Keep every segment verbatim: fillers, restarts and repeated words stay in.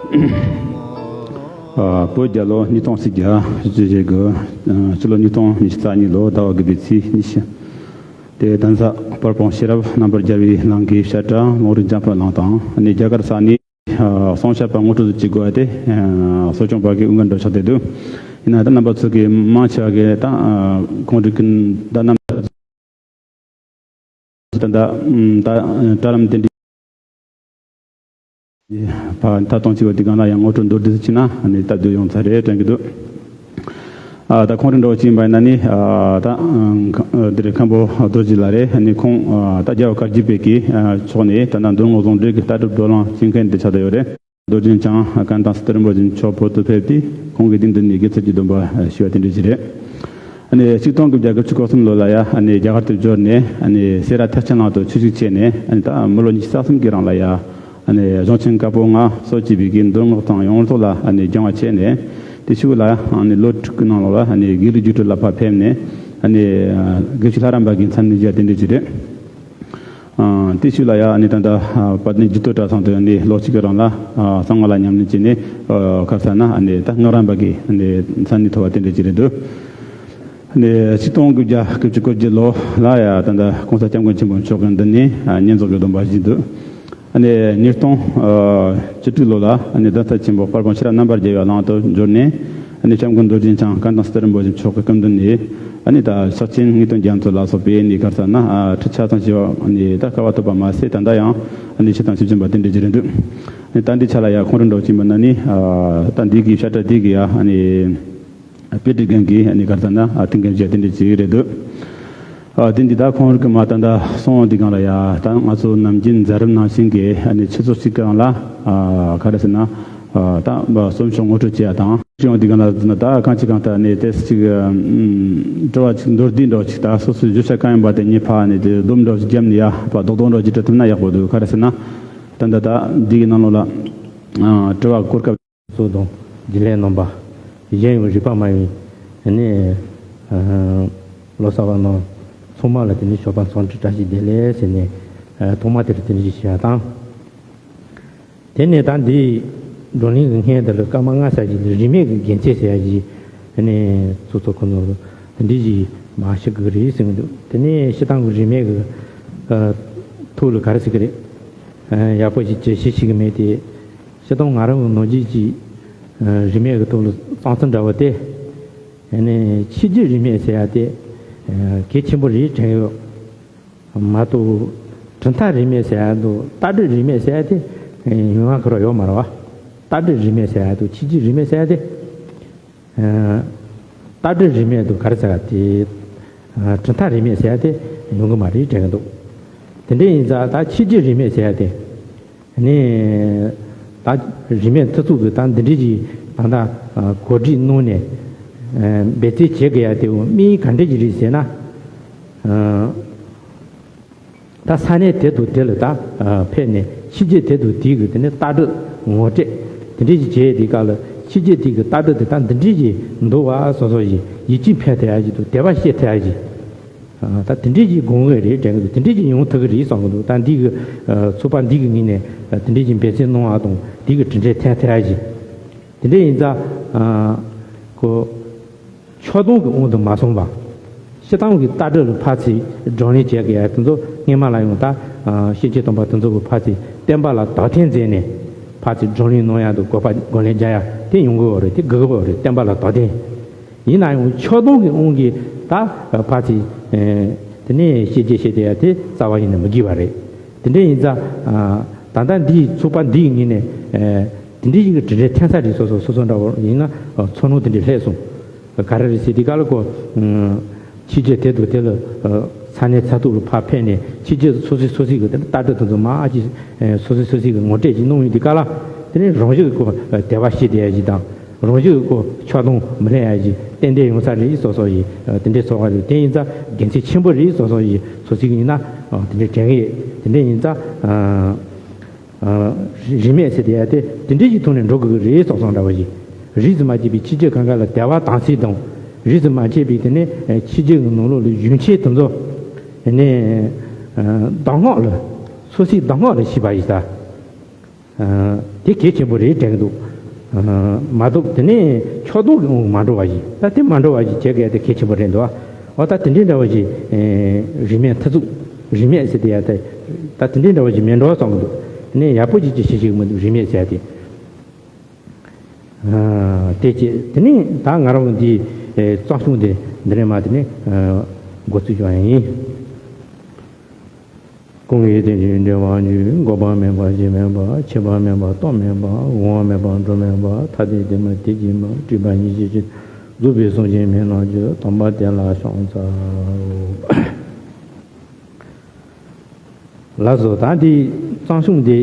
ཨ། བོད་རྒྱལ་ལོ་ཉིས་སྟོང་ཞེ་བརྒྱད་ཞེ་བཞི་གི། ཨ། སྤྱི་ལོ་ཉིས་སྟོང་ཉི་ཤུ་རྩ་གཉིས་ལོ་ཟླ་བ་དགུ་པའི་ཚེས་ཉི་ཤུ། དེ་གདན་ས་དཔལ་སྤུངས་ཤེས་རབ་རྣམ་པར་རྒྱལ་བའི་གླིང་གི་བཤད་གྲྭ་ལུང་རིགས་འཇམ་དཔལ་གླིང་དང་། ཨ་ནི་རྒྱ་གར་ས་གནས། ཨ། གསུང་བཤད་པ་ངོ་སྤྲོད་དུ་བཅུག་དགོས་ཏེ། ཨ། གསོ་སྐྱོང་པ་གིས་འོས་འགན་སྒྲུབ་ཆོག་སྟེ་འདུག་ཡིན་ན་ད་རྣམ་པ་ཚོ་གི་མང་ཆེ་བ་གིས་ད། ཨ། ཁོང་རིགས་ཀྱི་ད་རྣམ་པ་ད་ད་ད་གྲྭ་ལམ་དེ་འདྲའི་ཕ་ད་གཏོང་བྱེད་པ་དེ་གང་ལ་ཡང་ངོ་སྤྲོད་མདོར་བསྡུས་སུ་ཕྱིན་ན། ཨ་ནི་ད་དུ་ཡོང་ཚར་རེད་དྲན་གྱི་འདུག་ཨ། ད་ཁོང་རིགས་འདྲ་བོ་ཅིག་ཡིན་པ་ཡིན་ན་ནི། ཨ། ད། ཨ། འདི་རེད། མཁན་པོ་རྡོ་རྗེ་ལགས་རེད། ཨ་ནི་ཁོང་། ཨ། ད་རྒྱལ་བ་བཀའ་བརྒྱུད་པའི་གི། ཨ། ཕྱོགས་ནས་ད་ལྟ་མདོ་སྔགས་ཟུང་འབྲེལ་གྱི་ལྟ་གྲུབ་བགྲོ་གླེང་བྱེད་མཁན་དེ་ཆགས་བསྡད་ཡོད་རེད། རྡོ་རྗེ་འཆང་ཀན་ཏང་སི་ཏུ་རིན་པོ་ཆེ་མཆོག་བོད་དུ་ཕེབས་དུས་ཁོང་གིས་དེའི་མདུན་ནས་དགེ་ཚུལ་གྱི་སྡོམ་པ་ཞུས་པ་དེ་འདྲ་ཞིག་རེད། ཨ་ནི་ཆིག་སྟོང་དགུ་བརྒྱ་དགུ་བཅུ་གོ་གསུམ་ལོ་ལ་ཡ། ཨ་ནི་རྒྱ་གར་དུ་འབྱོར་ནས། ཨ་ནི་སེ་ར་ཐེག་ཆེན་གླིང་དུ་ཆོས་ཞུགས་བྱས་ནས། ཨ་ནི་ད་མི་ལོ་ཉི་ཤུ་རྩ་གསུམ་གྱི་རིང་ལ་ཡ། ཨ་ནི་གཞུང་ཆེན་བཀའ་པོད་ལྔ་སོགས་བཅས་པའི་གི་མདོ་སྔགས་གཙང་ཡོངས་རྫོགས་ལ། ཨ་ནི་སྦྱང་བ་བྱས་ནས། དེ་ཤུལ་ལ་ཨ་ནི་ལོ་དྲུག་གི་ནང་ལོགས་ལ། ཨ་ནི་དགེ་ལུགས་རྒྱུགས་སྤྲོད་ལ་ཕར་ཕེབས་ནས། ཨ་ནི་དགེ་བཤེས་ལྷ་རམས་པ་གི་མཚན་གནས་བཞེས་པ་དེ་འདྲ་ཞིག་རེད། ཨ། དེ་ཤུལ་ལ་ཡ། ཨ་ནི་ད་ལྟ། ཨ། དཔལ་ལྡན་རྒྱུད་སྟོད་གྲྭ་ཚང་དུ་ཡང་ནི་ལོ་གཅིག་གི་རིང་ལ། ཨ། གསང་སྔགས་ལ་ཉམས་ལེན་བྱས་ནས། ཨ། ག་རེ་ཟེར་ན། ཨ་ནི་ད་སྔགས་རམས་པ་གི། ཨ་ནི་མཚན་གནས་ཐོབ་པ་དེ་འདྲ་ཅིག་རེད་འདུག་ཨ་ནི་ཆིག་སྟོང་དགུ་བརྒྱ་དགུ་བཅུ་གོ་བརྒྱད་ལོ་ལ་ཡ། ད་ལྟ་༸གོང་ས་༸སྐྱབས་མགོན་ཆེན་པོ་མཆོག་གི་མདུན་ནས། ཨ། བསྙེན་རྫོགས་ཀྱི་སྡོམ་པ་བཞེས་འདུག་ཨ་ནི་ཉིས་སྟོང་བཅུ་དྲུག་ལོ་ལ། ཨ་ནི་གདན་ས་ཆེན་པོ་དཔལ་སྤུངས་ཤེས་རབ་རྣམ་པར་རྒྱལ་བའི་གླིང་དུ་འབྱོར་ནས། ཨ་ནི་སྐྱབས་མགོན་རྡོ་རྗེ་འཆང་ཀན་ཏང་སི་ཏུ་རིན་པོ་ཆེ་མཆོག་གི་སྐུ་མདུན་ནས། ཨ་ནི་ད་ཕྱག་ཆེན་དངོས་དོན་རྒྱ་མཚོ་ལ་སོགས་པའི་ནི་ག་རེ་ཟེར་ན། ཨ། ཁྲིད་ཆ་ཚང་ཞུས་པ། ཨ་ནི་ད་སྐལ་བ་ཐོབ་པ་མ་ཟད། ད་ལྟ་ཡང་ཨ་ནི་ཆོས་དང་ཆོས་སྦྱིན་པ་དེ་འདྲ་ཅིག་རེད་འདུག་ཨ་ནི་ད་འདི་ཆ་ལ་ཡ་ཁོང་རིགས་འདྲ་བོ་ཅིག་ཡིན་པ་ན་ནི། ཨ། ད་འདི་གི་བཤད་གྲྭ་འདི་གི་ཡ། ཨ་ནི་དཔེ་ཁྲིད་མཁན་གྱི། ཨ་ནི་ག་རེ་ཟེར་ན། ཨ། དེ་འགན་བཞེས་དེ་འདྲ་ཅིག་རེད་འདུག་ཨ། དེ་འདི་ད་ཁོང་རིགས་མ་ད་ལྟ་སོང་འདི་གང་ལ་ཡ། ད་ང་ཚོ་ནམ་རྒྱུན་མཛད་རིམ་ནང་བཞིན་གྱི། ཨ་ནི་ཆུ་ཚོད་གཅིག་གི་རིང་ལ། ཨ། ག་རེ་ཟེར་ན། ཨ། ད་གསུང་ཆོས་ངོ་སྤྲོད་བྱེད་ཡ་དང་། ཅི་ཡང་འདི་གང་ལ་ཟེར་ན། ད་གང་ཅི་གང་ལྟར་ནི་དེ་ཅིག་ཨམ། དྲི་བ་ཅིག་མདོར་བསྡུས་འདྲ་ཅིག་ད་སོ་སོའི་བརྗོད་བྱ་གང་ཡིན་པ་དེ་ཉིད་ཕར་ནི་དེ་སྡོམ་འདྲ་ཅིག་བརྒྱབ་ནས་ཡ། ཕར་རྡོག་རྡོག་འདྲ་ཅིག་འབྲི་ཐུབ་ན་ཡག་པོ་འདུག་ག་རེ་ཟེར་ན། ད་ད་ད་འདི་གི་ནང་ལོགས་ལ། ཨ། དྲི་བ་གོ་སྐབས་སོགས་དང་། རྒྱུན་ལས་རྣམ་པ། གཞན་ཡང་རིག་པ་སྨྲ་བའི་ནི། ཨ། ལོ་གསར་བ་རྣམས་ཚང་མ་ལ་དེ་ནི་ཞོགས་པ་འཚམས་འདྲི་བཀྲ་ཤིས་བདེ་ལེགས་ཟེར་ནས། ཨ། ཐོག་མ་དེར་དེ་ནི་ཞུ་ཡ་དང་། དེ་ནས་ད་འདི་བགྲོ་གླེང་གི་སྔོན་དུ་ལ་སྐར་མ་ལྔ་ཙམ་ཞིག་ལ་རིས་མེད་ཀྱི་དགེ་མཚན་ཟེར་ཡ་ཞིག་ནས་ཚོགས་གཙོ་ཁོང་ཚོ་འདི་ཞིག་མར་ཞུ་དགོས་རེད་གསུངས་འདུག་དེ་ནས་སྤྱིར་བཏང་གི་རིས་མེད་ཀྱི། ཨ། ཐོག་ལ་ག་རེ་ཟེར་གི་རེད། ཨ། ཡག་པོ་ཞིག་བྱེད་ཤེས་ཤིག་གི་མེད་དེ། སྤྱིར་བཏང་ང་རང་གི་ནང་བཞིན་གྱི། ཨ། རིས་མེད་ཀྱི་ཐོག་ལ་གསང་ཚུལ་འདྲ་བོ་དེ། ཨ་ནི་ཕྱི་རྒྱུད་རིས་མེད་ཟེར་ཡ་དེ། ཨ། གལ་ཆེན་པོ་རེད་དྲན་ཡོད། མ་གཏོགས་གྲུབ་མཐའ་རིས་མེད་ཟེར་ཡ་དང་ལྟ་གྲུབ་རིས་མེད་ཟེར་ཡ་དེ་ཡོང་ཡ་ག་རེ་ཡོད་མ་རེད་བ། ལྟ་གྲུབ་རིས་མེད་ཟེར་ཡ་དང་ཕྱི་རྒྱུད་རིས་མེད་ཟེར་ཡ་དེ། ཨ། ལྟ་གྲུབ་རིས་མེད་དང་ག་རེ་ཟེར་ཡ་དེ། ཨ། གྲུབ་མཐའ་རིས་མེད་ཟེར་ཡ་དེ་ཡོང་གི་མ་རེད་དྲན་གི་འདུག་དེ་འདྲ་ཡིན་ཙང་ད་ཕྱི་རྒྱུད་རིས་མེད་ཟེར་ཡ་དེ། ནས་ད་རིས་མེད་མཐུ་སྟོབས་ཀྱིས་ད་འདི་འདྲའི་ཅིག་ད་ལྟ་གོ་སྒྲིག་གནང་ནས། ཨ། འབད་བརྩོན་བྱེད་དགོས་ཡ་དེ་དམིགས་ཡུལ་ག་འདྲ་ཅིག་རེད་ཟེར་ན། ཨ། ད་ས་གནས་དེ་དང་དེ་ལ་ད། ཨ། ཕེབས་ནས་ཕྱི་རྒྱལ་དེ་དང་དེའི་གི་དེ་ནས་ལྟ་གྲུབ་ངོ་སྤྲོད་དེ་འདྲ་ཅིག་བྱས་དེ་ག་ལ། ཕྱི་རྒྱལ་དེའི་གི་ལྟ་གྲུབ་དེ་ད་འདི་འདྲ་ཅིག་འདུག་བ་སོགས་སོགས་ཡིད་ཡིད་ཆེས་འཕེལ་ཐུབ་ཡ་ཅིག་དང་དད་པ་སྐྱེ་ཐུབ་ཡ་ཅིག་ཨ། ད་དེ་འདྲས་ཀྱི་དགོངས་ངེས་རེད་དྲན་གི་འདུག་དེ་འདྲས་ཀྱི་ཡོང་ཐུབ་ཀྱི་རེད་བསམ་གི་འདུག་ད་འདི་གི། ཨ། ཚོགས་པ་འདི་གི་ངོས་ནས། ཨ། དེ་འདྲས་ཀྱི་འབད་བརྩོན་གནང་བ་དང་། འདི་གི་གྲུབ་འབྲས་ཐོན་ཐུབ་ཡ་ཞིག་དེ་འདྲས་ཡིན་ཙང་། ཨ། ཁོ་ཆགས་སྡང་གི་དབང་དུ་མ་སོང་བ། སྤྱིར་བཏང་གི་ལྟ་གྲུབ་ལ་ཕར་ཚུར་བགྲོ་གླེང་བྱེད་དགོས་ཡ་དེ་ཚོ་སྔོན་མ་ལ་ཡང་ད། ཨ། ཤེས་བྱའི་སྟོན་པ་དེ་ཚོ་གི་ཕར་ཚུར་བསྟན་པ་ལ་དག་ཐེར་མཛད་ནས་ཕར་ཚུར་བགྲོ་གླེང་གནང་ཡ་དང་། གོ་བ་བགྲོ་གླེང་རྒྱག་ཡ་དེ་ཡོང་གི་ཡོད་རེད། དེ་དགོས་ཀྱི་ཡོད་རེད། བསྟན་པ་ལ་དག་ཐེར། ཡིན་ན་ཡང་ཆགས་སྡང་གི་དབང་གིས་ད་ཕར་ཚུར། ཨེ། དེ་ནས་བཤད་རྒྱུ་བཤད་བསྡད་ཡ་དེ་རྩ་བ་ཉིད་ནས་མི་དགོས་པ་རེད། དེ་འདྲ་ཡིན་ཙང་། ཨ། ད་ལྟ་འདིའི་ཚོགས་པ་འདིའི་ངོས་ནས། ཨེ། དེ་འདྲའི་ཞིག་གི་གྲུབ་འབྲས་ཐོན་ས་རེད། སོ་སོ་སོ་སོ་འདྲ་བོ་ཡིན་ན། ཨ། ཚོར་སྣང་དེ་འདྲ་སླེབས་སོང་། ག་རེ་རེད་ཟེར་དུས་སྐབས་ལ་ཁོ། ཨ། ཕྱི་རྒྱལ་དེ་དང་དེ་ལ། ཨ། ས་གནས་ས་ཐོག་ལ་ཕར་ཕེབས་ནས་ཕྱི་རྒྱལ་སོ་སོའི་སོ་སོའི་གི་ལྟ་གྲུབ་དེ་ཚོ་མར་ཅིག་ཨེ། སོ་སོའི་སོ་སོའི་གི་ངོ་སྤྲོད་ཅིག་གནང་ཡོང་དུས་སྐབས་ལ། དེ་ནས་རང་བཞིན་གྱི་ཁོ་དད་པ་སྐྱེ་བསྡད་ཡ་ཞིག་དང་། རང་བཞིན་གྱི་ཁོ་ཆགས་སྡང་མི་སླེབས་ཡ་ཞིག་ཏན་ཏན་ཡོང་ས་རེད། སོ་སོ་ཡིས། ཨ། དེ་འདྲའི་ཚོར་བ་རེད། དེ་ཡིན་ཙང་དགེ་མཚན་ཆེན་པོ་རེད། སོ་སོ་ཡིས་སོ་སོའི་གི་ཡིན་ན། ཨ། དེ་འདྲའི་དྲན་གི་ཡོད། དེ་འདྲ་ཡིན་ཙང་། ཨ། ཨ། རིས་མེད་ཟེར་བསྡད་ཡ་དེ་དེ་འདྲའི་ཞིག་ཐོག་ནས་འགྲོ་དགོས་ཀྱི་རེད་བསམ་བསམ་འདྲ་བ་ཞིག་རིས་སུ་མ་ཆད་པའི་ཕྱི་རྒྱལ་གང་ག་ལ་དད་པ་དམ་ཚིག་དང་། རིས་སུ་མ་ཆད་པའི་དེ་ནས་ཕྱི་རྒྱལ་གྱི་ནང་ལོགས་ལ་གཞོན་སྐྱེས་དེ་ཚོ་ནས། ཨ། གདམས་ངག་ལ། སོ་སོའི་གདམས་ངག་ལ་ཤེས་པ་ཡིན་ད། དེ་གལ་ཆེན་པོ་རེད་དྲན་གྱི་འདུག་མ་གཏོགས་དེ་ནས་ཕྱོགས་གཏོགས་ཀྱི་དབང་མ་འགྲོ་བ་ཞིག་ད་དེ་མ་འགྲོ་བ་ཞིག་བྱེད་དགོས་དེ་གལ་ཆེན་པོ་རེད་འདུག་འོ་ད་དེ་འདྲའི་འདྲ་བ་ཞིག་རིས་མེད་མཐའ་ཚུགས་རིས་མེད་ཟེར་དེ་ཡ་ད་ད་དེ་འདྲའི་འདྲ་བ་ཞིག་མེད་འགྲོ་བསམ་གྱི་འདུག་དེ་ནས་ཡག་པོ་ཅིག་ཅིག་ཤེས་ཤེས་མི་འདུག་རིས་མེད་ཟེར་དེ། དེ་བྱས་དེ་ནས་ད་ང་རང་གི་འདི་གཙང་གཞུང་དེ་འདི་ནས་མ་དེ་ནས་འགོ་ཚུགས་ཀྱང་ཡིན། སྐུ་ངལ་དེ་བཞིན་འབྲེལ་བ་འཇུག་འགོག་པ་མེད་པ་གཞི་མེད་པ་ཆད་པ་མེད་པ་སྟོབས་མེད་པ་འོང་བ་མེད་པ་འགྲོ་མེད་པ་ཐ་དད་དེ་མ་དེ་གྱིས་མ་སྤྲུལ་པ་ཉིད་ཀྱི་ཕྱིར་རྫོགས་པའི་སངས་རྒྱས་མེད་ན་རྒྱུ་དམ་པ་དེ་ལ་ཕྱག་འཚལ། ལགས་སོ། ད་འདི་གཙང་གཞུང་འདི་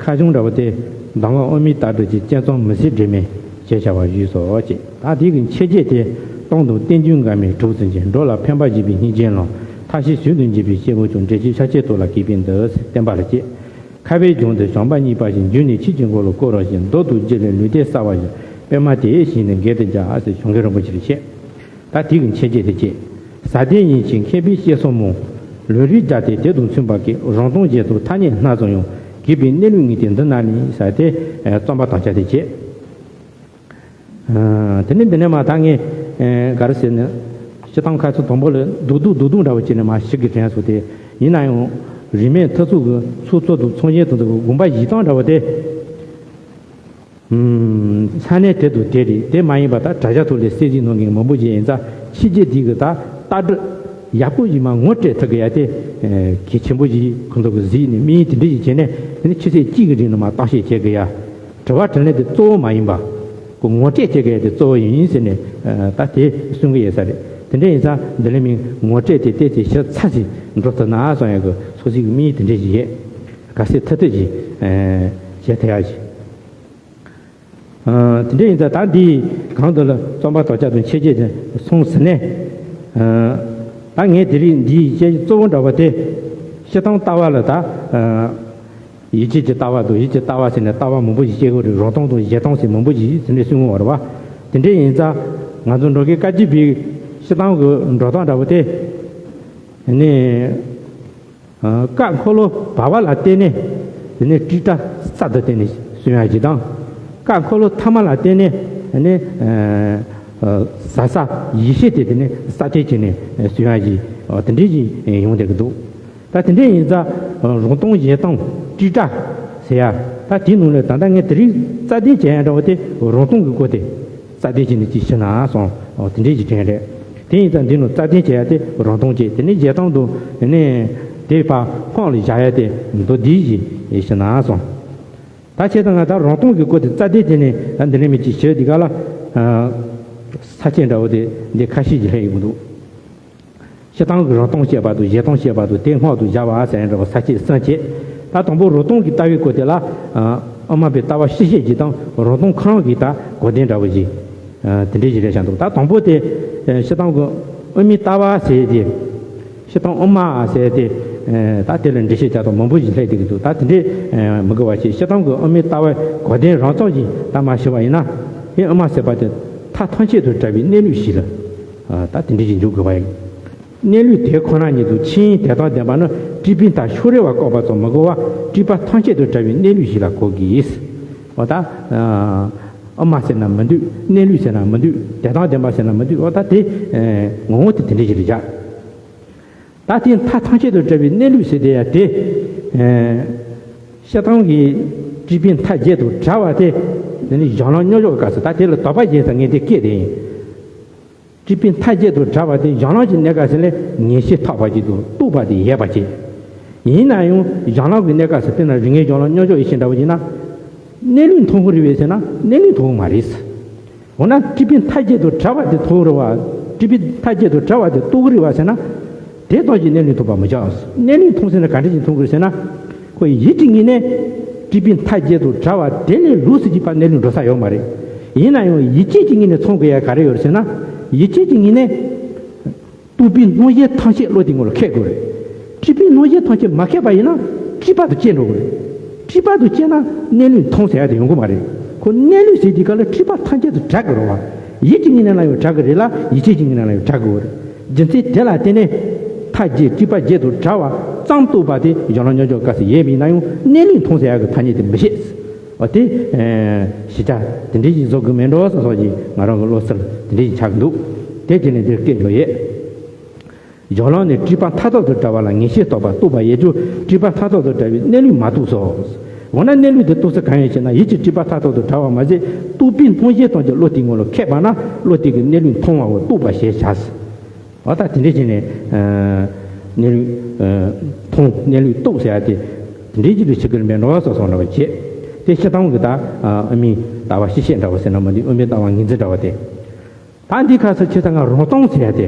ཁ་བྱང་འདྲ་བོ་དེ་གདམས་ངག་དབུ་མའི་ལྟ་གྲུབ་ཀྱི་སྤྱན་གཙང་མི་ཟད་སྒྲོན་མེ་ཞེས་བྱ་བ་ཞུས་སོ་ཅེས། ད་འདི་གི་མཆེད་བརྗོད་དེ་སྟོང་དང་རྟེན་འབྱུང་འགལ་མེད་དྲུག་ཙམ་གྱིས་འགྲོ་ལ་ཕན་པར་བྱེད་པའི་སྙིང་རྗེ་ལ་མཐའ་བཞི་ཞིང་དུ་འཇུག་པའི་སྐྱེས་བུ་ཀྱང་འབྲས་ཀྱི་ཤཱཀྱའི་ཐོག་ལ་གུས་པས་འདུད་བསྟན་པ་ལ་བཅས། ཁ་བའི་ལྗོངས་འདི་བྱམས་པ་བརྙེས་པ་བཞིན་རྒྱུད་ནས་ཆོས་ཀྱི་འཁོར་ལོ་བསྐོར་རོ་ཞེས་མདོ་དང་རྒྱུད་ལས་ལུང་བསྟན་གསལ་བ་བཞིན་པད་མ་དེ་བཞིན་དུ་འགེལ་དུ་བྱ་ཟེར་བྱུང་མཁན་རིན་པོ་ཆེ་ལ་བཤད། ད་དེ་གི་མཆེད་བརྗོད་དེ་བཅས། ཟབ་དོན་ཡིན་ཕྱིར་མཁས་པའི་བཤད་སྲོལ་མང་། ལུང་རིགས་སྦྱར་ཏེ་དེ་དང་མཚུངས་པ་གི་རང་སྟོང་བརྗོད་དུ་ཐ་སྙད་སྣ་ཚོགས་ཡང་གུས་པའི་གནས་ལུགས་ངེས་ཏེ་འདི་ན་ནི་ཟེར་ཏེ་རྩོམ་པ་དམ་བཅའ་དེ་བཅས། དེ་ནས་འདི་ནས་མ་ད་ངས་ག་རེ་ཟེར་ན། སྤྱིར་བཏང་ཁ་ཚུལ་དང་པོ་ལ་རྡོག་རྡོག་རྡོག་རྡོག་འདྲ་བོ་བྱས་ནས་མ་ཞིག་གི་དྲན་སོང་སྟེ། ཡིན་ན་ཡང་རིས་མེད་མཐའ་ཚུགས་ཀྱི་ཚུལ་གཙོ་དང་ཚོང་ཆེན་དང་དུ་དགོངས་པ་བཞེས་སྟངས་འདྲ་བོ་དེ། ས་གནས་དེ་དང་དེ་རེད། དེ་མ་ཡིན་པ་ད་དྲ་རྒྱ་ཐོག་ལས་གསལ་བཤད་གནང་མཁན་མང་པོ་ཞིག་ཡིན་ཙང་ཕྱི་རྒྱལ་འདི་གི་ད་ལྟ་གྲུབ་ཡག་པོ་ཞིག་མ་ངོ་སྤྲོད་ཐུབ་གི་ཡ་དེ་གལ་ཆེན་པོ་ཞིག་ཁོང་ཚོ་གི་གཟིགས་ནས་དམིགས་ཡུལ་དེ་འདྲ་ཞིག་བྱས་ནས་དེ་ནི་ཆུ་ཚོད་གཅིག་གི་རིང་ལ་མ་གཏམ་བཤད་བྱེད་གི་ཡ། དྲི་བ་དྲིས་ལན་དེ་གཙོ་བོ་མ་ཡིན་པ། ཁོ་ངོ་སྤྲོད་བྱེད་གི་ཡ་དེ་གཙོ་བོ་ཡིན་ཟེར་ནས་ད་དེ་གསུང་གི་ཡོད་ས་རེད། དེ་འདྲ་ཡིན་ཙང་འདི་ལས་མིན་ངོ་སྤྲོད་དེ་བལྟས་ཏེ་ཞིབ་ཚགས་ཤིག་འགྲོ་ཐུབ་ན་བསམ་ཡ་གི་སོ་སོའི་དམིགས་ཡུལ་དེ་འདྲ་ཞིག་ཡོད། ག་ཚོད་ཐུབ་ཐུབ་ཞིག་བྱེད་ཐུབ་ཡ་ཞིག་དེ་འདྲ་ཡིན་ཙང་ད་འདི་གང་དུ་ལ་རྩོམ་པ་དོ་ཅག་དང་འཆད་རྩོད་དེ་སོང་ཟིན་ནས། ད་ངས་དེ་རིང་འདིའི་བཤད་གཙོ་བོ་འདྲ་བ་དེ་སྤྱིར་བཏང་ལྟ་བ་ལ་ད་ཡིད་ཆེས་ཀྱི་ལྟ་བ་དང་ཡིད་ཀྱི་ལྟ་བ་ཟེར་ནས་ལྟ་བ་མང་པོ་ཞིག་སྐྱེ་དགོས་རེད། རང་སྟོང་དང་གཞན་སྟོང་ཟེར་མང་པོ་ཞིག་ཟེར་ནས་གསུང་གི་ཡོད་རེད་བ། དེ་འདྲ་ཡིན་ཙང་ང་ཚོ་འགྲོ་མཁན་བཀའ་བརྒྱུད་པའི་སྤྱིར་བཏང་གི་འགྲོ་སྟངས་འདྲ་བོ་དེ་ནི། ཀ་འཁོར་ལོ་བར་བ་ལ་བརྟེན་ནས་དེ་ནས་ཊཱིཊ་ས་དང་བརྟེན་ནས་གསུང་ཡ་ཞིག་དང་། ཀ་འཁོར་ལོ་ཐ་མ་ལ་བརྟེན་ནས་དེ་ནས་ས་ས་ཡེ་ཤེས་དེ་དེ་ནས་ས་སྟེ་བྱས་ནས་གསུང་ཡ་ཞིག་དེ་འདྲའི་ཞིག་ཡོང་བསྡད་ཀྱི་འདུག་ད་དེ་འདྲ་ཡིན་ཙང་རང་སྟོང་གཞན་སྟོང་ཊཱིཊ་ཟེར་ཡ། ད་དེའི་ནང་ལས་ད་ལྟ་ངས་དེ་རིང་རྩ་དོན་བྱེད་ཡ་འདྲ་བོ་དེ་རང་སྟོང་གི་སྐོར་དེ། རྩ་དོན་བྱས་ནས་ཅིག་ཞུ་ན་སོང་། འོ་དེ་འདྲའི་ཞིག་དྲན་རེད། དེ་ཡིན་ཙང་འདི་ནང་རྩ་དོན་བྱེད་ཡ་དེ་རང་སྟོང་བྱེད། དེ་ནས་གཞན་སྟོང་དུ་ནས་དེ་ཕར་སྔོན་ལ་བཞག་ཡ་དེ་མདོ་འདི་ཞིག་ཞུ་ན་སོང་། ད་བྱས་ཙང་ང་ད་རང་སྟོང་གི་སྐོར་དེ་རྩ་དོན་བྱས་ནས་ད་འདི་ནས་མི་ཅིག་ཞུ་འདི་ག་ལ་ས་བཅད་འདྲ་བོ་དེ་འདི་ཁ་ཤས་ཀྱི་ལྷན་ཡོང་གི་འདུག་སྤྱིར་བཏང་གི་རང་སྟོང་བཤད་པ་དང་གཞན་སྟོང་བཤད་པ་དང་དེ་སྔོན་དུ་བཞག་པ་ཟེར་འདྲ་བ་ས་བཅད་གསུམ་བྱས། ད་དང་པོ་རང་སྟོང་གི་ལྟ་བའི་སྐོར་དེ་ལ། དབུ་མ་པའི་ལྟ་བ་ཕྱི་བཤད་ཅིག་དང་རང་སྟོང་ཁོ་རང་གི་ད་གོ་དོན་འདྲ་བོ་ཞིག་དེ་འདྲའི་ཞིག་རེད་བཞག་འདུག་ད་དང་པོ་དེ་སྤྱིར་བཏང་གི་དབུ་མའི་ལྟ་བ་ཟེར་དེ། སྤྱིར་བཏང་དབུ་མ་ཟེར་དེ། ད་དེ་ལ་འགྲེལ་བཤད་བྱ་དང་མང་པོ་ཞིག་སླེབས་བསྡད་ཀྱི་འདུག་ད་དེ་འདྲའི་མི་དགོས་པ་བྱས། སྤྱིར་བཏང་གི་དབུ་མའི་ལྟ་བའི་གོ་དོན་རང་རྩོམ་ཞིག་ད་མ་ཞུ་བ་ཡིན་ན། དེ་དབུ་མ་ཟེར་བ་དེ་མཐའ་ཐམས་ཅད་དུ་བྲལ་བའི་གནས་ལུགས་ཤིག་ལ། ད་དེ་འདྲའི་ཞིག་འཇུག་དགོས་པ་ཡིན། གནས་ལུགས་དེ་ཁོ་ན་ཉིད་དུ་ཆོས་དབྱིངས་དོན་དམ་བདེན་པ་ནི་སྤྲུལ་པའི་མཐའ་ཕྱོགས་རིས་པ་བཀོད་པ་ཙམ་མི་དགོས་པར་སྤྲུལ་པ་ཐམས་ཅད་དུ་བྲལ་བའི་གནས་ལུགས་ཤིག་ལ་གོ་དགོས། འོ་ད། དབུ་མ་ཟེར་ན་མི་འདུག་གནས་ལུགས་ཟེར་ན་མི་འདུག་དོན་དམ་བདེན་པ་ཟེར་ན་མི་འདུག་འོ་ད་དེ། ངོ་བོ་དེ་དེ་འདྲ་ཞིག་རེད་བཞག་ད་དེ་མཐའ་ཐམས་ཅད་དུ་བྲལ་བའི་གནས་ལུགས་ཟེར་དེ་ཡང་དེ། སྤྱིར་བཏང་གི་སྤྲུལ་པའི་མཐའ་བརྒྱད་དུ་བྲལ་བ་དེ། དེ་ནི་གཞན་ལམ་མཉམ་འཇོག་གི་སྐབས་སུ་ད་དེ་ལ་དོགས་པ་བྱས་ཙང་ངས་དེ་སྐད་དེ་ཡིན། སྤྲུལ་པའི་མཐའ་བརྒྱད་དུ་བྲལ་བ་དེ་གཞན་ལམ་གྱི་གནས་སྐབས་སུ་ལས་ངེས་ཤེས་ཐོབ་པ་ཅིག་དང་རྟོགས་པ་དེ་ཡོད་པ་ཅིག་ཡིན་ན་ཡང་གཞན་ལམ་གྱི་གནས་སྐབས་སུ་དཔེར་ན་རིགས་ངེས་གཞན་ལམ་མཉམ་འཇོག་ཡེ་ཤེས་འདྲ་བོ་ཡིན་ན། གནས་ལུགས་མཐོང་གི་རེད་པས་ཟེར་ན་གནས་ལུགས་མཐོང་གི་མ་རེད། འོ་ན་སྤྲུལ་པའི་མཐའ་བརྒྱད་དུ་བྲལ་བ་དེ་མཐོང་རེད་བ། སྤྲུལ་པའི་མཐའ་བརྒྱད་དུ་བྲལ་བ་དེ་རྟོགས་ཀྱི་རེད་བ་ཟེར་ན། དེ་ཙམ་གྱིས་གནས་ལུགས་མཐོང་བར་མི་བྱ། གནས་ལུགས་མཐོང་ཟེར་ན་ག་འདྲ་ཞིག་མཐོང་དགོས་ཟེར་ན། ཁོ་ཡིད་ཀྱི་ངོས་ནས་སྤྲུལ་པའི་མཐའ་བརྒྱད་དུ་བྲལ་བ་དེ་ལས་ལོགས་སུ་གྱུར་པ་གནས་ལུགས་འགྲོ་ས་ཡོད་མ་རེད། ཡིན་ན་ཡང་ཡིད་ཆེས་ཀྱི་ངོས་ནས་མཚོན་དགོས་ཡ་ག་རེ་ཡོད་རེད་ཟེར་ན། ཡིད་ཆེས་ཀྱི་ངོས་ནས། རྟོག་པའི་སྣང་ཞེན་ཐམས་ཅད་བློ་དེ་ངོ་ལ་ཁེལ་དགོས་རེད། སྤྲུལ་པའི་སྣང་ཞེན་ཐམས་ཅད་མ་ཁེལ་བ་ཡིན་ན་སྤྲུལ་པ་དང་བཅས་འགྲོ་གི་རེད། སྤྲུལ་པ་དང་བཅས་ན་གནས་ལུགས་མཐོང་ཟེར་ཡ་དེ་ཡོང་གི་མ་རེད། ཁོ་གནས་ལུགས་ཟེར་དུས་སྐབས་ལ་སྤྲུལ་པ་ཐམས་ཅད་དང་བྲལ་དགོས་རེད་བ། ཡིད་ཀྱི་ངོས་ནས་ལ་ཡང་བྲལ་གི་རེད་ལ་ཡིད་ཆེས་ཀྱི་ངོས་ནས་ལ་ཡང་བྲལ་དགོས་རེད། རྒྱུ་མཚན་དེ་ལ་བརྟེན་ནས། མཐའ་ ཁ་བརྒྱད་སྤྲོས་པ་བརྒྱད་དང་བྲལ་བ་ཙམ་རྟོགས་པ་དེ་གཞན་ལ་རྙོག་འཇོག་དཀའ་ས་ཡོད་པ་ཡིན་ན་ཡང་གནས་ལུགས་མཐོང་ཟེར་ཡག་གི་ཐ་སྙད་དེ་མི་བྱེད། འོ་དེ། ཨེ། གཞི་རྒྱ་དེ་འདྲའི་ཞིག་བཟོ་དགོས་མེད་འགྲོ་བསམ་སོགས་ཀྱིས་ང་རང་གི་བློ་གསལ་དེ་འདྲའི་ཞིག་ཆགས་འདུག་དེ་དེ་ནས་འདིར་སྐད་ལོ་ཡོད། སྦྱོར་ལམ་ནི་སྤྲོས་པ་མཐའ་དག་ཏུ་བྲལ་བ་ལ་ངེས་ཤེས་རྟོགས་པ་རྟོགས་པ་ཡོད་ཀྱང་སྤྲོས་པ་མཐའ་དག་ཏུ་བྲལ་བའི་གནས་ལུགས་མ་རྟོགས་སོ། འོ་ན་གནས་ལུགས་དེ་རྟོགས་ཚུལ་གང་ཡིན་ཞེ་ན། ཡིད་ཀྱི་སྤྲོས་པ་མཐའ་དག་ཏུ་བྲལ་བ་མ་ཟད་རྟོག་པའི་མཐོང་བྱེད་སྟོང་གི་བློ་དེའི་ངོ་ལ་མཁས་པ་ན་བློ་དེ་གི་གནས་ལུགས་མཐོང་བའོ་རྟོགས་པ་ཞེས་བྱ། འོ་ད་དེ་འདྲ་བྱས་ནས། ཨ། གནས་ལུགས། ཨ། མཐོང་གནས་ལུགས་རྟོགས་ཟེར་ཡ་དེ། དེ་འདྲའི་ཅིག་ཏུ་བྱེད་ཀྱི་རེད་པས་འགྲོ་བ་སོགས་སོང་འདྲ་བ་བྱེད། དེ་སྤྱིར་བཏང་གི་ད། ཨ། དབུ་མའི་ལྟ་བ་སྤྱི་བཤད་འདྲ་བ་ཟེར་ན་མ་འདི་དབུ་མའི་ལྟ་བ་ངོས་འཛིན་འདྲ་བ་དེ། ད་འདི་ཁ་སང་ཁྱེད་ཚང་ང་རང་སྟོང་ཟེར་ཡ་དེ།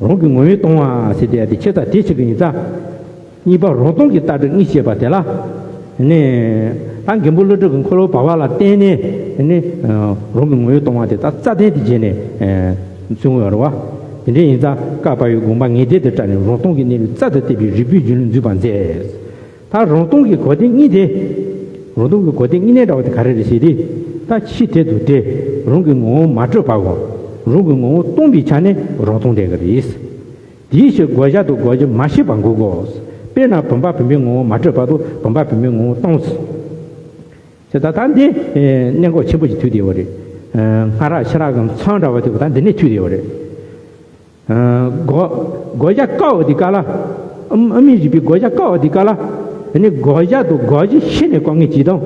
རང་གི་ངོ་བོས་སྟོང་བ་ཟེར་དེ་ཡ་དེ་ཁྱེད་ཚང་དེ་བྱེད་ཀྱི་ཡིན་ཙང་། གཉིས་པ་རང་སྟོང་གི་ལྟ་གྲུབ་གཉིས་བཤད་པ་དེ་ལ། ནི། ད་མགོན་པོ་ཀླུ་སྒྲུབ་ཀྱི་འཁོར་ལོ་བར་བ་ལ་བརྟེན་ནས་ནི། རང་གི་ངོ་བོས་སྟོང་བ་དེ་ད་རྩ་བརྟན་དུ་བྱས་ནས། ཨ། གསུང་ཡོད་རེད་བ། དེ་འདྲ་ཡིན་ཙང་བཀའ་བབས་པའི་དགོངས་པ་ངེས་གཏན་དུ་བཀྲལ་ནས་རང་སྟོང་གི་གནས་ལུགས་རྩལ་དུ་བསྟན་པའི་རིགས་པའི་རྒྱུན་ལུགས་འཛིན་པར་མཛད། ད་རང་སྟོང་གི་གོ་དོན་གཉིས་དེ། རང་སྟོང་གི་གོ་དོན་དངོས་གནས་འདྲ་བ་དེ་ག་རེ་རེད་ཟེར་དུས། ད་ཕྱི་དེ་དང་དེ་རང་གི་ངོ་བོ་མ་གྲུབ་པའམ། རང་གི་ངོ་བོ་སྟོང་པའི་ཆ་ནས་རང་སྟོང་བསྟན་གྱི་རེད། དེའི་ཕྱིར་དགོས་བྱ་དང་དགོས་རྒྱུ་མ་ཤེས་པར་འགོག་གོ། དཔེར་ན་བུམ་པ་བུམ་པའི་ངོ་བོ་མ་གྲུབ་པ་དང་བུམ་པ་བུམ་པའི་ངོ་བོ་སྟོང་ཟེར། ད་ལྟ་འདི། ཨེ། གནད་འགག་ཆེན་པོ་ཞིག་ཐུག་བསྡད་ཡོད་རེད། ཨ། སྔ་རབས་ཕྱི་རབས་ཀྱི་མཚམས་འདྲ་བ་དེ་ད་འདི་ནས་ཐུག་བསྡད་ཡོད་རེད། ཨ། དགོས་དགོས་བྱ་བཀག་པ་དེ་ག་ལ། ཨ། དབུ་མའི་རིགས་པའི་དགོས་བྱ་བཀག་པ་དེ་ག་ལ། ཨ་ནི་དགོས་བྱ་དང་དགོས་རྒྱུ་ཤེས་ནས་བཀག་ངེས་ཅིག་དང་།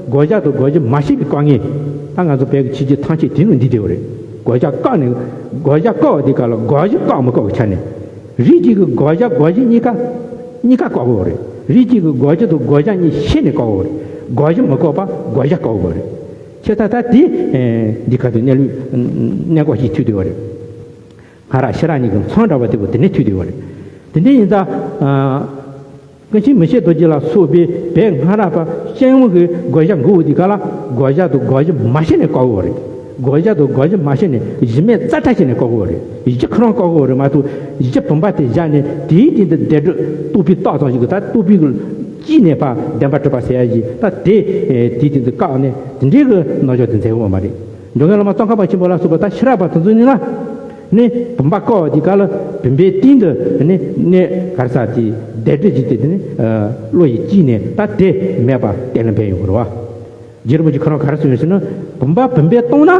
དགོས་བྱ་དང་དགོས་རྒྱུ་མ་ཤེས་པའི་བཀག་ངེས། ད་ང་ཚོ་བོད་ཀྱི་ཆོས་བརྒྱུད་ཐམས་ཅད་དེ་ནང་འདུས་བསྡད་ཡོད་རེད། དགོས་བྱ་བཀག་ནས། དགོས་བྱ་བཀག་པ་དེ་ག་ལ་དགོས་རྒྱུ་བཀག་མི་བཀག་གི་ཆ་ནས། རིགས་གཅིག་གི་དགོས་བྱ་དགོས་རྒྱུ་གཉིས་ཀ། གཉིས་ཀ་བཀག་དགོས་རེད། རིགས་གཅིག་གི་དགོས་རྒྱུ་དང་དགོས་བྱ་གཉིས་ཤེས་ནས་བཀག་དགོས་རེད། དགོས་རྒྱུ་མི་བཀག་པ་དགོས་བྱ་བཀག་དགོས་རེད། ཁྱེད་ད་ལྟ་དེ། ཨེ། འདི་ག་དུས་གནས་ལུགས་གནད་འགག་ཅིག་ཐུག་བསྡད་ཡོད་རེད། སྔ་རབས་ཕྱི་རབས་གཉིས་ཀྱི་མཚམས་འདྲ་བ་དེ་བོ་དེ་ནས་ཐུག་བསྡད་ཡོད་རེད། དེ་འདྲ་ཡིན་ཙང་། ཨ། ཀུན་མཁྱེན་མི་ཕྱེད་རྡོ་རྗེ་ལ་སོགས་པའི་བོད་སྔ་རབས་པ་སྤྱི་ཡོངས་ཀྱི་དགོས་བྱ་འགོག་པ་དེ་ག་ལ་དགོས་བྱ་དང་དགོས་རྒྱུ་མ་ཤེས་ནས་བཀག་པ་རེད། དགོས་བྱ་དང་དགོས་རྒྱུ་མ་ཤེས་ནས་གཞི་མེད་རྩ་བྲལ་བྱས་ནས་བཀག་པ་རེད། གཞི་ཁོ་རང་བཀག་པ་རེད་མ་གཏོགས་གཞི་བུམ་པ་དེ་བཞག་ནས་དེའི་སྟེང་དུ་བདེན་གྲུབ་རྟོགས་པའི་རྟགས་ཙམ་ཞིག་གི་ད་རྟོགས་པའི་གི་དཀྱིལ་ནས་ཕར་བདེན་པར་གྲུབ་པ་ཟེར་ཡ་ཞིག་ད་དེ། ཨེ། དེའི་སྟེང་དུ་བཀག་ནས་དེ་འདྲའི་གི་རྣམ་འགྱུར་དེ་མཛད་ཡོད་མ་རེད། འཇམ་མགོན་བླ་མ་ཙོང་ཁ་པ་ཆེན་པོ་ལ་སོགས་པ་ད་ཕྱི་རབས་པ་དེ་ཚོ་ནི་ན། ནི་བུམ་པ་བཀག་པ་དེ་ག་ལ་བུམ་པའི་སྟེང་དུ་ནི་གནས་ག་རེ་ཟེར་དེ་བདེན་གྲུབ་ཀྱི་དེ་ནི་བློ་ཡི་དཀྱིལ་ནས་ད་དེ་མེད་པ་གཏན་ལ་འབེབས་ཡོང་གི་རེད་བ། རྗེ་རིན་པོ་ཆེ་ཁོ་རང་ག་རེ་གསུངས་ཡོད་ཟེར་ན། བུམ་པ་བུམ་པས་སྟོང་ན།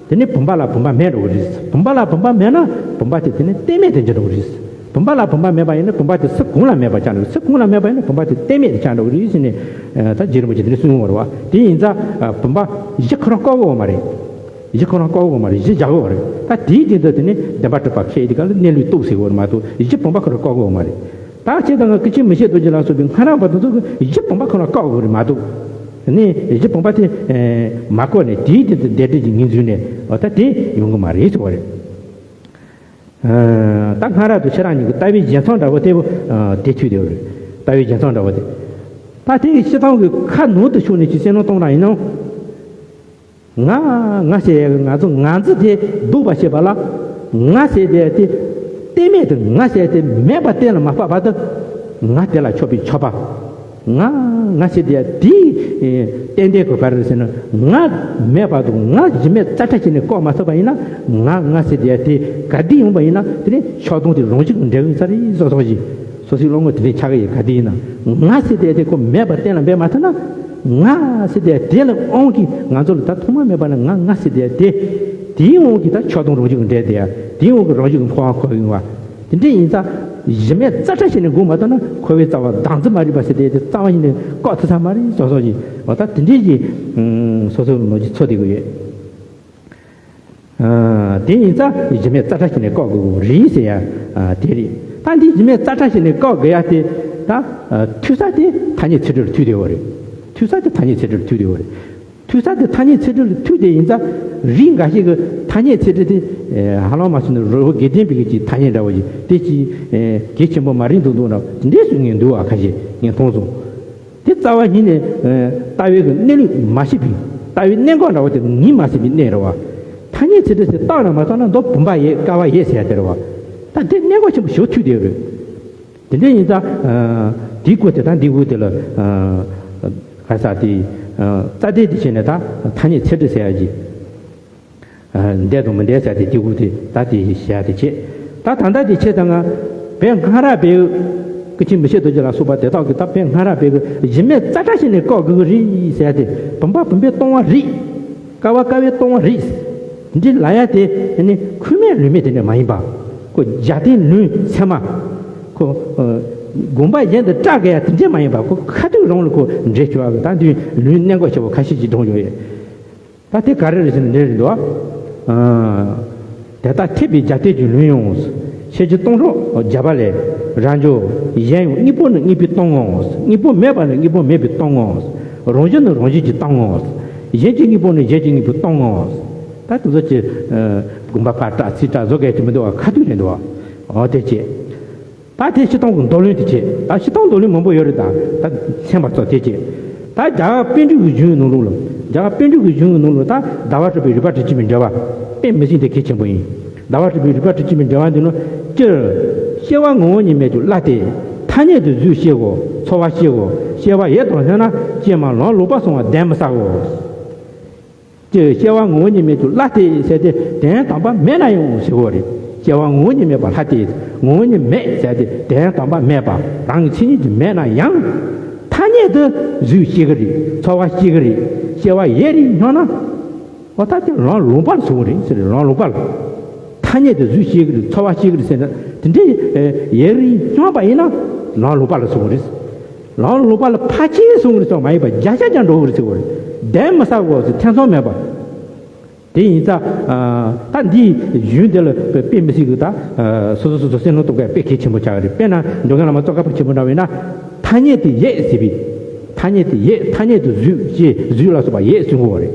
དེ་ནི་བུམ་པ་ལ་བུམ་པ་མེད་འགྲོ་གི་རེད། བུམ་པ་ལ་བུམ་པ་མེད་ན་བུམ་པ་དེ་དེ་ནི་རྟེན་མེད་དུ་འགྱུར་འགྲོ་གི་རེད། བུམ་པ་ལ་བུམ་པ་མེད་པ་ཡིན་ན་བུམ་པ་དེ་སུ་གང་ལ་མེད་པ་ཆགས་འགྲོ་གི། སུ་གང་ལ་མེད་པ་ཡིན་ན་བུམ་པ་དེ་རྟེན་མེད་དུ་ཆགས་འགྲོ་གི་རེད་ཟེར་ནས། ད་རྗེ་རིན་པོ་ཆེ་དེ་ནི་གསུངས་ཡོད་རེད་བ། དེ་ཡིན་ཙང་བུམ་པ་གཞི་ཁོ་རང་བཀག་གི་ཡོད་མ་རེད། གཞི་ཁོ་རང་བཀག་གི་ཡོད་མ་རེད། གཞི་བཞག་གི་ཡོད་རེད། ད་དེའི་སྟེང་དུ་དེ་ནི་བདེན་པར་གྲུབ་པ་ཁེལ་དེ་ག་ལ་གནས་ལུགས་རྟོགས་ཟེར་གི་ཡོད་རེད་མ་གཏོགས་གཞི་བུམ་པ་ཁོ་རང་བཀག་གི་ཡོད་མ་རེད། ད་ཁྱེད་དང་ང་ཀུན་མཁྱེན་མི་ཕྱེད་རྡོ་རྗེ་ལ་སོགས་པའི་སྔ་རབས་པ་དེ་ཚོ་གིས་གཞི་བུམ་པ་ཁོ་རང་བཀག་གི་ཡོད་རེད་མ་གཏོགས། ནི་གཞི་བུམ་པ་དེ་མ་བཀག་ནས་དེའི་སྟེང་དུ་བདེན་གྲུབ་ཀྱི་ངོས་འཛིན་ནས། འོ་ད་དེ་ཡོང་གི་མ་རེད་ཟེར་བ་རེད། ད་སྔ་རབས་དང་ཕྱི་རབས་གཉིས་ཀྱི་ལྟ་བའི་བརྒྱུད་མཚམས་འདྲ་བོ་དེ་བོ་དེ་ཐུག་བསྡད་ཡོད་རེད། ལྟ་བའི་བརྒྱུད་མཚམས་འདྲ་བོ་དེ། ད་དེ་ཡི་སྤྱིར་བཏང་གི་ཁ་ནང་དུ་ཤོར་ནས་ཅིག་བསམ་བློ་གཏོང་ར་ཡིན་ན། ང་ང་ཟེར་ཡ་གི་ང་ཚོ་ང་ཚོ་དེ་ལྡོག་པ་བྱེད་པ་ལ། ང་ཟེར་དེ་དེ་གཏན་མེད་དུ་ང་ཟེར་དེ་མེད་པ་གཏན་ལ་མ་ཕབ་བར་དུ། ང་དེ་ལ་ཕྱོགས་པའི་ཕྱོགས་པ། ང་ང་ཟེར་དེ་དེའི་ཏན་ཏན་གོ་ག་རེ་ཟེར་ན། ང་མེད་པ་དང་ང་གཞི་མེད་རྩ་བྲལ་བྱས་ནས་བཀག་མ་ཐུབ་པ་ཡིན་ན། ང་ང་ཟེར་དེ་དེ་ག་དུས་ཡོང་པ་ཡིན་ན་དེ་ནི་ཆགས་སྡང་དེ་རང་བཞིན་གྱིས་འདྲེས་ཡོང་ས་རེད་བཟོ་བཟོ་ཞིག་སོ་སོའི་བློ་ངོར་དེ་འདྲའི་ཆགས་ཀྱི་ཡོད། ག་དུས་ཡིན་ན་ང་ཟེར་དེ་དེ་ཁོ་མེད་པ་གཏན་ལ་འབེབས་མ་ཐུབ་ན། ང་ཟེར་དེ་དེ་ལ་དབང་གིས་ང་ཚོ་ལ་ད་ཐོག་མ་མེད་པ་ནས་ང་ང་ཟེར་དེ་དེ་དེའི་དབང་གིས་ད་ཆགས་སྡང་རང་བཞིན་གྱིས་འདྲེས་དེ་ཡ། དེའི་དབང་གིས་རང་བཞིན་གྱིས་འཁོར་བ་འཁོར་ཡོང་བ། དེ་འདྲ་ཡིན་ཙང་གཞི་མེད་རྩ་བྲལ་བྱས་ནས་འགོག་མ་ཐུབ་ན་འཁོར་བའི་རྩ་བ་བདག་འཛིན་མ་རིག་པ་ཟེར་དེ་དེ་རྩ་བ་ཉིད་ནས་བཀག་ཐུབ་ས་མ་རེད་བཟོ་བཟོ་ཞིག་འོ་ད་དེ་འདྲའི་ཞིག་སོ་སོའི་ལོ་རྒྱུས་ཚོ་དེ་གི་ཡོད། ཨ། དེ་ཡིན་ཙང་གཞི་མེད་རྩ་བྲལ་བྱས་ནས་བཀག་དགོས་རེད་ཟེར་ཡ། ཨ། དེ་རེད། ད་འདི་གཞི་མེད་རྩ་བྲལ་བྱས་ནས་བཀག་དགོས་ཡ་དེ། ད། ཨ། ཐུག་ས་དེ་ཐ་སྙད་ཚིག་འབྲུ་ལ་ཐུག་བསྡད་ཡོད་རེད། ཐུག་ས་དེ་ཐ་སྙད་ཚིག་འབྲུ་ལ་ཐུག་བསྡད་ཡོད་རེད། ཐུག་ས་དེ་ཐ་སྙད་ཚིག་འབྲུ་ལ་ཐུག་དེ་ཡིན་ཙང་རིགས་འགའ་ཞིག་གིས་ཐ་སྙད་ཚིག་འབྲུ་དེ། ཨ། ཧ་ལམ་མ་བྱུང་ན་རི་བོ་དགེ་ལྡན་པའི་གི་ཅིག་ཐ་སྙད་འདྲ་བོ་ཞིག་དེ་ཅིག་ཨ། གལ་ཆེན་པོ་མ་རེད་འདུག་འདུག་ན་དེ་འདྲས་སུ་ངས་འདུག་བ། ཁ་ཤས་ངས་མཐོང་སོང་། དེ་རྩ་བ་ཉིད་ནས། ཨ། ལྟ་བའི་གི་གནས་ལུགས་མ་ཤེས་པའི། ལྟ་བའི་གནད་འགག་འདྲ་བོ་དེ་ངོས་མ་ཟིན་པའི་གནས་རེད་བ། ཐ་སྙད་ཚིག་འབྲུ་ཟེར་བཏགས་ན་མ་བཏགས་ན་མདོ་བུམ་པ་ཡོད་ཀ་བ་ཡོད་ཟེར་ཡ་དེ་རེད་བ། ད་དེ་གནད་འགག་ཆེན་པོ་ཞིག་ཐུག་བསྡད་ཡོད་རེད། དེ་འདྲ་ཡིན་ཙང་། ཨ། དེའི་སྐོར་དེ་དང་འདིའི་སྐོར་དེ་ལ། ཨ། ག་རེ་ཟེར་དེ། ཨ། རྩ་དོན་དེ་བྱས་ནས་ད་ཐ་སྙད་ཚིག་འབྲུ་ཟེར་ཡ་ཅིག་ཨ། འདྲ་དང་མི་འདྲ་ཟེར་དེ་དེའི་སྐོར་དེ་ད་དེ་བཤད་དེ་བྱས། ད་ ད་ད་ལྟ་དེ་ཁྱེད་དང་ང་བོད་སྔ་རབས་པའི་ཀུན་མཁྱེན་མི་ཕྱེད་རྡོ་རྗེ་ལ་སོགས་པ་དེ་དག་གིས་ད་བོད་སྔ་རབས་པའི་གཞི་མེད་རྩ་བྲལ་ཞིག་ནས་བཀག་དགོས་ཀྱི་རེད་ཟེར་ཏེ། བུམ་པ་བུམ་པས་སྟོང་བ་རེད། ཀ་བ་ཀ་བས་སྟོང་བ་རེད། འདི་ལ་ཡ་དེ་ནི་ཁུངས་མེད་ལུང་མེད་དེ་འདྲ་མ་ཡིན་པ། ཁོ་རྒྱལ་བསྟན་ལུང་ཚད་མ། ཁོ་ཨ་དགོངས་པ་གཞན་དུ་གྲགས་དགོས་ཡ་དེ་འདྲ་མ་ཡིན་པ། ཁོ་ཁ་ཐུག་རང་ལ་ཁོ་འགྲེལ་བྱེད་པ་གི་ད་འདི་ལུང་གནད་འགག་ཆེ་བོ་ཁ་ཤས་ཅིག་བགྲངས་ཡོད་ཡོད། ད་དེ་ག་རེ་རེད་ཟེར་ན་འདི་རེད་འདུག་ཨ། དེ་ལྟར་ཐེག་པའི་རྒྱལ་བསྟན་གྱི་ལུང་ཡང་། ཤེར་ཕྱིན་སྟོང་གྲོགས་བརྒྱ་པ་ལས། རབ་འབྱོར་གཞན་ཡང་། དངོས་པོ་ནི་དངོས་པོའི་སྟོང་ངོ་། དངོས་པོ་མེད་པ་ནི་དངོས་པོ་མེད་པའི་སྟོང་ངོ་། རང་བཞིན་ནི་རང་བཞིན་གྱི་སྟོང་ངོ་། གཞན་གྱི་དངོས་པོ་ནི་གཞན་གྱི་དངོས་པོའི་སྟོང་ངོ་། ད་དེ་ཚོ་ཀྱི་ཨ་དགོངས་པ་ཕར་བཀྲལ་ཚུར་བཀྲལ་བཟོ་དགོས་ཀྱི་མི་འདུག་བ། ཁ་ཐུག་རེད་འདུག་བ། འོ་དེ་བྱས། ད་དེ་སྤྱིར་བཏང་གི་མདོ་ལུང་དེ་བྱས། ད་སྤྱིར་བཏང་མདོ་ལུང་མང་པོ་ཡོད་རེད། ད་ད་མཚན་པ་ཚོ་དེ་བྱས། ད་རྒྱ་གར་པཎ་གྲུབ་ཀྱི་གཞུང་གི་ནང་ལོགས་ལ། རྒྱ་གར་པཎ་གྲུབ་ཀྱི་གཞུང་གི་ནང་ལོགས་ད་ཟླ་བ་གྲགས་པའི་རིག་པ་དྲུག་ཅུ་པའི་འགྲེལ་པ། དཔེ་མི་སྲིད་དེ་གལ་ཆེན་པོ་ཡིན། ཟླ་བ་གྲགས་པའི་རིག་པ་དྲུག་ཅུ་པའི་འགྲེལ་པ་འདི་ནི། སྤྱིར་སྐྱེ་བ་ངོ་བོ་ཉིད་མེད་ཀྱང་བླ་སྟེ། ཐ་སྙད་དུ་གཟུགས་སྐྱེའོ། ཚོར་བ་སྐྱེའོ། སྐྱེ་བ་ཡོད་དོ་ཞེ་ན། ཀྱེ་མ་ལམ་ལོག་པར་སོང་བ་གདན་མི་ཟ་གོ། ཀྱེ་སྐྱེ་བ་ངོ་བོ་ཉིད་མེད་ཀྱང་བླ་སྟེ་ཟེར་ཏེ་གདན་དམ་པ་མེད་ན་ཡང་ཟེར་བ་རེད། སྐྱེ་བ་ངོ་བོ་ཉིད་མེད་པ་བླ་སྟེ། ངོ་བོ་ཉིད་མེད་ཟེར་ཏེ་གདན་དམ་པ་མེད་པ། རང་གི་མཚན་ཉིད་ཀྱིས་མེད་ན་ཡང་། ཐ་སྙད་དུ་གཟུགས་སྐྱེ་གི་རེད། ཚོར་བ་སྐྱེ་གི་རེད། སྐྱེ་བ་ཡོད་རེད་སྙམ་ན། འོ་ད་དེ་ལམ་ལོག་པ་ལ་ཟེར་བ་རེད་ཟེར། ལམ་ལོག་པ་ལ། ཐ་སྙད་དུ་གཟུགས་སྐྱེ་གི་རེད། ཚོར་བ་སྐྱེ་གི་རེད་ཟེར་ན། དེ་འདྲའི་ཡོད་རེད་སྙམ་པ་ཡིན་ན་ལམ་ལོག་པ་ལ་ཟེར་བ་རེད། ལམ་ལོག་པ་ལ་ཕར་ཕྱིན་སོང་རེད་ཟེར་བ་མ་ཡིན་པར་བརྒྱ་ཆ་བརྒྱ་འགྲོ་གི་རེད་ཟེར་བ་རེད། གདན་མི་ཟ་གོ་ཟེར། ཐེ་ཚོམ་མེད་པ། དེ་ཡིན་ཙང་། ད་འདིའི་གཞུང་འདི་ལ་དཔེ་མི་སྲིད་ཀྱི་ད་སོ་སོ་སོ་སོ་སེམས་ནང་གཏོང་ག་དཔེ་གལ་ཆེན་པོ་ཆགས་ཀྱི་རེད། དཔེར་ན་འགྲོ་མགོན་བླ་མ་ཙོང་ཁ་པ་ཆེན་པོ་འདྲ་བས་ན། ཐ་སྙད་དུ་ཡོད་ཟེར་བའི། ཐ་སྙད་དུ་ཡོད། ཐ་སྙད་དུ་གཟུགས་ཅེས་གཟུགས་ལ་སོགས་པ་ཡོད་གསུང་གི་ཡོད་རེད།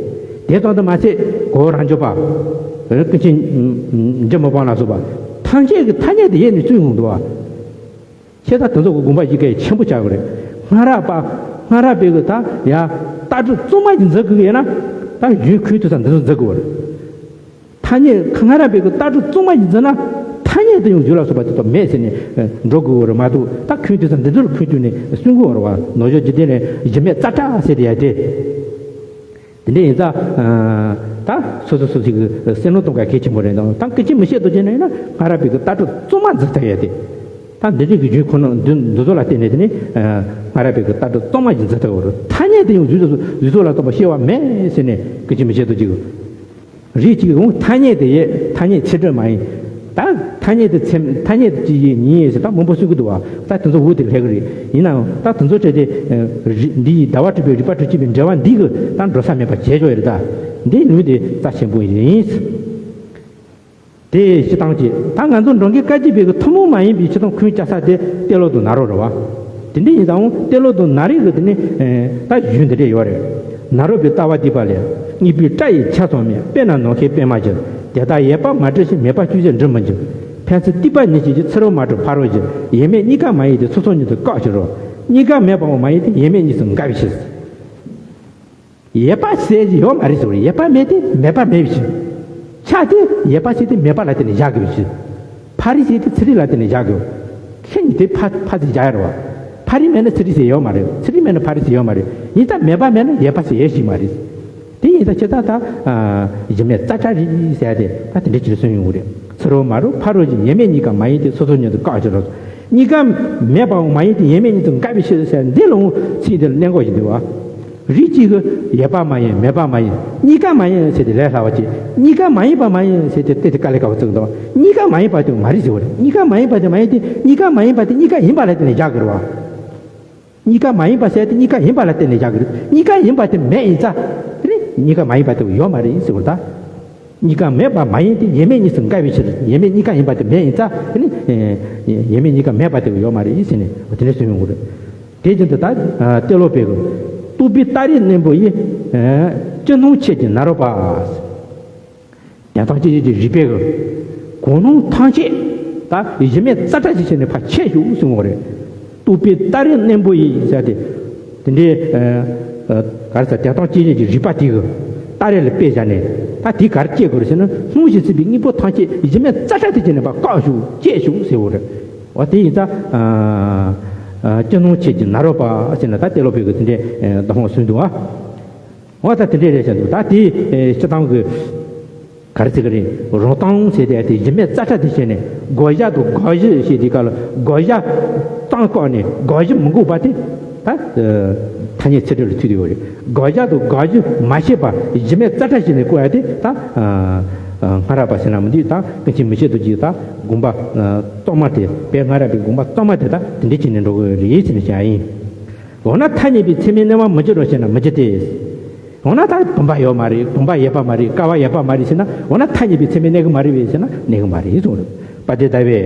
དེ་ཙམ་དུ་མ་ཟད་གོ་རབ་འབྱོར་པ། ཀུན་མཁྱེན་འཇམ་དཔལ་དབང་ལ་སོགས་པ། ཐམས་ཅད་ཀྱིས་ཐ་སྙད་དུ་ཡོད་ནས་གསུང་ཡོང་འདུག་བ། ཁྱེད་ད་དེ་ཚོ་གི་དགོངས་པ་ཡིད་ཀྱི་ཆེན་པོ་ཆགས་ཀྱི་རེད། སྔ་རབས་པ། སྔ་རབས་པའི་གི་ད་ཡ་ལྟ་གྲུབ་གཙང་མ་ཞིག་འཛིན་དགོས་ཀྱི་ཡོད་ན། ད་གཞུང་ཁུངས་ཐུག་ས་འདི་ཚོ་འཛིན་དགོས་པ་རེད། ཐ་སྙད་སྔ་རབས་པའི་གི་ལྟ་གྲུབ་གཙང་མ་ཞིག་འཛིན་ན། ཐ་སྙད་དུ་ཡང་གཟུགས་ལ་སོགས་པ་དེ་ཚོ་མེད་ཟེར་ནས་འགྲོ་དགོས་པ་རེད་མ་གཏོགས། ད་ཁུངས་ཐུག་ས་འདི་ཚོར་ཁུངས་ཐུག་ནས་གསུང་དགོས་པ་རེད་བ། ནོར་བཞི་འཇིག་རྟེན་ལས་གཞི་མེད་རྩ་དྲག་ཟེར་དེ་ཡ་དེ། དེ་འདྲ་ཡིན་ཙང་། ད་སོ་སོ་སོ་སོའི་གི་སེམས་ནང་གཏོང་ག་གལ་ཆེན་པོ་རེད་དང་། ད་ཀུན་མཁྱེན་མི་ཕྱེད་རྡོ་རྗེ་ནས་ཡིན་ན་སྔ་རབས་པའི་གི་ལྟ་གྲུབ་གཙང་མ་འཛིན་ཐུབ་ཡ་དེ། ད་འདི་འདྲའི་གི་རྒྱུན་ཁོ་ན་འདི་འདི་ཚོ་ལ་བརྟེན་ནས་དེ་ནི་སྔ་རབས་པའི་གི་ལྟ་གྲུབ་གཙང་མ་ཞིག་འཛིན་ཐུབ་པ་རེད། ཐ་སྙད་དུ་ཡང་གཟུགས་སོགས་གཟུགས་སོགས་ལ་སོགས་པ་སྐྱེ་བ་མེད་ཟེར་ནས་ཀུན་མཁྱེན་མི་ཕྱེད་རྡོ་རྗེ་གི། རིགས་གཅིག་འོང་། ཐ་སྙད་དུ་ཡོད། ཐ་སྙད་ཚིག་འབྲུ་མ་ཡིན། ད་ཐ་སྙད་དུ་ཚེ། ཐ་སྙད་དུ་ཅི་ཡིན་ཉིད་ཡིན་ཟེར་ད་མང་པོ་གསུང་གི་འདུག་བ། ད་དེ་ཚོ་འུ་དེ་ལྷད་གི་རེད། ཡིན་ནའང་ད་དེ་ཚོ་འཕྲད་དེ། རི། འདི་ཡི་ཟླ་བ་གྲགས་པའི་རིག་པ་དྲུག་ཅུ་པའི་འགྲེལ་པ་འདི་གི་ད་འགྲོ་ས་མེད་པ་བྱས་ཆོག་ཡོད་རེད་ད། འདི་ལུང་དེ་རྩ་ཆེན་པོ་ཡིན། དེ་སྤྱིར་བཏང་གི་ད་ང་ཚོ་འགྲོ་མགོན་བཀའ་བརྒྱུད་པའི་གི་ཐུན་མོང་མ་ཡིན་པའི་སྤྱིར་བཏང་ཁུངས་བཅའ་ས་དེ་ཏེ་ལོ་དང་ནཱ་རོ་རེད་བ། དེ་འདྲ་ཡིན་ཙང་ཏེ་ལོ་དང་ནཱ་རོའི་གི་དེ་ནི་ད་གཞུང་འདི་འདྲ་ཡོད་རེད། ནཱ་རོ་པའི་ལྟ་བ་བསྡུས་པ་ལས། དངོས་པོའི་སྒྲ་ཡི་ཆ་ཚང་མེད། དཔེར་ན་ནམ་མཁའི་པདྨ་བཞིན། དེ་ལྟར་ཡོད་པ་མ་གྲུབ་ཕྱིར། མེད་པ་སྐྱོ་ཞིང་འབྲི་མི་འགྱུར། ཕན་ཚུན་གཏུགས་པ་ཉིད་ཀྱིས་ཀྱང་། ཚུ་རོལ་མ་གྲུབ་ཕ་རོལ་ཕྱིར། ཡོད་མེད་གཉིས་ཀ་མ་ཡིན་ཏེ། སོ་སོ་ཉིད་དུ་བཀག་ཕྱིར་རོ། གཉིས་ཀ་མེད་པའང་མ་ཡིན་ཏེ། ཡོད་མེད་གཉིས་སུ་འགལ་བའི་ཕྱིར། ཡོད་པ་ཟེར་གྱི་ཡོད་མ་རེད་ཟེར་བ་རེད། ཡོད་པ་མེད་དེ་མེད་པ་མེད་པའི་ཕྱིར། ཆ་དེ་ཡོད་པ་ཟེར་དེ་མེད་པ་ལ་བརྟེན་ནས་བཞག་དགོས་པའི་ཕྱིར། ཕ་རི་ཟེར་དེ་ཚི་རི་ལ་བརྟེན་ནས་བཞག་དགོས། ཁྱེད་གཉིས་དེ་ཕ་ཕ་ཟེར་བཞག་ཡ་རེད་བ། ཕ་རི་མེད་ན་ཚི་རི་ཟེར་ཡོད་མ་རེད། ཚི་རི་མེད་ན་ཕ་རི་ཟེར་ཡོད་མ་རེད། ཡིན་ཙང་མེད་པ་མེད་ན་ཡོད་པ་ཟེར་ཡོད་ཞིག་མ་རེད། དེ་ཡིན་ཙང་ཁྱེད་ད་ད་གཞི་མེད་རྩ་བྲལ་རེད་ཟེར་ཡ་དེ་ད་དེ་འདྲ་ཅིག་གསུངས་ཡོང་གི་རེད། ཚུ་རོལ་མ་གྲུབ་ཕ་རོལ་ཕྱིར། ཡོད་མེད་གཉིས་ཀ་མ་ཡིན་ཏེ། སོ་སོ་ཉིད་དུ་བཀག་ཕྱིར་རོ། གཉིས་ཀ་མེད་པའང་མ་ཡིན་ཏེ། ཡོད་མེད་གཉིས་སུ་འགལ་བའི་ཕྱིར་ཟེར་འདི་ལ་འོང་ཚིག་འདི་ལ་གནད་འགག་ཞིག་འདུག་བ། རིགས་གཅིག་གིས་ཡོད་པ་མ་ཡིན། མེད་པ་མ་ཡིན། གཉིས་ཀ་མ་ཡིན་ཟེར་ཏེ་ལས་སླ་བ་བྱེད། གཉིས་ཀ་མ་ཡིན་པ་མ་ཡིན་ཟེར་ཏེ་དེ་དེ་དཀའ་ལས་ཁག་པོ་བརྩི་གི་འདུག་བ། གཉིས་ཀ་མ་ཡིན་པ་དེ་མ་རེད་ཟེར་བ་རེད། གཉིས་ཀ་མ་ཡིན་པ་དེ་མ་ཡིན་ཏེ། གཉིས་ཀ་མ་ཡིན་པ་དེ་གཉིས་ཀ་ཡིན་པ་ལ་བརྟེན་ནས་བཞག་གི་རེད་བ། གཉིས་ཀ་མ་ཡིན་པ་ཟེར་དེ་གཉིས་ཀ་ཡིན་པ་ལ་བརྟེན་ནས་བཞག་གི་རེད། གཉིས་ཀ་ཡིན་པ་དེ་མེད་ཡིན་ཙང་། དེ་ནི་གཉིས་ཀ་མ་ཡིན་པ་དེ་ཡོད་མ་རེད་ཟེར་བ་རེད་ད། གཉིས་ཀ་མེད་པ་མ་ཡིན་ཏེ། ཡོད་མེད་གཉིས་སུ་འགལ་བའི་ཕྱིར། ཡོད་མེད་གཉིས་ཀ་ཡིན་པ་དེ་མེད་ཡིན་ཙང་། དེ་ནི་ཡོད་མེད་གཉིས་ཀ་མེད་པ་དེ་ཡོད་མ་རེད་ཟེར་ནས་དེ་འདྲ་གསུངས་ཡོང་གི་རེད། དེ་བཞིན་དུ་ད་ཏེ་ལོ་པའི་གི། རྟོག་པའི་སྟ་རེ་རྣོན་པོ་ཡིས། ཅི་སྣང་མཆེད་ཀྱིས་ནཱ་རོ་པ། དོན་དམ་དཔྱོད་བརྗོད་ཀྱི་རིགས་པའི་གི་གོ་ནོར་ཐམས་ཅད་ད་གཞི་མེད་རྩ་བྲལ་གྱི་ཆ་ནས་ཕར་ཆད་བཅུག་གསུང་བ་རེད། རྟོག་པའི་སྟ་རེ་རྣོན་པོ་ཡིས་ཟེར་ཏེ། དེ་འདྲའི་ག་རེ་ཟེར། དོན་དམ་དཔྱོད་བརྗོད་ཀྱི་རིགས་པ་དེ་གི་སྟ་རེ་ལ་དཔེ་བཞག་ནས། ད་དེ་ག་རེ་བཅད་དགོས་རེད་ཟེར་ན། སྣང་ཞིང་སྲིད་པའི་དངོས་པོ་ཐམས་ཅད་གཞི་མེད་རྩ་བྲལ་དུ་བྱས་ནས་ཕར་བཀག་བཅུག་བཅད་བཅུག་ཟེར་བ་རེད། འོ་དེ་ཡིན་ཙང་། ཅི་སྣང་མཆེད་ཀྱིས་ནཱ་རོ་པ་ཟེར་ནས་ད་ཏེ་ལོ་པའི་གི་དེ་འདྲའི་གདམས་ངག་གསུངས་འདུག་ཨ། འོ་ད་དེ་འདྲའི་རེད་ཟེར་འདུག་ད་དེ་སྤྱིར་བཏང་གི། ག་རེ་ཟེར་གི་རེད། རང་སྟོང་ཟེར་དེ་དེ་གཞི་མེད་རྩ་བྲལ་དུ་བྱས་ནས་བགོ་བཤའ་དང་བགོ་གཞི་ཞེས་དེ་ག་ལ་བགོ་བཤའ་གཏོང་བཀག་ནས་བགོ་གཞི་མི་འགོག་པ་དེ་ད་ཐ་སྙད་ཚད་འབྲས་ལ་ཐུག་བསྡད་ཡོད་རེད། བགོ་བཤའ་དང་བགོ་གཞི་མ་བྱས་པ་གཞི་མེད་རྩ་བྲལ་བྱས་ནས་བཀོད་ཡ་དེ་ད་སྔ་རབས་པ་ཟེར་ན་མི་འདུག་ད་ཀུན་མཁྱེན་མི་ཕྱེད་དུ་གྱིས་ད་དགོངས་པ་རྟོགས་མ་དེ་དཔེ་སྔ་རབས་པའི་དགོངས་པ་རྟོགས་མ་དེ་ད་དེ་འདྲ་བྱས་ནས་འགྲོ་གི་རེད་ཟེར་ནས་བཤད་ཡ་ཡིན། འོ་ན་ཐ་སྙད་པའི་ཚད་མའི་གནས་པ་མི་འགྱུར་རོ་ཞེ་ན་མི་འགྱུར་ཏེ། འོ་ན་ད་བུམ་པ་ཡོད་མ་རེད། བུམ་པ་ཡོད་པ་མ་རེད། ཀ་བ་ཡོད་པ་མ་རེད་ཟེར་ན། འོ་ན་ཐ་སྙད་པའི་ཚད་མས་གནས་ཀྱི་མ་རེད་པས་ཟེར་ན་གནས་ཀྱི་མ་རེད་གསུངས་རེད། པ་དེ་ལྟ་བས།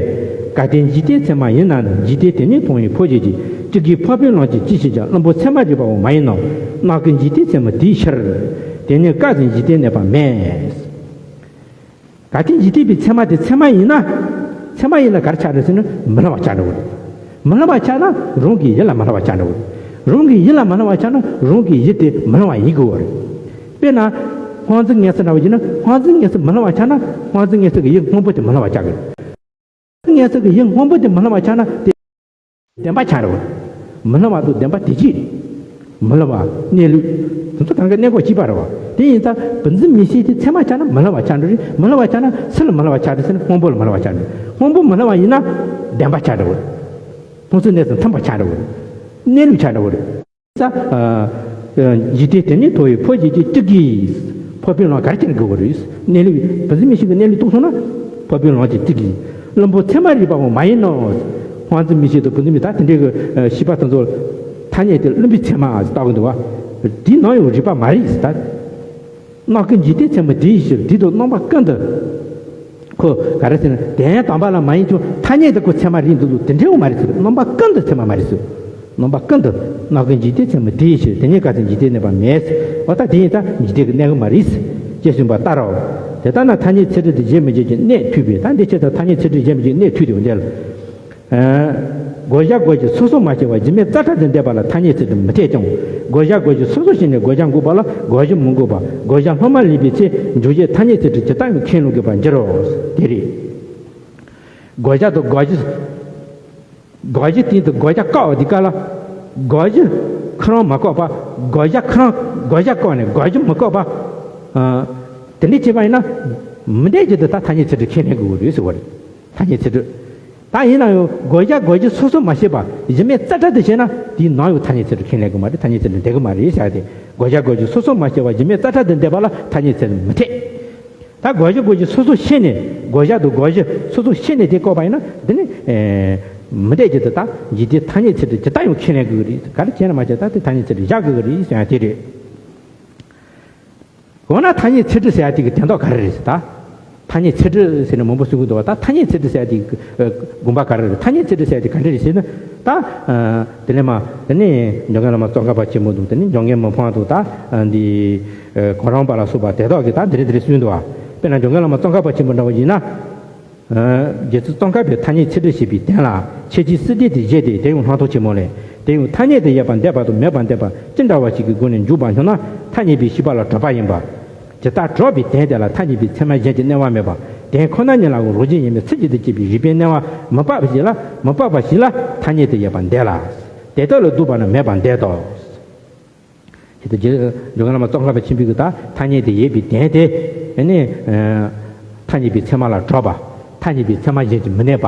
གལ་ཏེ་འཇིག་རྟེན་ཚད་མ་ཡིན་ན་ནི་འཇིག་རྟེན་དེ་ཉིད་མཐོང་བའི་འཕོ་བྱེད་ཀྱི་སྤྱི་གི་འཕགས་པའི་ལམ་གྱི་སྤྱི་ཕྱིར་ཀྱང་བླུན་པོ་ཚད་མ་རིག་པའོ་མ་ཡིན་ནོ། རྣམ་ཀུན་འཇིག་རྟེན་ཚད་མ་དེའི་ཕྱིར། དེ་ཉིད་སྐབས་ཟིན་འཇིག་རྟེན་གནས་པ་མེད། གལ་ཏེ་འཇིག་རྟེན་པའི་ཚད་མ་དེ་ཚད་མ་ཡིན་ན། ཚད་མ་ཡིན་ན་ག་རེ་ཆགས་འགྲོ་ཟེར་ན་མི་སླུ་བ་ཆགས་འགྲོ་གི་རེད། མི་སླུ་བ་ཆགས་ན་རང་གི་ཡུལ་ལ་མི་སླུ་བ་ཆགས་འགྲོ་གི་རེད། རང་གི་ཡུལ་ལ་མི་སླུ་བ་ཆགས་ན་རང་གི་ཡུལ་དེ་མི་སླུ་བ་ཡིན་དགོས་པ་རེད། དཔེར་ན། སྔོ་འཛིན་མངོན་སུམ་འདྲ་བ་ཡིན་ན་སྔོ་འཛིན་མངོན་སུམ་མི་སླུ་བ་ཆགས་ན་སྔོ་འཛིན་མངོན་སུམ་གྱི་ཡུལ་སྔོན་པོ་དེ་མི་སླུ་བ་ཆགས་ཀྱི་རེད། སྔོ་འཛིན་མངོན་སུམ་གྱི་ཡུལ་སྔོན་པོ་དེ་མི་སླུ་བ་ཆགས་ན་དེ། བདེན་པ་ཆགས་འགྲོ་གི་རེད། མི་སླུ་བ་དང་བདེན་པ་དེ་གཅིག་རེད། མི་སླུ་བ། གནས་ལུགས། དེ་ཚོ་གང་ག་གནས་སྐབས་གཅིག་པ་རེད་བ། དེ་ཡིན་ཙང་བུམ་འཛིན་མིག་ཤེས་དེ་ཚད་མ་ཆགས་ན་མི་སླུ་བ་ཆགས་འགྲོ་རེད། མི་སླུ་བ་ཆགས་ན་སུ་ལ་མི་སླུ་བ་ཆགས་འགྲོ་ཟེར་ན་སྔོན་པོ་ལ་མི་སླུ་བ་ཆགས་འགྲོ། སྔོན་པོ་མི་སླུ་བ་ཡིན་ན་བདེན་པ་ཆགས་འགྲོ་གི་རེད། མཐོང་ཚུལ་གནས་སུ་མཐུན་པ་ཆགས་འགྲོ་གི་རེད། གནས་ལུགས་ཆགས་འགྲོ་གི་རེད། ས། ཨ། འཇིག་རྟེན་དེ་ཉིད་མཐོང་བའི་འཕོ་བྱེད་ཀྱི་སྤྱི་གི་འཕགས་པའི་ལམ་ག་རེ་བྱས་ནས་དགོས་པ་རེད། གནས་ལུགས་བུམ་འཛིན་མིག་ཤེས་ཀྱི་གནས་ལུགས་རྟོགས་སོང་ན་འཕགས་པའི་ལམ་གྱི་སྤྱི་གི་བླུན་པོ་ཚད་མ་རིག་པའོ་མ་ཡིན་ནོ། སྔོ་འཛིན་མིག་ཤེས་དང་བུམ་འཛིན་མིག་ད་དེ་འདྲའི་གི་ཤེས་པ་དེ་ཚོ་ཐ་སྙད་དེ་བླུན་པོའི་ཚད་མ་ལྟ་གི་འདུག་བ། དེའི་ནང་ཡང་རིག་པ་མ་རེད་ཟེར་ད། རྣམ་ཀུན་འཇིག་རྟེན་ཚད་མ་དེའི་ཕྱིར་དེ་དང་རྣམ་པ་ཀུན་ཏུ། ཁོ་ག་རེ་ཟེར་ན་དོན་དམ་པ་ལ་མ་ཡིན་ཀྱང་ཐ་སྙད་དུ་ཁོ་ཚད་མ་རེད་འདུག་འདུག་དེ་འདྲའི་མ་རེད་ཟེར། རྣམ་པ་ཀུན་ཏུ་ཚད་མ་མ་རེད་ཟེར། རྣམ་པ་ཀུན་ཏུ་རྣམ་ཀུན་འཇིག་རྟེན་ཚད་མ་དེའི་ཕྱིར་དེ་ཉིད་སྐབས་ཟིན་འཇིག་རྟེན་གནས་པ་མེད། འོ་ད་དེ་ཡིན་ཙང་འཇིག་རྟེན་གྱི་གནས་ཀྱི་མ་རེད། ཅེས་གསུངས་པ་ལྟར་རོ། དེ་ལྟར་ན་ཐ་སྙད་ཚད་འབྲས་དེ་གཞལ་མི་འགྱུར་གྱི་གནད་ཐུག་པས། ད་འདི་ཕྱིར་ད་ཐ་སྙད་ཚད་འབྲས་གཞལ་མི་འགྱུར་གནད་ཐུག་དེ་འོ་འདི་ལ། བགོ་བཤའ་བགོ་གཞི་སོ་སོར་མ་ཕྱེ་བར་གཞི་མེད་རྩ་བྲལ་དུ་འདས་པ་ལ་ཐ་སྙད་ཚད་འབྲས་མི་འཐད་ཀྱང་། བགོ་བཤའ་བགོ་གཞི་སོ་སོར་ཕྱེ་ནས་བགོ་བཤའ་འགོག་པ་ལ་བགོ་གཞི་མི་འགོག་པ། བགོ་བཤའ་སློབ་མ་ལེན་པའི་ཚེ་འཇོག་བྱེད་ཐ་སྙད་ཚད་འབྲས་ཇི་ལྟར་ཡང་ཁས་ལེན་དགོས་པར་འགྱུར་རོ། དེ་རེད། བགོ་བཤའ་དང་བགོ་གཞི། བགོ་གཞི་སྟེང་དུ་བགོ་བཤའ་བཀག་པ་འདི་ག་ལ། བགོ་གཞི་ཁོ་རང་མ་བཀག་པ། བགོ་བཤའ་ཁོ་རང་བགོ་བཤའ་བཀག་ནས་བགོ་གཞི་མི་བཀག་པ། དེ་འདྲ་བྱས་པ་ཡིན་ན། མི་འཐད་ཀྱི་འདི་ལྟར་ཐ་སྙད་ཚད་འབྲས་ཁས་ལེན་དགོས་ཀྱི་རེད་ཟེར་བ་རེད། ཐ་སྙད་ཚད་འབྲས། ད་ཡིན་ན་ཡང་བགོ་བཤའ་བགོ་གཞི་སོ་སོར་མ་ཕྱེ་བར་གཞི་མེད་རྩ་བྲལ་དུ་བྱས་ན་དེའི་ནང་ཡང་ཐ་སྙད་ཚད་འབྲས་ཁས་ལེན་དགོས་མ་རེད། ཐ་སྙད་ཚད་འབྲས་འདོད་ཀྱི་མ་རེད་བྱས་ཏེ། བགོ་བཤའ་བགོ་གཞི་སོ་སོར་མ་ཕྱེ་བར་གཞི་མེད་རྩ་བྲལ་དུ་འདས་པ་ལ་ཐ་སྙད་ཚད་འབྲས་མི་འཐད། ད་བགོ་གཞི་བགོ་གཞི་སོ་སོར་ཕྱེ་ནས་བགོ་བཤའ་དང་བགོ་གཞི་སོ་སོར་ཕྱེ་ནས་དེ་བཀག་པ་ཡིན་ན་འདི་ནི་མི་འཐད་ཀྱི་འདི་ལྟར་འཇིག་རྟེན་ཐ་སྙད་ཚད་འབྲས་ཇི་ལྟར་ཡང་ཁས་ལེན་དགོས་ཀྱི་རེད། ག་རེ་བྱས་ན་མ་བྱས་ད་དེ་ཐ་སྙད་ཚད་འབྲས་བཞག་དགོས་ཀྱི་རེད་ཟེར་ཡ་དེ་རེད། འོ་ན་ཐ་སྙད་ཚད་འབྲས་ཟེར་ཡ་དེ་གི་དོན་དག་ག་རེ་རེད་ཟེར་ད། ཐ་སྙད་ཚད་འབྲས་ཟེར་ནས་མང་པོ་གསུང་གི་འདུག་བ། ད་ཐ་སྙད་ཚད་འབྲས་ཟེར་ཡ་དེ་གི་དགོངས་པ་ག་རེ་རེད། ཐ་སྙད་ཚད་འབྲས་ཟེར་ཡ་དེ་ག་འདྲ་རེད་ཟེར་ན། ད་དེ་ནས་མ་དེ་ནས་འཇམ་མགོན་བླ་མ་ཙོང་ཁ་པ་ཆེན་པོ་འདུག་དེ་ནས་འཇམ་མགོན་མི་ཕམ་འདུག་ད་འདི་གོ་རམས་པ་ལ་སོགས་པ་དེ་དག་གིས་ད་འདི་རེད་འདི་རེད་གསུངས་འདུག་བ། དཔེར་ན་འཇམ་མགོན་བླ་མ་ཙོང་ཁ་པ་ཆེན་པོ་འདྲ་བོ་ཡིན་ན། རྗེ་བཙུན་ཙོང་ཁ་པས་ཐ་སྙད་ཚད་འབྲས་ཞེས་པའི་དོན་ལ་ཁྱད་ཆོས་སྲིད་དོན་དེ་བཞེད་དེ། དེ་ཡང་སྣང་སྟོང་ཆེན་མོ་ལས། དེ་ཡང་ཐ་སྙད་དུ་ཡོད་པར་འདོད་པ་དང་མེད་པར་འདོད་པ་ཅི་འདྲ་བ་ཞིག་གི་སྒོ་ནས་འཇུག་པར་སྙམ་ན་ཐ་སྙད་པའི་ཤེས་པ་ལ་གྲགས་པ་ཡིན་པ། ཇི་ལྟར་གྲགས་པའི་དོན་དེ་ལ་ཐ་སྙད་པའི་ཚད་མ་གཞན་གྱི་གནས་པ་མེད་པ། དོན་ཁོ་ན་ཉིད་ལའང་རང་བཞིན་ཡོད་མེད་ཚུལ་གྱིས་དེ་སྐྱེད་པའི་རིགས་པའི་གནས་པ་མི་དཔག་པ་ཞིག་ལ་མི་དཔག་པ་ཞིག་ལ་ཐ་སྙད་དུ་ཡོད་པར་འདོད་ལ། དེ་ལྟར་ལ་ལྡོག་པ་ན་མེད་པར་འདོད་དོ། ཞེས་དང་། རྗེ་འཇམ་མགོན་བླ་མ་ཙོང་ཁ་པ་ཆེན་པོའི་གི་ད་ཐ་སྙད་དུ་ཡོད་པའི་དོན་དེ། ཨ་ནི། ཐ་སྙད་པའི་ཚད་མ་ལ་གྲགས་པ། ཐ་སྙད་པའི་ཚད་མ་གཞན་གྱིས་མི་གནས་པ།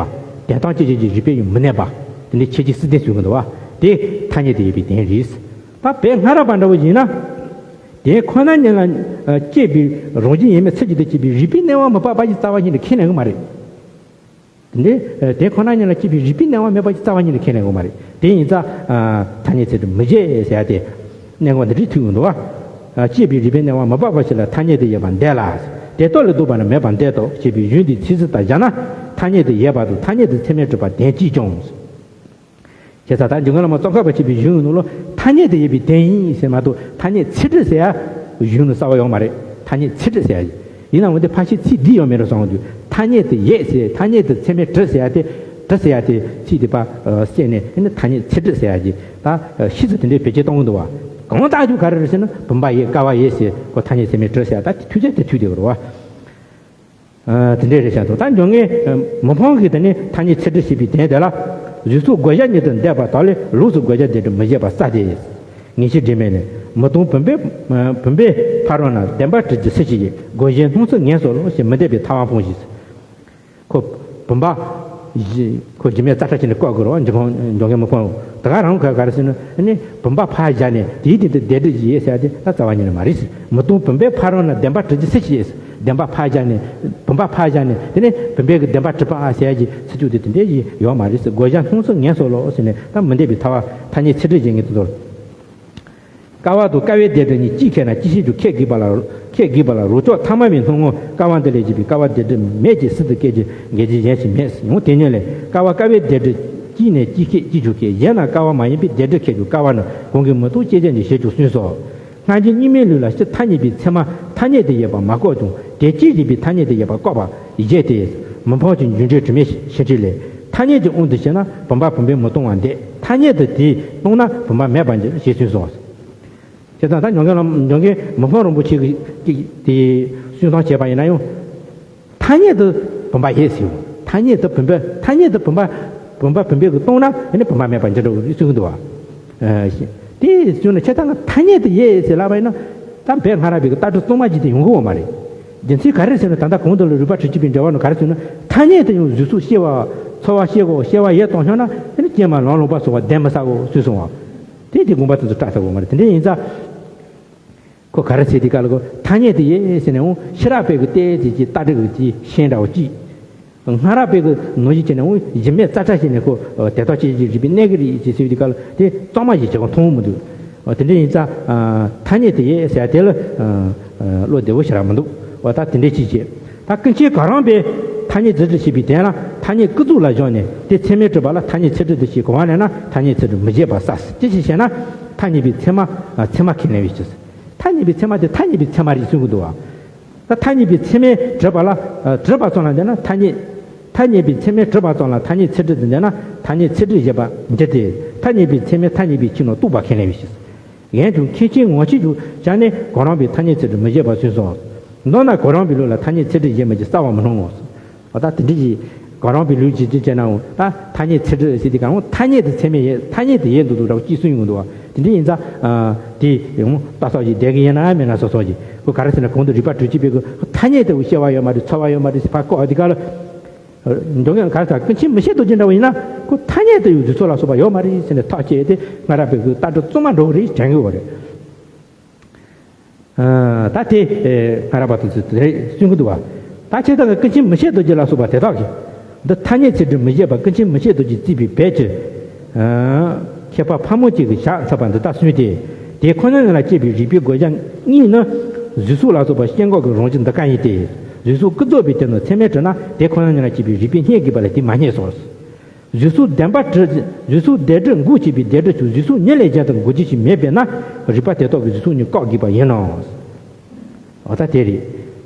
དོན་དམ་དཔྱོད་བྱེད་ཀྱི་རིགས་པས་ཡང་མི་གནས་པ། དེ་འདྲའི་ཁྱད་ཆོས་སྲིད་དོན་གསུང་གི་འདུག་བ། དེ་ཐ་སྙད་དུ་ཡོད་པའི་དོན་རེད། ད་དཔེ་སྔ་རབས་པ་འདྲ་བོ་ཡིན་ན། དོན་ཁོ་ན་ཉིད་ལ་སྐྱེས་པའི་རང་བཞིན་ཡོད་མེད་ཚུལ་གྱིས་དེ་སྐྱེད་པའི་རིགས་པའི་གནས་པ་མི་དཔག་པ་ཞིག་རྩ་བ་ཉིད་ནས་ཁས་ལེན་གི་མ་རེད། འདི། དེ་ཁོ་ན་ཉིད་ལ་སྐྱེས་པའི་རིགས་པའི་གནས་པ་མེད་པ་ཞིག་རྩ་བ་ཉིད་ནས་ཁས་ལེན་དགོས་མ་རེད། དེ་ཡིན་ཙང་། ཐ་སྙད་ཚད་འབྲས་མི་བཞེད་ཟེར་ཡ་དེ། གནད་འགག་འདི་འདྲའི་ཐུག་ཡོང་འདུག་བ། སྐྱེས་པའི་རིགས་པའི་གནས་པ་མི་དཔག་པ་ཞིག་ལ་ཐ་སྙད་དུ་ཡོད་པར་འདོད་ལ། དེ་ལྟར་ལ་ལྡོག་པ་ན་མེད་པར་འདོད་དོ་ཞེས་པའི་གཞུང་འདིའི་ཚིག་ཟུར་ལྟར་བཞག་ན། ཐ་སྙད་དུ་ཡོད་པ་དང་ཐ་སྙད་དུ་ཚད་མས་གྲུབ་པ་དོན་གཅིག་ཀྱང་། བྱས་ཙང་ད་འཇམ་མགོན་བླ་མ་ཙོང་ཁ་པ་ཆེན་པོའི་གཞུང་ནང་ལ་ཐ་སྙད་དུ་ཡོད་པའི་དོན་ཡིན་ཟེར་མ་གཏོགས་ཐ་སྙད་ཚད་འབྲས་ཟེར་ཡ་གཞུང་ནང་རྩ་བ་ཡོད་མ་རེད། ཐ་སྙད་ཚད་འབྲས་ཟེར་ཡ་ཡིན་ནའང་འདི་ཕལ་ཆེར་ཚིག་འདི་ཡོད་མེད་རེད་བསམ་གྱི་འདུག་ཐ་སྙད་དུ་ཡོད་ཟེར་ཐ་སྙད་དུ་ཚད་མས་གྲུབ་ཟེར་ཡ་དེ་གྲུབ་ཟེར་ཡ་དེ་ཚིག་དེ་ཕར་བསལ་ནས་ཨ་ནི་ཐ་སྙད་ཚད་འབྲས་ཟེར་ཡ་གྱི་ད་ཤེས་ཚུལ་དེ་འདྲའི་བེད་སྤྱོད་གཏོང་གི་འདུག་བ། གང་ལྟར་རྒྱུ་ག་རེ་རེད་ཟེར་ན་བུམ་པ་ཡོད་ཀ་བ་ཡོད་ཟེར་ཁོ་ཐ་སྙད་ཚད་མས་གྲུབ་ཟེར་ཡ་ད་དེ་ཐུག་ཚད་དེ་ཐུག་བསྡད་ཡོད་རེད་བ། དེ་འདྲས་རེད་བཞག་འདུག་ད་འཇམ་མགོན་མི་ཕམ་གྱིས་དེ་ནི་ཐ་སྙད་ཚད་འབྲས་ཞེས་པའི་དོན་དེ་ལ། གཟུགས་སོགས་བགོ་བཤའ་ཉིད་དུ་འདོད་པ་དག་ལས་ལོགས་སུ་བགོ་བཤའ་དེ་འདྲ་མི་བྱེད་པར་གསལ་ཏེ། ངེས་ཤེས་དྲི་མེད་ལས། མི་གཏོང་བུམ་པའི་བུམ་པའི་ཕ་རོལ་ན། བདེན་པ་དྲི་ཇི་སྲིད་ཅི་ཡིན། བགོ་བཤའི་སྣང་ཚུལ་ངན་སོང་ལོ། ཞེས་མི་བདེན་པའི་ཐལ་བ་འཕངས་ཤིག། ཁོ་བུམ་པ་བཞི་ཁོ་རྒྱུ་མེད་རྩ་ཁྲ་བྱས་ནས་བཀག་དགོས་རེད་བ། འཇོན་ཐང་འཇོན་མཁན་མི་ཕོད་རུང་། དེ་ག་རང་ག་ག་རེ་ཟེར་ན། ཨ་ནི་བུམ་པ་ཕར་བཞག་ནས་དེའི་སྟེང་དུ་བདེན་དྲི་ཡིན་ཟེར་ཡ་དེ་ད་རྩ་བ་ཉིད་ནས་མ་རེད་ཟེར། མི་གཏོང་བུམ་པའི་ཕ་རོལ་ན། བདེན་པ་དྲི་ཇི་སྲིད་ཅི་ཡིན། བདེན་པ་ཕར་བཞག་ནས་བུམ་པ་ཕར་བཞག་ནས་དེ་ནས་བུམ་པའི་གི་བདེན་པ་དྲི་བ་ཟེར་ཡ་གི་ཚིག་རྒྱུད་དེ་དེ་འདྲའི་ཡིན་ཡོད་མ་རེད་ཟེར། བགོ་བཤའི་སྣང་ཚུལ་ངན་སོང་ལོ་ཟེར་ནས་ད་མི་བདེན་པའི་ཐལ་བ་ཐ་སྙད་ཚིག་འགྲེལ་བྱེད་མཁན་དེ་ཚོར། ཀ་བ་དང་ཀ་བའི་བདེན་དྲི་གཉིས་གཅིག་ཁེགས་ན་གཅིག་ཤེས་རྒྱུ་ཁེགས་དགོས་པ་ལ། ཁེགས་དགོས་པ་ལ་རོ་ཅོག་ཐ་མལ་པའི་སྣང་ངོར་ཀ་བ་འདི་ལས་སྐྱེས་པའི་ཀ་བ་བདེན་དྲི་མེད་ཅེས་སྲིད་དུ་སྐད་ཅིག་འགལ་རྐྱེན་གཞན་ཞིག་མེད། ཡང་དེ་ཉིད་ལས་ཀ་བ་ཀ་བའི་བདེན་དྲི་གཅིག་ནས་གཅིག་ཁེགས་གཅིག་ཀྱང་ཁེགས། གཞན་ན་ཀ་བ་མ་ཡིན་པའི་བདེན་དྲི་ཁེགས་ཀྱང་ཀ་བ་ནི་གང་གིས་མི་རྟོགས་སྐྱེ་མཆེད་ཀྱི་ཞེས་ཀྱང་གསུངས་སོ། སྔ་འགྱུར་རྙིང་མའི་ལུགས་ལ་སྤྱིར་ཐ་སྙད་པའི་ཚད་མ་ཐ་སྙད་དུ་ཡོད་པ་མ་བཀག་ཀྱང་། དེ་སྤྱིར་བཞག་པའི་ཐ་སྙད་དུ་ཡོད་པ་བཀག་པ་བཞེད་དེ། མི་ཕམ་གྱི་འཇུག་འགྲེལ་དྲི་མེད་ཤེས་འཕྲིན་ལས། ཐ་སྙད་ཀྱི་དབང་དུ་བྱས་ན་བུམ་པ་བུམ་པས་མི་སྟོང་བར་འདོད། ཐ་སྙད་དུ་དེས་སྟོང་ན་བུམ་པ་མེད་པར་འགྱུར་ཞེས་གསུངས་སོ། བྱས་ཙང་ད་འཇོན་མཁན་ལ་འཇོན་མཁན་མི་ཕམ་རིན་པོ་ཆེ་གིས་ཅིག་དེ་གསུང་སྟངས་བྱས་པ་ཡིན་ན་ཡང་། ཐ་སྙད་དུ་བུམ་པ་ཡོད་ཟེར། ཐ་སྙད་དུ་བུམ་པ་ཐ་སྙད་དུ་བུམ་པ་བུམ་པ་བུམ་པས་གི་སྟོང་ན་ཨ་ནི་བུམ་པ་མེད་པར་འགྱུར་འགྲོ་གི་གསུང་གི་འདུག་བ། ཨ་དེ་གསུང་ན་ཆ་ཚང་ཐ་སྙད་དུ་ཡོད་ཟེར་ལབ་པ་ཡིན་ན། ད་བོད་སྔ་རབས་པའི་གི་ལྟ་གྲུབ་གཙང་མ་ཅིག་དེ་ཡོང་གི་ཡོད་མ་རེད། རྒྱུ་མཚན་ག་རེ་ཟེར་ན། ད་ལྟ་གོང་དུ་ལ་རིགས་པ་དྲུག་ཅུ་པའི་འགྲེལ་པ་ནང་ག་རེ་གསུངས་ན། ཐ་སྙད་དུ་ཡང་གཟུགས་སོགས་སྐྱེ་བ་ཚོར་བ་ཤེས་པ་སྐྱེ་བ་ཡོད་དང་ཤོང་ན། དེ་ནི་སྐྱེས་མ་ལང་ལོང་པ་སོགས་པ་བདེན་མི་ཟ་གོ་གསུངས་སོང་བ། དེ་དེ་དགོངས་པ་དེ་ཚོ་བཀྲལ་ཚར་དགོས་མ་རེད། དེ་འདྲ་ཡིན་ཙང་། ཁོ་ག་རེ་ཟེར་དེ་ག་ལ་གོ་ཐ་སྙད་དུ་ཡོད་ཟེར་ནས་འོང་ཕྱི་རབས་པའི་གི་ལྟས་དེ་ཅིག་ལྟ་གྲུབ་ཀྱི་ཅིག་ཤན་འདྲ་བོ་ཅིག་སྔ་རབས་པའི་གི་ནང་བཞིན་བྱས་ནས་འོང་གཞི་མེད་རྩ་ཁྲ་བྱས་ནས་ཁོ་དེ་དག་ཅིག་ཅིག་རིགས་པའི་གནས་ཀྱི་རེད་ཅེས་ཟེར་བའི་དེ་ག་ལ་དེ་གཙང་མ་ཞིག་བྱེད་གོ་མཐོང་མི་འདུག་དེ་འདྲ་ཡིན་ཙང་། ཐ་སྙད་དུ་ཡོད་ཟེར་དེ་ལ་བློ་བདེ་བོ་ཞེ་དྲག་མི་འདུག་འོ་ད་དེ་འདྲ་ཅིག་བྱས། ད་ཀུན་མཁྱེན་གོ་རམས་པས་ཐ་སྙད་ཚིག་འགྲེལ་བྱས་པའི་དོན་ལ། ཐ་སྙད་ཀུན་རྫོབ་ལ་བཞག་ནས་དེ་ཚད་མས་གྲུབ་པ་ལ་ཐ་སྙད་ཚིག་འགྲེལ་དུ་བྱས། གོ་བ་ལེན་ན་ཐ་སྙད་ཚིག་འགྲེལ་མི་བྱེད་པ་ཟེར། ཅི་ཞིག་བྱས་ན། ཐ་སྙད་པའི་ཚད་མ་ཚད་མ་ཁས་ལེན་པའི་ཕྱིར། ཐ་སྙད་པའི་ཚད་མ་དེ་ཐ་སྙད་པའི་ཚད་མ་རེད་གསུང་གི་འདུག་བ། ད་ཐ་སྙད་པའི་ཚད་མས་གྲུབ་པ་ལ་གྲུབ་པ་ཙམ་ལ་འདོད་ན་ཐ་སྙད། ཐ་སྙད་པའི་ཚད་མས་གྲུབ་པ་ཙམ་ལ་ཐ་སྙད་ཚིག་འགྲེལ་དུ་འདོད་ན། ཐ་སྙད་ཚིག་འགྲེལ་བྱེད་པར་འགྱུར་ཏེ། ཐ་སྙད་པའི་ཚད་མས་ཐ་སྙད་པའི་ཕྱིར་ནི་རྟོགས་པ་ཁས་ལེན་པའི་ཕྱིར། ཡང་ཀུན་མཁྱེན་ངོ་མཚར་གྱི་ཞལ་ནས་གོ་རམས་པས་ཐ་སྙད་ཚིག་འགྲེལ་མི་བྱེད་པར་གསུངས་སོ། མདོར་ན་གོ་རམས་པའི་ལུགས་ལ་ཐ་སྙད་ཚིག་འགྲེལ་བྱེད་མི་བྱེད་གསལ་བར་མི་སྣང་ངོ་། འོ་ད་དེ་འདྲ་ཞིག་གོ་རམས་པའི་ལུགས་ཀྱི་ཅི་བྱས་ནའང་ད་ཐ་སྙད་ཚིག་འགྲེལ་ཟེར་དེ་གང་ཐ་སྙད་དེ་ཚད་མས་ཡོད། ཐ་སྙད་དེ་ཡོད་འདུག་འདུག་འདྲ་བོ་ཅིག་གསུངས་ཡོང་འདུག་བ། དེ་འདྲ་ཡིན་ཙང་། དེ་ཡང་ལྟ་ས་ཞིག་བསྡད་ཀྱི་ཡིན་ན་མེད་ན་སོ་སོ་ཞིག་ཁོ་ག་རེ་ཟེར་ན་གོང་དུ་རིགས་པ་དྲུག་ཅུ་པའི་གི་ཐ་སྙད་དེ་སྐྱེ་བ་ཡོད་མ་རེད། ཚོར་བ་ཡོད་མ་རེད་ཟེར་ཕར་བཀག་དེ་ག་ལ། འཇོན་མཁན་ག་རེ་ཟེར། ཀུན་མཁྱེན་མི་ཤེས་རྡོ་རྗེ་འདྲ་བོ་ཡིན་ན་ཁོ་ཐ་སྙད་དུ་ཡང་གཟུགས་ཚོར་ལ་སོགས་པ་ཡོད་མ་རེད་ཟེར་ནས་ཐག་བཅད་དེ་སྔ་རབས་པའི་གི་ལྟ་གྲུབ་གཙང་མ་འགྲོ་གི་རེད་དྲན་གི་ཡོད་རེད། ད་དེ་སྔ་རབས་པ་དེ་ཚོས་དེ་རེད་གསུང་གི་འདུག་བ། ད་བྱས་ཙང་ཀུན་མཁྱེན་མི་ཤེས་རྡོ་རྗེ་ལ་སོགས་པ་དེ་དག་གིས་འདི་ཐ་སྙད་ཚིག་འགྲེལ་མི་བྱེད་པར་ཀུན་མཁྱེན་མི་ཤེས་རྡོ་རྗེས་བརྩིས་པའི་བོད་ཀྱི་མཁས་པ་ཕལ་མོ་ཆེ་གིས་ཞབས་འཚལ་བ་འདི་ལྟར་གསུངས་ཏེ། དེ་ཁོ་ན་ཉིད་ལ་སྐྱེས་པའི་རིགས་པའི་བགོ་བཤའ་གཉིས་ནི། གཟུགས་སོགས་ལ་སོགས་པ་སྐྱེ་འགོག་གི་རང་བཞིན་འདི་སྐད་ཡིན་ཏེ། གཟུགས་སོགས་ཀུན་རྫོབ་པའི་དོན་དུ་ཚད་མས་གྲུབ་ན་དེ་ཁོ་ན་ཉིད་ལ་སྐྱེས་པའི་རིགས་པས་རྙེད་དགོས་པ་ལས་དེ་མ་རྙེད་སོ། གཟུགས་སོགས་བདེན་པར་གྲུབ། གཟུགས་སོགས་བདེན་གྲུབ་འགོག་བྱེད་པའི་བདེན་གྲུབ་ཀྱང་གཟུགས་སོགས་ཉིད་ལས་གཞན་དུ་འགོག་བྱེད་ཅིག་མེད་པས་ན། རིགས་པ་དེ་དག་གིས་གཟུགས་སོགས་ཉིད་བཀག་དགོས་པ་ཡིན་ནོ། འོ་ད་དེ་རེད།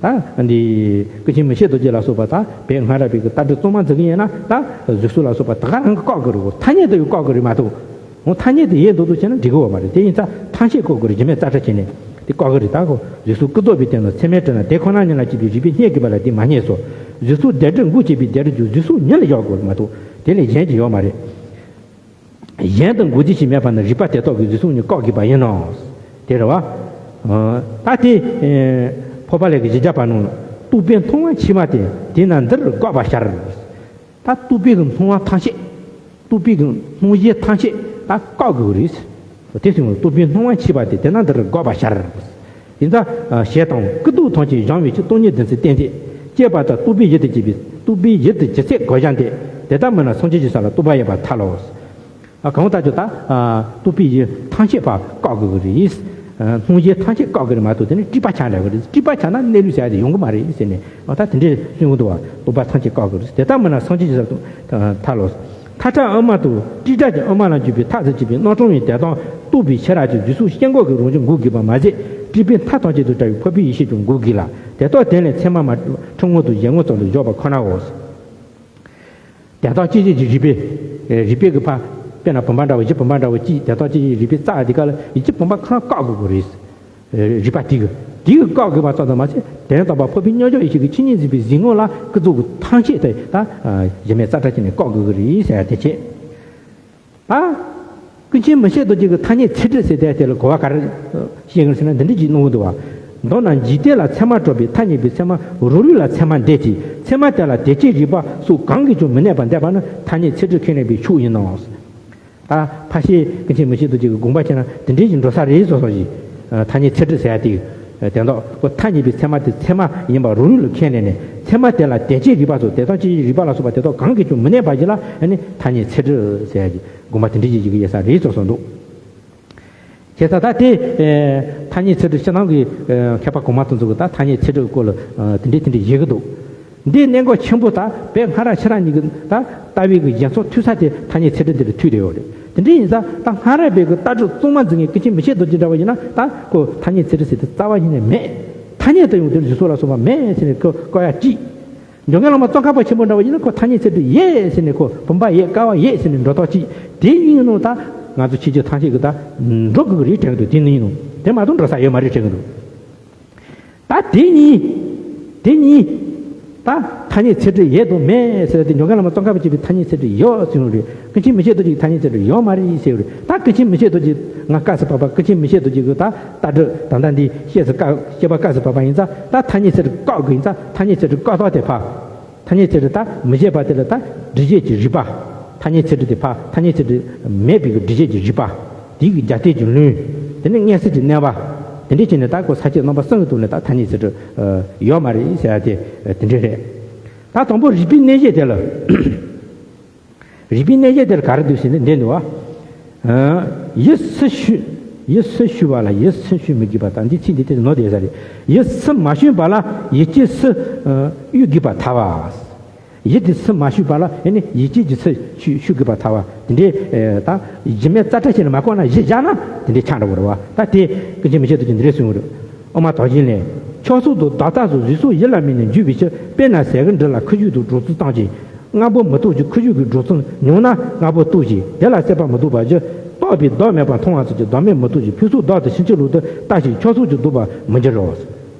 ད་འདི་ཀུན་མཁྱེན་མི་ཤེས་རྡོ་རྗེ་ལ་སོགས་པ་དང་བོད་སྔ་རབས་པའི་གི་ལྟ་གྲུབ་གཙང་མ་འཛིན་གི་ཡིན་ན་ད་གཟུགས་སོགས་ལ་སོགས་པ་ད་ག་རང་གིས་བཀག་དགོས་རེད་གོ། ཐ་སྙད་དུ་ཡང་བཀག་དགོས་རེད་མ་གཏོགས། འོ་ཐ་སྙད་དུ་ཡོད་འདུག་འདུག་བྱས་ན་འགྲིག་གི་ཡོད་མ་རེད། དེ་ཡིན་ཙང་ཐམས་ཅད་བཀག་དགོས་རེད། རྒྱུ་མེད་རྩ་ཁྲ་བྱས་ནས་དེ་བཀག་གི་རེད། ད་གོ་གཟུགས་སོགས་ཀུན་རྫོབ་པའི་དོན་དུ་ཚད་མས་གྲུབ་ན་དེ་ཁོ་ན་ཉིད་ལ་སྐྱེས་པའི་རིགས་པས་རྙེད་དགོས་པ་ལས་དེ་མ་རྙེད་སོ། གཟུགས་སོགས་བདེན་གྲུབ་འགོག་བྱེད་པའི་བདེན་གྲུབ་ཀྱང་གཟུགས་སོགས་ཉིད་ལ་བཞག་དགོས་མ་གཏོགས་དེ་ལས་གཞན་གྱིས་ཡོད་མ་རེད། གཞན་དུ་འགོག་བྱེད་ཅིག་མེད་པ་ན་རིགས་པ་དེ་དག་གིས་གཟུགས་སོགས་ཉིད་བཀག་དགོས་པ་ཡིན་ནོ། དེ་རེད་བ། ད་དེ་འཕགས་པ་ལྷ་གི་བཞི་བརྒྱ་པ་ནང་རྟོག་པའི་སྣང་བ་མཆིས་པ་དེ་དེས་ན་འདིར་འགོག་པར་བྱ། ད་རྟོག་པའི་གི་སྣང་བ་ཐམས་ཅད། རྟོག་པའི་གི་སྣང་གཞི་ཐམས་ཅད་ད་བཀག་དགོས་རེད། དེ་སོང་རྟོག་པའི་སྣང་བ་མཆིས་པ་དེ་དེས་ན་འདིར་འགོག་པར་བྱ། ཡིན་ཙང་ཞེ་སྡང་ཀུན་རྟོག་ཐམས་ཅད་སྦྱང་བའི་ཕྱིར་སྟོང་ཉིད་བདེན་ཚིག་གཏན་ཚིགས་སྐྱེས་པ་དང་རྟོག་པའི་གཞི་དུ་གྱུར་པའི་རྟོག་པའི་གཞི་དུ་གྱུར་ཚད་བགོ་བཤའ་འདི། དེ་ལྟར་མིན་ན་སངས་རྒྱས་ཀྱི་ས་ལ་རྟོག་པ་ཡོད་པར་ཐལ་ལོ། གང་ལྟར་ཀྱང་ད་རྟོག་པའི་གཞི་ཐམས་ཅད་ཕར་བཀག་དགོས་ཀྱི་རེད། སྣང་གཞི་ཐམས་ཅད་བཀག་དགོས་རེད་མ་གཏོགས་དེ་ནི་སྤྲོས་པ་ཆགས་འགྲོ་གི་རེད། སྤྲོས་པ་ཆགས་ན་གནས་ལུགས་ཟེར་ཡ་དེ་ཡོང་གི་མ་རེད་ཟེར་ནས་ད་དེ་འདྲས་གསུང་གི་འདུག་བ། རྟོག་པ་ཐམས་ཅད་བཀག་དགོས་རེད། དེ་ལྟར་མིན་ན་སངས་རྒྱས་ཀྱི་ས་ལ་ཐལ་ལོ། ཐག་ཁྲ་དབུ་མ་དང་སྤྲོས་བྲལ་གྱི་དབུ་མ་ལ་འཇུག་པའི་ཐག་ཏུ་བཅད་པའི་རྣམ་གྲངས་ཡིན། དེ་དག་རྟོགས་པའི་ཕྱིར་ར་ཀྱང་གཟུགས་སོགས་སྐྱེ་འགོག་གི་རང་བཞིན་འགོག་དགོས་པ་མ་ཟད་སྤྲོས་པའི་མཐའ་ཐམས་ཅད་དང་བྲལ་བའི་འཕགས་པའི་ཡེ་ཤེས་ཀྱང་འགོག་དགོས་ལ། དེ་དག་དོན་ལས་ཚད་མ་མ་གྲུབ་ཁྲིམས་ངོ་དང་གཞན་ངོ་ཙམ་དུ་བཞག་པ་ཁོ་ནའོ། དོན་དམ་དཔྱོད་བྱེད་ཀྱི་རིགས་པས། རིགས་པས་ཀྱི་ཕ། དཔེར་ན་བུམ་པ་འདྲ་བོ་གཞི་བུམ་པ་འདྲ་བོ་གཅིག་དོན་དམ་དཔྱོད་བྱེད་ཀྱི་རིགས་པས་རྩ་འདི་ག་ལ་ཡིད་ཀྱི་བུམ་པ་ཁོ་ན་བཀག་དགོས་དགོས་རེད། རིགས་པ་དེ་གིས་དེ་གིས་བཀག་དགོས་པ་ཙམ་དུ་མ་ཟད་དོན་དམ་པར་འཕགས་པའི་མཉམ་གཞག་ཡེ་ཤེས་ཀྱི་ཆོས་ཉིད་འཛིན་པའི་གཟིགས་ངོ་ལ་ཀུན་རྫོབ་ཀྱི་ཐམས་ཅད་དེ་ད་གཞི་མེད་རྩ་ཁྲ་བྱས་ནས་བཀག་དགོས་ཀྱི་རེད་ཟེར་ཡ་དེ་བྱས། ད་ ཀུན་མཁྱེན་མི་ཕྱེད་རྡོ་རྗེ་གིས་ཐ་སྙད་ཚད་སྒྲུབ་ཟེར་དེ་དེ་ལ་གོ་བ་ག་རེ་བཤད་ཀྱི་ཟེར་ན། འདི་འདྲ་ཅིག་གནང་གི་འདུག་བ། མདོར་ན་འཇིག་རྟེན་ལ་ཚད་མ་གྲུབ་པའི་ཐ་སྙད་པའི་ཚད་མ་རང་ལུགས་ལ་ཚད་མ་འདས་ཀྱི་ཚད་མ་དེ་ལ་དེ་ཅན་རིག་པ་སོགས་གང་གིས་ཀྱང་མི་གནས་པར་འདོད་པ་ནི་ཐ་སྙད་ཚད་སྒྲུབ་ཁས་ལེན་པའི་ཕྱོགས་ཡིན་ནོ། ད་ཕལ་ཆེར་ཀུན་མཁྱེན་མི་ཕྱེད་རྡོ་རྗེ་གི་དགོངས་པ་བྱས་ན་དེ་འདྲའི་ཞིག་འགྲོ་ས་རེད་བཟོ་བཟོ་ཞིག་ཐ་སྙད་ཚད་སྒྲུབ་ཟེར་ཡ་དེ་དེ་དག་ཁོ་ཐ་སྙད་པའི་ཚད་མ་དེ་ཚད་མ་ཡིན་པ་རང་ལུགས་ལ་ཁས་ལེན་ནས། ཚད་མ་དེ་ལ་དེ་ཅན་རིག་པ་སོགས་དེ་དང་ཅི་རིག་པ་ལ་སོགས་པ་དེ་དག་གང་གིས་ཀྱང་མི་གནས་པ་ཞིག་ལ་ཨ་ནི་ཐ་སྙད་ཚད་སྒྲུབ་ཟེར་ཡ་ཞིག་དགོངས་པ་དེ་འདྲའི་ཞིག་ཞིག་ཡོད་ས་རེད་བཟོ་བཟོ་འདུག་བྱས་ཙང་ད་དེ་ཐ་སྙད་ཚད་སྒྲུབ་སྤྱིར་བཏང་གི་མཁས་པ་གོང་མ་དེ་ཚོ་གིས་ད་ཐ་སྙད་ཚད་སྒྲུབ་སྐོར་ལ་དེ་འདྲའི་དེ་འདྲའི་ཡོད་ཀྱི་འདུག་འདིའི་གནད་འགག་ཆེན་པོ་ད་དཔེ་སྔ་རབས་ཕྱི་རབས་གཉིས་ཀྱི་ད་ལྟ་བའི་གི་ཞེན་ཆགས་མཐུད་ས་དེ་ཐ་སྙད་ཚད་སྒྲུབ་འདི་ལ་མཐུད་བསྡད་ཡོད་རེད། དེ་འདྲ་ཡིན་ཙང་ད་སྔ་རབས་པའི་གི་ལྟ་གྲུབ་གཙང་མ་འཛིན་མཁན་ཀུན་མཁྱེན་མི་ཕྱེད་རྡོ་རྗེ་འདྲ་བ་ཡིན་ན་ད་ཁོ་ཐ་སྙད་ཚད་སྒྲུབ་ཟེར་དེ་རྩ་བ་ཉིད་ནས་མེད། ཐ་སྙད་དུ་ཡང་དེར་གཞི་ཚོགས་ལ་སོགས་པ་མེད་ཟེར་ནས་ཁོ་བཀག་ཡ་གཅིག་འཇམ་མགོན་བླ་མ་ཙོང་ཁ་པ་ཆེན་པོ་འདྲ་བ་ཡིན་ན་ཁོ་ཐ་སྙད་ཚད་སྒྲུབ་ཡོད་ཟེར་ནས་ཁོ་བུམ་པ་ཡོད་ཀ་བ་ཡོད་ཟེར་ནས་འགྲོ་ཐག་གཅིག་དེ་ཡིན་ནོ། ད་ང་ཚོ་ཕྱི་རྒྱལ་ཐམས་ཅད་ཀྱི་ད་འགྲོ་དགོས་ཀྱི་རེད་དྲན་གྱི་འདུག་དེ་ནི་ཡིན་ནོ། དེ་མ་གཏོགས་འགྲོ་ས་ཡོད་མ་རེད་དྲན་གྱི་འདུག་ད་དེ་གཉིས། དེ་གཉིས། ད་ཐ་སྙད་ཚད་སྒྲུབ་ཡོད་དང་མེད་ཟེར་ཏེ་འཇམ་མགོན་བླ་མ་ཙོང་ཁ་པ་ཆེན་པོས་ཐ་སྙད་ཚད་སྒྲུབ་ཡོད་ཟེར་ཡོད་རེད། ཀུན་མཁྱེན་མི་ཕྱེད་རྡོ་རྗེས་ཐ་སྙད་ཚད་སྒྲུབ་ཡོད་མ་རེད་ཟེར་ཡོད་རེད། ད་ཀུན་མཁྱེན་མི་ཕྱེད་རྡོ་རྗེ་ང་བཀའ་སྩལ་པ་པ་ཀུན་མཁྱེན་མི་ཕྱེད་རྡོ་རྗེ་གིས་ད་ལྟ་གྲུབ་ད་ལྟ་འདི་བཤད་ས་བཀའ་བཤད་པ་བཀའ་སྩལ་པ་པ་ཡིན་ཙང་ད་ཐ་སྙད་ཚད་སྒྲུབ་བཀག་དགོས་ཡིན་ཙང་ཐ་སྙད་ཚད་སྒྲུབ་བཀག་ཐོག་དེ་ཕ། ཐ་སྙད་ཚད་སྒྲུབ་ད་མི་བྱེད་པ་དེ་ལ་ད་སྒྲུབ་བྱེད་ཀྱི་རིགས་པ། ཐ་སྙད་ཚད་སྒྲུབ་དེ་ཕ་ཐ་སྙད་ཚད་སྒྲུབ་མེད་པའི་སྒྲུབ་བྱེད་ཀྱི་རིགས་པ། དེའི་གི་རྒྱབ་རྟེན་གྱི་ལུང་། དེ་ནས་མངོན་གསལ་གྱི་གནས་པ། དེ་འདྲས་བྱས་ནས་ད་ཁོ་ས་བཅད་རྣམ་པ་གསུམ་གྱི་ཐོག་ནས་ད་ཐ་སྙད་ཚད་སྒྲུབ་ཡོད་མ་རེད་ཟེར་ཡ་དེ་དེ་འདྲས་རེད། ད་དང་པོ་རིགས་པའི་གནས་བཤད་དེ་ལ། རིགས་པའི་གནས་བཤད་དེ་ལ་ག་རེ་འདུག་ཟེར་ན་འདི་འདུག་བ། ཡིད་སུ་ཞུ། ཡིད་སུ་ཞུ་བ་ལ་ཡིད་སུན་ཞུ་མི་དགོས་པ་དང་། འདི་ཚིག་འདི་དེ་ནོར་བསྡད་ས་རེད། ཡིད་སུ་མ་ཞུས་པ་ལ་ཡིད་ཀྱིས་སུ་གཡོ་དགོས་པར་ཐལ་བ། ཡིད་དེ་སུ་མ་ཞུས་པ་ལ་ཨེ་ནི་ཡིད་ཀྱིས་ཀྱི་སུ་ཞུ་ཞུ་དགོས་པར་ཐལ་བ། དེ་འདྲའི་ད་གཞི་མེད་རྩ་བྲལ་བྱས་ནས་མ་བཀོད་ན་གཞི་བཞག་ན་དེ་འདྲའི་ཆགས་འགྲོ་གི་རེད་བ། ད་དེ་ཀུན་མཁྱེན་མི་ཕྱེད་རྡོ་རྗེས་འདི་འདྲས་གསུངས་ཀྱི་རེད། དབུ་མ་རྡོ་རྗེ་ལས། ཁྱབ་གསུམ་དུ་བདག་ལྟ་སོགས་གཟུགས་སོགས་ཡིད་ལ་དམིགས་ནས་འཇུག་པའི་ཕྱིར། དཔེར་ན་ཟས་གོས་འབྲུ་ལ་ཁུ་བྱུག་དང་། སྒྲོ་བཙུན་གཙང་ཞིང་། སྔ་པོ་མི་རྟོགས་ཀྱི་ཁུ་བྱུག་གི་སྒྲོ་བཙུན་ཉུང་ན་སྔ་པོ་རྟོགས་ཤིང་དེ་ལ་སྲེད་པ་མི་ལྡོག་པར་འགྱུར། རྟོགས་པས་བདག་མེད་པར་མཐོང་བ་ཙམ་གྱིས་བདག་མེད་མི་རྟོགས་ཤིང་། ཕུང་སོགས་བདག་ཏུ་ཕྱིན་ཅི་ལོག་ཏུ་ལྟ་ཞིང་ཁྱབ་གསུམ་གྱི་ལྡོག་པར་མི་འགྱུར་རོ།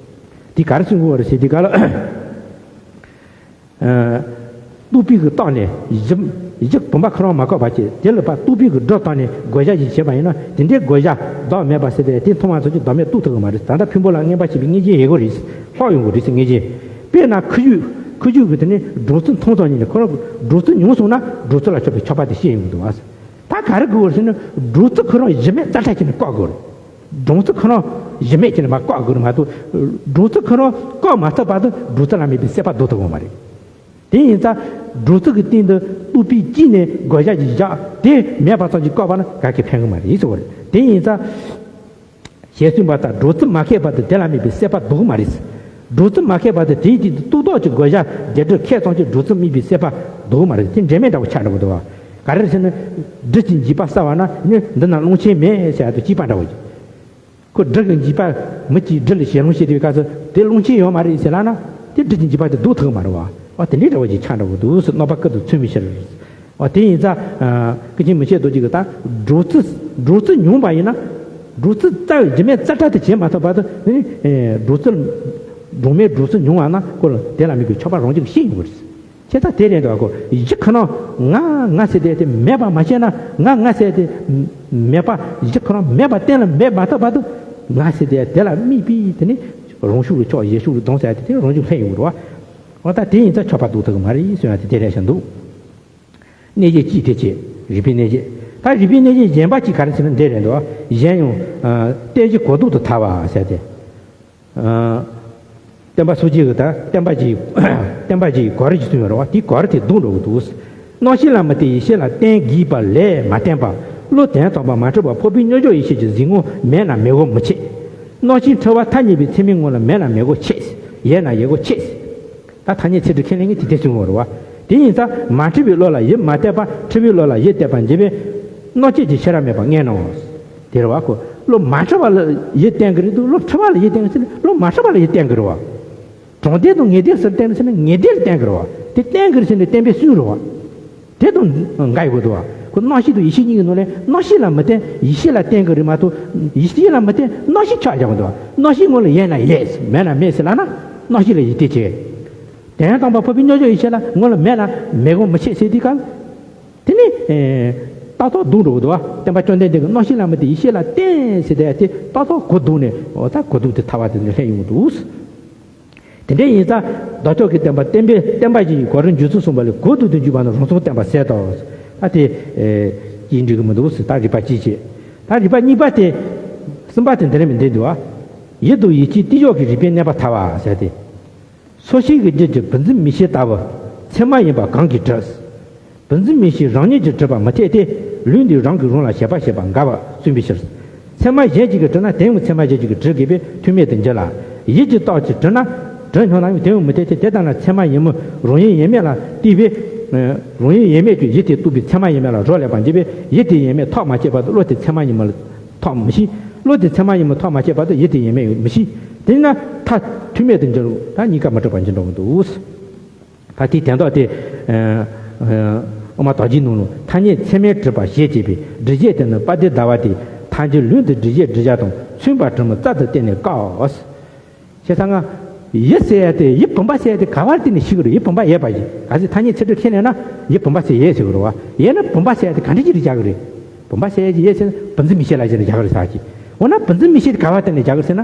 དེ་ག་རེ་གསུང་གི་ཡོད་རེད་ཟེར་དུས་སྐབས་ལ། རྟོག་པའི་གི་རྟོག་ནས་གཞི་གཞི་བུམ་པ་ཁོ་རང་མ་བཀག་པ་བྱས། དེ་ལ་ཕར་རྟོག་པའི་གི་སྒྲོ་བཏགས་ནས་བགོ་བཤའ་ཞིག་བྱས་པ་ཡིན་ན་དེ་འདྲའི་བགོ་བཤའ་བདག་མེད་པ་ཟེར་ཏེ་དེ་མཐོང་བ་ཙམ་གྱིས་བདག་མེད་རྟོགས་ཐུབ་ཀྱི་མ་རེད། ད་ལྟ་ཕུང་པོ་ལ་མངོན་པར་ཞེན་པའི་མངོན་རྗེས་ཡོད་དགོས་རེད། ལྷག་ཡོང་དགོས་རེད་ཟེར། མངོན་རྗེས། དཔེར་ན་ཁུ་བྱུག་ཁུ་བྱུག་གི་དེ་ནི་སྒྲོ་བཙུན་མཐོང་ཙམ་ཉིད་ནས་ཁོ་རང་སྒྲོ་བཙུན་ཉུང་སོང་ན་སྒྲོ་བཙུན་ལ་ཁྱབ་པའི་ཁྱབ་པ་དེ་ཤེས་ཡོང་གི་འདུག་བ། ད་ག་རེ་དགོས་རེད་ཟེར་ན་སྒྲོ་བཙུན་ཁོ་རང་གཞི་མེད་རྩ་བྲལ་བྱས་ནས་བཀག་དགོས་རེད། སྒྲོ་བཙུན་ཁོ་རང་གཞི་མེད་བྱས་ནས་མར་བཀག་དགོས་རེད་མ་གཏོགས། སྒྲོ་བཙུན་ཁོ་རང་བཀག་མ་ཐུབ་བར་དུ་སྒྲོ་བཙུན་ལ་དམིགས་པའི་སྲེད་པ་ལྡོག་ཐུབ་ཀྱི་མ་རེད། དེ་ཡིན་ཙང་སྒྲོ་བཙུན་གྱི་སྟེང་དུ་རྟོག་པའི་དཀྱིལ་ནས་བགོ་བཤའ་ཞིག་བཞག་དེ་མེད་པ་ཙམ་གྱིས་བཀག་པ་ན་ག་གེ་ཕན་གྱི་མ་རེད་ཟེར་བ་རེད། དེ་ཡིན་ཙང་། ཞེས་གསུངས་པ་ལྟར་སྒྲོ་བཙུན་མ་ཁེགས་བར་དུ་དེ་ལ་དམིགས་པའི་སྲེད་པ་ལྡོག་མ་རེད། སྒྲོ་བཙུན་མ་ཁེགས་བར་དུ་དེའི་སྟེང་དུ་རྟོག་བཟློག་གི་བགོ་བཤའ་རྒྱས་སྤྲོས་ཁེགས་ཙམ་གྱིས་སྒྲོ་བཙུན་དམིགས་པའི་སྲེད་པ་ལྡོག་མ་རེད། དེ་འབྲེལ་མེད་འདྲ་བོ་ཆགས་འགྲོ་གི་འདུག་བ། ག་རེ་རེད་ཟེར་ན། སྦྲུལ་གྱི་འཇིགས་པ་བསལ་བ་ན་ནི་འདི་ན་རླུང་ཆེན་མེད་ཟེར་ཡ་དང་གཅིག་པ་འདྲ་བོ་ཞིག་ཁོ་སྦྲུལ་གྱི་འཇིགས་པ་མི་གཅིག་སྦྲུལ་ལ་ཞེ་སྡང་སྐྱེས་དུས་སྐབས་སུ་དེ་རླུང་ཆེན་ཡོད་མ་རེད་ཟེར་ལབ་ན་དེ་སྦྲུལ་གྱི་འཇིགས་པ་དེ་ལྡོག་ཐུབ་ཀྱི་མ་རེད་བ། འོ་དེ་འདྲའི་འདྲ་བོ་ཞིག་ཆགས་འགྲོ་གི་འདུག་ཟེར་རྣམ་པ་ཀུན་ཏུ་མཚོན་པའི་ཕྱིར། འོ་དེ་ཡིན་ཙང་། ཀུན་མཁྱེན་མི་ཕྱེད་རྡོ་རྗེ་གིས་ད་སྒྲོ་བཙུན་སྒྲོ་བཙུན་ཉུང་བ་ཡིན་ན། སྒྲོ་བཙུན་རྩ་བའི་གཞི་མེད་རྩ་བྲལ་དུ་བྱེད་མ་ཐུབ་བར་དུ་ནི། སྒྲོ་བཙུན། སྒྲོན་མེའི་སྒྲོ་བཙུན་ཉུང་བ་ན་ཁོ་ལ་དེ་ལ་དམིགས་པའི་ཁྱབ་པ་རང་བཞིན་ཤེས་ཡོང་གི་རེད། བྱས་ཙང་དེ་རེད་འདུག་གོ། གཞི་ཁོ་རང་ང་ང་ཟེར་དེ་དེ་མེད་པ་མ་ཤེས་ན་ང་ང་ཟེར་དེ་མེད་པ་གཞི་ཁོ་རང་མེད་པ་གཏན་ལ་འབེབས་མ་ཐུབ་བར་དུ་ང་ཟེར་དེ་དེ་ལ་དམིགས་པའི་དེ་ནི་རང་ཤུགས་ལ་ཆགས་གཞན་ཤུགས་ལ་ལྡང་ཟེར་དེ་དེ་རང་བཞིན་ལྷན་ཡོང་གི་རེད་བ། འོ་ད་དེ་ཡིན་ཙང་ཁྱབ་པ་ལྡོག་ཐུབ་ཀྱི་མ་རེད་གསུང་ཡ་དེ་དེ་རེད་བཞག་འདུག་གནས་བཤད་གཅིག་དེ་བྱས་རིགས་པའི་གནས་བཤད། ད་རིགས་པའི་གནས་བཤད་གཞན་པ་གཅིག་ག་རེ་ཟེར་ན་འདི་རེད་འདུག་གཞན་ཡང་། ཨ། རྟེན་གཞི་གོ་ལྡོག་ཏུ་ཐལ་བ་ཟེར་ཏེ། ཨ། བསྟན་པ་སོ་སྐྱེ་གི་ད་བསྟན་པ་གཅིག་བསྟན་པ་གཅིག་གོ་རིམ་གཅིག་གསུངས་ཡོད་རེད་བ། དེ་གོ་རིམ་དེ་ལྡོག་འགྲོ་གི་འདུག་རྣམ་ཤེས་ལ་མི་བརྟེན་ཡེ་ཤེས་ལ་བརྟེན་དགོས་པ་ལས་མ་བརྟེན་པ། བློ་དོན་དམ་པར་མ་འཁྲུལ་བར་འཕགས་པའི་མཉམ་གཞག་ཡེ་ཤེས་ཀྱི་གཟིགས་ངོ་མེད་ན་མེད་དགོས་མི་བྱེད། རྣམ་ཤེས་འཁྲུལ་བ་ཐ་སྙད་པའི་ཚད་མའི་ངོ་ལ་མེད་ན་མེད་དགོས་ཆེད། ཡོད་ན་ཡོད་དགོས་ཆེད། ད་ཐ་སྙད་ཚད་སྒྲུབ་ཁས་ལེན་མཁན་དེ་དེ་གསུང་གི་ཡོད་རེད་བ། དེ་ཡིན་ཙང་མ་འཁྲུལ་བའི་བློ་ལ་ཡུལ་མ་གཏད་པ་འཁྲུལ་བའི་བློ་ལ་ཡུལ་གཏད་པ་འབྱེད་པའི་རྣམ་བཅད་ཀྱི་ཤེས་རབ་མེད་པར་ངེས་ནོ། དེ་རེད་བ་ཁོ། བློ་མ་འཁྲུལ་བ་ལ་ཡུལ་བསྟན་གྱི་རེད་འདུག་བློ་འཁྲུལ་བ་ལ་ཡུལ་བསྟན་གྱི་ཟེར་ན་བློ་མ་འཁྲུལ་བ་ལ་ཡུལ་བསྟན་གྱི་རེད་བ། གྲོང་སྡེ་དང་ངེས་སྡེ་ཟེར་བསྟན་ཟེར་ན་ངེས་སྡེ་ལ་བསྟན་གྱི་རེད་བ། དེ་བསྟན་གྱི་རེད་ཟེར་ནས་བསྟན་པའི་སྲོལ་རེད་བ། དེ་དང་འགལ་ཡོང་གི་འདུག་བ། ཁོ་རྣམ་ཤེས་དང་ཡེ་ཤེས་གཉིས་ཀྱི་ནང་ནས་རྣམ་ཤེས་ལ་མི་བརྟེན་ཡེ་ཤེས་ལ་བརྟེན་གྱི་རེད་མ་གཏོགས་ཡེ་ཤེས་ལ་མི་བརྟེན་རྣམ་ཤེས་ཆགས་བཞག་གི་འདུག་བ། རྣམ་ཤེས་ངོ་ལ་ཡོད་ན་ཡོད་མེད་ན་མེད་ཟེར་ལབ་ན་རྣམ་ཤེས་ལ་ཡིད་གཏད་བྱེད། དོན་དམ་པར་འཕགས་པའི་མཉམ་གཞག་ཡེ་ཤེས་ལ་ངོ་ལ་མེད་ན་མེད་དགོས་མི་བྱེད་ཟེར་དུས་སྐབས། དེ་ནི། ཨེ། རྟག་ཐོག་རྡུང་འགྲོ་གི་འདུག་བ། བསྟན་པ་བཅོམ་ལྡན་འདས་ཀྱི་རྣམ་ཤེས་ལ་མི་དེ་ཡེ་ཤེས་ལ་བརྟེན་ཟེར་དེ་ཡ་དེ་རྟག་ཐོག་གོ་བརྡུང་ནས་འོ་ད་གོ་བརྡུང་དེ་ཐར་བ་དེ་ནས་སླེབས་ཡོང་གི་འདུག། དེ་འདྲ་ཡིན་ཙང་ལྡོག་ཕྱོགས་ཀྱི་བསྟན་པ་བསྟན་པའི་བསྟན་པ་བཞི་ཡི་གོ་རིམ་འཇུག་ཚུལ་གསུངས་པ་ལས་གོ་བརྡུང་དུ་འཇུག་པ་ནི་རང་མཚང་བསྟན་པ་ཟེར་ཏོ། ད་དེ་ཡིན་འགྲིག་གི་མི་འདུག་ཟེར། ད་རིགས་པ་གཅིག་བྱས། ད་རིགས་པ་གཉིས་པ་དེ། གསུམ་པ་དེ་འདི་ནས་མི་འདི་འདུག་ཨ། ཡིད་དང་ཡིད་ཀྱི་དེ་ཡོག་གི་རིགས་པས་གནས་པ་ཐར་བ་ཟེར་ཏེ། སོ་སྐྱེའི་རྒྱུད་ཀྱི་བུམ་འཛིན་མིག་ཤེས་ལྟ་བུ་ཚད་མ་ཡིན་པ་གང་གིས་གྲུབ། བུམ་འཛིན་མིག་ཤེས་རང་ཉིད་ཀྱིས་གྲུབ་པ་མི་འཐད་དེ། ལུས་འདི་རང་གིས་རང་ལ་བྱེད་པ་ཞེས་པ་འགལ་བར་གསུངས་པའི་ཕྱིར། ཚད་མ་གཞན་གཅིག་གིས་གྲུབ་ན་དེ་ཡང་ཚད་མ་གཞན་གཅིག་གིས་གྲུབ་དགོས་པས་མཐུ་མེད་དུ་འགྱུར་ལ། ཡིད་ཀྱི་རྟོག་གིས་གྲུབ་ན་གྲུབ་མྱོང་ན་ཡང་དེ་ཡང་མི་འཐད་དེ། དེ་ལྟ་ན་ཚད་མ་ཡིན་མིན་རང་ཡུལ་ཡིན་མིན་ལ་ལྟོས་པས། རང་ཡུལ་ཡིན་མིན་གྱི་ཡུལ་དེ་རྟོགས་པའི་ཚད་མ་ཡིན་མིན་ལ་རག་ལས་པར་འགྱུར་བས། ཡུལ་དེ་ཡིན་མིན་ཐག་མ་ཆོད་བར་དུ་བློ་དེ་ཚད་མ་ཡིན་མིན་ལ་ཐག་མི་ཤེས། བློ་དེ་ཚད་མ་ཡིན་མིན་ཐག་མ་ཆོད་བར་དུ་ཡུལ་དེ་ཡིན་མིན་ཡང་མི་ཤེས། དེས་ན་མཐར་མཐུ་མེད་དུ་འགྱུར་རོ། ད་གཉིས་ཀ་མི་འགྲུབ་པར་འགྱུར་འགྲོ་གི་འདུག། ད་དེའི་དོན་དག་དེ། ཨ་ཨ་དབུ་མ་རྡོ་རྗེའི་ནང་ལ་ཐ་སྙད་ཚད་མས་གྲུབ་པ་ཞེས་བྱས་པའི་སྒྲུབ་བྱེད་དེ་ནི་དཔལ་ལྡན་ཟླ་བ་སྟེ་ཐལ་འགྱུར་ལུས་འདི་སྒྲུབ་བྱེད་སྒྲུབ་བྱ་དང་མཚོན་པ་གྲུབ་མིན་རྩལ་དུ་བསྟན་ནས་བཀག། བྱས་ཙང་ང་། ཡིད་ཟེར་ཡ་དེ་ཡིད་བུམ་པ་ཟེར་ཡ་དེ་ག་བར་བརྟེན་ནས་ཤེས་ཀྱི་རེད། ཡིད་བུམ་པ་ཡོད་པ་ཡིན། གལ་སྲིད་ཐ་སྙད་ཚིག་འབྲུ་ཁས་ལེན་ན་ཡིད་བུམ་པ་ཟེར་ཡོད་ཟེར་གྱི་རེད་བ། ཡོད་ན་བུམ་པ་ཟེར་ཡ་དེ་ག་འདྲ་ཅིག་ལ་བཞག་གི་རེད། བུམ་པ་ཟེར་ཡ་ཅིག་ཡོད་ཟེར་ན་བུམ་འཛིན་མིག་ཤེས་ལ་བཞག་ནས་བཞག་གི་རེད་ཟེར་གྱི། འོ་ན་བུམ་འཛིན་མིག་ཤེས་དེ་ག་བར་བརྟེན་ནས་བཞག་གི་རེད་ཟེར་ན།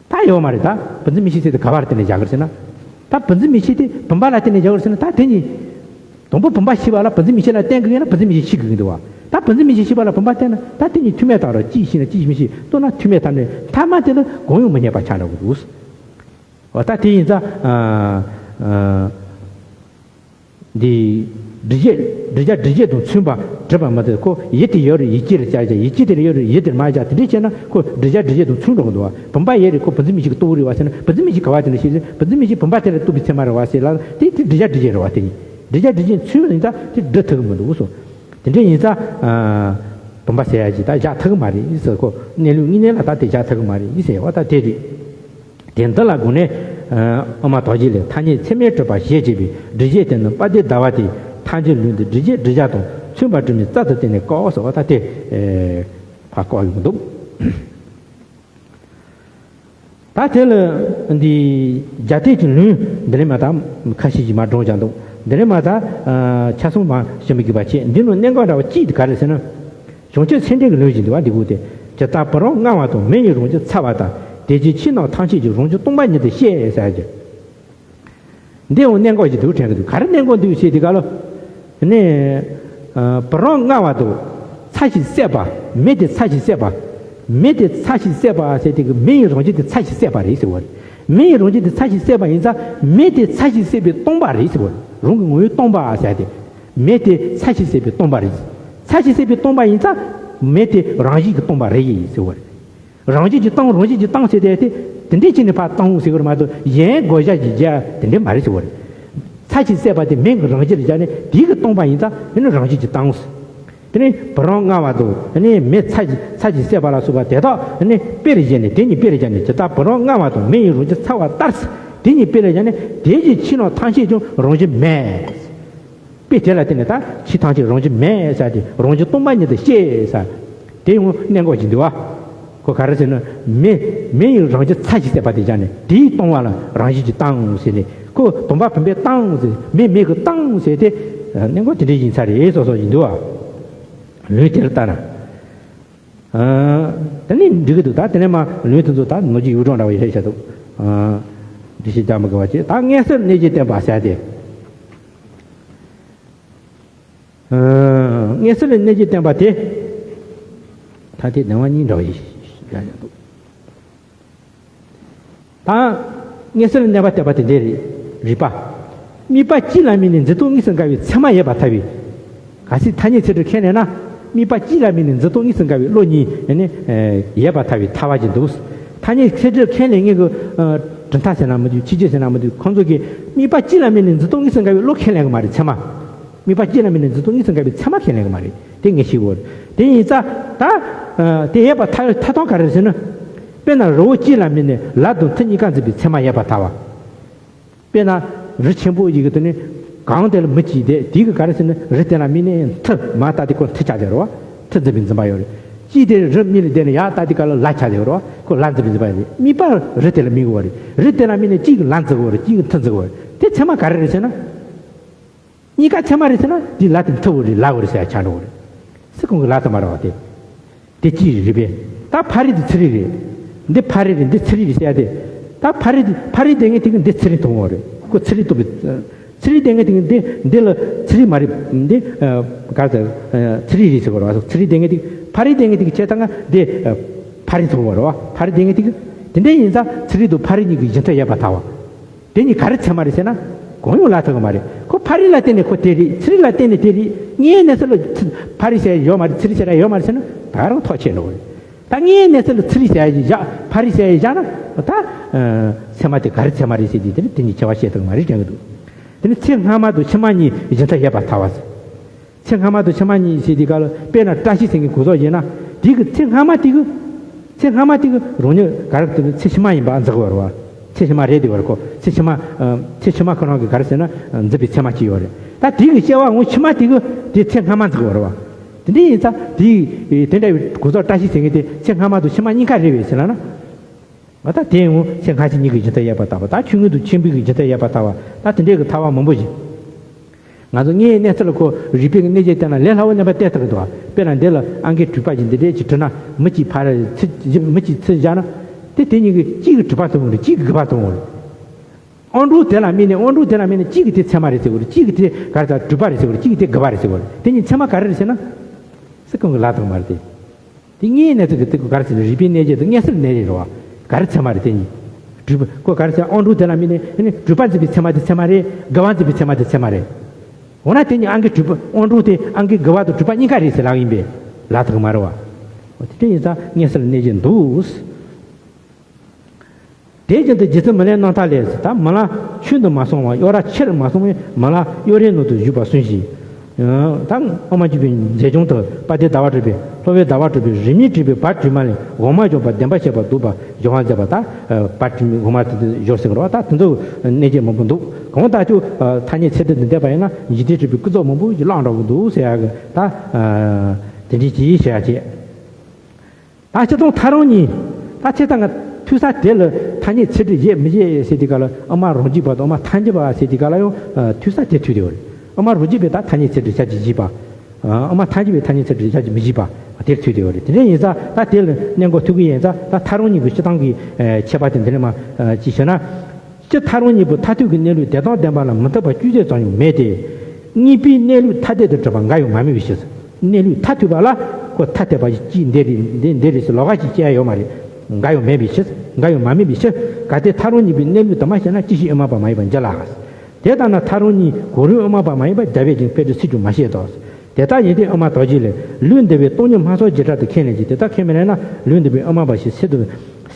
ད་ཡོད་མ་རེད་ད། བུམ་འཛིན་མིག་ཤེས་ཟེར་དེ་ག་བར་བརྟེན་ནས་བཞག་གི་རེད་ཟེར་ན། ད་བུམ་འཛིན་མིག་ཤེས་དེ་བུམ་པ་ལ་བརྟེན་ནས་བཞག་གི་རེད་ཟེར་ན་ད་དེ་གཉིས། དང་པོ་བུམ་པ་ཤེས་པ་ལ་བུམ་འཛིན་མིག་ཤེས་ལ་བརྟེན་གྱི་ཡོད་ན་བུམ་འཛིན་མིག་ཤེས་ཤེས་དགོས་ཀྱི་འདུག་བ། ད་བུམ་འཛིན་མིག་ཤེས་ཤེས་པ་ལ་བུམ་པ་བརྟེན་ན་ད་དེ་གཉིས་མཐུ་མེད་དང་རོ། གཅིག་ཤེས་ན་གཅིག་མི་ཤེས། ལྟོས་ན་མཐུ་མེད་དང་ནི་མཐའ་མ་དེ་ལ་གང་ཡང་མི་རྙེད་པ་ཆགས་འགྲོ་གི་འདུག། འོ་ད་དེ་ཡིན་ཙང་། ཨ་ཨ་འདི། སྒྲུབ་བྱེད་སྒྲུབ་བྱ་སྒྲུབ་བྱེད་དང་མཚོན་པ་གྲུབ་པ་མི་འཐད། ཁོ་ཡུལ་དེ་ཡོད་རེད་ཡུལ་སྐྱེ་ལ་བྱ་བྱ། ཡུལ་སྐྱེ་དེ་ཡོད་རེད་ཡུལ་དེར་མ་བྱ། དེ་འདྲས་བྱས་ན་ཁོ་སྒྲུབ་བྱ་སྒྲུབ་བྱེད་དང་མཚུངས་འགྲོ་གི་འདུག་བ། བུམ་པ་ཡོད་རེད། ཁོ་བུམ་འཛིན་མིག་ཤེས་ཀྱིས་རྟོགས་རེད་བ་ཟེར་ན་བུམ་འཛིན་མིག་ཤེས་ག་བར་བརྟེན་ནས་ཤེས་ཟེར། བུམ་འཛིན་མིག་ཤེས་བུམ་པ་དེ་ལ་རྟོགས་པའི་ཚད་མ་རེད་བ་ཟེར་ལ་དེ་དེ་སྒྲུབ་བྱ་སྒྲུབ་བྱེད་རེད་བ། དེ་ནི་སྒྲུབ་བྱ་སྒྲུབ་བྱེད་མཚོན་ཡིན་ཙང་དེ་སྒྲུབ་ཐུབ་ཀྱི་མི་འདུག་སོ། དེ་འདྲས་ཡིན་ཙང་། ཨ། བུམ་པ་ཟེར་ཡ་ཅིག་ད་བཞག་ཐུབ་ཀྱི་མ་རེད་ཟེར། ཁོ་གནས་ལུགས་དངོས་གནས་ལ་ད་དེ་བཞག་ཐུབ་ཀྱི་མ་རེད་ཟེར་བ་ད་དེ་རེད། དེ་འདི་ལ་དགོངས་ནས། ཨ། དབུ་མ་རྡོ་རྗེ་ལས་ཐ་སྙད་ཚད་མས་གྲུབ་པ་ཞེས་བྱས་པའི་སྒྲུབ་བྱེད་དེ་ནི་དཔལ་ལྡན་ཟླ་བ་སྟེ་ཐལ་འགྱུར་ལུས་འདི་སྒྲུབ་བྱེད་སྒྲུབ་བྱ་དང་མཚོན་པ་གྲུབ་མིན་རྩལ་དུ་བསྟན་ནས་བཀག་ཟེར་བ་ད་དེ། ཨེ། ཕར་བཀག་ཡོང་གི་འདུག། ད་དེ་ལ་འདི་རྒྱ་སྡེ་གི་ལུང་འདི་ལས་མ་ད་ཁ་ཤས་ཀྱིས་མ་བགྲངས་ཀྱང་འདུག། འདི་ལས་མ་ད་ཆ་ཚང་མ་ཞུ་མི་དགོས་པ་བྱས། འདི་ནི་གནད་འགག་འདྲ་བ་གཅིག་དེ་ག་རེ་ཟེར་ན། བྱང་ཆུབ་སེམས་འགྲེལ་གྱི་ལུང་ཞིག་འདུག་བ། འདི་གུ་དེ་ཇི་ལྟར་བུམ་རམས་མངར་བ་དང་། མེ་ཡིས་རང་རྒྱུད་ཚ་བ་ལྟར། དེ་བཞིན་ཕྱི་ནང་ཐམས་ཅད་ཀྱང་རང་རྒྱུད་སྟོང་པ་ཉིད་དུ་ཤེས་ཟེར་གྱི། འདི་འོ་གནད་འགག་ཅིག་འདུག་དྲན་གྱི་འདུག། ག་རེ་གནད་འགག་འདུག་ཟེར་དུས་སྐབས་ལ། ནི། ཨ། བུམ་རམས་མངར་བ་དང་། ཚ་ཞིང་བསྲེགས་པ། མེ་དེ་ཚ་ཞིང་བསྲེགས་པ། མེ་དེ་ཚ་ཞིང་བསྲེགས་པ་ཟེར་དུས་ཀྱི་མེ་ཡི་རང་བཞིན་དེ་ཚ་ཞིང་བསྲེགས་པ་རེད་ཟེར་བ་རེད། མེ་ཡི་རང་བཞིན་དེ་ཚ་ཞིང་བསྲེགས་པ་ཡིན་ཙང་མེ་དེ་ཚ་ཞིང་བསྲེགས་པས་སྟོང་པ་རེད་ཟེར་བ་རེད། རང་གི་ངོ་བོས་སྟོང་པ་ཟེར་ཏེ། མེ་དེ་ཚ་ཞིང་བསྲེགས་པས་སྟོང་པ་རེད། ཚ་ཞིང་བསྲེགས་པས་སྟོང་པ་ཡིན་ཙང་མེ་དེ་རང་བཞིན་གྱིས་སྟོང་པ་རེད་ཟེར་བ་རེད། རང་བཞིན་གྱིས་སྟོང་། རང་བཞིན་གྱིས་སྟོང་ཟེར་དེ་དེ་དེ་འདྲས་བྱས་ནས་ཕར་སྟོང་ཟེར་གྱི་རེད་མ་གཏོགས་གཞན་བགོ་བཤའ་ཞིག་རྒྱག་དེ་འདྲས་མ་རེད་ཟེར་བ་རེད། ཚ་ཞིང་བསྲེགས་པ་དེ་མེ་གི་རང་བཞིན་ལ་བཞག་ནས་དེ་གིས་སྟོང་པ་ཡིན་ཙང་དེ་ནི་རང་བཞིན་གྱིས་སྟོང་ཟེར། དེ་ནས་བུམ་རམས་མངར་བ་དང་དེ་ནས་མེ་ཚ་ཞིང་ཚ་ཞིང་བསྲེགས་པ་ལ་སོགས་པ་དེ་དག་དེ་ནས་དཔེ་ལ་བཞག་ནས་དེ་གཉིས་དཔེ་ལ་བཞག་ནས་ཇི་ལྟར་བུམ་རམས་མངར་བ་དང་། མེ་ཡིས་རང་རྒྱུད་ཚ་བ་ལྟར་ཟེར། དེ་གཉིས་དཔེ་ལ་བཞག་ནས་དེ་བཞིན་ཕྱི་ནང་ཐམས་ཅད་ཀྱང་རང་བཞིན་མེད། དཔེ་དེ་ལ་བརྟེན་ནས་ད་ཕྱི་ཐམས་ཅད་རང་བཞིན་མེད་ཟེར་ཏེ་རང་བཞིན་སྟོང་པ་ཉིད་དུ་ཤེས་ཟེར། དེ་ཡང་གནད་འགག་ཅིག་འདུག་བ། ཁོ་ག་རེ་ཟེར་ན་མེ་མེ་ཡིས་རང་རྒྱུད་ཚ་ཞིང་བསྲེགས་པ་དེ་བཞག་ནས་དེས་སྟོང་བ་ལ་རང་བཞིན་གྱིས་སྟོང་ཟེར་ནས་ཁོ་དང་པོ་བུམ་པས་སྟོང་ཟེར། མེ་མེ་གིས་སྟོང་ཟེར་ཏེ་གནད་འགག་དེ་འདྲ་ཡིན་ས་རེད་སོ་སོ་ཡིན་འདུག་བ། ལུང་དེ་ལ་ལྟ་ན། ཨ། དེ་ནས་འགྲིག་གི་འདུག། ད་དེ་ནས་མ་ལུང་དེ་ཚོ་ད་ནོར་གྱི་ཡུལ་གྲངས་འདྲ་བ་ཡོད་ཤག་འདུག། ཨ། འདི་ཞིག་ཅང་མི་དགོས་པ་བྱས། ད་མངོན་གསལ་གནས་ཀྱི་བསྟན་པ་ཟེར་ཏེ། ཨ། མངོན་གསལ་གནས་ཀྱི་བསྟན་པ་དེ། ད་དེ་སྡེ་བ་གཉིས་འདྲ་བ་ཞིག་ཡང་ཡང་འདུག། ད་མངོན་གསལ་གནས་པ་བསྟན་པ་དེ་འདྲ་རེད། རིགས་པ། དམིགས་པ་གཅིག་ལ་དམིགས་ནས་འཛིན་སྟངས་གཉིས་སུ་འགལ་བའི་ཚད་མ་ཡོད་པར་ཐལ་བའི། གལ་སྲིད་ཐ་སྙད་ཚིག་འབྲུ་ཁས་ལེན་ན། དམིགས་པ་གཅིག་ལ་དམིགས་ནས་འཛིན་སྟངས་གཉིས་སུ་འགལ་བའི་བློ་གཉིས་ནི་ཡོད་པར་ཐལ་བའི་ཐལ་བ་ཅིག་འདུག། ཐ་སྙད་ཚིག་འབྲུ་ཁས་ལེན་མཁན་གྱི་གྲུབ་མཐའ་ཟེར་ན་མི་འདུག། ཕྱི་རྒྱལ་ཟེར་ན་མི་འདུག། ཁོང་ཚོ་གིས་དམིགས་པ་གཅིག་ལ་དམིགས་ནས་འཛིན་སྟངས་གཉིས་སུ་འགལ་བའི་བློ་ཁས་ལེན་གྱི་མ་རེད། ཚད་མ། དམིགས་པ་གཅིག་ལ་དམིགས་ནས་འཛིན་སྟངས་གཉིས་སུ་འགལ་བའི་ཚད་མ་ཁས་ལེན་གྱི་མ་རེད། དེ་ངས་ཤེས་དགོས་རེད། དེ་ཡིན་ཙང་ད། དེ་ཡོད་པར་ཐལ་ཐལ་སྟངས་ག་རེ་རེད་ཟེར་ན། དཔེར་ན་རི་བོ་གཅིག་ལ་དམིགས་ནས་ལ་དང་མཐུ་གཉིས་ཀ་འཛིན་པའི་ཚད་མ་ཡོད་པར་ཐལ་བ། དཔེར་ན་རི་ཆེན་པོ་ཞིག་གི་དེ་ནི་གངས་དེ་ལ་མེ་གཅིག་བསྡད། དེ་གི་ག་རེ་ཟེར་ན་རི་དེ་ལ་དམིགས་ནས་མཐུ་མར་ལྟ་དུས་ཁོ་མཐུ་ཆགས་བསྡད་རེད་བ། མཐུ་འཛིན་པའི་འཛིན་པ་ཡོད་རེད། གཅིག་དེ་རི་མིག་ལ་བསྡད་ནས་ཡར་ལྟ་དུས་སྐབས་ལ་ལ་ཆགས་བསྡད་རེད་བ། ཁོ་ལ་འཛིན་པའི་འཛིན་པ་ཡོད་རེད། དམིགས་པ་རི་དེ་ལ་དམིགས་དགོས་རེད། རི་དེ་ལ་དམིགས་ནས་གཅིག་གིས་ལ་འཛིན་དགོས་རེད། གཅིག་གིས་མཐུ་འཛིན་དགོས་རེད། དེ་ཚད་མ་ག་རེ་རེད་ཟེར་ན། གཉིས་ཀ་ཚད་མ་རེད་ཟེར་ན་འདི་ལ་དེ་མཐུ་བོ་རེད། ལ་བོ་རེད་ཟེར་ཡ་ཆགས་འགྲོ་གི་རེད། སུ་གང་གི་ལ་ཐུག་མ་རེད་བ་དེ། དེ་ཅི་རེད་པས། ད་ཕ་རི་དེ་ཚི་རི་རེད། འདི་ཕ་རི་རེད། འདི་ཚི་རི་རེད་ཟེར་ཡ་དེ། ད་ཕ་རི་དེ་ཕ་རི་དེ་ངས་དེ་གི་འདི་ཚི་རི་མཐོང་བ་རེད། ཁོ་ཚི་རི་གཏུབ་པའི། ཚི་རི་དེ་ངས་དེ་གི་འདི་འདི་ལ་ཚི་རི་མ་རེད། འདི་ག་རེ་ཟེར། ཚི་རི་རེད་ཟེར་བ་རེད་བ། ཚི་རི་དེ་ངས་དེ་ཕ་རི་དེ་ངས་དེ་གི་ཆེ་ད་ང་འདི་ཕ་རི་མཐོང་བ་རེད་བ། ཕ་རི་དེ་ངས་དེ་གི་དེ་འདྲ་ཡིན་ཙང་ཚི་རི་དང་ཕ་རི་གཉིས་ཀྱི་གཞི་མཐའ་ཡོད་པར་ཐལ་བ། དེ་གཉིས་ག་རེ་ཚད་མ་རེད་ཟེར་ན། གང་ཡང་ལ་ཐུག་གི་མ་རེད། ཁོ་ཕ་རི་ལ་བརྟེན་ནས་ཁོ་དེ་རེད། ཚི་རི་ལ་བརྟེན་ནས་དེ་རེད། དངོས་ཡོད་གནས་ཚུལ་ལ་ཕ་རི་ཟེར་ཡ་ཡོད་མ་རེད། ཚི་རི་ཟེར་ཡ་ཡོད་མ་རེད་ཟེར་ན་ད་རང་ཐོག་ཆད་འགྲོ་གི་རེད། ད་དངོས་ཡོད་གནས་ཚུལ་ལ་ཚི་རི་ཟེར་ཡ་ཞིག་བཞག་ཕ་རི་ཟེར་ཡ་བཞག་ན་ད་ཚད་མ་དེ་ག་རེ་ཚད་མ་རེད་ཟེར་དུས་དེ་ནི་དེ་གཉིས་ཁྱད་པར་བཤད་ཐུབ་ཀྱི་མ་རེད་དྲན་གྱི་འདུག་དེ་ནི་ཚེ་སྔ་མ་དང་ཕྱི་མ་གཉིས་གཞི་མཐའ་ཡོད་པར་ཐལ་བ་ཟེར། ཚེ་སྔ་མ་དང་ཕྱི་མ་གཉིས་ཟེར་དུས་སྐབས་ལ་དཔེར་ན་བཀྲ་ཤིས་ཟེར་མཁན་གོ་ཟོག་ཡིན་ན། དེ་གི་ཚེ་སྔ་མ་དེ་གི་ཚེ་སྔ་མ་དེ་གི་རང་ཉིད་ག་རེ་དེ་ཚེ་ཕྱི་མ་ཡིན་པ་འཛིན་གྱི་ཡོད་རེད་བ། ཚེ་ཕྱི་མ་རེད་དེ་ཡོད་རེད་ཁོ། ཚེ་ཕྱི་མ་ཨ། ཚེ་ཕྱི་མ་ཁོ་རང་གི་ག་རེ་ཟེར་ན་འཛིན་པའི་ཚད་མ་གཅིག་ཡོད་རེད། ད་དེ་གི་སྐྱེ་བ་འོང་ཕྱི་མ་དེ་གི་དེ་ཚེ་སྔ་མ་འཛིན་གྱི་ཡོད་རེད་བ། དེ་འདྲ་ཡིན་ཙང་དེ་དེ་འདྲ་བའི་གོ་ཟོག་བཀྲ་ཤིས་ཟེར་མཁན་དེ་ཚེ་སྔ་མ་དང་ཕྱི་མ་གཉིས་ཀ་རེད་པས་ཟེར་ལབ་ན། ང་ད་དེ་ཡང་ཚེ་སྔ་ཕྱི་གཉིས་ཀྱི་སྦྱིན་བདག་ཡོད་པར་ཐལ་བ། ད་ཆུང་ངུ་དང་ཆེན་པོའི་གི་སྦྱིན་བདག་ཡོད་པར་ཐལ་བ། ད་དེ་འདྲའི་གི་ཐལ་བ་མང་པོ་ཞིག་ང་ཚོ་དངོས་ཡོད་གནས་ཚུལ་ལ་ཁོ་རིགས་པའི་གི་གནས་ཚད་བལྟས་ན་ལས་སླ་བོ་རྣམ་པ་བལྟས་ཐུབ་ཀྱི་འདུག་དཔེར་ན་འདི་ལ་ཨང་ཀི་དྲུག་པ་ཞིག་འདི་འདྲས་ཅིག་བྲིས་ན་མི་གཅིག་ཕར་ཚུར་བཞག་མི་གཅིག་ཚུར་བཞག་ན་དེ་དེ་གཉིས་ཀྱི་གཅིག་གི་དྲུག་པ་ཐོན་གྱི་རེད། གཅིག་གི་དགུ་པ་ཐོན་གྱི་རེད། དབང་གྲགས་དེ་ལ་དམིགས་ནས་དབང་གྲགས་དེ་ལ་དམིགས་ནས་གཅིག་གི་དེ་ཚད་མ་རེད་ཟེར་གྱི་རེད། གཅིག་གི་དེ་ག་རེ་ཟེར་དྲུག་པ་རེད་ཟེར་གྱི་རེད། གཅིག་གི་དེ་དགུ་པ་རེད་ཟེར་གྱི་རེད། དེ་གཉིས་ཚད་མ་ག་རེ་རེད་ཟེར་ན། སུ་གང་གི་ལ་ཐུག་མ་རེད་དེ། དེ་དངོས་ཡོད་གནས་ཚུལ་གྱི་དེ་ག་རེ་ཟེར་ན་རིགས་པའི་གནས་ཚད་དང་མངོན་གསལ་གནས་ཚད་རེད་བ། ག་རེ་ཚད་མ་རེད་དེ་གཉིས། དྲུག་པ་ཁོ་ག་རེ་ཟེར་དབང་གྲགས་དེ་ལ་དམིགས་ནས་ཨ་ནི་དྲུག་པ་འཛིན་པའི་ཚད་མ་དེ་ཚད་མ་རེད། དགུ་པ་འཛིན་པའི་ཚད་མ་དེ་ཚད་མ་རེད། འོ་ན་དེ་གཉིས་ཨང་ཀི་དྲུག་པ་དབང་གྲགས་དེ་ཨང་ཀི་དགུ་པ་དང་དྲུག་པ་གཉིས་ཀ་རེད་ཟེར་ལབ་ཡིན་པས་ལ་ཐུག་མ་རེད་བ། འོ་དེ་འདྲ་ཡིན་ཙང་མངོན་གསལ་གནས་ཚད་འདུག་དེ་བཞིན་དུ་རྗེ་བཙུན་མི་ལའི་རྣམ་ཐར་ལས། ད་མི་ལ་ཆོས་འདི་མ་གསུངས་པར་གཡོ་ར་ཆེར་མ་གསུངས་པས་མི་ལ་གཡོ་རའི་ནང་དུ་བཞུགས་པར་གསུངས་ཤིང་། ད་ཨ་མ་བརྒྱུད་པའི་མཛེས་ལྗོངས་དུ་དཔལ་ལྡན་ཟླ་བ་གྲགས་པས་སློབ་དཔོན་ཟླ་བ་གྲགས་པས་རིས་མེད་བྲིས་པའི་བར་དྲུག་མ་ལས་འོག་མ་སྦྱོར་བ་བདེན་པར་ཤེས་པ་བསྡུས་པ་སྦྱོང་བ་མཛད་པ། ད་བར་དྲུག་མའི་འོག་མ་དེ་སྦྱོར་ཟེར་གི་རེད་བ། ད་དེ་ཚོ་གནས་བརྒྱད་མང་པོ་འདུག་གང་ལྟར་ཀྱང་ཐ་སྙད་ཚད་ཁྲི་འདི་བལྟས་པ་ཡིན་ན་འཇིག་རྟེན་བྲིས་པའི་སྐུ་ཚབ་མང་པོ་ཞིག་བླངས་འགྲོ་གི་འདུག་ཟེར་ཡག་གི་ད་དེ་འདྲའི་ཅིག་བཤད་ཡག་བྱས། ད་སྤྱིར་བཏང་ཐག་རིང་གཉིས། ད་ཆེ་ཚང་ང་ཐོས་ས་དེ་ལ་ཐ་སྙད་ཚད་ཁྲི་བཞེད་མི་བཞེད་ཟེར་དུས་སྐབས་ལ་ཨ་མ་རང་རྒྱུད་པ་དང་ཨ་མ་ཐལ་འགྱུར་བ་ཟེར་དུས་སྐབས་ལ་ཡང་ཐོས་ས་དེ་ཐོས་བསྡད་ཡོད་རེད། ཨ་མ་རང་རྒྱུད་པས་ད་ཐ་སྙད་ཚད་ཁྲི་ཞལ་གྱིས་བཞེས་པ། ཨ་མ་ཐལ་འགྱུར་བས་ཐ་སྙད་ཚད་ཁྲི་ཞལ་གྱིས་མི་བཞེས་པ་དེར་ཐོས་བསྡད་ཡོད་རེད། དེ་འདྲ་ཡིན་ཙང་ད་དེ་ལ་གནད་འགག་ཐུག་གི་ཡིན་ཙང་ད་ཐག་རིང་གཉིས་ཀྱི་སྤྱིར་བཏང་གི་ཁྱད་པར་དེ་འདི་ནས་མར་ཅིག་ཞུས་ན། སྤྱིར་ཐག་རིང་གཉིས་པོ་མཐར་ཐུག་གི་གནས་ལུགས་དེ་དག་བདེན་པ་ལ་མི་མཐུན་པ་ཅུང་ཟད་ཙམ་ཡང་མེད་དེ། གཉིས་པོའི་གནས་ལུགས་ཐ་དད་དུ་གྲུབ་པ་འགའ་ཡང་མ་དམིགས་པའི་ཕྱིར། གནས་ལུགས་མཐར་ཐུག་པ་ལ་ཁོ་ཐ་དད་པ་ཞིག་ཅིག་འདི་རེད་འདི་འདི་རེད་ཟེར་ལོགས་ཀ་ཞིག་སྐྱེ་ཡ་ཡོད་མ་རེད། འགའ་ཡང་མེད་པའི་ཕྱིར། འགའ་ཡང་མ་དམིགས་པའི་ཕྱིར། གལ་ཏེ་ཐག་རིང་གཉིས་པོའི་གནས་ལུགས་དུ་མ་ཤེས་ན་ཅི་ཞིག་དབུ་མ་པ་མ་ཡིན་པར་འགྱུར་ལགས། དེ་ལྟ་ན་ཐག་རིང་གཉིས་གང་རུང་དབུ་མ་པ་མ་ཡིན་པར་རྒྱལ་བས་ཀྱང་དཔེ་ཁྲིད་ཚིག་ཀྱང་མ་བཤད་དོ། དེ་ལྟར་ཡིན་ཏེ་དབུ་མ་དོན་གཅིག་ལས། ལུགས་འདི་པའི་སྟོང་ཉིད་སྨྲ་སོགས་བྱེ་བྲག་ཏུ་མཁྱེན་ལེགས་ཀྱི། དེ་ལྟར་མཁྱེན་མི་ལེགས་ན་ལུགས་འདི་པའི་དབུ་མ་པ་ཞིག་སེལ་དུ་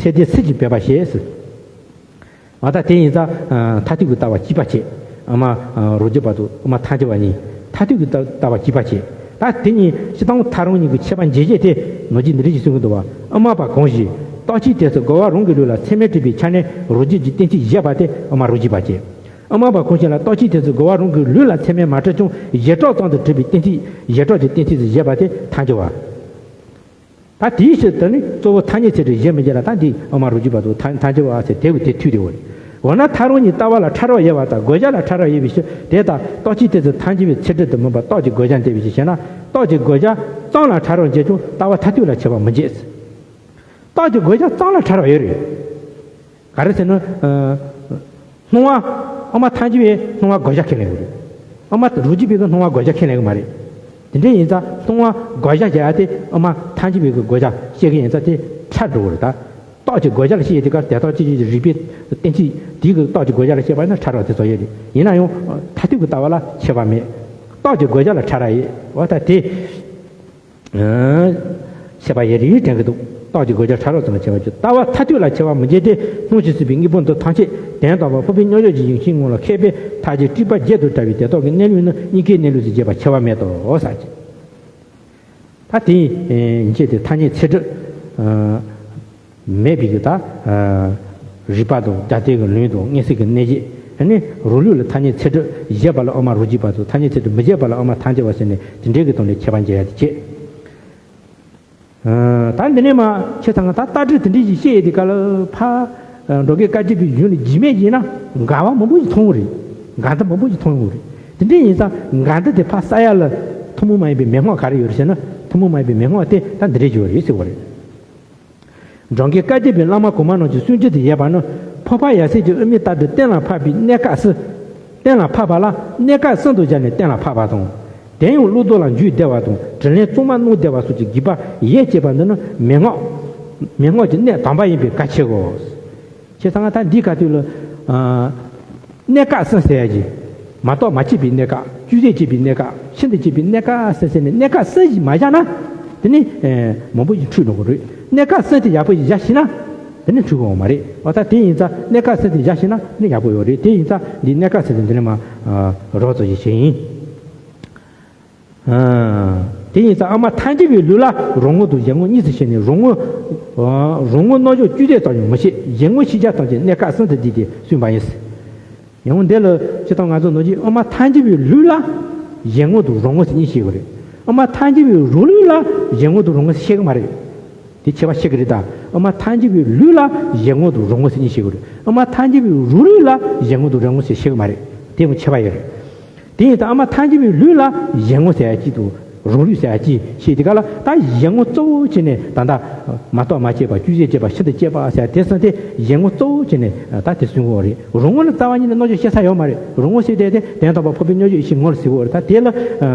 སེལ་ཏེ་ཚིག་ཅིག་འབད་པར་བྱེད། ཨ་ད་དེ་ཡིན་ཙང་མཐར་ཐུག་གི་ལྟ་བ་གཅིག་པ་བྱེད། དབུ་མ་རང་རྒྱུད་པ་དང་དབུ་མ་ཐལ་འགྱུར་བ་གཉིས་མཐར་ཐུག་གི་ལྟ་ལྟ་བ་གཅིག་པ་བྱེད། ད་དེ་གཉིས་སྤྱིར་བཏང་ཐག་རིང་གཉིས་ཀྱི་ཁྱད་པར་འབྱེད་བྱེད་དེ་ནང་གི་འདི་རིགས་ཀྱིས་གསུང་གི་འདུག་བ། དབུ་མ་པ་གང་ཞིག་རྟག་གཅིག་དེ་ཚོ་རྒོལ་བ་རང་གི་ལུགས་ལ་ཚད་མས་གྲུབ་པའི་ཆ་ནས་རང་རྒྱུད་ཀྱི་གཏན་ཚིགས་བཞེད་པ་དེ་དབུ་མ་རང་རྒྱུད་པ་བྱེད། དབུ་མ་པ་གང་ཞིག་ལ་རྟག་གཅིག་དེ་ཚོ་རྒོལ་བ་རང་གི་ལུགས་ལ་ཚད་མས་མ་གྲུབ་ཀྱང་བྱེ་བྲག་ཙམ་དུ་གྲུབ་པའི་གཏན་ཚིགས་བྱེ་བྲག་གི་གཏན་ཚིགས་སུ་བཞེད་པ་དེ་ཐལ་འགྱུར་བ། ད་དེའི་ཕྱིར་དུ་ནི་གཙོ་བོ་ཐ་སྙད་ཚད་ཁྲི་བཞེད་མི་བཞེད་ལ་ད་འདི་དབུ་མ་རང་རྒྱུད་པ་དང་ཐལ་ཐལ་འགྱུར་བ་ཟེར་དེ་བས་དེ་མཐུད་དེ་འོ། འོ་ན་ཐག་རིང་གཉིས་ལྟ་བ་ལ་ཕྲ་རགས་ཡོད་པ་དང་དགོས་བྱ་ལ་ཕྲ་རགས་ཡོད་པའི་ཕྱིར་དེ་ལྟར་རྟག་གཅིག་དེ་ཚོ་ཐལ་འགྱུར་བའི་ཚད་ཁྲི་དུ་མིན་པར་རྟགས་ཀྱི་དགོས་བྱ་འདས་པའི་ཕྱིར་ཞེ་ན། རྟགས་ཀྱི་དགོས་བྱ་ཙམ་ལ་ཕྲ་རགས་འབྱེད་ཀྱང་ལྟ་བ་མཐར་ཐུག་ལ་ཁྱད་པར་མི་འབྱེད། རྟགས་ཀྱི་དགོས་བྱ་ཙམ་ལ་ཕྲ་རགས་ཡོད་རེད། ག་རེ་ཟེར་ན། ཨ། སྣང་བ། དབུ་མ་ཐལ་འགྱུར་བས་སྣང་བ་དགོས་བྱ་ཁས་ལེན་གྱི་རེད། དབུ་མ་རང་རྒྱུད་པས་ཀྱང་སྣང་བ་དགོས་བྱ་ཁས་ལེན་གྱི་མ་རེད། དེ་འདྲ་ཡིན་ཙང་སྣང་བ་དགོས་བྱ་བྱ་ཡ་དེ་དབུ་མ་ཐལ་འགྱུར་བས་ཀྱི་དགོས་བྱ་བཤད་ཀྱི་ཡིན་ཙང་དེ་ཕྲ་འགྲོ་གི་རེད་ད། རྟགས་ཀྱི་དགོས་བྱ་ལ་བཤད་ཡ་དེ་ག་དེ་རྟགས་ཅི་ཅི་རིགས་པའི་གཏན་ཚིགས་དེའི་གི་རྟགས་ཀྱི་དགོས་བྱ་ལ་བཤད་པ་ཡིན་ན་ཕྲ་རགས་དེ་ཚོ་ཡོད་རེད། ཡིན་ན་ཡང་མཐར་ཐུག་གི་ལྟ་བ་ལ་ཁྱད་པར་མེད། རྟགས་ཀྱི་དགོས་བྱ་ལ་ཕྲ་རགས་ཡོད་འོ་ད་དེ། ཁྱད་པར་ཡོད་རེད་དྲན་གྱི་འདུག་རྟགས་ཀྱི་དགོས་བྱ་ཕྲ་རགས་ཙམ་ལ་ཁྱད་པར་གྱི་ལྟ་བ་མཐར་ཐུག་ལ་ཁྱད་པར་མི་འབྱེད་དེ། སྣང་ཞིང་སྲིད་པའི་དངོས་པོ་འདི་ཐམས་ཅད་དོན་དམ་པར་འཕགས་པའི་མཉམ་བཞག་གི་ཡེ་ཤེས་ངོ་ལ་མཁས་པས་མཐའ་བརྒྱད་སྤྲོས་པ་བརྒྱད་དུ་བྲལ་བའི་དེ་དག་གི་གནས་ལུགས་ནི་གཉིས་ཀའི་གནས་ལུགས་སུ་འབྱེད་པར་ཁྱད་པར་མེད་དོ་ཟེར་གྱི། ད་དེ་ཡིན་ཕྱིར་དེ་ཐ་སྙད་ཚད་ཁྲི་མེད་པའི་གི་ད་རིགས་པ་དང་རྒྱ་སྡེ་གི་ལུང་དང་མངོན་གསལ་གྱི་གནས་བརྒྱད། ཨ་ནི་རང་ལུགས་ལ་ཐ་སྙད་ཚད་ཁྲི་བཞེད་པ་ལ་དབུ་མ་རང་རྒྱུད་པ་དང་ཐ་སྙད་ཚད་ཁྲི་མི་བཞེད་པ་ལ་དབུ་མ་ཐལ་འགྱུར་བ་ཟེར་ནས་དེ་འདྲའི་གི་སྟེང་ནས་ཁྱད་པར་འབྱེད་ཡ་དེ་བྱེད། ད་འདི་ནས་མ་ཁྱེད་ཚང་ད་ལྟ་གྲི་དེ་འདྲའི་ཞིག་བཤད་ཡོད་དུས་ག་ལ་ཕ་འགྲོ་མགོན་བཀའ་བརྒྱུད་པའི་གཞུང་ལ་རྒྱུས་མེད་ཡིན་ན་འགལ་བ་མང་པོ་ཞིག་མཐོང་གི་རེད། འགལ་ཟླ་མང་པོ་ཞིག་མཐོང་ཡོང་གི་རེད། དེ་འདྲ་ཡིན་ཙང་འགལ་ཟླ་དེ་ཕར་བསལ་ཡ་ལ་ཐུན་མོང་མ་ཡིན་པའི་མན་ངག་ག་རེ་ཡོད་རེད་ཟེར་ན། ཐུན་མོང་མ་ཡིན་པའི་མན་ངག་དེ་ད་འདི་འདྲའི་བརྗོད་རེད་ཟེར་བ་རེད། འགྲོ་མགོན་བཀའ་བརྒྱུད་པའི་བླ་མ་གོང་མ་རྣམས་ཀྱི་གསུང་རྒྱུན་དུ་ཡོད་པ་ནི། ཕོར་པ་ཡ་སྲས་ཀྱི་དབུ་མའི་ལྟར་དུ་གཏན་ལ་ཕབ་པའི་གནད་འགག་སུ། གཏན་ལ་ཕབ་པ་ལ་གནད་འགག་གསུམ་དུ་སྦྱར་ནས་གཏན་ལ་ཕབ་པ་དང་། དེ་ཡང་བློ་ལྡོག་ལ་འཇུག་བདེ་བ་དང་དྲིན་ལན་གཙང་མ་གནང་བདེ་བ་སོགས་ཀྱི་དགོས་པ་ཡོད་ཅེས་པ་འདི་ནི་མན་ངག་མན་ངག་གི་གནད་དམ་པ་ཡིན་པས་གལ་ཆེའོ། བྱས་ཙང་ད་འདིའི་ཁ་ཐུག་ལ། ཨ། གནད་འགག་གསུམ་ཟེར་ཡ་གི། མ་གཏོགས་མ་སྐྱེས་པའི་གནད་འགག་བཅོས་ཟད་བྱས་པའི་གནད་འགག་ཤིན་ཏུ་སྐྱེས་པའི་གནད་འགག་ཟེར་ཟེར་ནས་གནད་འགག་གསུམ་ཞིག་མ་བཞག་ན། དེ་ནི། ཨེ། མང་པོ་ཞིག་འཁྲུལ་འགྲོ་གི་རེད། གནད་འགག་གསུམ་དེ་ཡག་པོ་ཞིག་བཞག་ཤེས་ན། དེ་ནི་འཁྲུལ་གི་ཡོད་མ་རེད། འོ་ད་དེ་ཡིན་ཙང་གནད་འགག་གསུམ་དེ་བཞག་ཤེས་ན་ནི་ཡག་པོ་ཡོད་རེད། དེ་ཡིན་ཙང་འདི་གནད་འགག་གསུམ་དེ་འདི་ནས་མ། ཨ། རོབ་ཙམ་ཞིག་བྱས་ཡིན། ཨ། དེ་ཡིན་ཙང་ཨ་མ་ཐལ་འགྱུར་བའི་ལུགས་ལ་རོགས་དངོས་དང་གཞན་དངོས་གཉིས་སུ་ཕྱེ་ནས་རོགས་དངོས། ཨ། རོགས་དངོས་རྣམ་འཇོག་བཅོས་ཟད་ཙམ་ཡང་མི་བྱེད། གཞན་དངོས་ཤེས་བྱ་ཐམས་ཅད་གནད་འགག་གསུམ་དུ་བསྡུས་ཏེ་གསུངས་པ་ཡིན། ཡང་འདི་ལ་སྤྱིར་བཏང་ང་ཚོ་ནང་བཞིན་ཨ་མ་ཐལ་འགྱུར་བའི་ལུགས་ལ་གཞན་དངོས་དང་རོགས་དངོས་སུ་གཉིས་ཕྱེ་དགོས་རེད། ཨ་མ་ཐལ་འགྱུར་བའི་རང་ལུགས་ལ་གཞན་དངོས་དང་རོགས་དངོས་སུ་ཕྱེ་གི་མ་རེད། དེ་ཁྱད་པར་ཕྱེ་གི་རེད་ད། ཨ་མ་ཐལ་འགྱུར་བའི་ལུགས་ལ་གཞན་དངོས་དང་རོགས་དངོས་སུ་གཉིས་ཕྱེ་དགོས་རེད། ཨ་མ་ཐལ་འགྱུར་བའི་རང་ལུགས་ལ་གཞན་དངོས་དང་རོགས་དངོས་སུ་ཕྱེ་གི་མ་རེད། དེ་ཡང་ཁྱད་པར་ཡོད་རེད། དེ་ཡིན་ཙང་ཨ་མ་ཐལ་འགྱུར་བའི་ལུགས་ལ་གཞན་དངོས་ཟེར་ཡ་གཅིག་དང་རང་ལུགས་ཟེར་ཡ་གཅིག་བཤད་དེ་ག་ལ་ད་གཞན་དངོས་གཙོ་བོ་བྱས་ནས་ད་ལྟ་མ་གཏོགས་མ་སྐྱེས་པ་བཅོས་ཟད་བྱས་པ་ཤིན་ཏུ་སྐྱེས་པ་ཟེར་དེ་གསུམ་དེ་གཞན་དངོས་གཙོ་བོ་བྱས་ནས་ད་དེ་གསུང་གི་ཡོད་རེད། རང་དངོས་ནི་རྩ་བ་ཉིད་ནས་རྣམ་འཇོག་བྱེད་ས་ཡོད་མ་རེད། རང་དངོས་ཟེར་དེ་དེ་དོན་དམ་པར་འཕགས་པའི་རྣལ་འབྱོར་ཡེ་ཤེས་ངོ་ལ་ཟེར་གི་ཡོད་རེད། ད་དེ་ལ་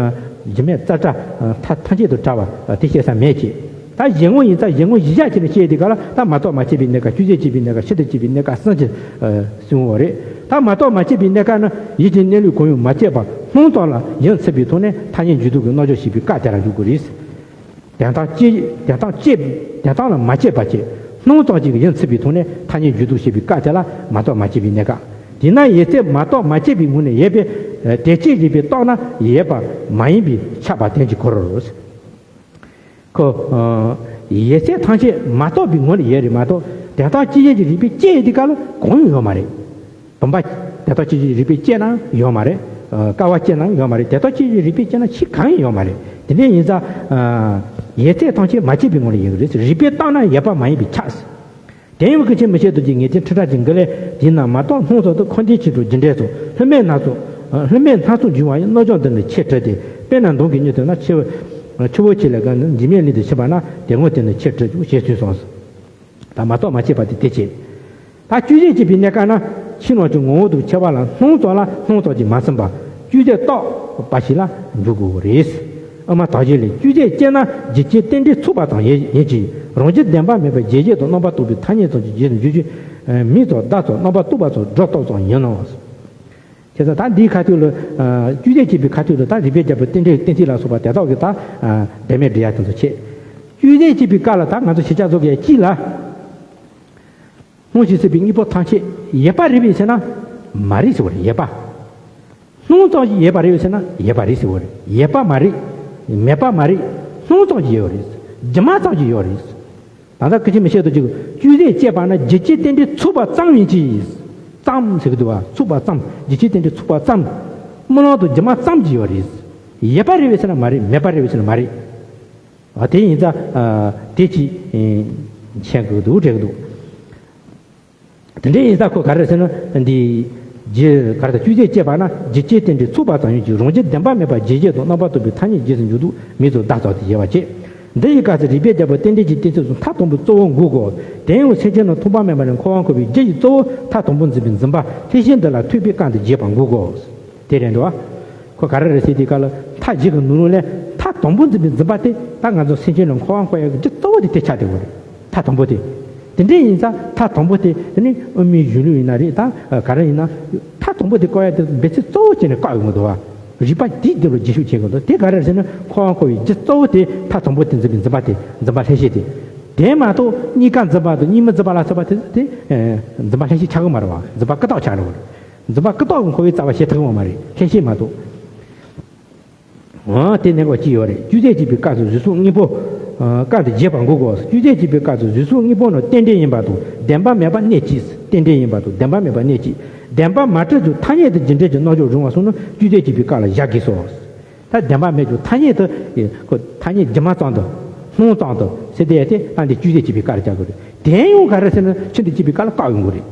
འཇིགས་མེད་རྩ་བྲལ་མཐའ་ཐམས་ཅད་དུ་བྲལ་བ་དེ་བཤད་ས་མེད་ཅེས། ད་གཞན་དངོས་ཡིན་ཙང་གཞན་དངོས་གཞི་བཞག་བྱས་ནས་བཤད་དེ་ག་ལ་ད་མ་གཏོགས་མ་སྐྱེས་པའི་གནས་སྐབས་བཅོས་ཟད་བྱས་པའི་གནས་སྐབས་ཤིན་ཏུ་སྐྱེས་པའི་གནས་སྐབས་གསུམ་གྱི་གསུང་བ་རེད། ད་མ་གཏོགས་མ་སྐྱེས་པའི་གནས་སྐབས་ནི་ཡིད་ཀྱི་གནས་ལུགས་གང་ཡང་མ་སྐྱེས་པ་སྣང་ཙམ་ལ་ཡིད་ཚིམ་པའི་ཐོག་ནས་ཐ་སྙད་འཇུག་ལྡོག་གི་རྣལ་འབྱོར་ཞེས་པའི་སྐབས་དེ་ལ་འཇུག་དགོས་རེད། དོན་དམ་སྐྱེས་དོན་དམ་སྐྱེས་དོན་དམ་ལ་མ་སྐྱེས་པ་སྐྱེས་སྣང་ཙམ་གཅིག་གིས་ཡིད་ཚིམ་པའི་ཐོག་ནས་ཐ་སྙད་འཇུག་ལྡོག་ཞེས་པའི་སྐབས་དེ་ལ་མ་གཏོགས་མ་སྐྱེས་པའི་གནས་སྐབས། དེས་ན་ཡིད་ཚིམ་མ་གཏོགས་མ་སྐྱེས་པའི་ངོ་ནས་ཡོད་པས་དེ་སྐྱེས་རིགས་པས་རྟོགས་ན་ཡོད་པ་མ་ཡིན་པས་ཁྱབ་པ་དོན་གྱི་གོ་རོལ། ཁོ། ཡོད་ཚད་ཐམས་ཅད་མ་རྟོགས་པའི་ངོ་ལ་ཡོད་རེད་མ་གཏོགས་དོན་དམ་སྐྱེས་བྱེད་ཀྱི་རིགས་པས་སྐྱེས་དེ་ག་ལ་གང་ཡང་ཡོད་མ་རེད། བུམ་པ། དོན་དམ་སྐྱེས་བྱེད་ཀྱི་རིགས་པས་སྐྱེས་ན་ཡོད་མ་རེད། ཀ་བ་སྐྱེས་ན་ཡོད་མ་རེད། དོན་དམ་སྐྱེས་བྱེད་ཀྱི་རིགས་པས་སྐྱེས་ན་ཕྱིས་གང་ཡང་ཡོད་མ་རེད། དེ་འདྲ་ཡིན་ཙང་། ཡོད་ཚད་ཐམས་ཅད་མ་སྐྱེས་པའི་ངོ་ལ་ཡོད་ཀྱི་རེད། རིགས་པས་བརྟགས་ན་ཡོད་པ་མ་ཡིན་པས་ཁྱབ། དེ་ཡང་ཀུན་མཁྱེན་མི་ཤེས་རྡོ་རྗེའི་ངེས་དོན་ཁྲི་ཕྲག་གི་མགུར་ལས། དེས་ན་མ་རྟོགས་སྣང་ཙམ་དུ་འཁོར་འདས་ཆོས་དང་རྒྱུ་འབྲས་སོགས་ལྷུར་མེད་སྣ་ཚོགས། ལྷུར་མེད་སྣ་ཚོགས་འབྱུང་བ་ཡང་རྣལ་འབྱོར་འདི་ནི་ཆེས་གྲུབ་སྟེ། དཔེར་ན་མདུན་གྱི་སྙིང་དུ་ན་ཆུ་བོ་ཆུ་བོ་ཆེ་ལས་བརྒལ་ནས་འཇིགས་མེད་གླིང་དུ་ཕྱིན་པ་ན་དེ་སྔོན་དེ་ནི་ཆེས་གྲུབ་ཅེས་གསུངས་སོ། ད་མ་རྟོགས་མ་སྐྱེས་པ་དེ་དེ་བྱེད། ད་བཅོས་ཟད་བྱས་པའི་གནས་སྐབས་ན་ཕྱི་ནང་གི་ངོ་བོ་དང་ཁྱད་པར་ལ་སྣང་ཙམ་ལ་སྣང་ཙམ་གྱིས་མ་ཚིམ་པར་བཅོས་ཟད་རྟོགས་པ་ཞིག་ལ་འཇུག་དགོས་རེད། ཨ་མ་དག་བྱེད་ལས། བཅོས་ཟད་སྐྱེས་ན་རྒྱུ་རྐྱེན་རྟེན་འབྲེལ་ཚུགས་པ་ཙམ་ཡིན་གྱི། རང་རྒྱུད་བདེན་པ་མེད་པར་རྗེས་བྱེད་དང་རྣམ་པར་རྟོག་པའི་ཐ་སྙད་ཙམ་གྱི་རྗེས་སུ་འཇུག་རྒྱུ། མིང་ཙམ་བརྡ་ཙམ་རྣམ་པར་རྟོག་པ་ཙམ་སྒྲོ་བཏགས་ཙམ་ཡིན་ནོ། བྱས་ཙང་ད་འདིའི་ཁ་ཐུག་ལ། བཅོས་ཟད་བྱས་པའི་ཁ་ཐུག་ལ་ད་རིགས་པས་རྒྱལ་པོ་རྟེན་འབྲེལ་གཏན་ཚིགས་ལ་སོགས་པ་དེ་དག་གིས་ད་བདེན་མེད་འབྲི་ཡ་དེ་ཚོ་བྱེད། བཅོས་ཟད་བྱས་པའི་སྐབས་ལ་ད་ང་ཚོ་ཤེས་བྱ་བཟོ་དགོས་ཡ་གཅིག་ལ། སྣང་ཞིང་སྲིད་པའི་དངོས་པོ་ཐམས་ཅད་ཡོད་པ་རེད་པས་ཟེར་ན་མ་རེད་ཟེར་བ་རེད། ཡོད་པ། སྣང་ཙམ་ཞིག་ཡོད་པ་རེད་པས་ཟེར་ན་ཡོད་པ་རེད་ཟེར་བ་རེད། ཡོད་པ་མ་རེད། མེད་པ་མ་རེད། སྣང་ཙམ་ཞིག་ཡོད་རེད། སྒྱུ་མ་ཙམ་ཞིག་ཡོད་རེད། ད་ལྟ་ཀུན་མཁྱེན་མི་ཤེས་རྡོ་རྗེ་གིས་བཅོས་ཟད་བྱས་པ་ན་རྒྱུ་རྐྱེན་རྟེན་འབྲེལ་ཚུགས་པ་ཙམ་ཡིན་གྱི། ཙམ་ཟེར་གི་འདུག་བ། ཚུགས་པ་ཙམ། རྒྱུ་རྐྱེན་རྟེན་འབྲེལ་ཚུགས་པ་ཙམ། རྨི་ལམ་དང་སྒྱུ་མ་ཙམ་ཞིག་ཡོད་རེད། ཡོད་པ་རེད་པས་ཟེར་ན་མ་རེད། མེད་པ་རེད་པས་ཟེར་ན་མ་རེད། ཨ། དེ་ཡིན་ཙང་། ཨ། དེ་ཅིག་མཁྱེན་དགོས་འདུག་དྲན་གྱི་འདུག་དེ་འདྲ་ཡིན་ཙང་ཁོ་ག་རེ་ཟེར་ན་འདི། རྒྱུ་ག་རེ་ད་བཅོས་ཟད་བྱས་པ་ན་རྒྱུ་རྐྱེན་རྟེན་འབྲེལ་ཚུགས་པ་ཙམ་ཡིན་གྱི། རང་རྒྱུད་བདེན་པ་མེད་པར་རྗེས་བྱེད་དང་རྣམ་པར་རྟོག་པའི་ཐ་སྙད་རྗེས་སུ་འཇུག་ལྡོག་མིང་ཙམ་བརྡ་ཙམ་དེ་ཡོད་པ་བྱེད། འདི་ཡི་སྐབས་སུ་རིགས་པས་རྒྱལ་པོ་རྟེན་འབྲེལ་གྱི་གཏན་ཚིགས་སུ་མཐར་དང་པོ་གཙོ་བོར་འགོད་དགོས། དེ་ཡང་སེམས་ཅན་རྣམས་མཐོང་བ་མེད་པ་ནས་འཁོར་བར་འཁོར་བའི་རྒྱུ་ཡི་གཙོ་བོ་མཐའ་དང་པོར་འཛིན་པའི་འཛིན་པ་ལྷད་ཤེས་འདི་ལ་ཐོས་པའི་སྐབས་འདི་རྒྱས་པར་འགོད་དགོས། དེ་རེད་འདུག་བ། ཁོ་ག་རེ་རེད་ཟེར་དུས་སྐབས་ལ་མཐའ་བཞི་གི་ནང་ལོགས་ལས་མཐའ་དང་པོ་འཛིན་པའི་འཛིན་པ་དེ་ད་ང་ཚོ་སེམས་ཅན་ལ་འཁོར་བར་འཁོར་ཡག་གི་རྒྱུ་གཙོ་བོ་དེ་དེ་ཆགས་བསྡད་ཡོད་རེད། མཐའ་དང་པོ་དེ། དེ་འདྲ་ཡིན་ཙང་མཐའ་དང་པོ་དེ་དེ་ནི་དབུ་མའི་གཞུང་ལུགས་ཡིན་ན་རེད། ད་ག་རེ་ཡིན་ན་མཐའ་དང་པོ་དེ་བཀག་ཡག་དེ་འབད་བརྩོན་གཙོ་བོ་བྱས་ནས་བཀག་ཡོང་གི་འདུག་བ། རིགས་པ་དེའི་དེ་ལ་རྒྱས་ཤུགས་ཆེ་གི་འདུག་དེ་ག་རེ་རེད་ཟེར་ན་འཁོར་བར་འཁོར་བའི་རྒྱུ་གཙོ་བོ་དེ་མཐའ་དང་པོ་དེ་འཛིན་པའི་འཛིན་པ་དེ་འཛིན་པ་ལྷད་ཤེས་དེ། དེ་མ་གཏོགས་གཉིས་ཀ་འཛིན་པ་དང་གཉིས་མི་འཛིན་པ་ལ་སོགས་པ་དེ་དེ་འཛིན་པ་ལྷད་ཤེས་ཆགས་གི་མ་རེད་བ། འཛིན་པ་ཀུན་བརྟགས་ཆགས་རེད་བ། འཛིན་པ་ཀུན་བརྟགས་ཀྱི་འཁོར་བའི་རྩ་བ་བྱེད་ཐུབ་ཀྱི་ཡོད་མ་རེད། ལྷད་ཤེས་མ་གཏོགས། འོ་དེ་གནད་འགག་ཅིག་ཡོད་རེད། བཅོས་ཟད་བྱས་པའི་སྐབས་སུ་གཟུགས་སོགས་དངོས་པོ། སྐབས་འདི་རྒྱས་པར་འགོད་དགོས། བཅོས་ཟད་བྱས་པའི་སྐབས་སུ་གཟུགས་སོགས་དངོས་པོ་ནི་རྟེན་འབྲེལ་ཡིན་པ་དང་བདེན་པ་མེད་པ་གནད་གཅིག་རྟེན་འབྲེལ་ཡིན་པ་དང་བདེན་པ་མེད་པ་གནད་གཅིག་བདེན་པ་མ་གྲུབ་ཀྱང་ཐ་སྙད་དུ་རྒྱུ་འབྲས་ཀྱི་རྣལ་འབྱོར་རུང་བ་སོགས་ནི་བཅོས་ཟད་བྱས་པའི་སྐབས་ལ་བཞག་དགོས་སོ། ད་བདེན་པ་མེད་ཀྱང་ཐ་སྙད་དུ། ཁོ་ཐ་སྙད་སྒྱུ་མ་ཙམ་དུ། སྣང་ཙམ་དུ་ཟེར་དེ་ཡ་དེ་ད་འདི་བཅོས་ཟད་བྱས་པའི་སྐབས་ལ་བཞག་དགོས་རེད། དེ་ཡང་ག་རེ་ཟེར་ན་ཤིན་ཏུ་སྐྱེས་པའི་སྐབས་ལ་བཀག་ཡོང་གི་རེད།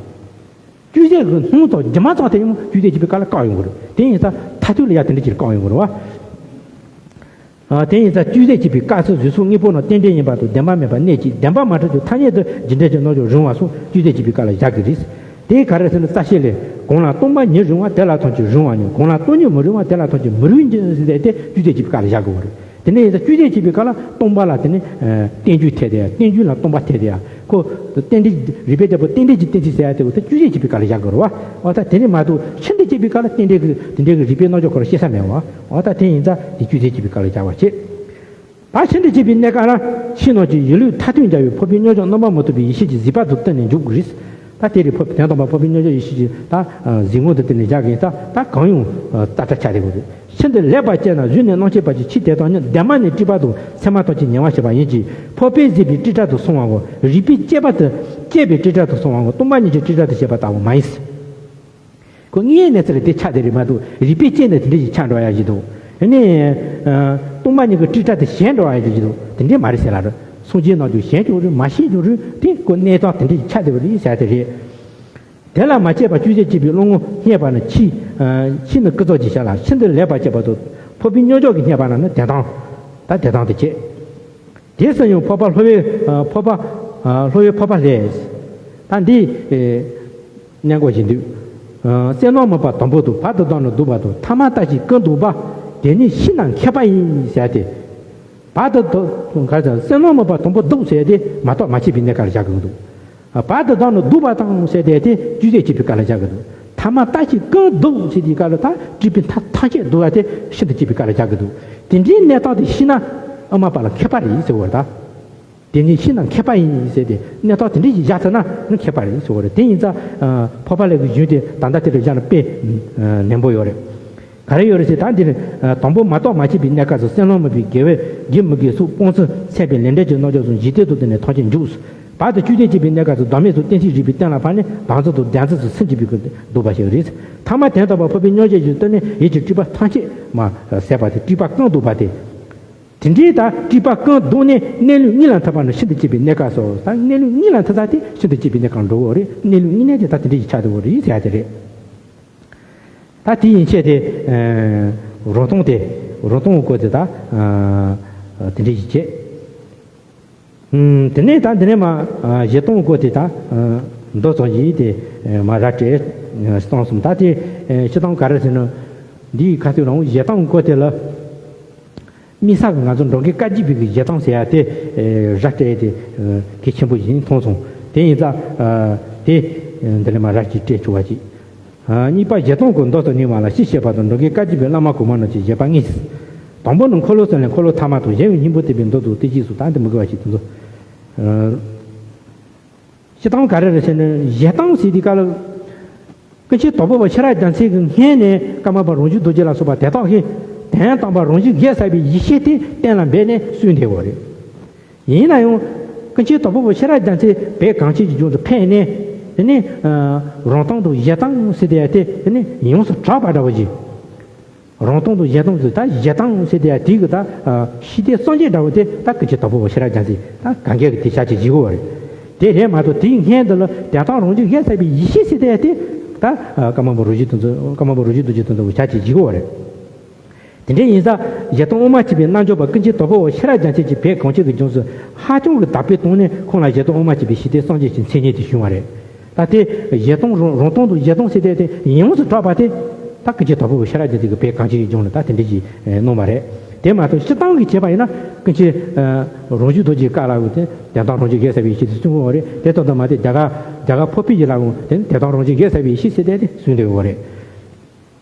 བཅོས་ཟད་ཀྱི་སྣང་ཙམ་སྒྱུ་མ་ཙམ་དེ་ཡང་བཅོས་ཟད་བྱས་པའི་སྐབས་ལ་བཀག་ཡོང་གི་རེད། དེ་ཡིན་ཙང་མཐར་ཐུག་ལ་ཡ་དེ་འདྲ་ཅིག་བཀག་ཡོང་གི་རེད་བ། ཨ། དེ་ཡིན་ཙང་བཅུད་ཟད་བྱེད་པའི་སྐབས་སུ་གཟུགས་སོགས་དངོས་པོ་རྣམས་རྟེན་འབྲེལ་ཡིན་པ་དང་བདེན་པ་མེད་པ་གནད་ཀྱིས་བདེན་པ་མ་གྲུབ་ཀྱང་ཐ་སྙད་དུ་རྒྱུ་འབྲས་ཀྱི་རྣམ་གཞག་རུང་བ་སོགས་བཅུད་ཟད་བྱེད་པའི་སྐབས་ལ་བཞག་གི་རེད། དེ་ག་རེ་ཟེར་ན་རྩ་ཤེ་ལས། གོང་ལ་སྟོང་པ་ཉིད་རུང་བ་དེ་ལ་ཐམས་ཅད་རུང་བ་ཉིད། གོང་ལ་སྟོང་ཉིད་མི་རུང་བ་དེ་ལ་ཐམས་ཅད་མི་རུང་ཉིད་ཟེར་ཏེ་བཅུད་ཟད་བྱེད་པའི་སྐབས་ལ་བཞག་དགོས་པ་རེད། དེ་ནས་ཡིན་ཙང་བཅུད་ཟད་བྱེད་པའི་སྐབས་ལ་སྟོང་པ་ལ་དེ་ནི་ཨ་རྟེན་འབྱུང་འཐད་དེ་ཡང་རྟེན་འབྱུང་ལ་སྟོང་པ་འཐད་དེ་ཡང་ཁོ་རྟེན་འབྲེལ། རིགས་པས་དཔྱད་པ་རྟེན་འབྲེལ་གྱི་གཏན་ཚིགས་ཟེར་ཡ་དེ་འོ་ད་བཅུད་ཟད་བྱེད་པའི་སྐབས་ལ་བཞག་དགོས་རེད་བ། འོ་ད་དེ་ནི་མ་གཏོགས་ཕྱི་འདི་བྱེད་པའི་སྐབས་ལ་རྟེན་འབྲེལ་གྱི་དེ་འདྲའི་གི་རིགས་པའི་རྣམ་གཞག་ཁོ་རང་བཤད་ས་མེད་བ། འོ་ད་དེ་ཡིན་ཙང་དེ་བཅུད་ཟད་བྱེད་པའི་སྐབས་ལ་བཞག་པ་བྱེད། ད་ཕྱི་འདི་བྱེད་པའི་གནས་སྐབས་ལ་ཕྱི་ནང་གི་ཡིད་ལུས་མཐར་ཐུག་འབྱར་བའི་འཕགས་པའི་མྱོང་བྱང་རྣམ་པར་མི་རྟོག་པའི་ཡེ་ཤེས་ཀྱི་གཟིགས་པ་དང་བསྟུན་ནས་འཇུག་དགོས་རེད། ད་དེ་རེད། འཕགས་དོན་དམ་པ་འཕགས་པའི་མྱོང་བྱང་ཡེ་ཤེས་ཀྱི་ད་གཟིགས་ངོ་དུ་བསྟན་ནས་བཞག་གིན་ད་ད་གང་ཡོང་ཙག་ཙག་ཆགས་བསྡད་དགོས་རེད། ཕྱི་འདི་ལེགས་པར་དཔྱད་ན་གཟུགས་ནས་རྣམ་མཁྱེན་བར་གྱི་ཆོས་དེ་དག་ནི་གདོད་མ་ནས་སྤྲོས་པ་དང་མཚན་མ་ཐམས་ཅད་ཉེ་བར་བཤད་པ་ཡིན་གྱི། འཕགས་པའི་གཟིགས་པའི་སྤྲོས་བྲལ་དུ་སོང་བའམ་རིགས་པས་དཔྱད་པ་དེ་དཔྱད་པའི་སྤྲོས་བྲལ་དུ་སོང་བའམ་སྟོང་པ་ཉིད་ཀྱི་སྤྲོས་བྲལ་དུ་བཤད་པ་ལྟ་བུ་མ་ཡིན། ཁོ་དངོས་ཡོད་གནས་ཚུལ་ལ་དེ་ཆགས་བསྡད་རེད་མ་གཏོགས་རིགས་པས་དཔྱད་ནས་དེ་འདྲ་ཞིག་ཆགས་འགྲོ་ཡ་ཞིག་འདུག་དེ་ནས་སྟོང་པ་ཉིད་ཀྱི་སྤྲོས་བྲལ་དུ་ཞེན་འགྲོ་བ་ཡ་ཞིག་འདུག་དེ་འདྲས་མ་རེད་ཟེར་ལ་རེད། སངས་རྒྱས་རྣམས་ཀྱང་ཞེན་ཀྱང་རེད། མ་ཞེན་ཀྱང་རེད། དེ་ཁོ་གནས་སྟངས་དེ་འདྲས་ཞིག་ཆགས་བསྡད་པ་རེད་ཟེར་དེ་རེད། དེ་ལ་མ་དཔྱད་པར་བཅུད་ཟད་བྱེད་པའི་བློ་ངོར་བསྙད་པ་ནི་ཕྱི། ཕྱི་ནི་ཀུན་རྫོབ་ཀྱི་ཆ་ལ་ཕྱི་འདི་ལེགས་པར་དཔྱད་པ་དང་འཕགས་པའི་མྱོང་བྱང་གི་བསྙད་པ་ལ་ནི་དོན་དམ། ད་དོན་དམ་དུ་བྱེད། དེ་སུ་ཡང་འཕགས་པ་སློབ་པའི་འཕགས་པ། སློབ་པའི་འཕགས་པ་ལས། ད་འདི་སྙན་གོ་བཞིན་དུ། བསོད་ནམས་མིན་པ་དང་པོ་དང་བར་དུ་བསྡམས་ནས་བསྡུ་བ་དང་ཐ་མ་ལྟ་ཞིག་ཀུན་བསྡུ་བ། དེ་ཉིད་ཤེས་ན་མཁས་པ་ཡིན་ཟེར་ཏེ། བར་དུ་བསྡུ་ག་ཟེར་བསོད་ནམས་མིན་པ་དང་པོ་བསྡུ་ཟེར་ཏེ་མ་གཏོགས་མ་བྱས་པའི་གནས་སྐབས་ལ་བཞག་གི་འདུག་བར་དུ་བསྡམས་ནས་བསྡུ་བ་དང་ཟེར་ཏེ་དེ་བཅུད་ཟད་བྱེད་པའི་སྐབས་ལ་བཞག་གི་འདུག་ཐ་མ་ལྟ་ཞིག་ཀུན་བསྡུ་ཟེར་དེའི་སྐབས་ལ་ད་སྤྲོས་པའི་མཐའ་ཐམས་ཅད་བསྡུ་བ་དེ་ཤིན་ཏུ་གཅེས་པའི་སྐབས་ལ་བཞག་གི་འདུག་དེ་འདྲའི་གནས་སྟངས་དེ་ཤེས་ན་དབུ་མ་པ་ལ་མཁས་པ་རེད་ཟེར་བ་རེད་ད། དེ་ཉིད་ཤེས་ན་མཁས་པ་ཡིན་ཟེར་ཏེ་གནས་སྟངས་དེ་འདྲ་ཞིག་བཞག་ཐུབ་ན་ནི་མཁས་པ་རེད་ཟེར་བ་རེད། དེ་ཡིན་ཙང་འཕགས་པ་ལྷ་གི་གཞུང་དེ་ད་ལྟ་དེ་འདྲ་བཞག་ན་དཔེ་ནན་པོ་ཡོད་རེད། ག་རེ་ཡོད་རེད་ཟེར་ད་འདི་ནི་དང་པོ་མ་གཏོགས་མ་བྱས་པའི་གནས་སྐབས་སུ་བསོད་ནམས་མིན་པའི་དགེ་བའི་དགེ་མི་དགེ་སོགས་སྤོང་ཚུལ་སེམས་པའི་ལས་འབྲས་ཀྱི་རྣམ་གཞག་སོགས་འཇིག་རྟེན་དུ་བསྟན་ནས་ཐམས་ཅད་འཇུག་བར་དུ་བཅུད་ཟད་བྱེད་པའི་གནས་སྐབས་སུ་བདག་མེད་སོགས་གཏན་ཚིགས་རིག་པའི་སྟེང་ལ་ཕར་ནས་བདག་འཛིན་དང་བདེན་འཛིན་སོགས་སེམས་ཀྱི་སྦུག་གིས་བཟློག་པ་ཞིག་རེད། ཐ་མ་དོན་དམ་པ་འཕགས་པའི་མྱོང་བྱང་ཞིག་བཏོན་ནས་ཡིད་ཀྱི་སྤྲོས་པ་ཐམས་ཅད་མ་ཟད་པ་དེ་སྤྲོས་པ་ཀུན་བསྡུ་བ་སྟེ། དེ་འདྲའི་ད་སྤྲོས་པ་ཀུན་བསྡུ་ནས་གནས་ལུགས་དངོས་ལ་ཐུག་པ་ནི་ཤིན་ཏུ་གཅེས་པའི་གནས་སྐབས་སོ། ད་གནས་ལུགས་དངོས་ལ་ཐུག་ས་དེ་ཤིན་ཏུ་གཅེས་པའི་གནས་སྐབས་འགྲོ་གི་རེད། གནས་ལུགས་དངོས་གནས་དེ་ད་དེ་འདྲ་ཞིག་ཆགས་འདུག་གི་རེད་ཟེར་ཡ་དེ་རེད། ད་དེ་ཡན་ཆད་དེ་རང་སྟོང་དེ་རང་སྟོང་གི་སྐོར་དེ་ད་དེ་འདྲ་ཞིག་བྱས། དེ་ནས་ད་འདི་ནས་མ་གཞི་སྟོང་གི་སྐོར་དེ་ད་མདོ་ཙམ་ཞིག་དེ་མ་ར་སྤྲད་སྟོང་གསུམ། ད་དེ་སྤྱིར་བཏང་ག་རེ་ཟེར་ན་འདིའི་ཁ་ཐུག་རང་གཞི་སྟོང་གི་སྐོར་དེ་ལ། དམིགས་བསལ་གྱི་ང་ཚོ་འགྲོ་མགོན་བཀའ་བརྒྱུད་པའི་གི་གཞི་སྟོང་ཟེར་ཡ་དེ་ར་སྤྲད་དེ་གལ་ཆེན་པོ་ཡིན་མཐོང་སོང་། དེ་ཡིན་ཙང་དེ་འདི་ལས་མ་ར་ཅིག་སྤྲད་ཆོག་པ་ཅིག་གཉིས་པ་གཞི་སྟོང་གི་མདོ་དང་རྙིང་མ་ལ་ཕྱི་བཤད་པ་དང་འགྲོ་མགོན་བཀའ་བརྒྱུད་པའི་བླ་མ་གོང་མ་རྣམས་ཀྱི་བཞེད་པ་དངོས། དང་པོ་ནི་འཁོར་ལོ་གསུམ་ལས་འཁོར་ལོ་ཐ་མ་དང་གཞན་ཡང་སྙིང་པོ་བསྟན་པའི་མདོ་དང་ཏི་ཤྲི་སོགས་ད་འདི་མི་དགོས་པ་ཞིག་དེ་ཚོ། སྤྱིར་བཏང་ག་རེ་རེད་ཟེར་ན་གཞི་སྟོང་ཟེར་དུས་སྐབས་ལ། ཀུན་མཁྱེན་དྭགས་པོ་པ་ཤེས་རབ་རྒྱལ་མཚན་གྱི་སྔོན་ནས་ཀརྨ་པ་རང་བྱུང་རྡོ་རྗེ་ལ་སོགས་པ་དེ་དག་གིས་དོན་དམ་པར་རང་བཞིན་གེགས་བསལ་བའི་ཡེ་ཤེས་དེ་གཏན་ལ་འབེབས་ནས་གསུངས་བསྡད་ཡོད་རེད། ཡིན་ན་ཡང་ཀུན་མཁྱེན་དྭགས་པོ་པ་ཤེས་རབ་རྒྱལ་མཚན་བོད་གངས་ཅན་གྱི་ལྗོངས་སུ་ཕེབས་ནས་དེ་ནས་རང་སྟོང་དང་གཞི་སྟོང་ཟེར་དེ་ཡ་དེ་དེ་ནས་ཡོངས་སུ་གྲགས་པ་འདྲ་བོ་ཞིག་རང་སྟོང་དང་གཞན་སྟོང་ཟེར་ད་གཞན་སྟོང་ཟེར་དེ་ཡང་དེ་གི་ད་ཤེས་ལྡན་སངས་རྒྱས་འདྲ་བོ་དེ་ད་ཀུན་མཁྱེན་དྭགས་པོ་པ་ཤེས་རབ་རྒྱལ་མཚན་ད་གང་གས་ཀྱི་དེ་ཆ་ཅིག་བཞེས་གོ་བ་རེད། དེ་རེད་མ་གཏོགས་དེའི་སྔོན་དུ་ལ་དོན་དམ་རང་བཞིན་གེགས་བསལ་བའི་ཡེ་ཤེས་ཟེར་དེ་ཡང་དེ་ད་ཀརྨ་པ་རང་བཞིན་དེ་ཚོ་ཀརྨ་པ་རང་བཞིན་རྡོ་རྗེ་དེ་ཚོ་ཆ་ཅིག་བཞེས་གོ་བ་རེད། དེ་འདྲ་ཡིན་ཙང་གཞན་སྟོང་དབུ་མ་ཆེན་པོའི་རྣལ་འབྱོར་པ་ཀུན་མཁྱེན་དྭགས་པོ་པ་ཤེས་རབ་རྒྱལ་མཚན་གྱིས་བོད་གངས་ཅན་གྱི་ལྗོངས་སུ་ཧ་ཅང་གི་དར་སྤེལ་བཏང་ནས་ཁོང་ལ་གཞན་སྟོང་དབུ་མ་ཆེན་པོའི་ཤེས་ལྡན་སངས་རྒྱས་ཀྱི་མཚན་ཉིད་དེ་བྱུང་བ་རེད། ད་དེ་གཞན་སྟོང་རང་རང་སྟོང་དང་གཞན་སྟོང་ཟེར་དེ་དེ་ཡོངས་སུ་གྲགས་པ་དེ་ད་ཀུན་མཁྱེན་དྭགས་པོ་པ་ཤེས་རབ་རྒྱལ་མཚན་གྱིས་བོད་གངས་ཅན་གྱི་ལྗོངས་ལ་ད་དེ་འདྲ་ཞིག་གནང་བ་རེད། དེ་མ་གཏོགས་སྤྱིར་བཏང་གི་བྱས་པ་ཡིན་ན་ཀུན་མཁྱེན་རང་བྱུང་རྡོ་རྗེའི་བཀའ་ལ་འོ་དེ་དོན་དམ་རང་བཞིན་གེགས་བསལ་བའི་ཡེ་ཤེས་དེ་གསུང་གི་ཡོད་རེད། དེ་ལྟར་དུ་མ་དེ་རྒྱ་གར་རྒྱ་གར་འཕགས་པའི་ཡི་ལ་འོ་དེ་དོན་དམ་རང་བཞིན་གེགས་བསལ་བའི་ཡེ་ཤེས་ཟེར་དེ་དེ་གསུང་བསྡད་ཡོད་རེད།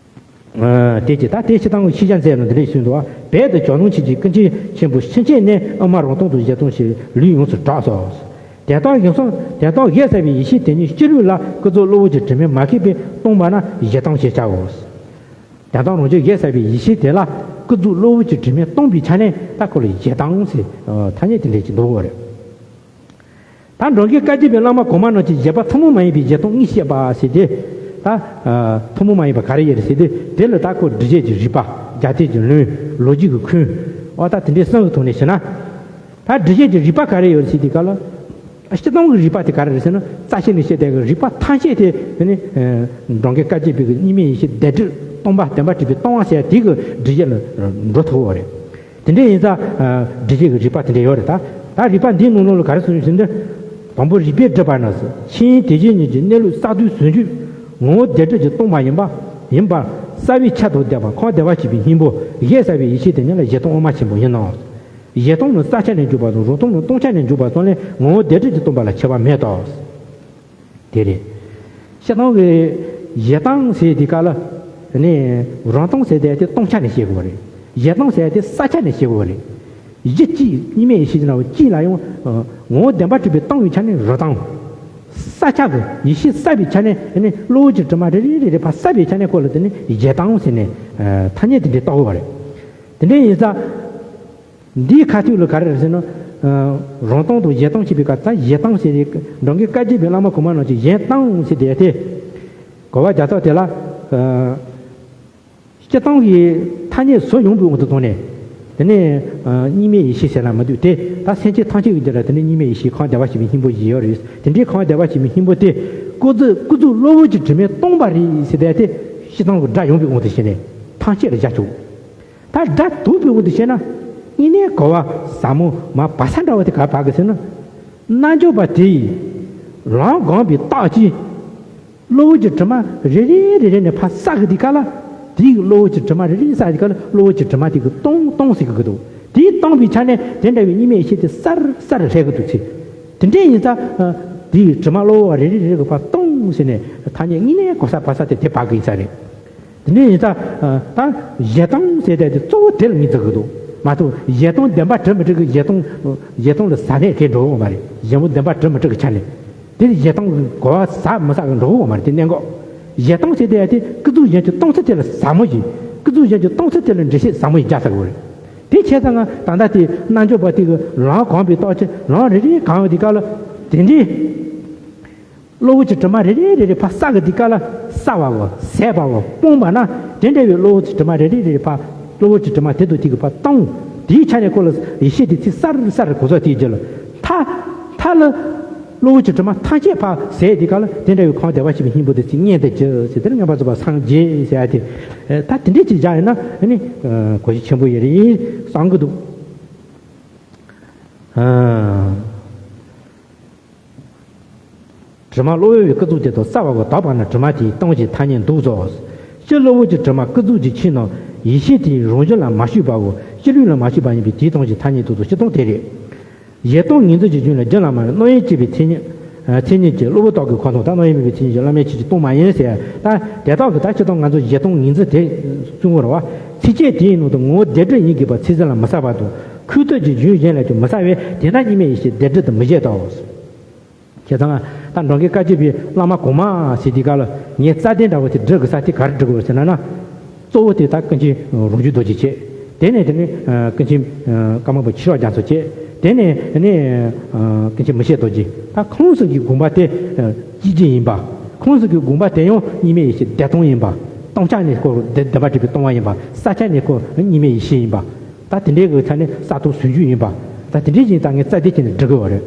དེ་ཅི་ད་དེ་སྤྱིར་བཏང་གི་ཤེས་བྱ་མཛད་ནོ་འདི་འདྲ་ཞིག་གསུངས་འདུག་བ། བོད་དུ་ཇོ་ནང་ཆོས་ཀྱི་ཀུན་མཁྱེན་ཆེན་པོ་ཕྱིན་ཆད་ནས་དབུ་མ་རང་སྟོང་དང་གཞན་སྟོང་ཞེས་ལུགས་ཡོངས་སུ་གྲགས་སོ། དེ་དག་ཡིན་སོང་དེ་དག་གེགས་བསལ་བའི་ཡེ་ཤེས་དེ་ཉིད་སྤྱི་ལུགས་ལ་ཀུན་རྫོབ་གློ་བུར་གྱི་དྲི་མས་མ་གོས་པས་སྟོང་པ་ན་གཞན་སྟོང་ཞེས་བྱའོ། དེ་དག་རང་བཞིན་གེགས་བསལ་བའི་ཡེ་ཤེས་དེ་ལ་ཀུན་རྫོབ་གློ་བུར་གྱི་དྲི་མས་སྟོང་པའི་ཆ་ནས་ད་ཁོ་ལ་གཞན་སྟོང་ཟེར་ཐ་སྙད་དེ་འདྲ་ཞིག་འདུག་གོ་རེད། ད་འགྲོ་མགོན་བཀའ་བརྒྱུད་པའི་བླ་མ་གོང་མ་རྣམས་ཀྱི་བཞེད་པ་ཐུན་མོང་མ་ཡིན་པའི་གཞན་སྟོང་དངོས་བཤད་པ་ཟེར་ཏེ། ད་ཐུན་མོང་མ་ཡིན་པ་ག་རེ་ཡོད་རེད་ཟེར་ཏེ་དེ་ལ་ད་ཁོ་སྒྲུབ་བྱེད་ཀྱི་རིགས་པ་རྒྱ་སྡེ་གྱི་ལུང་ལོ་རྒྱུས་ཀྱི་ཁུངས་འོ་ད་དེ་འདྲའི་གསུམ་གྱི་ཐོག་ནས་བཤད་ན། ད་སྒྲུབ་བྱེད་ཀྱི་རིགས་པ་ག་རེ་ཡོད་རེད་ཟེར་དུས་སྐབས་ལ། སྤྱིར་བཏང་གི་རིགས་པ་དེ་ག་རེ་རེད་ཟེར་ན་རྩ་ཤེ་ནས་བཤད་བསྡད་ཀྱི་རིགས་པ་ཐམས་ཅད་དེ་དེ་ནི་འགྲོ་མགོན་བཀའ་བརྒྱུད་པའི་གི་གཉིས་མེད་ཡེ་ཤེས་བདེན་གྲུབ་སྟོང་པ་བདེན་པ་གྲུབ་པའི་སྟོང་པ་ཟེར་ཡ་དེ་གི་སྒྲུབ་བྱེད་ལ་འགྲོ་ཐུབ་ཀྱི་ཡོད་རེད། དེ་འདྲ་ཡིན་ཙང་། ཨ། སྒྲུབ་བྱེད་ཀྱི་རིགས་པ་དེ་འདྲ་ཡོད་རེད་ད། ད་རིགས་པ་འདིའི་ནང་ལོགས་ལ་ག་རེ་གསུངས་ཡོད་ཟེར་ན། དང་པོ་རིགས་པས་སྒྲུབ་པ་ན་ཟེར། ཆོས་དབྱིངས་དེ་བཞིན་ཉིད་ཀྱི་གནས་ལུགས་གསར་དུ་ཟུང་འཇུག་ངོ་བོ་བདེན་གྲུབ་ཀྱིས་སྟོང་པ་ཡིན་པ། ཡིན་པར་གསལ་བའི་ཆ་དང་ལྡན་པ་ཁམས་བདེ་བར་གཤེགས་པའི་སྙིང་པོ་གཞལ་བྱ་བའི་ཡེ་ཤེས་དེ་ཉིད་ལ་གཞལ་སྟོང་དབུ་མ་ཆེན་པོ་ཡིན་ནོ། གཞལ་སྟོང་ནི་རྩ་ཆ་ནས་འཇོག་པ་དང་རང་སྟོང་ནི་སྟོང་ཆ་ནས་འཇོག་པ་སོགས་ལས་ངོ་བོ་བདེན་གྲུབ་ཀྱིས་སྟོང་པ་ལ་ཕྱེ་བ་མེད་དོ། དེ་རེད། སྤྱིར་བཏང་གི་གཞལ་སྟོང་ཟེར་དེ་ག་ལ། ནི་རང་སྟོང་ཟེར་དེ་དེ་སྟོང་ཆ་ནས་བཤད་དགོས་པ་རེད། གཞལ་སྟོང་ཟེར་དེ་ས་ཆ་ནས་བཤད་དགོས་པ་རེད། གཞི་གཅིག་གཉིས་མེད་ཡེ་ཤེས་ཀྱི་ནང་གཅིག་ལ་ཡང་། ངོ་བོ་བདེན་པར་གྲུབ་པས་སྟོང་བའི་ཆ་ནས་རང་སྟོང་། ས་ཆ་གི་ཡེ་ཤེས་གསལ་བའི་ཆ་ནས་ནི་གློ་བུར་གྱི་དྲི་མ་རེ་རེ་རེ་རེ་ཕར་གསལ་བའི་ཆ་ནས་ཁོ་ལ་དེ་ནི་གཞལ་སྟོང་ཟེར་ནས། ཐ་སྙད་དེ་འདྲའི་བཏགས་དགོས་པ་རེད། དེ་འདྲ་ཡིན་ཙང་། འདིའི་ཁ་ཐུག་ལ་ག་རེ་རེད་ཟེར་ན། ཨ། རང་སྟོང་དང་གཞལ་སྟོང་བཤད་པའི་སྐབས་ད་གཞལ་སྟོང་ཟེར་ཏེ། འགྲོ་མགོན་བཀའ་བརྒྱུད་པའི་བླ་མ་གོང་མ་རྣམས་ཀྱིས་གཞལ་སྟོང་ཟེར་དེ་ཡ་དེ། གོ་བ་རྒྱག་སྟངས་དེ་ལ། ཨ། སྤྱིར་བཏང་གི་ཐ་སྙད་ཟུར་ཡོང་པའི་དབང་དུ་བཏང་ནས། དེ་ནས། ཨ། གཉིས་མེད་ཡེ་ཤེས་ཟེར་ན་མི་འདུག་སྟེ། ད་སེམས་ཅན་ཐམས་ཅད་ཀྱི་རྒྱུད་ལ་དེ་ནས་གཉིས་མེད་ཡེ་ཤེས་ཁམས་བདེ་བར་གཤེགས་པའི་སྙིང་པོ་ཞིག་ཡོད་རེད། དེ་འདྲའི་ཁམས་བདེ་བར་གཤེགས་པའི་སྙིང་པོ་དེ། ཀུན་རྫོབ་ཀུན་རྫོབ་གློ་བུར་གྱི་དྲི་མས་སྟོང་པ་རེད་ཟེར་དེ་ཡ་དེ། སྤྱིར་བཏང་གི་སྒྲ་ཡོང་པའི་དབང་དུ་བྱས་ནས་ཐམས་ཅད་ལ་བཞག་ཆོག་ད་སྒྲ་དག་པའི་དབང་དུ་བྱས་ན། དངོས་གནས་གོ་བ་ཟབ་མོ་མ་བ་ས་འདྲ་བ་དེ་ག་བབ་གི་ཟེར་ན། རྣལ་འབྱོར་པ་དེ་ཡིས་ལམ་གོམས་པའི་རྟགས་ཀྱིས་གློ་བུར་གྱི་དྲི་མ་རེ་རེ་རེ་རེ་ནས་ཕར་བསལ་གི་དེ་ག་ལ། དེའི་གློ་བུར་གྱི་དྲི་མ་རེ་རེ་བསལ་དེ་ག་ལ། གློ་བུར་གྱི་དྲི་མ་དེ་གི་སྟོང་སྟོང་ཟེར་གི་འདུག་དེའི་སྟོང་པའི་ཆ་ནས་དེ་འདྲ་བའི་གཉིས་མེད་ཡེ་ཤེས་དེ་གསལ་གསལ་ལྷད་གི་འདུག་ཚེ། དེ་འདྲ་ཡིན་ཙང་། དེའི་དྲི་མ་གློ་བུར་བ་རེ་རེ་རེ་རེ་གི་ཕར་སྟོང་ཟེར་ནས་ཐ་སྙད་དངོས་གནས་གོ་ས་བབ་ས་དེ་དེ་བབ་གི་ཡིན་ས་རེད། དེ་འདྲ་ཡིན་ཙང་། ད་གཞལ་སྟོང་ཟེར་དེ་གཙོ་བོ་དེ་ལ་ངོས་འཛིན་གི་འདུག་མ་གཏོགས་གཞལ་སྟོང་བདེན་པར་གྲུབ་མི་གྲུབ་ཀྱི་གཞལ་སྟོང་། གཞལ་སྟོང་ལ་ཟབ་གནད་དེ་འགྲོ་གི་ཡོད་མ་རེད། གཞལ་སྟོང་བདེན་པར་གྲུབ་མི་གྲུབ་ཀྱི་ཆ་ནས། དེ་ལ་གཞལ་སྟོང་གི་གོ་བ་ཟབ་མི་ཟབ་ཀྱི་འགྲོ་གི་ཡོད་མ་རེད། དེ་གནད་འགག་གཞལ་སྟོང་ཟེར་དེ་ཡ་དེ་ཀུན་རྫོབ་གཞན་གྱི་སྟོང་ཚུལ་དེ་ལ་ཟབ་མོ་ཞིག་ཀུན་རྫོབ་གཞན་གྱི་སྟོང་ཚུལ་དེ་ལ་འགྲེལ་བཤད་ཟབ་མོ་ཞིག་རྒྱག་ཚར་གི་ཡོད་རེད། དེ་བྱས་ཙང་ང་ད་ལྟ་དེ་རྣལ་འབྱོར་པ་དེ་གི་ལམ་གོམས་པའི་རྟགས་ཀྱིས་ལམ་རེ་རེ་གང་ཡོད་དེ་ག་ལ། དེ་འདྲའི་གློ་བུར་གྱི་དྲི་མ་རེ་རེ་རེ་རེ་ཕར་བསལ་གི་དེ་ག་ལ། བསལ་བའོ། ཟད་པའོ། སྤངས་པ་ན་དེ་འདྲ་བའི་གློ་བུར་གྱི་དྲི་མ་རེ་རེ་རེ་རེ་ཕར། གློ་བུར་གྱི་དྲི་མ་དེ་དང་དེ་གི་ཕར་སྟོང་། དེའི་ཆ་ནས་ཁོ་ལ་ཡེ་ཤེས་དེ་ཚིག་གསལ་གསལ་གོ་ཚོད་དེའི་རྒྱུད་ལ། མཐའ། མཐའ་ལ། གློ་བུར་གྱི་དྲི་མ་ཐམས་ཅད་ཕར་ཟད་དེ་ག་ལ། དེ་འདྲ་བའི་ཁམས་བདེ་བར་གཤེགས་པའི་སྙིང་པོ་དེ་ཚིག་སྙན་དུ་གྱུར་ཟེར་དེར་མངོན་པར་རྫོགས་པར་སངས་རྒྱས་ཟེར་ཡ་དེ། ད་དེ་འདྲས་ཅིག་བཞག་ཡོད་ན་ནི། གོ་རྒྱུ་ཆེན་པོ་ཡོད་རེད་བསམ་གི་འདུག་དྲི་མ་གློ་བུར་བའི་ཀུན་རྫོབ་དེ་དག་བསལ་བའོ། དག་པ་ན་དྲི་མ་དེའི་སྟོང་ཞེས་ཐ་སྙད་འདུག་ཟེར། སྤྱིར་གློ་བུར་གྱི་དྲི་མ་ཀུན་རྫོབ་ཀྱི་ཆོས་རྣམས་ཡེ་ཤེས་དེའི་རང་བཞིན་ལ་མ་ཞུགས་པའོ། སྤྱི་ལུགས་ལ་མ་ཞུགས་པ་ཡིན་པས་དེའི་སྟོང་ཞེས་ཐ་སྙད་འདུག་ཟེར། སྤྱིར་བཏང་དེ་རེད། གཞལ་སྟོང་ངོས་འཛིན་གྱི་རྒྱུད་ལ་རྒྱུད་ལ་མ་རེད། རྣམ་དབྱེ་གཅོད་པའི་མཚན་ཉིད། མཚན་ཉིད་ཀྱི་གློ་བུར་རྟགས་ཀྱི་ཁོ་ཐག་དང་། རྣམ་དབྱེ་མེད་པའི་མཚན་ཉིད་ཀྱི་བླ་མེད་ཆོས་ཀྱི་སྟོང་མ་ཡིན་ཟེར། ད་དེ་དག་གི་ད་སྤྱིར་བཏང་ང་ཚོ་གཞལ་སྟོང་ངོས་འཛིན་དེ་གསུང་གི་རེད་བ། ཚིགས་བཅད་དེའི་ནང་དུ་ངོ་བོ་བདེན་གྲུབ་ཡིན་དགོས་པ་ཚིག་ཟིན་ལ་མི་གསལ་བ་དང་། ཁུངས་གཏུགས་ཀྱི་རྒྱུན་གཞན་ལས་ཀྱང་མི་གསལ་བས། དེས་ན་གཉིས་མེད་ཡེ་ཤེས་བདེན་གྲུབ་ཏུ་མི་བཞེད་དོ། བྱས་ཙང་ད་འགྲོ་མགོན་བཀའ་བརྒྱུད་པའི་བླ་མ་གོང་མ་ཟེར་དུས་སྐབས་ལ་ངས་རྩ་དོན་འདྲ་བོ་དེ་སྒྲུབ་དགོས་ས་དེ་ག་རེ་སྒྲུབ་དགོས་ཟེར་ན་ན། གཙོ་བོ་དེ་ད་ཀུན་མཁྱེན་རང་བྱུང་རྡོ་རྗེ་བྱས། དེ་ནས་དེ་ནས་ཀུན་མཁྱེན་ཀརྨ་པ་ཆོས་གྲགས་རྒྱ་མཚོ་བྱས། དེ་ནས་དེ་ནས་ཀུན་མཁྱེན་མི་ཤེས་རྡོ་རྗེ། ད་ཁོང་གསུམ་གྱི་དགོངས་པ་དེ་སྐྱེ་རྒྱུ་ཡིན་པ། ཁོང་གསུམ་གྱི་དགོངས་པ་དེ་ཡང་གཉིས་མེད་ཡེ་ཤེས་བདེན་སྟོང་ཡིན་པ། སྟོང་ཆ་ནས་ཁོ་བདེན་པར་གྲུབ་པའི་སྟོང་པ་ཡིན་པ། ས་ཆ་ནས་ཁོ་གཉིས་མེད་ཡེ་ཤེས་ཡིན་པ། ད་དེ་འདྲའི་གི་ཆ་ནས་གསར་གཏོད་ཟུང་འཇུག་ཡིན་པ། ད་དེ་འདྲའི་ཡིན་ཙང་ངས་རྩ་དོན་བྱས་ནས་འགྲིག་གི་ཡོད་རེད།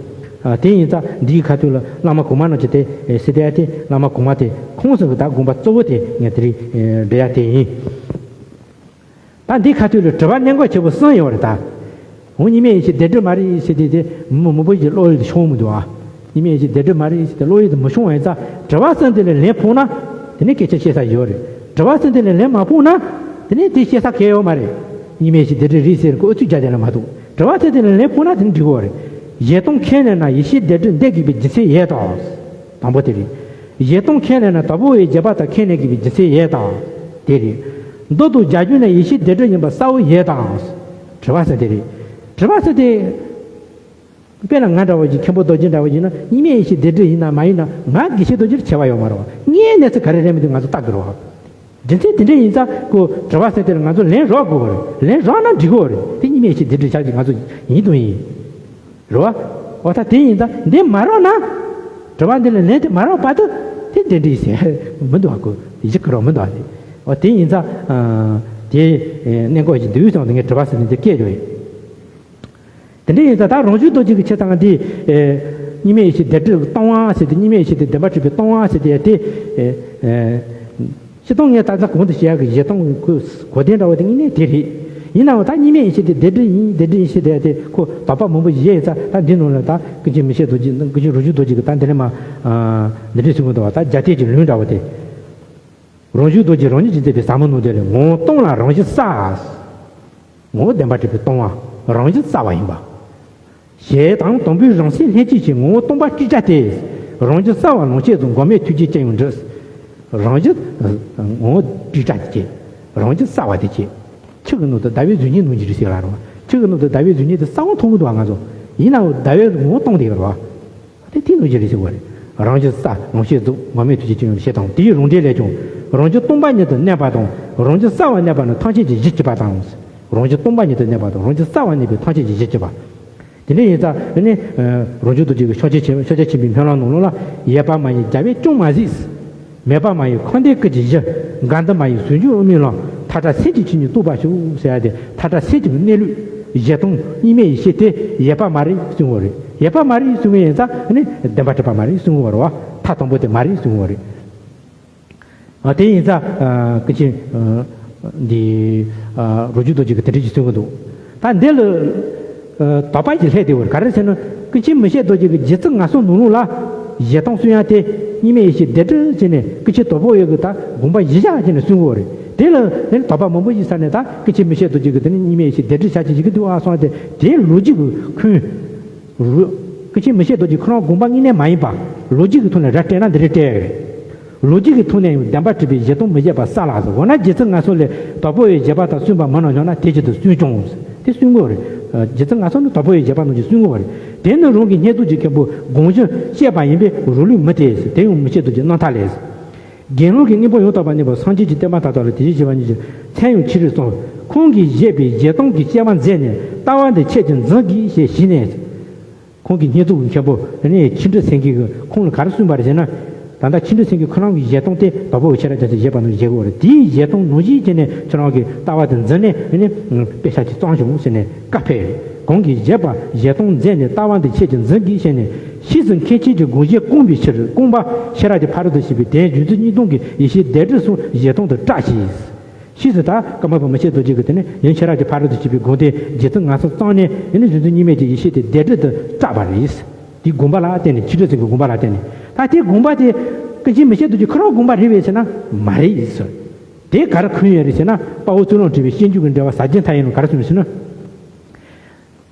ཨ། དེ་ཡིན་ཙང་འདིའི་ཁ་ཐུག་ལ་བླ་མ་གོང་མ་རྣམས་ཀྱི་དེ་ཨེ་སི་ཏེ་ཨ་དེ་བླ་མ་གོང་མ་དེ་ཁོང་ཚོ་གི་ད་དགོངས་པ་གཙོ་བོ་དེ་ངས་དེ་རིང་ཨེ་འགྲེལ་ཡ་དེ་ཡིན། ད་འདིའི་ཁ་ཐུག་ལ་དྲི་བ་གནད་འགག་ཆེ་པོ་གསུམ་ཡོད་རེད་ད། འོ་གཉིས་མེད་ཡེ་ཤེས་བདེན་གྲུབ་མ་རེད་ཟེར་དེ་དེ་མི་མི་བུ་ཞིག་བློ་ཡིད་ཤོང་མི་འདུག་ཨ། གཉིས་མེད་ཡེ་ཤེས་བདེན་གྲུབ་མ་རེད་ཟེར་དེ་བློ་ཡིད་དུ་མི་ཤོང་བ་ཡིན་ཙང་དྲི་བ་གསུམ་དེ་ལ་ལན་ཕོག་ན་དེ་ནས་སྐད་ཆ་བཤད་ས་ཡོད་རེད། དྲི་བ་གསུམ་དེ་ལ་ལན་མ་ཕོག་ན་དེ་ནས་དེ་བཤད་ས་གང་ཡང་ཡོད་མ་རེད། གཉིས་མེད་ཡེ་ཤེས་བདེན་གྲུབ་རེད་ཟེར་གི་ཨུ་ཚུགས་རྒྱག་དེ་ལ་མ་གཏོགས་དྲི་བ་གསུམ་དེ་ལ་ལན་ཕོག་ན་དེ་ནས་འགྲིག་གི་ཡོད་རེད། གཞལ་སྟོང་ཁས་ལེན་ན་ཡེ་ཤེས་བདེན་གྲུབ་འདས་དགོས་པའི་རྒྱུ་མཚན་ཡོད་དམ། དང་པོ་དེ་རེད། གཞལ་སྟོང་ཁས་ལེན་ན་དྭགས་པོ་བའི་བཞེད་པ་ལྟར་ཁས་ལེན་དགོས་པའི་རྒྱུ་མཚན་ཡོད་དམ། དེ་རེད། མདོ་དང་རྒྱ་སྒྱུར་ནས་ཡེ་ཤེས་བདེན་གྲུབ་ཡིན་པ་གསལ་བོ་ཡོད་དམ། དྲི་བ་གསུམ་དེ་རེད། དྲི་བ་གསུམ་དེ། དཔེར་ན་ང་འདྲ་བོ་ཞིག་མཁན་པོ་རྡོ་རྗེ་འདྲ་བོ་ཡིན་ན་གཉིས་མེད་ཡེ་ཤེས་བདེན་གྲུབ་ཡིན་ན་མ་ཡིན་ན་ང་དགེ་བཤེས་རྡོ་རྗེར་ཁྱད་པར་ཡོད་མ་རེད་བ། ངའི་གནས་ཚུལ་ག་རེ་རེད་མི་འདུག་ང་ཚོ་བལྟ་དགོས་རེད་བ། རྒྱུ་མཚན་དེ་འདྲ་ཡིན་ཙང་ཁོ་དྲི་བ་གསུམ་དེ་ལ་ང་ཚོ་ལན་རོགས་དགོས་པ་རེད། ལན་རོགས་ན་འགྲིག་གི་རེད། དེ་གཉིས་མེད་ཡེ་ཤེས་བདེན་གྲུབ་ཆགས་ཀྱི་ང་ཚོ་ཡིན་དང་ཡིན། རེད་བ། འོ་ད་དེ་ཡིན་ཙང་འདི་མ་རོགས་ན། དྲི་བ་འདི་ལ་ལན་དེ་མ་རོགས་བར་དུ་དེ་བདེན་གྲུབ་ཟེར་མི་འདུག་བ། ཁོ་གཞི་ཁ་རོགས་མི་འདུག་བ་དེ། འོ་དེ་ཡིན་ཙང་། དེ་གནད་འགག་ཅིག་འདུག་ཙང་ངས་དྲི་བ་ཟེར་ནས་འདི་སྐད་བརྗོད་ཡིན། དེ་འདྲ་ཡིན་ཙང་ད་རང་བྱུང་རྡོ་རྗེ་གི་ཆེ་ཚང་འདི། གཉིས་མེད་ཡེ་ཤེས་བདེན་གྲུབ་སྟོང་པ་ཟེར་དེ་གཉིས་མེད་ཡེ་ཤེས་དེ་བདེན་པར་གྲུབ་པའི་སྟོང་པ་ཟེར་དེ་དེ། སྤྱིར་བཏང་ངས་ད་ལྟ་གོང་དུ་བཤད་ཡག་གི་གཞལ་སྟོང་གི་གོ་དོན་འདྲ་བོ་དེ་དངོས་གནས་དེ་རེད། ཡིན་ནའང་ད་གཉིས་མེད་ཡེ་ཤེས་དེ་བདེན་འབྲེལ་ཡིན། བདེན་འབྲེལ་ཡེ་ཤེས་དེ་དེ་ཁོ་དོགས་པ་མང་པོ་ཞིག་བཞག་ཡིན་ཙང་། ད་འདི་ནང་ལ་ད་ཀུན་མཁྱེན་མི་ཤེས་རྡོ་རྗེ། ཀུན་མཁྱེན་རང་བྱུང་རྡོ་རྗེ་གིས་ད་འདི་ནས་མར་འདི་འདྲས་གསུང་གི་འདུག་བ། ད་རྒྱ་སྐད་ཀྱི་ལུང་འདྲ་བོ་དེ། རང་བྱུང་རྡོ་རྗེ་རང་ཉིད་ཀྱིས་མཛད་པའི་ཟབ་མོ་ནང་དོན་ལས། ངོ་བོ་སྟོང་ལ་རང་བཞིན་གསལ། ངོ་བོ་བདེན་པར་གྲུབ་པའི་སྟོང་པ་རང་བཞིན་གསལ་བ་ཡིན་པ། ཞེ་སྡང་དང་པོའི་རང་སེམས་ལྷན་སྐྱེས་ཀྱི་ངོ་བོ་སྟོང་པ་དྲུག་སྒྲ་སྟེ། རང་བཞིན་གསལ་བ་ལོངས་སྤྱོད་རྫོགས། མགོན་མེད་ཐུགས་རྗེ་ཅི་ཡང་འགྲུབ། རང་བཞིན་ངོ་བོ་དྲུག་སྒྲ་དེ་བྱས། རང་བཞིན་གསལ་བ་དེ་བྱས། ཆོས་ཀྱི་ནང་དུ་ཟླ་བའི་གཟུགས་བརྙན་ནང་བཞིན་རེད་ཟེར་ལ་རེད་བ། ཆོས་ཀྱི་ནང་དུ་ཟླ་བའི་གཟུགས་བརྙན་དེ་གསལ་བོ་མཐོང་གི་འདུག་བ་ང་ཚོ། ཡིན་ནའང་ཟླ་བའི་ངོ་བོ་སྟོང་དེ་རེད་བ། དེ་དེ་ནང་བཞིན་རེད་ཟེར་བ་རེད། རང་བཞིན་གསལ། ལོངས་སྤྱོད་རྫོགས། མགོན་མེད་ཐུགས་རྗེ་ཅི་ཡང་འགྲུབ། ཞེ་སྡང་དེའི་རང་འགྲེལ་ལས་ཀྱང་། རང་བཞིན་སྟོང་པ་ཉིད་དུ་གནས་པ་དང་། རང་བཞིན་གསལ་བར་གནས་པ་ནི་ཐམས་ཅད་ཀྱི་གཞི་གཅིག་པ་དང་། རང་བཞིན་སྟོང་པ་ཉིད་དུ་གནས་པ་དང་། རང་བཞིན་གསལ་བར་གནས་པའི་ཐམས་ཅད་ཀྱི་གཞི་གཅིག་པ། དེ་འདྲ་ཡིན་ཙང་ནི། རང་བྱུང་རྡོ་རྗེ་གི་ཕྱག་རྒྱ་ཆེན། ཕྱག་རྒྱ་ཆེན་པོའི་སྨོན་ལམ་ནང་ལོགས་ལ། ཡོད་པ་མ་ཡིན་རྒྱལ་བས་ཀྱང་མ་གཟིགས། མེད་པ་མ་ཡིན་འཁོར་འདས་ཀུན་གྱི་གཞི། འགལ་འདུ་མ་ཡིན་ཟུང་འཇུག་དབུ་མའི་ལམ། མཐའ་བྲལ་སེམས་ཀྱི་ཆོས་ཉིད་རྟོགས་པར་ཤོག་ཟེར་ཡ་དེ། མཐའ་བྲལ་སེམས་ཀྱི་གནས་ལུགས་གཞི་སྟོང་གཉིས་མེད་ཡེ་ཤེས་དེ་ཡོད་པ་མ་རེད་གསུང་བ་རེད། ཡོད་པ་མ་རེད་གསུང་བ་ཡིན་ཙང་ནི་བདེན་པར་གྲུབ་པ་མ་རེད་གསུང་བ་རེད་བ། མཐའ་དང་པོ་དེ་མ་རེད་གསུང་བ་རེད། ཨ། དེ་ཡིན་ཙང་། ཨ། ཀུན་མཁྱེན། ཨ། འདི། ཨ། རང་བྱུང་རྡོ་རྗེ་གིས་དེ་འདྲ་ཞིག་གསུང་གི་འདུག་ད་འདི་ལ། ཨ། དོགས་པ་ཞིག་སླེབས་བསྡད་ཡོད་རེད། ག་རེ་ཟེར་ན། ཀུན་མཁྱེན་མི་ཤེས་རྡོ་རྗེ་གིས་རྗེ་བཙུན་ངན་སོང་ནང་ལོགས་ལ་གཞི་སྟོང་གསུང་ཡ་དེ། གཉིས་མེད་ཡེ་ཤེས་བདེན་འབྲེལ་བྱས་ནས། ཀུན་མཁྱེན་དྭགས་པོ་འོད་ཀྱིས་ད་དགོངས་པ་གཞི་བཞག་བྱས་ནས་གསུང་གི་ཡོད་རེད། དེ་ལ་ནི་དོགས་པ་མང་པོ་ཞིག་ཟ་ནས། ད་ཀུན་མཁྱེན་མི་ཤེས་རྡོ་རྗེ་གིས་དེ་ནི་གཉིས་མེད་ཡེ་ཤེས་བདེན་འབྲེལ་བྱ་བྱེད་ཀྱི་འདུག་ཨ་སོང་སྟེ། དེའི་ལོ་རྒྱུས་ཀྱི་ཁུངས། རུ། ཀུན་མཁྱེན་མི་ཤེས་རྡོ་རྗེ་ཁོ་རང་དགོངས་པ་དངོས་གནས་མ་ཡིན་པ། ལོ་རྒྱུས་ཀྱི་ཐོག་ནས་ར་སྤྲད་ན་འདི་རེད་སྤྲད་ཡ་རེད། ལོ་རྒྱུས་ཀྱི་ཐོག་ནས་ཡང་བདེན་པར་གྲུབ་པའི་གཞི་སྟོང་མི་བཞེད་པ་གསལ་ལགས་སོ། འོ་ན་རྗེ་བཙུན་ངན་སོང་ལས་དྭགས་པོ་འོད་བཞེད་པ་ལྟར་གསུངས་པ་མིན་ནམ་སྙམ་ན། དེ་བཞིན་དུ་གསུངས་ཀྱང་། དེ་གསུང་གི་ཡོད་རེད། རྗེ་བཙུན་ངན་སོང་ནི་དྭགས་པོ་འོད་བཞེད་པ་ནང་བཞིན་གསུང་གི་ཡོད་རེད། དེ་ནི་རང་གི་བསྙེན་རྫོགས་ཀྱི་མཁན་པོ་དགོངས་གཞི་བཤད་པ་ཡིན་པས་རང་ལུགས་མི་འཐད། དེ་ཡང་མི་ཤེས་རྡོ་རྗེའི་རྣམ་ཐར་ལས། དགེ་སློང་གི་དངོས་པོ་ཡང་དག་པར་གནས་པ་སངས་རྒྱས་ཀྱི་བསྟན་པ་མཐའ་དག་ལ་དེ་བཞིན་གཤེགས་པ་ཉིད་ཀྱི་མཚན་ཡང་ཕྱི་རོལ་གསུམ། ཁོང་གིས་བཞེད་པའི་གཞི་སྟོང་གི་བཤད་པ་མཛད་ནས། ལྟ་བ་འདི་ཁྱེད་ཀྱིས་འཛིན་དགོས་ཞེས་ཞུས་ནས། ཁོང་གིས་བསྙེན་རྫོགས་ཀྱི་མཁན་པོ་ནི་ཆོས་འབྲེལ་སེང་གེ་གིས་ཁོང་ལ་ག་རེ་གསུངས་པ་རེད་ཟེར་ན། ད་ལྟ་ཆོས་འབྲེལ་སེང་གེ་ཁོ་རང་གིས་གཞི་སྟོང་དེ་དྭགས་པོ་འོད་ཁྱེད་རང་རྒྱ་མཚོས་བཞེད་པ་ནང་བཞིན་བཞེད་དགོས་རེད། དེའི་གཞི་སྟོང་ནང་བཞིན་བྱས་ནས་ཁྱེད་རང་གིས་ལྟ་བ་དེ་འཛིན་ནས་ནི་དཔེ་ཆ་ཅིག་བརྩམས་བྱུང་ཟེར་ནས་བཀའ་ཕེབས། ཁོང་གིས་བཞེད་པ་གཞི་སྟོང་མཛད་ནས། ལྟ་བ་འདི་ཁྱེད་ཀྱིས་འཛིན་དགོས་ཞེས་ནས། ཕྱིས་སུ་མཁན་ཆེན་གྱི་དགོངས་གཞི་བསྐངས་པའི་ཕྱིར། བསྐངས་པ་ཤེས་རབ་ཀྱི་ཕ་རོལ་ཏུ་ཕྱིན་པའི་དོན་རྗེ་བཙུན་སྙིང་སྟོང་གི་ཡེ་ཤེས་བདེན་འབྲེལ་གསུང་གཞི་སྟོང་དུ་བསྒྲགས་ཤིང་། ཕྱིས་སུ་ད་ཀརྨ་པ་མི་ཤེས་རྡོ་རྗེ་གིས་དེ་ནས་ཡང་ཤེས་རབ་ཀྱི་ཕ་རོལ་ཏུ་ཕྱིན་པའི་དགོངས་དོན་རྗེ་བཙུན་ངན་སོང་བརྩམས་ནས། ཡང་ན་རྗེ་བཙུན་སྙིགས་མའི་ཡེ་ཤེས་དེ་བདེན་འབྲེལ་དུ་བསྒྲགས་པ་རེད། དེའི་དགོངས་པ་ལ་བརྟེན་ནས། ཆོས་འབྲེལ་སེང་གེའི་དགོངས་པ་ལ་བརྟེན་ནས། ད་དེའི་དགོངས་པ་དེ་ཀུན་མཁྱེན་མི་ཤེས་རྡོ་རྗེ་ཁོ་རང་དགོངས་པ་རེད་པས་ཟེར་ན་མ་རེད་ཟེར། དེ་ག་རེ་ཁུངས་ཡོད་རེད་ཟེར་ན། དཔའ་བོ་རྩེ་ལོ་འགྲེལ་པའི་བཤད་འཇུག་གི་འགྲེལ་པ་ཟབ་རྒྱས་མཐའ་ཡས་ནང་ག་རེ་གསུངས་ཟེར་ན།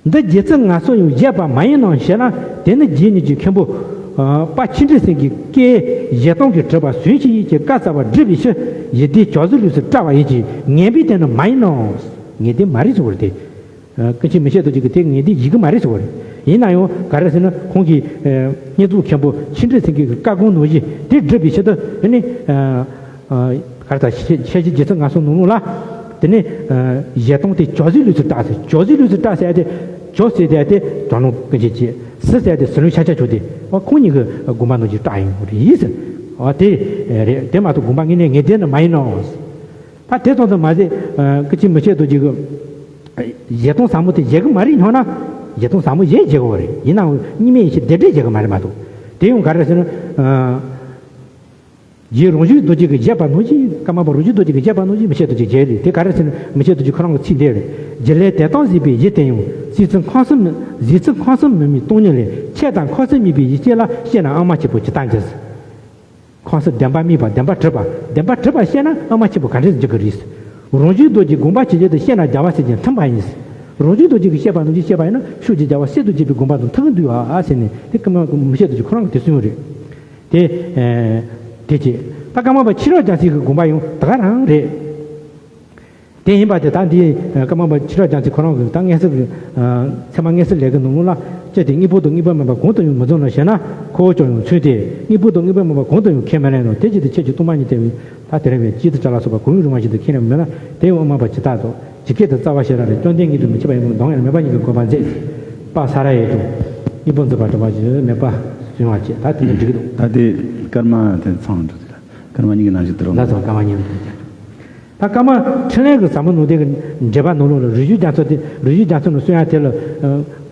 འདི་རྗེ་བཙུན་ངན་སོང་ཡང་བཞེད་པ་མ་ཡིན་ནམ་ཞེ་ན། དེ་ནི་རྗེ་ཉིད་ཀྱི་མཁན་པོ་དཔལ་ཆོས་འབྲེལ་སེང་གེའི་བཀའི་གཞི་སྟོང་གིས་གྲུབ་པ་ཟུང་འཇུག་ཡིན་ཞེས་བཀའ་སྩལ་བ་བསྒྲུབས་པའི་ཕྱིར་ཡིན་ཏེ། ཇི་སྲིད་ལུགས་སུ་བསྒྲགས་པ་ཡིན་གྱི། ངེས་པའི་དོན་ནི་མ་ཡིན་ནོ། ངེས་དོན་མ་རེད་ཟེར་བ་རེད་དེ། ཀུན་མཁྱེན་མི་ཤེས་རྡོ་རྗེ་གིས་དེ་ངེས་དོན་ཡིན་གྱི་མ་རེད་ཟེར་བ་རེད། ཡིན་ན་ཡང་ག་རེ་ཟེར་ན། ཁོང་གིས་བསྙེན་རྫོགས་མཁན་པོ་ཆོས་འབྲེལ་སེང་གེ་གི་བཀའ་དགོངས་ནང་བཞིན་དེ་བསྒྲུབས་པའི་ཕྱིར་དུ་ནི། ག་རེ་ད། ཤེས་བྱའི་རྗེ་བཙུན་ངན་སོང་ནང་ལོགས་ལ། དེ་ནས་གཞི་སྟོང་དེ་ཇི་སྲིད་ལུགས་སུ་བསྒྲགས་ཟེར། ཇི་སྲིད་ལུགས་སུ་བསྒྲགས་ཟེར་ཡ་དེ། ཇི་ཟེར་ཡ་དེ་དོན་ལུང་ཀུན་མཁྱེན་གྱི། སྲིད་ཟེར་ཡ་དེ་ཟུར་ལུགས་ཤཱཀྱ་མཆོག་དེ། ཁོང་གཉིས་ཀྱི་དགོངས་པ་ནང་བཞིན་བསྒྲགས་ཡོང་གི་རེད་ཟེར། དེ་རེད། དེ་མ་གཏོགས་དགོངས་པ་དངོས་གནས་ངེས་དོན་ནི་མ་ཡིན་ནོ། ད་དེ་ཙམ་དུ་མ་ཟད། ཀུན་མཁྱེན་མི་ཤེས་རྡོ་རྗེ་གིས་གཞི་སྟོང་ཟབ་མོ་དེ་བཞེད་གི་མ་རེད་སྙམ་ན། གཞི་སྟོང་ཟབ་མོ་བཞེད་བཞེད་དགོས་པ་རེད། ཡིན་ནའང་གཉིས་མེད་ཡེ་ཤེས་བདེན་འབྲེལ་བཞེད་གི་མ་རེད་མ་གཏོགས། དེ་ཡང་ག་རེ་ཟེར་ན། རྗེ་རང་བྱུང་རྡོ་རྗེ་གིས་བཞེད་པ་ནང་བཞིན། ཀརྨ་པ་རང་བྱུང་རྡོ་རྗེ་གིས་བཞེད་པ་ནང་བཞིན་མི་ཤེས་རྡོ་རྗེས་བཞེད་རེད། དེ་ག་རེ་ཟེར་ན། མི་ཤེས་རྡོ་རྗེ་ཁོ་རང་གི་ཚིག་འདི་རེད། རྒྱུད་ལས་དེ་ལྟར་གཟིགས་པའི་གཞི་དེ་ཡང་། གཟིགས་ཚུལ་ཁམས་གསུམ། གཟིགས་ཚུལ་ཁམས་གསུམ་མི་དམིགས་སྟོང་ཉིད་ལས། ཁྱད་དང་ཁམས་གསུམ་དམིགས་པའི་ཡེ་ཤེས་ལ། བཤད་ན་ཨ་མ་ཆེན་པོ་ཇི་ལྟར་འགྱུར། ཁམས་གསུམ་བདེན་པར་དམིགས་པ། བདེན་པར་གྲུབ་པ། བདེན་པར་གྲུབ་པ་བཤད་ན་ཨ་མ་ཆེན་པོ་ག་འདྲས་འགྱུར་གི་རེད། རང་བྱུང་རྡོ་རྗེའི་དགོངས་པ་ཇི་བཞིན་དུ། བཤད་ན་རྒྱལ་བ་སྲས་ཀྱིས་མཐུན་པ་ཡིན། རང་བྱུང་རྡོ་རྗེ་གིས་བཤད་པ་ནང་བཞིན་བཤད་པ་ཡིན་ན། ཕྱོགས་ཀྱི་རྒྱལ་བ་སྲས་དང་བཅས་པའི་དགོངས་པ་དང་མཐུན་གྱི་འདུག་ཨ་ཟེར་ནས། དེ་ཀརྨ་པ་མི་ཤེས་རྡོ་རྗེ་ཁོ་རང་གིས་དེ་གསུངས་རེད། དེ། དེ་བྱས། ད་ཀརྨ་པ་ཕྱི་རོལ་རྒྱལ་མཚན་གྱི་དགོངས་པ་ཡང་དེ་ག་རང་རེད། དེ་ཡིན་པ་དེ། ད་འདི་ཀརྨ་པ་ཕྱི་རོལ་རྒྱལ་མཚན་ཁོ་རང་གིས་ད་མངོན་གསལ་གྱི། ཚད་མ་མངོན་གསལ་ལས་ཀྱི་ནང་ལོགས་ལ། སྤྱིར་དེ་དངོས་པོ་དང་དངོས་པོ་མིན་པ་གང་དུ་ཡང་མི་འཛིན་ནོ་ཞེ་ན། ཁོ་བོ་ཀྱང་ཡང་མཚུངས་ཏེ། དངོས་པོ་དང་དངོས་པོ་མིན་པ་གང་དུ་ཡང་ཁས་མི་ལེན་ནོ། དེ་བཞིན་དུ་ཁྱེད་ཀྱིས་སྟོང་པ་ཉིད་དེ། ད་དེ་རིང་བས་གཅིག་ཏུ་བྱ་ལ་སོགས་པ་གང་རུང་རུང་བ་བཞིན་དུ་ཁས་ལེན་མིན་ན། དེ་ཡང་དབུ་མ་པ་ཇི་ལྟར་རྟོགས། ཇི་སྐད་དུ་རྩ་བ་ཤེས་རབ་ལས། བཅོམ་ལྡན་ཉིད་དུ་མི་འཆད་པ་ཡིན་ནོ། གདངས་དབྱངས་མེད་པ་ཉིད་ཀྱིས་གོ་བར་མཛད། པ་ས་ར་ཡེ་དང་། དངོས་པོ་འཛིན་པ་གྲུབ་པ་ཞིག་མེད་པ་བཟུང་བ་བཅས། ད་དེ་ནས་འགྲིག་གི་འདུག་ད་དེ་ཀརྨ་དེ་ཚང་འགྲོ་ཟེར། ཀརྨ་གཉིས་ཀྱི་ནང་བཞིན་དུ་རུང་། ལགས་སོ། ཀརྨ་གཉིས་ཀྱི། ད་ཀརྨ་འཕྲིན་ལས་ཀྱི་ཟབ་མོ་ནང་བསྟན་གྱི་འགྲེལ་པ་ནང་ལོགས་ལ། རིགས་བཞི་རྒྱ་མཚོ་དེ། རིགས་བཞི་རྒྱ་མཚོ་ནས་གསུང་ཡ་དེ་ལ།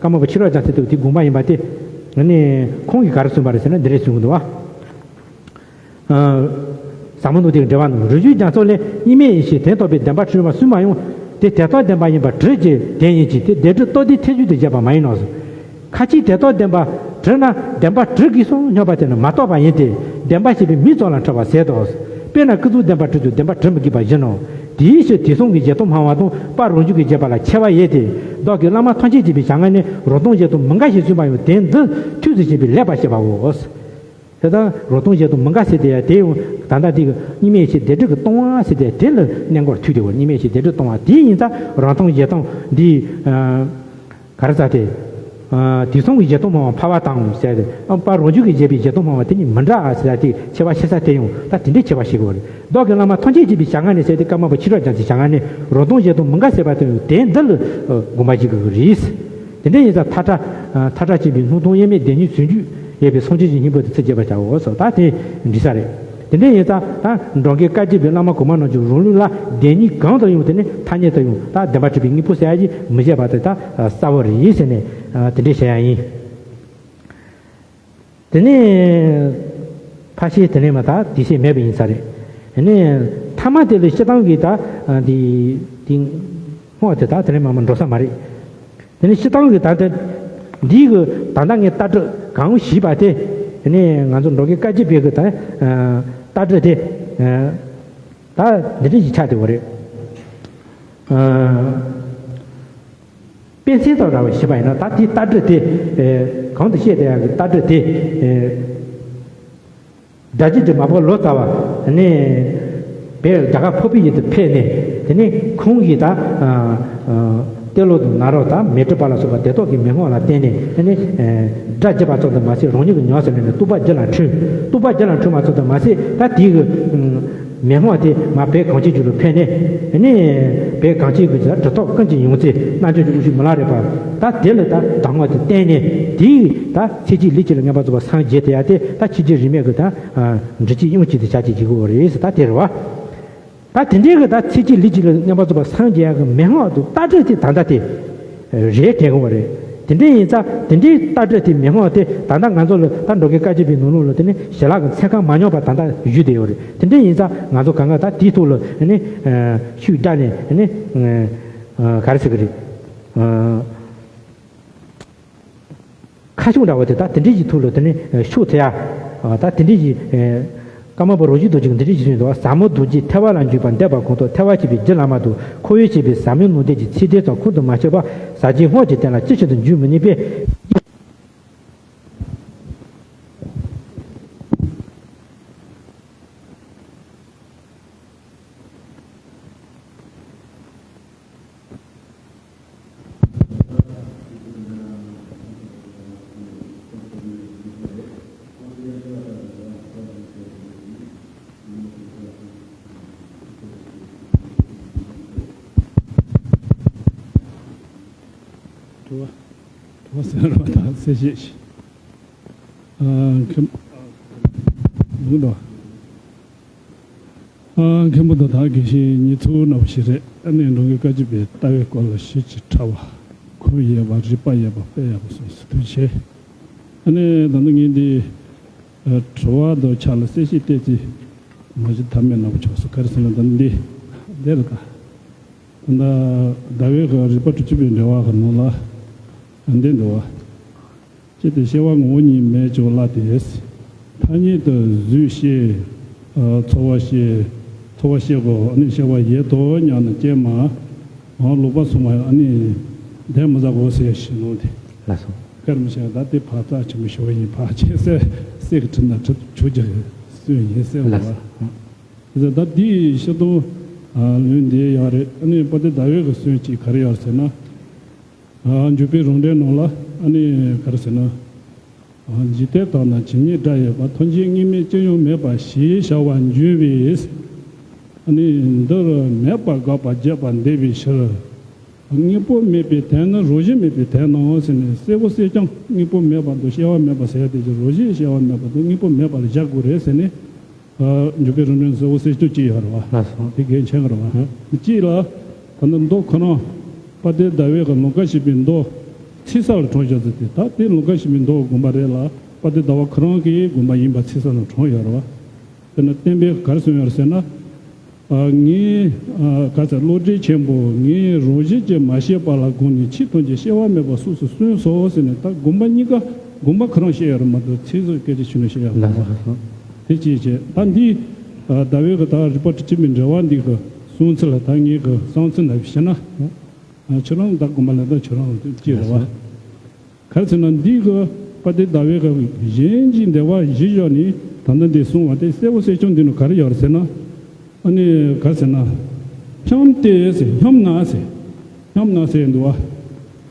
ཀརྨ་པ་ཕྱི་རོལ་རྒྱལ་མཚན་དེ་དེའི་དགོངས་པ་ཡིན་པ་དེ། ཨ་ནི་ཁོང་གིས་ག་རེ་གསུངས་པ་རེད་ཟེར་ན། འདི་རེད་གསུང་གི་འདུག་བ། ཟབ་མོ་ནང་བསྟན་གྱི་འགྲེལ་པ་ནང་། རིགས་བཞི་རྒྱ་མཚོ་ལས། གཉིས་མེད་ཡེ་ཤེས་དོན་རྟོགས་པའི། བདེན་པར་གྲུབ་པ་གསུངས་པ་ཡང་། དེ་དེ་ལྟར་བདེན་པ་ཡིན་པར་གྲུབ་ཀྱི་བདེན་ཡིན་གྱི། དེ་བདེན་གྲུབ་རྟོགས་དུས་ཐེ་ཇུས་དུ་བྱས་པ་མ་ཡིན་ནོ། ཁ་ཅིག་དེ་ལྟར་བདེན་པར་གྲུབ་ན་བདེན་པར་གྲུབ་དགོས་སོ་སྙམ་པ་དེ་ནི་མ་རྟོགས་པ་ཡིན་ཏེ། བདེན་པར་ཤེས་པའི་མིག་ཙམ་ལ་འཁྲུལ་བ་ཟད་དོ། དཔེར་ན་ཀུན་རྫོབ་བདེན་པར་གྲུབ་ཀྱང་བདེན་པར་གྲུབ་མི་དགོས་པ་བཞིན་ནོ། དེའི་ཕྱིར་དེ་གསུམ་གྱི་བཞེད་དུ་སྨྲ་བ་དང་པ་རང་རྒྱུད་ཀྱི་བཞེད་པ་ལ་ཁྱད་པར་ཡོད་དེ། བདག་གིས་བླ་མ་ཐམས་ཅད་ཀྱིས་པའི་བྱ་ངན་ནི་རང་སྟོང་བཞེད་དུ་མི་འགལ་ཞེས་གསུངས་པ་ཡང་དོན་འདི་ཐུགས་སུ་ཆུད་པའི་ལེགས་པར་ཤེས་པའོ། དེ་ལྟར་རང་སྟོང་བཞེད་དུ་མི་འགལ་ཟེར་དེ་ཡང་དེ་ཡང་ད་ལྟ་དེ་གི་གཉིས་མེད་ཆོས་བདེན་གྲུབ་ཀྱིས་སྟོང་བ་ཟེར་དེ་དེ་ལ་གནས་འགོར་ཐུག་དེ་བ། གཉིས་མེད་ཆོས་བདེན་གྲུབ་སྟོང་བ་དེ་ཡིན་ཙང་རང་སྟོང་བཞེད་སྟོང་འདི། ག་རེ་ཟེར་དེ། དེ་གསུམ་གྱི་བཞེད་དུ་སྨྲ་བ་འཕགས་པ་དང་ཟེར་ཏེ། པ་རང་རྒྱུད་ཀྱིས་བཞེད་པའི་བཞེད་དུ་སྨྲ་བ་དེ་གཉིས་མི་འདྲ་ཟེར་ཏེ་ཁྱད་པར་ཕྱེ་ས་དེ་ཡང་ད་དེ་འདྲའི་ཁྱད་པར་ཤེས་དགོས་རེད། བདག་གིས་བླ་མ་ཐམས་ཅད་ཀྱིས་པའི་བྱ་ངན་ནི་ཟེར་ཏེ་ཀརྨ་པ་ཆོས་གྲགས་རྒྱ་མཚོའི་བྱ་ངན་ནི་རང་སྟོང་བཞེད་དུ་མི་འགལ་ཟེར་བ་དེ་ཡང་དོན་འདི་ལ་དགོངས་པ་བཞེས་དགོས་ཀྱི་རེད། དེ་འདྲ་ཡིན་ཙང་མཐའ་བྲལ། མཐའ་བྲལ་ཕྱིན་པའི་སྣང་སྟོང་དབྱེར་མེད་བདེན་གཉིས་ཟུང་འཇུག་ཡོད་པའི་སངས་རྒྱས་ཀྱི་སྙིང་པོ་དེ་ཚེ་རྒྱས་པར་བྱའོ་ཟེར། ད་དེ་འགྲིག་ས་རེད། དེ་འདྲ་ཡིན་ཙང་ད་འགྲོ་མགོན་བཀའ་བརྒྱུད་པའི་བླ་མ་གོང་མ་རྣམས་ཀྱིས་རང་ལུགས་ལ་བདེན་གཉིས་གང་དུ་ཡང་དེ་ནི་ཐ་སྙད་དུ་ཡང་ད་བདེན་པར་གྲུབ་པའི་དངོས་པོ་ཟེར་ཡ་ཞིག་མི་བཞེད་པ་དེ་ད་གསལ་བོ་རེད་ཟེར་ནས་དེ་འདྲ་བཤད་ཡ་ཡིན། དེ་ནས་ཕར་བཤད་དེ་ནས་མ་ད་དེ་བཤད་མེད་པ་ཡིན་ས་རེད། དེ་ནས་ཐ་མ་དེ་ལ་སྤྱིར་བཏང་གི་ད་འདི་འདི་སྔོན་དེ་ད་དེ་ནས་མ་མ་འགྲོ་ས་མ་རེད། དེ་ནས་སྤྱིར་བཏང་གི་ད་ལྟ་འདིའི་གི་ད་ལྟ་ངས་ལྟ་གྲུབ་གང་ཞིག་པ་དེ། དེ་ནས་ང་ཚོ་འགྲོ་མགོན་བཀའ་བརྒྱུད་པའི་གི་ད་ལྟ་གྲུབ་དེ་ད་འདི་འདྲ་ཞིག་ཆགས་བསྡད་པ་རེད། དཔེ་མཚོན་དང་འདྲ་བ་ཞིག་པ་ཡིན་ན་ད་དེའི་ལྟ་གྲུབ་དེ་གང་དུ་བཤད་བསྡད་ཡག་གི་ལྟ་གྲུབ་དེ། སྒྲ་བསྒྱུར་གྱི་མ་པ་ལོ་ཙཱ་བ་ནི་བོད་རྒྱ་གར་ཕུར་བུ་ཡུལ་དུ་ཕེབས་ནས། དེ་ནས་ཁོང་གིས་ད་ཏེ་ལོ་དང་ནཱ་རོ་དང་མཻ་ཏྲི་པ་ལ་སོགས་པ་སྡེ་ཐོག་གི་མི་དབང་ལ་བསྟེན་ནས། དེ་ནས་སྒྲ་བསྒྱུར་བ་ཙམ་དུ་མ་ཟད་རང་ཉིད་ཀྱི་ཉམས་སུ་ལེན་ནས་རྟོགས་པ་རྒྱུད་ལ་འཁྲུངས། རྟོགས་པ་རྒྱུད་ལ་འཁྲུངས་པ་ཙམ་དུ་མ་ཟད་ད་དེའི་གི་མི་དབང་དེ་མར་བོད་གངས་ཅན་ལྗོངས་ལ་ཕེབས་ནས། དེ་ནས་བོད་གངས་ཅན་གྱི་གྲུབ་ཐོབ་ཀུན་གྱི་ཡང་རྩེ་རྣལ་འབྱོར་གྱི་དབང་ཕྱུག་མི་ལ་རས་པ་ད་དེ་ལ་ད་གདམས་ངག་དེ་བསྟན་ནས། དེའི་ད་ཚེ་གཅིག་ལུས་གཅིག་ལ་མངོན་པར་རྫོགས་པར་སངས་རྒྱས་དེ་ཡ་དེ་ད་ཆོས་རྗེ་རིས་མེད་ཀྱི་ད། འབྲི་ཆུའི་དབྱངས་ཅན་དུ་བྱ་ཅེས་བགྱི་དགོས་པ་རེད་ཟེར། ད་དེ་རེད་བ། ད་དེ་འདྲའི་གི་ད་ཚེ་གཅིག་ལུས་གཅིག་ལ་མངོན་པར་རྫོགས་པར་སངས་རྒྱས་ཡག་གི་མན་ངག་ཏུ་ལྟ་གྲུབ་དེ་ད་ལྟ་དེ་རེད་དྲན་དགོས་པ་རེད། དེ་འདྲ་ཡིན་ཙང་དེ་འདྲའི་ལྟ་གྲུབ་དེ་མན་ངག་དེ་ད་ལྟ་ང་ཚོ་ལ་ད་འགྲོ་མགོན་བཀའ་བརྒྱུད་པའི་ནང་ལོགས་ལ་དེ་ནི་ཞལ་ལག་གི་མཚན་གང་མ་ཉམས་པ་ད་ལྟ་བཞུགས་བསྡད་ཡོད་རེད། དེ་འདྲ་ཡིན་ཙང་ང་ཚོ་གང་ག་ད་དེའི་ཐོག་ལ་ནི་ཤུགས་བརྒྱབ་ནས་ནི་ག་རེ་ཟེར་གི་རེད། ཁ་ཕྱོགས་འདྲ་བོ་དེ་ད་དེ་འདྲའི་གི་ཐོག་ལ་དེ་ནི་ཤུགས་ཐེབས་ཡ། ད་དེ་འདྲའི་གི་ཀརྨ་པ་རོ་བརྒྱུད་རྡོ་རྗེ་གིས་འདི་འདྲའི་གི་གསུངས་འདུག། ཟབ་མོ་རྡོ་རྗེ་ཐེག་པ་ལ་འཇུག་པ་འདོད་པ་གང་ཐོབ། ཐེག་པ་ཆེན་པོའི་རྒྱུ་བླ་མ་དང་། འཁོར་བའི་ཆོས་པའི་ཟབ་མོའི་ནང་བསྟན་གྱི་ཚིག་དོན་ཙམ་ཁོང་དུ་མ་ཆུད་པར། ཟབ་ཆོས་སྔགས་ཀྱི་སྟེང་ལ་ཅི་བྱུང་དུ་འཇུག་མི་ནུས་པས། དྲི་བ། དྲི་བ་ཟེར་བ་དང་གསལ་བཤད་ཞིག། ཨ། མཁན། ལུང་དང་། ཨ། མཁན་པོ་དང་ད་དགེ་བཤེས་གཉིས་ཚུར་ནང་བཞིན་རེད། ཨ་ནི་འགྲོ་མགོན་བཀའ་བརྒྱུད་པའི་ལྟ་བའི་སྐོར་ལ་ཞིབ་ཅིང་ཕྲ་བ། གོ་ཡས་པ། རིགས་པ་ཡས་པ། དཔེ་ཡག་པོ་གསུངས་སོང་། ཐུགས་རྗེ་ཆེ། ཨ་ནི་ད་ནི་ངས་འདི་དྲི་བ་དང་ཆ་ལ་གསལ་བཤད་ཏོག་ཙམ་མ་ཞུ་ཐབས་མེད་ནང་བཞིན་ཆགས་སོང་། ག་རེ་ཟེར་ན་ད་འདི་འདི་རེད་ད། ད་ཟླ་བའི་གི་རིགས་པ་དྲུག་ཅུ་པའི་འགྲེལ་པ་གི་ནང་ལ་འདི་འདུག་བ། ཅི་སྟེ་སྐྱེ་བ་ངོ་བོ་ཉིད་མེད་ཀྱང་སླ་སྟེ། ཐ་སྙད་དུ་གཟུགས་སྐྱེ། ཚོར་བ་སྐྱེ། ཚོར་བ་སྐྱེ་དགོས། ཨ་ནི་སྐྱེ་བ་ཡོད་དོ་སྙམ་ན་སྐྱེས་མ། ལོག་པར་སོང་བ་ཨ་ནི་དེ་མི་ཟ་དགོས་ཟེར་ཞིག་ནོ་དེ། ལགས་སོ། སྐར་མི་ཤར་ད་དེ་བག་ཚ་ཆེན་པོ་ཞུ་བ་ཡིན། བག་ཆེ་སེ་སེ་གི་ཁྲིད་ན་ཁྲིད་ཆོག་རྒྱུ་སུ་ཡིན་སེ་བ། ལགས་སོ། ད་དེའི་ཤེས་དོན་ལུང་འདི་ཡག་རེད། ཨ་ནི་དཔལ་ལྡན་ཟླ་བའི་གི་སྲོལ་གཅིག་ག་རེ་ཡོད་ཟེར་ན། འཇུག་པའི་རང་འགྲེལ་ནང་ལ་ཨ་ནི་ག་རེ་ཟེར་ན། འཇིག་རྟེན་དག་ན་ཇི་སྙེད་དགྲ་ཡོད་པ། ཐམས་ཅད་དངོས་མེད་ཅི་ཡང་མེད་པ་ཞེས་བྱ་བ་འཇུག་པས། ཨ་ནི་འདིར་མེད་པར་དགག་པ་རྒྱས་པར་འདོད་པའི་ཕྱིར། དངོས་པོ་མེད་པའི་དོན་ནི་རང་བཞིན་མེད་པའི་དོན་ནོ་ཟེར་ནས། གསལ་པོ་གསལ་རྐྱང་དངོས་པོ་མེད་པ་དང་སྐྱེ་བ་མེད་པ་ཟེར་ཡ་དེ་ཀྱང་རང་བཞིན་སྐྱེ་བ་མེད་པ་དང་དངོས་པོ་མེད་པ་ལ་བཞག་དགོས་རེད་ཟེར་ནས། འཇུག་པའི་རང་འགྲེལ་གསལ་པོ་གསལ་རྐྱང་གཅིག་ཡོད་རེད་བ། ལགས་སོ། དེ་གལ་ཆེན་པོ་རེད་བ། གཅིག་ལ། ད་ནི་མདོ་ཁོ་རང་། དཔལ་ལྡན་ཟླ་བའི་གི་ལུང་དཀར་བཞི་པའི་མདོ། ཚིག་གསལ་ལ་དྲངས་བཞག་ཟེར་ཏེ། ད་དེ་ལུང་དཀར་བཞི་པའི་མདོ་དགོངས་པ་རེད་ལ། དཔལ་ལྡན་ཟླ་བ་ཁོ་རང་གི་དགོངས་པ་ཡིན་པ་ཚིག་གསལ་ལ་དྲངས་ཡོད་རེད་བ། དེ་ནི་བསྟན་པས་ག་རེ་གསུངས་ཡོད་རེད་ཟེར་ན། ཨ། ངས། ཨ། ག་ཚད་བློ་གྲོས་ཆེན་པོ། ངས་རང་བཞིན་གྱིས་མ་སྐྱེས་པ་ལ་དགོངས་ནས་ཕྱིས་ཐམས་ཅད་སྐྱེ་བ་མེད་པར་སོ་སོར་གསུངས་སོ་ཟེར་ནས། ད་དགོངས་པ་གཉིས་ཀ་དགོངས་པ་ཁོ་རང་བཤད་ཡོད་རེད་མ་གཏོགས། ཚིག་ཟུར་སྐད་ཆ་ཞུ་ན་བཤད་ཡོད་རེད་མ་གཏོགས། དེ་གཅིག་བྱས། ད་འདི། ཨ། ཟླ་བའི་གི་ད་རིགས་པ་དྲུག་ཅུ་པའི་འགྲེལ་པ་འདི་གི་གསུང་ཚུལ་ལ་ད་ངས་གི་གསུང་ཚུལ་ལ་བཤད་ན། ཨ། ཁྱོད་རང་ད་དགོངས་པ་ལ་ད་ཁྱོད་རང་ཅི་རེད་བ། ག་རེ་ཟེར་ན། འདི་གི་དཔལ་ལྡན་ཟླ་བའི་གི་གཞན་གྱི་འདོད་པ་གཞིར་བཞག་ནས་ད་ལྟ་འདི་གསུངས་པ་དེ་གསལ་པོ་གསལ་རྐྱང་འདི་ནི་ག་རེ་ཡོད་རེད་ཟེར་ན། ཨ་ནི་ག་རེ་ཟེར་ན། སྙོམས་ཏེ་ཟེར། སྙོམས་ན་ཟེར། སྙོམས་ན་ཟེར་འདུག་བ།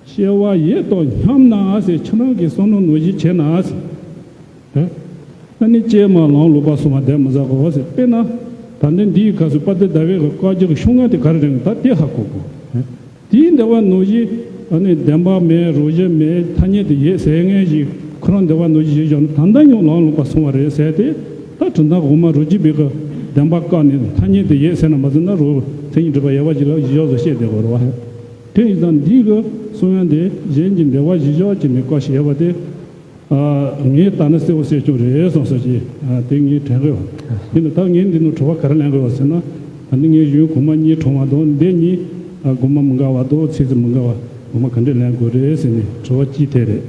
སྐྱེ་བ་ཡོད་དོ་སྙོམས་ན་ཟེར། ཁྱེད་རང་གིས་བསམ་མནོ་ནང་བཞིན་བྱས་ན་ཟེར། ཨ་ནི་ཀྱེ་མ་ལམ་ལོག་པར་སོང་བ་དེ་མི་བཟའ་གོ་ཟེར། དཔེར་ན། ད་ལྟ་འདིའི་སྐབས་སུ་དཔལ་ལྡན་ཟླ་བའི་གི་བཀའ་རྒྱ་གི་ཤོག་ངོས་དེ་ག་རེ་རེད། ད་དེ་ཧ་གོ་དགོས། དེའི་འདོད་པ་ནང་བཞིན། ཨ་ནི་བདེན་པ་མེད། རང་བཞིན་མེད། ཐ་སྙད་དུ་ཡོད་ཟེར་མཁན་ཞིག་ཁོ་རང་འདོད་པ་ནང་བཞིན་བྱས་བཞག་ན། ད་ལྟ་ཡང་ལམ་ལོག་པར་སོང་བ་རེད་ཟེར་ཏེ། ད་གྲུབ་མཐའ་དབུ་མ་རབ་བརྒྱ་པའི་གི་བདེན་པ་བཀག་ནས་ཐ་སྙད་དུ་ཡོད་ཟེར་ན་མ་ཟིན་ན། རོ་མཚན་ཉིད་སྒྲིབ་པ་ཡོད་པ་ཞིག་ལ་གཞི་བཞག་བཟོ་བཤད་བསྡད་དགོས་རེད་བ། དེ་ཡིན་ཙང་འདིའི་གི་གསུང་ཡང་དེ་གཞན་གྱི་འདོད་པ་གཞི་བཞག་བྱས་ནས་བཀག་བཞག་ཡོད་པ་དེ། ཨ། ངས་ལྟ་ན་གསལ་པོ་གསལ་རྐྱང་རེད་བསམ་སོང་ཞེས། ཨ། དེ་ངས་དྲན་གི་ཡོད། ཡིན་ནའང་ད་ངས་འདི་ནང་དྲི་བ་ག་རེ་ལེན་གི་ཡོད་ཟེར་ན། ཨ་ནི་ངས་གཞུང་གོང་མ་གཉིས་དྲངས་པ་དང་འདི་གཉིས། ཨ། དགོངས་པ་མི་འགལ་བ་དང་ཚིག་ཟིན་མི་འགལ་བ། དགོངས་པ་ག་འདྲས་ལེན་དགོས་རེད་ཟེར་ནས་དྲི་བ་གཅིག་དེ་རེད།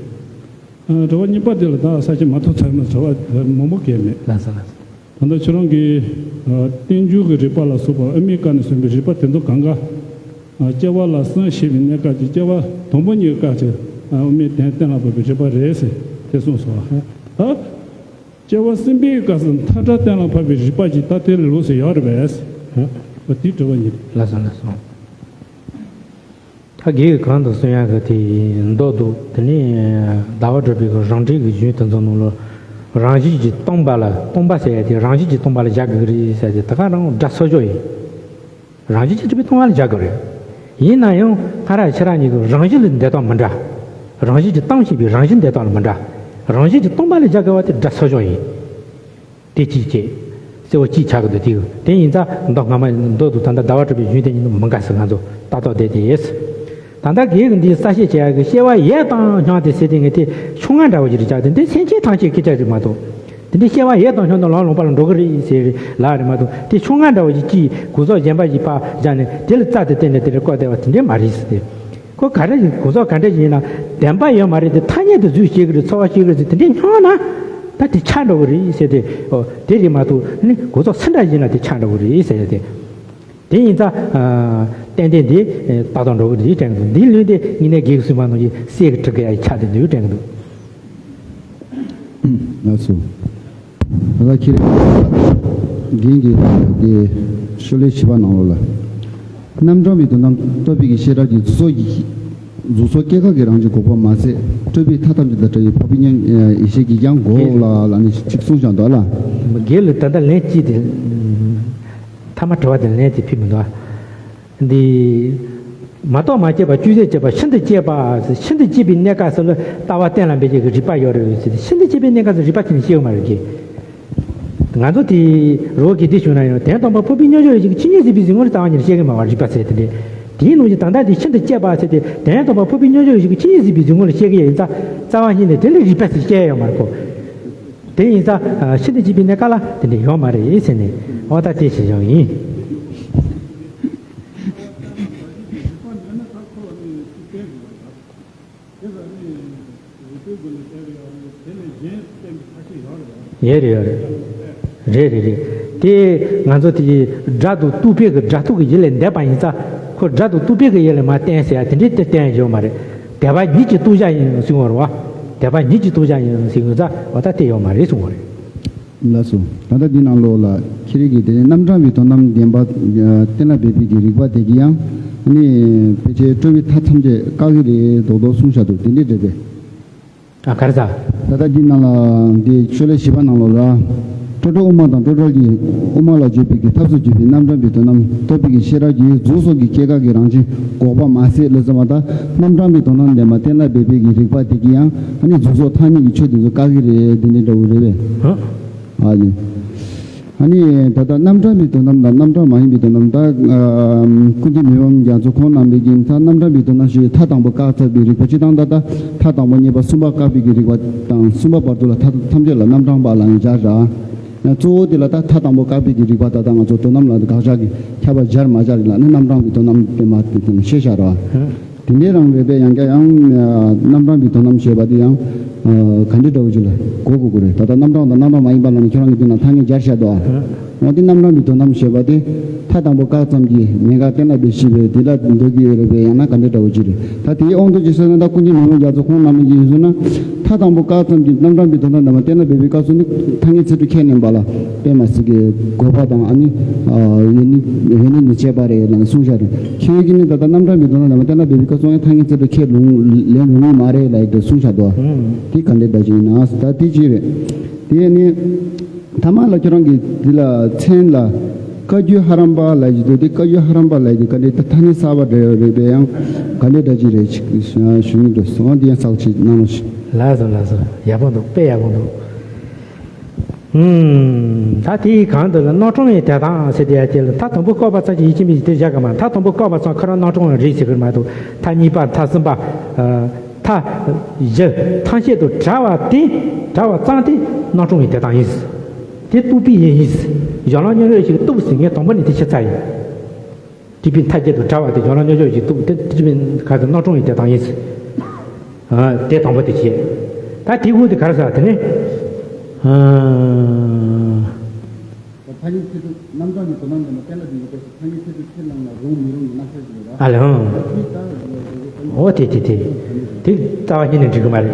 ཨ། དྲི་བ་གཉིས་པ་དེ་ལ་ད་ས་ཆ་མ་ཐོབ་ཚར་ན་དྲི་བ་མང་པོ་གལ་མེད། ལགས་སོ། ལགས་སོ། ད་ལྟ་ཁྱོད་རང་གིས། ཨ། རྟེན་འབྱུང་གི་རིགས་པ་ལ་སོགས་པ་དབུ་མའི་བཀའ་ནས་གསུངས་པའི་རིགས་པ་དེ་ཚོ་གང་ག། ཨ། སྐྱེ་བ་ལ་གསུམ་བྱེད་པའི་གནས་སྐབས་ཀྱི་སྐྱེ་བ་དང་པོ་གཉིས་ཀྱི་སྐབས་ཀྱི། ཨ། དབུ་མའི་དོན་གཏན་ལ་ཕབ་པའི་རིགས་པ་རེད་ཟེར་དེ་གསུངས་སོ། ད་སྐྱེ་བ་གསུམ་པའི་སྐབས་སུ་མཐའ་བྲལ་གཏན་ལ་ཕབ་པའི་རིགས་པ་ཅིག་ད་དེ་ལ་ལོགས་སུ་ཡོད་རེད་པས། ཨ། དེའི་དྲི་བ་གཉིས། ལགས་སོ། ལགས་སོ། ད་རྒན་གྱིས་གོང་དུ་གསུང་ཡག་གི་དེ་མདོར་བསྡུས། དེ་ནས་ཟླ་བ་གྲགས་པའི་གི་རང་འགྲེལ་གྱི་གཞུང་དེ་ཚོ་ནང་ལ། རང་བཞིན་གྱིས་སྟོང་པ་ལ། སྟོང་པ་ཟེར་ཡ་དེ་རང་བཞིན་གྱིས་སྟོང་པ་ལ་བཞག་དགོས་ཀྱི་རེད་ཟེར་ཏེ། དེ་ག་རང་སྒྲ་གསལ་ཤོས་ཡིན། རང་བཞིན་གྱིས་གྲུབ་པའི་སྟོང་པ་ལ་བཞག་དགོས་རེད། ཡིན་ན་ཡང་སྔ་རབས་ཕྱི་རབས་གཉིས་ཀྱི་རང་བཞིན་ལ་འདོད་སྟངས་མི་འདྲ། རང་བཞིན་གྱིས་སྟོང་ཞེས་པའི་རང་བཞིན་འདོད་སྟངས་ལ་མི་འདྲ། རང་བཞིན་གྱིས་སྟོང་པ་ལ་བཞག་དགོས་པ་དེ་སྒྲ་གསལ་ཤོས་ཡིན། དེ་གཅིག་བྱས། གསལ་པོ་གཅིག་ཆགས་ཀྱི་འདུག་དེ་དེ་ཡིན་ཙང་མདོ་སྔ་མ་མདོར་བསྡུས་ད་ལྟ་ཟླ་བ་གྲགས་པའི་གཞུང་དེ་གཉིས་མི་འགལ་ཟེར་ང་ཚོ་ལྟ་རྟོག་བསྡད་དེ་ཡོད། ད་ལྟ་རྒན་གྱིས་འདི་གསལ་བཤད་བྱེད་ཡག་གི་སྐྱེ་བ་ཡོད་དང་སྙོམས་ཏེ་ཟེར་དེ་ངས་དེ་ཕྱོགས་སྔ་འདྲ་བོ་ཞིག་རེད་ཅག་དེ་འདི་སེམས་ཅན་ཐམས་ཅད་སྐད་ཆ་རེད་མ་གཏོགས། དེ་འདྲའི་སྐྱེ་བ་ཡོད་དང་སྙོམས་དང་ལམ་ལོག་པ་ལ་འགྲོ་གི་རེད་ཟེར་ལབ་རེད་མ་གཏོགས། དེ་ཕྱོགས་སྔ་འདྲ་བོ་ཞིག་གིས་གོ་རྟོགས་གཞན་པ་ཞིག་ཕར་བཞག་ནས་དེ་ལ་རྩ་དེ་བསྟན་ནས་དེ་འདྲ་བཀོད་བསྡད་པ་དེ་འདྲ་མ་རེད་ཟེར་ཏེ། ཁོ་ག་རེ་ཡིན། གོ་རྟོགས་ག་འདྲ་ཞིག་ཡིན་ན་བདེན་པ་ཡོད་མ་རེད་དེ། ཐ་སྙད་དུ་གཟུགས་སྐྱེ་གི་རེད། ཚོར་བ་སྐྱེ་གི་རེད་ཟེར་དེ་འདྲའི་སྙོམས་ན། ད་དེ་ཆགས་འགྲོ་གི་རེད་ཟེར་ཏེ། ཨོ། དེ་རེད་མ་གཏོགས་ནི་གོ་རྟོགས་སུ་འདྲ་ཞིག་ཡིན་ན་དེ་ཆགས་འགྲོ་གི་རེད་ཟེར་ཏེ། དེ་ཡིན་ཙང་། ཨ། ཏན་ཏན་དེ་ཏག་ཏག་འགྲོ་གི་རེད་དྲན་གི་འདུག་འདིའི་ལུང་དེ་དངོས་གནས་རྒན་གྱིས་གསུངས་པ་ནང་བཞིན་གསེར་གྱི་ཕྲུ་གུ་ཡ་ཡི་ཆགས་བསྡད་འདུག་དྲན་གི་འདུག་ལགས་སོ། ད་ལྟ་ཁྱེད་རང་གིས་དེ་ཤོ་ལོ་ཀ་བཞི་པ་ནང་ལོགས་ལ། རྣམ་གྲངས་པའི་དོན་དམ་རྟོགས་པའི་གི་ཤེས་རབ་ཀྱིས། གཟུགས་སོགས་ཀྱི། གཟུགས་སོགས་སྐྱེ་འགག་གི་རང་བཞིན་འགོག་པ་མ་ཟད། སྤྲོས་པའི་མཐའ་ཐམས་ཅད་དང་བྲལ་བའི་འཕགས་པའི་མཉམ་ཡེ་ཤེས་ཀྱིས་ཀྱང་འགོག་ལ་ལབ་ནས་ཅིག་གསུངས་བཞག་འདུག་ལ། རྒན་ལ་ད་ལྟ་ལན་གཅིག་དེ། མཐའ་མ་དྲི་བ་དེ་ལན་དེ་ཕུལ་མི་འདུག་ཨ། འདི། མ་གཏོགས་མ་སྐྱེས་པ་ཅུང་ཟད་སྐྱེས་པ་ཤིན་ཏུ་སྐྱེས་པ། ཤིན་ཏུ་སྐྱེས་པའི་གནས་སྐབས་སུ་ལ་ལྟ་བ་གཏན་ལ་འབེབས་བྱེད་ཀྱི་རིགས་པ་ཡོད་རེད་ཟེར་ཏེ། ཤིན་ཏུ་སྐྱེས་པའི་གནས་སྐབས་སུ་རིགས་པ་ཁྱོན་ནས་སྐྱེ་ཡོད་མ་རེད་ཀྱི། ང་ཚོ་དེ་རོ་གི་དེ་བྱུང་ན་ཡང་དོན་དམ་པར་འཕགས་པའི་མཉམ་གཞག་ཡེ་ཤེས་ཀྱི་ཆོས་ཉིད་གཟིགས་པའི་གཟིགས་ངོ་ལ་རྩ་བ་ཉིད་ནས་སྐྱེ་གི་མ་རེད་པ་ཟེར་དེ་འདྲས། དེའི་ནང་བཞིན་ད་ལྟ་དེ་ཤིན་ཏུ་སྐྱེས་པ་ཟེར་ཏེ་དོན་དམ་པར་འཕགས་པའི་མཉམ་གཞག་ཡེ་ཤེས་ཀྱི་ཆོས་ཉིད་གཟིགས་པའི་གཟིགས་ངོ་ལ་སྐྱེ་གི་ཡོད་ཡིན་ཙང་རྩ་བ་ཉིད་ནས་དེ་ལ་རིགས་པ་ཟེར་སྐྱེ་ཡ་ཡོད་མ་རེད་ཁོ། དེ་ཡིན་ཙང་ཤིན་ཏུ་སྐྱེས་པའི་གནས་སྐབས་ལ་དེ་འདྲས་ཡོད་མ་རེད་ཟེར་ནས་འོ་ད་དེ་བྱས་བཞག་ཡིན། ཡོད་རེད་ཡོད་རེད། རེད་རེད་རེད། དེ་ང་ཚོ་དེ་སྒྲ་དང་རྟོག་པའི་གི་སྒྲ་རྟོག་གི་ཡུལ་ལས་འདས་པ་ཡིན་ཙང་ཁོ་སྒྲ་དང་རྟོག་པའི་གི་ཡུལ་ལས་མར་བསྟན་ཟེར་ཡ་དེ་འདྲའི་དེ་བསྟན་ཡོད་མ་རེད། དད་པ་ཉིད་ཀྱི་རྟོགས་བྱ་ཡིན་ཟེར་ཡོད་རེད་བ། དད་པ་ཉིད་ཀྱི་རྟོགས་བྱ་ཡིན་ཟེར་ཡོད་ཙང་འོ་ད་དེ་ཡོད་མ་རེད་གསུང་བ་རེད། ལགས་སོ། ད་ལྟ་འདི་ནང་ལོགས་ལ་ཁྱེད་རིག་གི་དེ་ནས་རྣམ་གྲངས་པའི་དོན་དམ་བདེན་པ་གཏན་ལ་འབེབས་པའི་གི་རིགས་པ་དེ་གི་ཡང་ནི་ཕལ་ཆེར་སྤྲོས་པའི་མཐའ་ཐམས་ཅད་བཀག་གི་རེད་མདོག་མདོག་གསུངས་བཞག་འདུག་དེ་འདྲས་རེད་པས། ཨ་ག་རེ་ཟ། ད་ལྟ་འདི་ནང་ལ་འདི་ཤོ་ལོ་ཀ་བཞི་པ་ནང་ལོགས་ལ། སྤྲོས་བྲལ་དབུ་མ་དང་སྤྲོས་བྲལ་གྱི་དབུ་མ་ལ་བརྗོད་པའི་གི་ཐབས་སུ་གྱུར་པའི་རྣམ་གྲངས་པའི་དོན་དམ་རྟོགས་པའི་གི་ཤེས་རབ་ཀྱིས་གཟུགས་སོགས་ཀྱི་སྐྱེ་འགག་གི་རང་བཞིན་འགོག་པ་མ་ཟད་ལ་ཟེར་བ་དང་རྣམ་གྲངས་པའི་དོན་དམ་བདེན་པ་གཏན་ལ་འབེབས་པའི་གི་རིགས་པ་དེ་གིས་ཡང་ཨ་ནི་གཟུགས་སོགས་ཐ་སྙད་ཀྱི་ཆོས་དེ་ཚོ་བཀག་གི་རེད་དེ་འདྲ་འདྲ་བོ་རེད་པས། ཨ་ནི། ཨ་ནི་ད་ལྟ་རྣམ་གྲངས་པའི་དོན་དམ་དང་རྣམ་གྲངས་མ་ཡིན་པའི་དོན་དམ་ད། ཨ། ཀུན་མཁྱེན་མི་ཕམ་རྒྱ་མཚོ་ཁོང་རྣམ་པས་ཀྱིས་ད་རྣམ་གྲངས་པའི་དོན་དམ་ཞེས་མཐའ་དང་པོ་བཀག་ཚར་བའི་རིགས་པ་སྤྱིར་བཏང་ད་ལྟ་མཐའ་དང་པོ་གཉིས་པ་གསུམ་པ་བཀག་པའི་གི་རིགས་པ་དང་གསུམ་པ་བར་དུ་ལ་མཐའ་ཐམས་ཅད་ལ་རྣམ་གྲངས་པ་ལ་ཡང་སྦྱར་ར། གཙོ་བོ་དེ་ལ་ད་མཐའ་དང་པོ་བཀག་པའི་གི་རིགས་པ་ད་ལྟ་ང་ཚོ་དོན་དམ་ལ་དགག་བྱ་གི་ཁྱབ་པ་སྦྱར་མ་སྦྱར་ལ་ནི་རྣམ་གྲངས་ཀྱི་དོན་དམ་དེ་མ་དེ་དེ་ནི་ཤེས་བྱ་རེད་བ། དེ་འདྲའི་རང་རེད་པས་ཡང་བསྐྱར་ཡང་རྣམ་གྲངས་ཀྱི་དོན་དམ་ཞེས་པ་དེ་ཡང་ག་འདྲའི་འདྲ་བོ་ཅིག་ལ་གོ་དགོས་ཀྱི་རེད། ད་ལྟ་རྣམ་གྲངས་དང་རྣམ་གྲངས་མ་ཡིན་པ་ལ་ནི་ཁྱོད་རང་གི་དེ་ན་ཐ་སྙད་སྦྱར་བཞག་འདུག་ཨ། འོ་དེ་རྣམ་གྲངས་ཀྱི་དོན་དམ་ཞེས་པ་དེ་མཐའ་དང་པོ་བཀག་ཙམ་གྱིས་གནད་འགག་གཏན་ལ་འབེབས་ཤེས་པའི་དེ་ལ་འདོད་ཀྱི་ཡོད་རེད་པས་ཡང་ན་ག་འདྲའི་འདྲ་བོ་ཅིག་རེད། ད་དེའི་དབང་དུ་བྱས་སོང་ན་ད་ཀུན་མཁྱེན་མི་ལོ་རྒྱ་མཚོ་ཁོང་རྣམ་པ་ཡིན་སོང་ན། མཐའ་དང་པོ་བཀག་ཙམ་གྱིས་རྣམ་གྲངས་ཀྱི་དོན་དམ་དང་གཏན་ལ་འབེབས་པའི་སྐབས་སུ་ནི་ཐ་སྙད་ཚིག་གྲུབ་ཁས་ལེན་པ་ལ་དཔེ་མ་སྲིད་ཀྱི་དགོས་པ་དང་ཨ་ནི་ཡོད་ནི་ཡོད་ནི་མི་བྱེད་པ་རེད་ལ་གསུངས་བཞག་རེད། ཁྱེད་ཀྱིས་ནི་ད་ལྟ་རྣམ་གྲངས་ཀྱི་དོན་དམ་དང་གཏན་ལ་འབེབས་པའི་སྐབས་སུ་ཡང་ཐ་སྙད་ཚིག་གྲུབ་ཁས་ལེན་ལེན་རུང་ནི་མ་རེད་ལ་ཡིག་ཏུ་གསུངས་བཞག་འདུག་དེ་ག་འདྲའི་འདྲ་ཅིག་ཡིན་ན་ད་དེ་ཅིག་རེད། དེ་ནི། ཐ་མ་ལ་ཁྱོད་རང་གིས་འདི་ལ་མཚན་ལ་བཀའ་བརྒྱུད་ཧ་རམ་པ་ལབ་ཀྱི་འདུག་དེ་བཀའ་བརྒྱུད་ཧ་རམ་པ་ལབ་ཀྱི་ག་འདྲའི་ཐ་སྙད་གསར་པ་འདྲ་ཡོད་རེད་པས་ཡང་ག་འདྲའི་འདྲ་ཅིག་རེད་ཅིག་ཞུ་ཞུ་མི་འདུག་སོང་དེ་ཡང་ཚགས་ཅིག་གནང་རོགས་ཞུ། ལགས་སོ་ལགས་སོ། ཡག་པོ་འདུག་དཔེ་ཡག་པོ་འདུག་ཧུམ། ད་དེའི་གང་འདུག་ལ་རྣམ་གྲངས་ཡི་དེ་དང་ཟེར་དེ་ཡ་དེ་ལ་མཐའ་དང་པོ་བཀག་པ་ཙམ་གྱིས་ཡིད་ཆེས་མི་ཡིས་དེ་བཞག་གི་མ་མཐའ་དང་པོ་བཀག་པ་ཙམ་ཁོ་རང་རྣམ་གྲངས་རེད་ཟེར་གི་མ་གཏོགས་མཐའ་གཉིས་པ་མཐའ་གསུམ་པ། མཐའ་བཞི་ཐམས་ཅད་དུ་བྲལ་བ་དེ་བྲལ་བ་ཙམ་དེ་རྣམ་གྲངས་ཀྱི་དེ་དང་ཡིན། དེ་རྟོགས་པའི་ཡིན་ཡིན། གཞན་ལ་སྙོམས་འཇུག་ཞིག་རྟོགས་ཟིན་ངས་དང་པོ་ནས་དེ་ཤེས་ཚར་ཡིན། སྒྲིབ་པའི་མཐའ་བརྒྱད་དུ་བྲལ་བ་དེ་གཞན་ལ་སྙོམས་འཇུག་ཞིག་རྟོགས་དེ་སྒྲིབ་པའི་ཁ་དེ་རྣམ་གྲངས་ཀྱི་དེ་དང་ཡིན། དེ་དང་པོ་དེ་བྱས། ད་དེ་དབུ་དེ་ག་རེ་ཟེར་དེ་ནི། ཐ་སྙད་ཚིག་གྲུབ་རྣམ་གྲངས་ཀྱི་དོན་དམ་དེ་ལ་གཏན་ལ་འབེབས་པའི་སྐབས་སུ་ཐ་སྙད་ཚིག་གྲུབ་ཁས་བླངས་ལ་རུང་མི་རུང་གི་རྣམ་གཞག་ཅིག་ཡོད་ར། ཨ་ལེ་ཧང་། འོ་དེ་དེ་དེ། དེ་རྩ་བ་ཉིད་ནས་འགྲིག་གི་མ་རེད།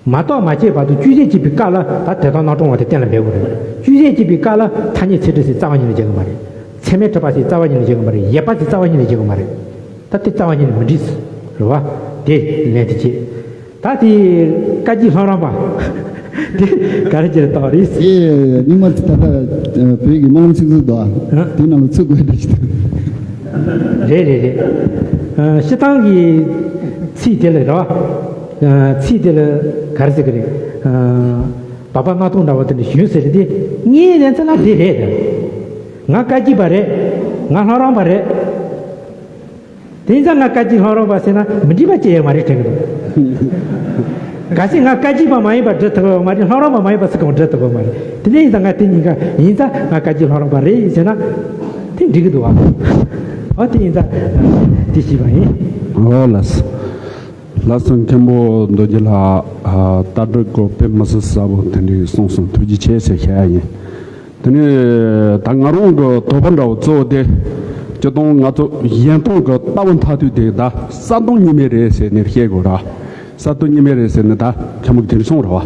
མ་རྟོགས་མ་སྐྱེས་བར་དུ་དཔྱོད་བྱེད་ཅེས་པའི་སྐབས་ལ་ད་དེ་དག་རྣམ་གྲངས་བ་དེ་གཏན་ལ་འབེབས་དགོས་རེད། དཔྱོད་བྱེད་ཅེས་པའི་སྐབས་ལ་ཐ་སྙད་ཚིག་གྲུབ་ཟེར་རྩ་བ་ཉིད་ནས་འཇལ་གི་མ་རེད། ཚད་མས་གྲུབ་པ་ཟེར་རྩ་བ་ཉིད་ནས་འཇལ་གི་མ་རེད། ཡོད་པ་ཟེར་རྩ་བ་ཉིད་ནས་འཇལ་གི་མ་རེད། ད་དེ་རྩ་བ་ཉིད་ནས་མི་འགྲིག་ཟེར་རེད་བ། དེ་ལན་དེ་བྱེད། ད་དེ་བཀའ་བརྒྱུད་ལྷ་རམས་པ་དེ་ག་རེ་བྱེད་རེད་བཏང་རེད། དེ་རྙིང་མ་ད་ལྟ་བོད་ཀྱི་སྨོན་ལམ་ཚིག་མཛོད་དོ། ཨ། དེ་ནང་ལ་ཚུད་དགོས་འདྲ་ཞིག་འདུག་རེད་རེད་རེད། ཨ། སྤྱིར་བཏང་གི་ཚིག་དེ་ལ་རེད་བ། ཨ། ཚིག་དེ་ལ་ག་རེ་ཟེར་གི་རེད། ཨ། བབ་པ་སྣ་ཐོག་འདྲ་བོ་དེ་འདྲ་ཞུས་ཟེར་དེ་ངའི་ལན་ཚན་ལ་དེ་རེད། ང་བཀའ་བརྒྱུད་པ་རེད། ང་ལྷ་རམས་པ་རེད། དེ་ཡིན་ཙང་ང་བཀའ་བརྒྱུད་ལྷ་རམས་པ་ཟེར་ན་མི་འགྲིག་པ་ཅི་ཡང་མ་རེད་དྲན་གི་འདུག་གལ་སྲིད་ང་བཀའ་བརྒྱུད་པ་མ་ཡིན་པ་འབྲི་ཐུབ་པ་མ་རེད། ལྷ་རམས་པ་མ་ཡིན་པ་སུ་གང་འབྲི་ཐུབ་པ་མ་རེད། དེ་འདྲ་ཡིན་ཙང་ང་དེ་གཉིས་ཀ་ཡིན་ཙང་ང་བཀའ་བརྒྱུད་ལྷ་རམས་པ་རེད་ཟེར་ན་དེ་འགྲིག་གི་འདུག་བ། འོ་དེ་ཡིན་ཙང་དེ་ཞུས་པ་ཡིན། འོ་ལགས་སོ། ལགས་སོ། མཁན་པོ་རྡོ་རྗེ་ལགས། ཨ། ལྟ་གྲུབ་སྐོར་དཔེ་མི་སྲིད་གསལ་པོ་དེ་འདྲ་གསུངས་སོང་། ཐུགས་རྗེ་ཆེ་ཟེར་བཤད་ཡ་ཡིན། དེ་ནས་ད་ང་རང་གི་དོགས་པ་འདྲ་བོ་གཙོ་བོ་དེ། སྤྱིར་བཏང་ང་ཚོ་གཞན་སྟོང་གི་ལྟ་བ་མཐར་ཐུག་དེ་ད་གསལ་སྟོང་གཉིས་མེད་རེད་ཟེར་ནས་བཤད་དགོས་ར། གསལ་སྟོང་གཉིས་མེད་རེད་ཟེར་ནས་ད་མཁན་པོ་དེ་གསུངས་ར་བ།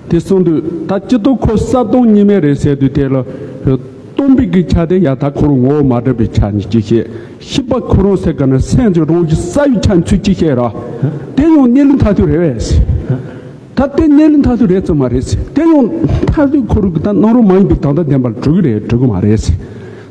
དེ་གསུངས་དུས་ད་སྤྱིར་བཏང་ཁོ་གསལ་སྟོང་གཉིས་མེད་རེད་ཟེར་དུས་དེ་ལ་སྟོང་པའི་གི་ཆ་དེ་ཡང་ད་ཁོ་རང་ངོ་བོ་མ་འདྲེས་པའི་ཆ་ནས་ཅིག་བཤད། ཤེས་པ་ཁོ་རང་ཟེར་ག་ན་སེམས་ཀྱི་རང་བཞིན་གསལ་བའི་ཆ་ནས་ཚུལ་གཅིག་བཤད་ར། དེ་ཡང་གནས་ལུགས་མཐར་ཐུག་རེད་བས། ད་དེ་གནས་ལུགས་མཐར་ཐུག་རེད་ཙམ་མ་རེད་ཟེར། དེ་ཡང་མཐར་ཐུག་ཁོ་རང་གི་ད་སྣང་རུང་མ་ཡིན་པའི་དོན་དམ་བདེན་པར་གྲུབ་ཀྱི་རེད་གྲུབ་ཀྱི་མ་རེད་ཟེར།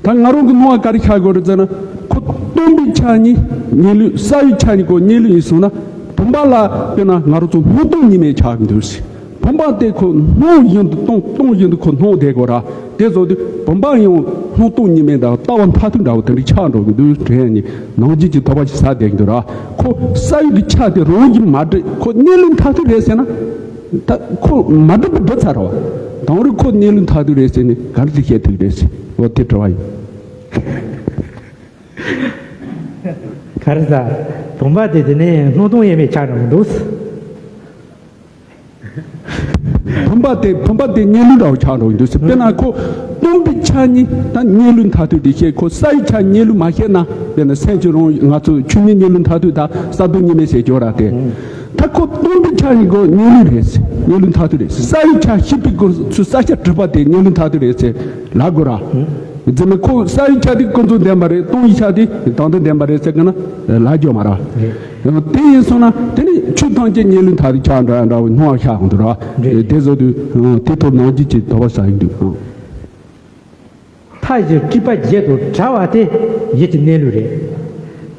ད་ང་རང་གི་སྣང་བ་ག་རེ་ཤར་དགོས་རེད་ཟེར་ན། ཁོ་སྟོང་པའི་ཆ་ནས་གནས་ལུགས། གསལ་བའི་ཆ་ནས་ཁོ་གནས་ལུགས་ཡིན་སོང་ན། བུམ་པ་ལ་དཔེར་ན་ང་རང་ཚོ་སྣང་སྟོང་གཉིས་མེད་ཆགས་ཀྱི་འདུག་ཟེར། བུམ་པ་དེ་ཁོ་སྣང་བཞིན་དུ་སྟོང་། སྟོང་བཞིན་དུ་ཁོ་སྣང་བསྡད་དགོས་ར། དེ་བཟོ་དུས་བུམ་པ་ཡང་སྣང་སྟོང་གཉིས་མེད་དང་ལྟ་བ་མཐར་ཐུག་འདྲ་བོ་དེ་འདྲ་ཆགས་འགྲོ་གི་འདུག་དྲན་ནས་ནང་བཞིན་གྱི་དོགས་པ་ཞིག་ཟ་བསྡད་ཀྱི་འདུག་ར། ཁོ་གསལ་བའི་གི་ཆ་དེ་རང་བཞིན་མ་འདྲེས། ཁོ་གནས་ལུགས་མཐར་ཐུག་རེད་ཟེར་ན། ད་ཁོ་མ་འགྲུབ་པ་འགྲུབ་ཚར་བ། དེང་རུང་ཁོ་གནས་ལུགས་མཐར་ཐུག་རེད་ཟེར་ནས་ག་རེ་ཞིག་བཤད་ཐུབ་རེད་ཟེར། འོ་དེ་དྲི་བ་ཡིན། ག་རེ་ཟ། བུམ་པ་དེ་དེ་ནས་སྣང་སྟོང་དབྱེར་མེད་ཆགས་འགྲོ་གི་འདུག་བུམ་པ་དེ། བུམ་པ་དེ་གནས་ལུགས་འདྲ་བོ་ཆགས་འགྲོ་གི་འདུག་ཟེར། དཔེར་ན་ཁོ་སྟོང་པའི་ཆ་ནས་ད་གནས་ལུགས་མཐར་ཐུག་དེ་བཤད། ཁོ་གསལ་བའི་ཆ་གནས་ལུགས་མ་བཤད་ན། དཔེར་ན་སེམས་ཀྱི་རང་ང་ཚོ་ཆོས་ཉིད་གནས་ལུགས་མཐར་ཐུག་ད་གསལ་སྟོང་གཉིས་མེད་ཟེར་གྱི་ཡོད་ར་དེ། ད་ཁོ་སྟོང་པའི་ཆ་ནས་ཁོ་གནས་ལུགས་རེད་ཟེར། གནས་ལུགས་མཐར་ཐུག་རེད་ཟེར། གསལ་བའི་ཆ་ཤེས་པའི་སྐོར་ཚུལ་གསལ་ཆ་གྲུབ་པ་དེ་གནས་ལུགས་མཐར་ཐུག་རེད་ཟེར་ལབ་དགོས་ར། རྫུན་མ་ཁོ་གསལ་བའི་ཆ་དེ་ཀུན་རྫོབ་བདེན་པ་རེད། སྟོང་པའི་ཆ་དེ་དོན་དམ་བདེན་པ་རེད་ཟེར་གི་ན་ལབ་རྒྱུ་མ་རེད། དེ་ཡིན་སོང་ན་དེ་ནི་ཆོས་ཐམས་ཅད་གནས་ལུགས་མཐར་ཐུག་ཆགས་འགྲོ་ཡ་འདྲ་བོ་སྣང་བ་ཤར་འོང་དུས་ར། དེ་བཟོ་དུས་དེ་ཐོག་ནང་བཞིན་གྱི་དོགས་པ་ཟ་ཡི་འདུག་མཐའ་བཞི་སྤྲོས་པ་བརྒྱད་དང་བྲལ་བ་དེ་ཡིད་ཀྱི་གནས་ལུགས་རེད།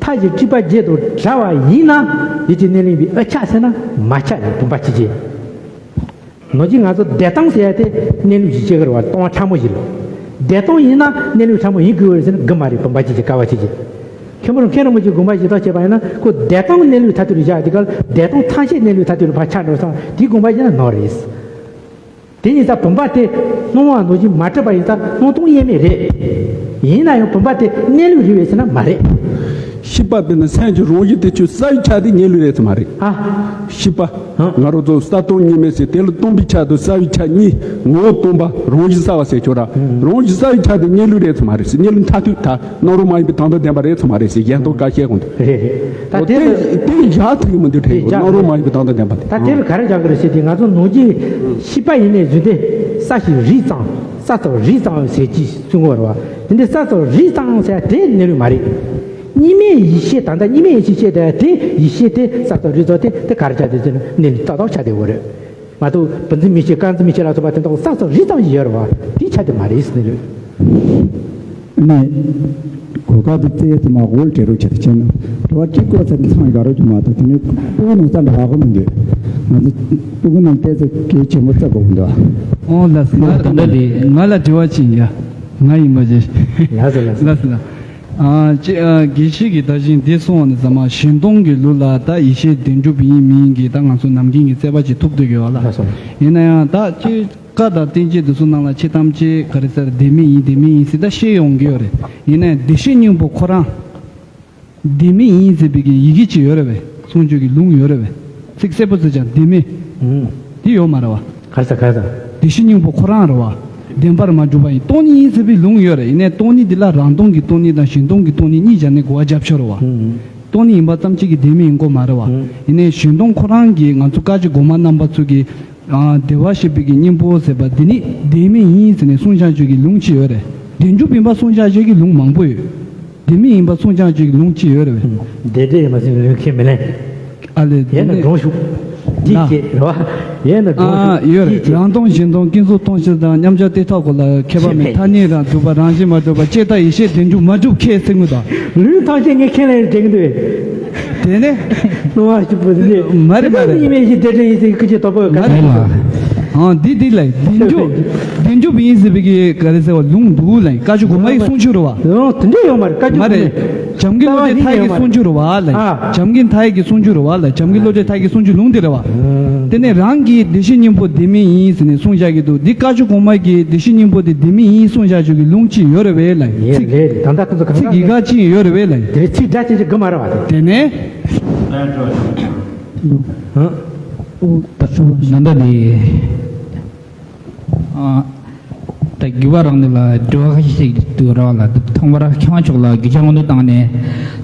མཐའ་བཞི་སྤྲོས་པ་བརྒྱད་དང་བྲལ་བ་ཡིན་ན་ཡིད་ཀྱི་གནས་ལུགས་ཡིན་པའི་དབུ་ཆ་ཟེར་ན་མ་ཆགས་ནས་བུམ་པ་གཅིག་བྱས། ནང་བཞིན་ང་ཚོ་བདེན་སྟོང་ཟེར་ཡ་དེ་གནས་ལུགས་གཞི་བྱེད་ཀྱི་རེད་བ། སྟོང་པ་ཕྲ་མོ་ཞིག་ལ། བདེན་སྟོང་ཡིན་ན་གནས་ལུགས་ཕྲ་མོ་ཡིན་དགོས་པ་རེད་ཟེར་ན་དགོས་མ་རེད། བུམ་པ་གཅིག་གཅིག་ཀ་བ་གཅིག་གཅིག་མཁན་པོ་རང་མཁན་རིན་པོ་ཆེའི་དགོངས་པ་བཞེས་སྟངས་བྱས་པ་ཡིན་ན་ཁོ་བདེན་སྟོང་གནས་ལུགས་མཐར་ཐུག་ལ་བཞག་དེ་ག་ལ་བདེན་སྟོང་ཐམས་ཅད་གནས་ལུགས་མཐར་ཐུག་ལ་ཕར་ཆགས་འགྲོ་སོང་། དེའི་དགོངས་པ་བཞེས་ན་ནོར་རེད། དེ་ཡིན་ཙང་བུམ་པ་དེ་སྣང་བ་ནང་བཞིན་མ་གྲུབ་པ་ཡིན་ཙང་སྣང་སྟོང་དབྱེར་མེད་རེད། ཡིན་ན་ཡང་བུམ་པ་དེ་གནས་ལུགས་རེད་པས་ཟེར་ན་མ་རེད། ཤེས་པ་དེ་ནི་སེམས་ཀྱི་རང་བཞིན་དེ་ཆོས་གསལ་བའི་ཆ་དེ་གནས་ལུགས་རེད་ཟེར་མ་རེད། ཨ། ཤེས་པ། ཧང་། ང་རང་ཚོ་གསལ་སྟོང་གཉིས་མེད་ཟེར་དེ་ལ་སྟོང་པའི་ཆ་དང་གསལ་བའི་ཆ་གཉིས་ངོ་བོ་སྟོང་པ་རང་བཞིན་གསལ་བ་ཟེར་ཆོག་ར། ཧུམ། རང་བཞིན་གསལ་བའི་ཆ་དེ་གནས་ལུགས་རེད་ཟེར་མ་རེད་ཟེར། གནས་ལུགས་མཐར་ཐུག་ད་སྣང་རུང་མ་ཡིན་པའི་དོན་དམ་བདེན་པ་རེད་ཟེར་མ་རེད་ཟེར། གཞན་དོན་བཀག་ཤེས་གོང་དུ། རེད་རེད། ད་དེ་དེ་ལ་དེ་བཞག་ཐུབ་ཀྱི་མི་འདུག་དྲན་དེ་ཡོད། བཞག་སྣང་རུང་མ་ཡིན་པའི་དོན་དམ་བདེན་པ་དེ། ད་དེ་ལ་ག་རེ་བཞག་གི་རེད་ཟེར་དུས་ང་ཚོ་ནང་བཞིན་ཤེས་པ་ཡིན་ནའི་རྫུན་ཏེ། གསལ་ཞིང་རིག་ཙམ། གསལ་ཙམ་རིག་ཙམ་ཟེར་གྱིས་གསུང་གི་ཡོད་རེད་བ། དེ་འདྲའི་གསལ་ཙམ་རིག་ཙམ་ཟེར་དེ་གནས་ལུགས་མ་རེད། གཉིས་མེད་ཡེ་ཤེས། ད་ལྟ་གཉིས་མེད་ཡེ་ཤེས་བཤད་དེ་དེ་ཡེ་ཤེས་དེ་གསལ་ཙམ་རིག་ཙམ་དེ་དེ་ག་རེ་ཆགས་བསྡད་ཟེར་ན་གནས་ལུགས་ཏག་ཏག་ཆགས་བསྡད་ཡོད་རེད། མ་གཏོགས་བུམ་འཛིན་མིག་ཤེས་དཀར་འཛིན་མིག་ཤེས་ལ་སོགས་པ་དེ་དག་གསལ་ཙམ་རིག་ཙམ་ཞིག་ཡོད་རེད་བ། དེ་ཆ་དེ་མ་རེད་ཟེར་ནས་རེད། ནས་གོ་སྐབས་དེ་བཙལ་དུ་མ་འོལ་སྤྲད་རོགས་བྱེད་དུ་ཆེན་ནོ། དྲི་བ་གཅིག་བཀོད་ཚར་ནས་ཚང་ཡི་ག་རོགས་ཀྱི་མ་གཏོགས་དེ་ནས་སྤུ་གུ་ནང་ཙམ་དུ་ཧ་གོ་མི་འདུག་ང་ཚོ་སྤུ་གུ་ནང་བལྟས་ཚེ་གལ་ཆེན་པོ་རྩ་དགོས་མི་འདུག་ཨོ་ལགས་སོ། ང་ད་ལྟ་དེ་ང་ལ་དྲི་བ་ཅིག་ཡ། ང་ཡིན་པ་ཅི། ལགས་སོ་ལགས་སོ། ལགས་སོ་ལགས། ཨ་ཅེ་ཨ་དགེ་བཤེས་ཀྱིས་ད་བཞིན་འདི་གསུངས་པ་ནི་ཟ་མ་གཞན་སྟོང་གི་ལུགས་ལ་ད་ཡེ་ཤེས་བདེན་གྲུབ་ཡིན་མིན་གྱི་ད་ང་ཚོ་ནམ་རྒྱུན་གྱི་རྩོད་པ་ཅིག་ཐུག་སྡོད་ཀྱི་ཡོད་ལ། ལགས་སོ། ཡིན་ན་ཡང་ད་ཅེ་བཀའ་དང་བསྟན་བཅོས་འདི་ཚོ་ནང་ལ་ཆེ་ཐམས་ཅད་ག་རེ་ཟེར་བདེན་མེད་ཡིན་བདེན་མེད་ཡིན་ཟེར་ད་བཤད་ཡོང་གི་ཡོད་རེད། ཡིན་ན་ཡང་བདེ་གཤེགས་སྙིང་པོ་ཁོ་རང་བདེན་མེད་ཡིན་ཟེར་བའི་གི་ཡི་གེ་ཅིག་ཡོད་རེད་བས། གསུང་ཆོས་ཀྱི་ལུང་ཡོད་རེད་བས། ཚིག་གསལ་པོ་ཟེར་ཀྱང་བདེན་མེད། ཨུམ། དེ་ཡོད་མ་རེད་བ། ག་རེ་ཟེར་ག་རེ་ཟེར། བདེ་གཤེགས་སྙིང་པོ་ཁོ་རང་རེད་བ། བདེན་པར་མ་གྲུབ་པ་ཡིན། སྟོང་ཉིད་ཡིན་ཟེར་བའི་ལུང་ཡོད་རེད། ཡིན་ནའི་སྟོང་ཉིད་འདི་ལ་རང་སྟོང་གི་སྟོང་ཉིད་དང་གཞན་སྟོང་གི་སྟོང་ཉིད་གཉིས་སྦྱར་ནས་གོ་བ་རྒྱབ་ཆོག་རེད་བ། ཨུམ། སྟོང་ཉིད་ཡིན་པ་ཙམ་གཅིག་གིས་བདེན་མེད་ཡིན་དགོས་མ་རེད་བ། ཨུམ། ཡིན་ནའི་གཞན་སྟོང་ཁོ་རང་གིས་ང་ཚོ་བཀའ་བརྒྱུད་གོང་མ་རྣམ་པ་ཚོ་གིས། ཨ་བདེ་བར་གཤེགས་པའི་གི་སྙིང་པོ་ཟེར་བ་འདི་ནི་བདེན་མེད་ཡིན་ཟེར་ནས་གསུངས་བཞག་ཆོས་ཀྱི་ལུང་ཅིག་ཡོད་རེད། བདེན་གྲུབ་ཡིན་པ་གསུངས་བཞག་ཆོས་ཀྱི་ལུང་མང་པོ་ཡོད། བདེན་མེད་ཡིན་པ་གསུངས་བཞག་ཆོས་ཀྱི་ལུང་ཅིག་ཡོད་རེད། བདེ་འབྲས་ཡིན་པ་ཟེར་ལུང་ཁས་མི་ལེན། ཨ་ལས་ཡིན་ན་འདི་ནི་འགྲོ་ཤུགས། འདི་ན་སྐྱེ་རེད་བ། ཡིན་ན་འགྲོ་ཨ་ཤུགས་ཡོད་འདི་རེད། སྐྱེ། རང་སྟོང་གཞན་སྟོང་ཀུན་རྫོབ་སྟོང་ཕྱིར་དང་མཉམ་གཞག་དེ་ཐོག་གོ་ལ་ཁྱད་པར་མེད། ཐ་སྙད་རང་གྲུབ་པ་རང་བཞིན་མ་གྲུབ་པ་ཅེས་ལྟ་ཡེ་ཤེས་བདེན་གྲུབ་མ་གྲུབ་ཁས་ཟེར་དངོས་དང་། ལུང་ཐམས་ཅད་ངས་ཁས་ལེན་དྲན་གྱི་འདུག་དེ་ནས། སྣང་བ་ཞིག་པོ་འདི། མ་རེད་མ་རེད། ཉི་མའི་ཞིག་དེ་འདྲ་ཡིན་ཟེར་ཁུ་ཆེ་དོག་པོ་ག་མ་རེད་ལ། ཨང་འདི་འདི་ལ་བདེན་འཇོག་བདེན་འཇོག་ཡིན་ཟེར་བའི་གི་ག་རེ་ཟེར་བ་ལུང་འདུག་ལ་བཀའ་བརྒྱུད་གོང་མ་ཡི་གསུང་ཆོས་རེད་བ། ལུང་དེ་འདྲ་ཡོད་མ་རེད་བཀའ་བརྒྱུད་མ་རེད། བྱམས་མགོན་བློ་གྲོས་ཐར་གྱི་གསུང་ཆོས་རེད་བ་ལ། ཨ། བྱམས་མགོན་ཐར་གྱི་གསུང་ཆོས་རེད་བ་ལ། བྱམས་མགོན་བློ་གྲོས་ཐར་གྱི་གསུང་ཆོས་ལུང་དེ་རེད་བ། དེ་ནས་རང་གིས་བདེ་གཤེགས་སྙིང་པོ་བདེན་མེད་ཡིན་ཟེར་ནས་གསུང་བཞག་གི་འདུག་འདི་བཀའ་བརྒྱུད་གོང་མ་གིས་བདེ་གཤེགས་སྙིང་པོ་དེ་བདེན་མེད་ཡིན་གསུང་བཞག་ཆོས་ཀྱི་ལུང་ཅིག་ཡོད་རེད་བས་ལ། ཡིན་ཚིག་ལས་ད་ལྟ་ཁོ་ཚོ་གང་ཚིག་གི་ག་ཅིག་ཡོད་རེད་བས་ལ། དེ་ཚིག་སྒྲ་ཅན་ཅིག་གི་མ་རེད་བ་དེ། དེ་ནས། ད་ལྟ་དེ། ཨ། ད་རྒྱུད་པ་རང་ནས་ལ་དྲི་བ་ཁ་ཤས་ཤིག་འདུག་ར་བ་ལ་ཐོག་མར་མཁས་དབང་མཆོག་ལ་གུས་ཕྱག་སྔོན་འགྲོ་བཏང་ནས།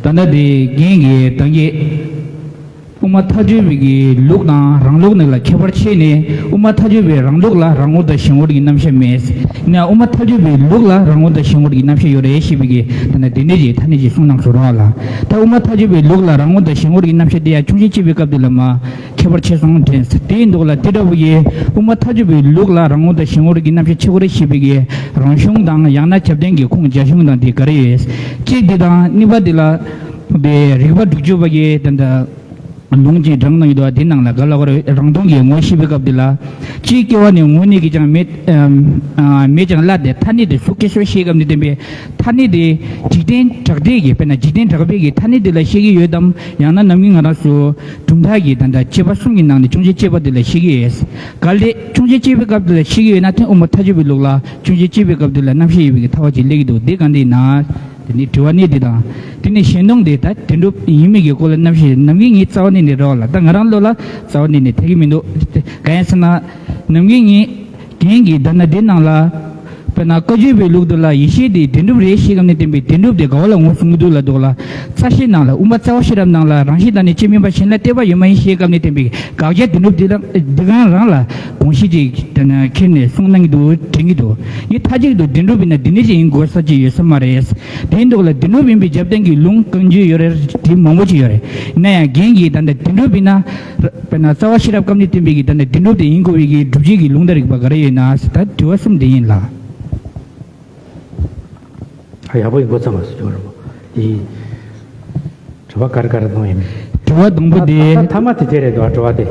ད་ལྟ་དེ་རྒན་གྱིས་ད་གིན་དབུ་མ་ཐལ་འགྱུར་བའི་གི་ལུགས་དང་རང་ལུགས་ནས་ལ་ཁྱད་པར་ཕྱེ་ནས་དབུ་མ་ཐལ་འགྱུར་བའི་རང་ལུགས་ལ་རང་ངོ་དང་གཞན་ངོ་གི་རྣམ་གཞག་མེད། ཡིན་ན་དབུ་མ་ཐལ་འགྱུར་བའི་ལུགས་ལ་རང་ངོ་དང་གཞན་ངོ་གི་རྣམ་གཞག་ཡོད་རེད་ཞེས་པའི་གི་ད་ནི་དེ་འདྲ་ཅིག་ཐ་སྙད་ཅིག་གསུངས་གནང་སོང་ར་བ་ལ། ད་དབུ་མ་ཐལ་འགྱུར་བའི་ལུགས་ལ་རང་ངོ་དང་གཞན་ངོ་གི་རྣམ་གཞག་དེ་ཡང་ཆུང་ཆེ་ཕྱེ་བའི་སྐབས་དེ་ལ་མ། ཁྱད་པར་ཕྱེ་སོང་དྲན། དེ་ཡིན་དུས་ལ་དེ་འདྲ་བོ་ཡི་དབུ་མ་ཐལ་འགྱུར་བའི་ལུགས་ལ་རང་ངོ་དང་གཞན་ངོ་གི་རྣམ་གཞག་ཕྱེ་དགོས་རེད་ཞེས་པའི་གི་རང་གཞུང་དང་ཡང་ན་ཁྱབ་ལྡན་གྱི་ཁུངས་རྒྱ་གཞུང་དང་དེ་ག་རེ་ཡོད། གཅིག་དེ་དང་གཉིས་པ་དེ་ལ་དེ་རིགས་པ་དྲུག་ཅུ་པ་གི་དེ་འདྲ་ལུང་ཅིག་དྲངས་གནང་ཡོད་དོ། དེ་ནང་ལ་ག་ལ་ག་རེ་རང་སྟོང་གི་ངོ་ཤེས་པའི་སྐབས་དེ་ལ་གཅིག་སྐྱེ་བ་ནས་ངོ་གནས་ཀྱི་ཅང་མེད། མེད་ཀྱང་ལ་དེ་ཐ་སྙད་དེ་སུ་སྐྱེ་སོ་ཤེས་སྐབས་ནས་བསྟན་པའི་ཐ་སྙད་དེ་འཇིག་རྟེན་གྲགས་སྡེ་གི་དཔེར་ན་འཇིག་རྟེན་གྲགས་པའི་གི་ཐ་སྙད་དེ་ལ་ཤེས་ཀྱི་ཡོད་དམ། ཡང་ན་ནམ་རྒྱུན་ང་རང་ཚོ་གྲུབ་མཐའ་གི་ད་ལྟ་དཔྱད་པ་གསུམ་གྱི་ནང་ནས་ཆུང་ཆེ་དཔྱད་པ་དེ་ལ་ཤེས་ཀྱི་ཡོད། གལ་ཏེ་ཆུང་ཆེ་དཔྱད་པའི་སྐབས་དེ་ལ་ཤེས་ཀྱི་ཡོད་ན་ཐེངས་དབུ་མ་ཐལ་འགྱུར་བའི་ལུགས་ལ་ཆུང་ཆེ་དཔྱད་པའི་སྐབས་དེ་ལ་རྣམ་གཞག་ཡོད་པའི་གི་ཐལ་བ་ཅིག་སླེབས་ཀྱི་འདུག་དེ་ག་འདི་ཡིན་ན། དེ་ནི་དྲི་བ་གནད་དེ་དང་། དེ་ནི་གཞན་སྟོང་དེ་ད་བདེན་གྲུབ་ཡིན་མིན་གྱི་སྐོར་ལ་རྣམ་གཞག་ནམ་རྒྱུན་ངའི་རྩ་བ་ནས་ནི་རེད་བ་ལ། ད་ང་རང་བློ་ལ་རྩ་བ་ནས་ནི་ཐེག་གི་མི་འདུག་གང་ཡིན་ཟེར་ན། ནམ་རྒྱུན་ངས་རྒན་གྱིས་ད་ན་དེ་ནང་ལ། དཔེར་ན་བཀའ་བརྒྱུད་པའི་ལུགས་དེ་ལ་ཡེ་ཤེས་དེ་བདེན་གྲུབ་རེད་ཞེས་སྐབས་ནས་བསྟན་པའི་བདེན་གྲུབ་དེ་ག་བ་ལ་ངོས་བཟུང་གི་འདུག་ལ་འདུག་ལ། རྩ་ཤེ་ནང་ལ་དབུ་མ་རྩ་བ་ཤེས་རབ་ནང་ལ་རང་བཞིན་དང་ནི་སྤྱི་མིན་པ་གཞན་ལ་གཏད་པ་ཡོད་མ་ཡིན་ཞེས་སྐབས་ནས་བསྟན་པའི་དགག་བྱ་བདེན་གྲུབ་འདི་དང་འདི་གང་རང་ལ་དགོངས་གཞི་ཅིག་དེ་ན་ཁྱེར་ནས་གསུངས་གནང་གི་འདུག་དྲན་གྱི་འདུག་ངས་མཐའ་གཅིག་ཏུ་བདེན་གྲུབ་ཡིན་ན་འདི་འདྲ་ཅིག་ཡིན་དགོས་ས་ཅིག་ཡོད་ས་མ་རེད། དེ་འདུག་ལ་བདེན་གྲུབ་ཡིན་པའི་རྒྱབ་རྟེན་གྱི་ལུང་གང་ཅི་ཡོད་རེད་དེ་མང་པོ་ཅིག་ཡོད་རེད། ཡིན་ན་ཡང་རྒན་གྱིས་ད་ལྟ་བདེན་གྲུབ་ཡིན་ན། དཔེར་ན་རྩ་བ་ཤེས་རབ་སྐབས་ནས་བསྟན་པའི་གི་ད་ལྟ་བདེན་གྲུབ་དེ་ཡིན་དགོས་པའི་གི་སྒྲུབ་བྱེད་ཀྱི་ལུང་དང་རིགས་པ་ག་རེ་ཡོད་ན་ཟེར་ད་དྲི་བ་གསུམ་དེ་ཡིན་ལ། ཨ་ཡག་པོ་ཡིན་གོ་ཚང་མ་སུ་ཅོག་རེད་མོ། ཡིན། དྲི་བ་ག་རེ་ག་རེ་གནང་ཡིན། དྲི་བ་དང་པོ་དེ། ད་ད་ཐ་མ་དེ་དེ་རེད་འདུག་ཨ་དྲི་བ་དེ།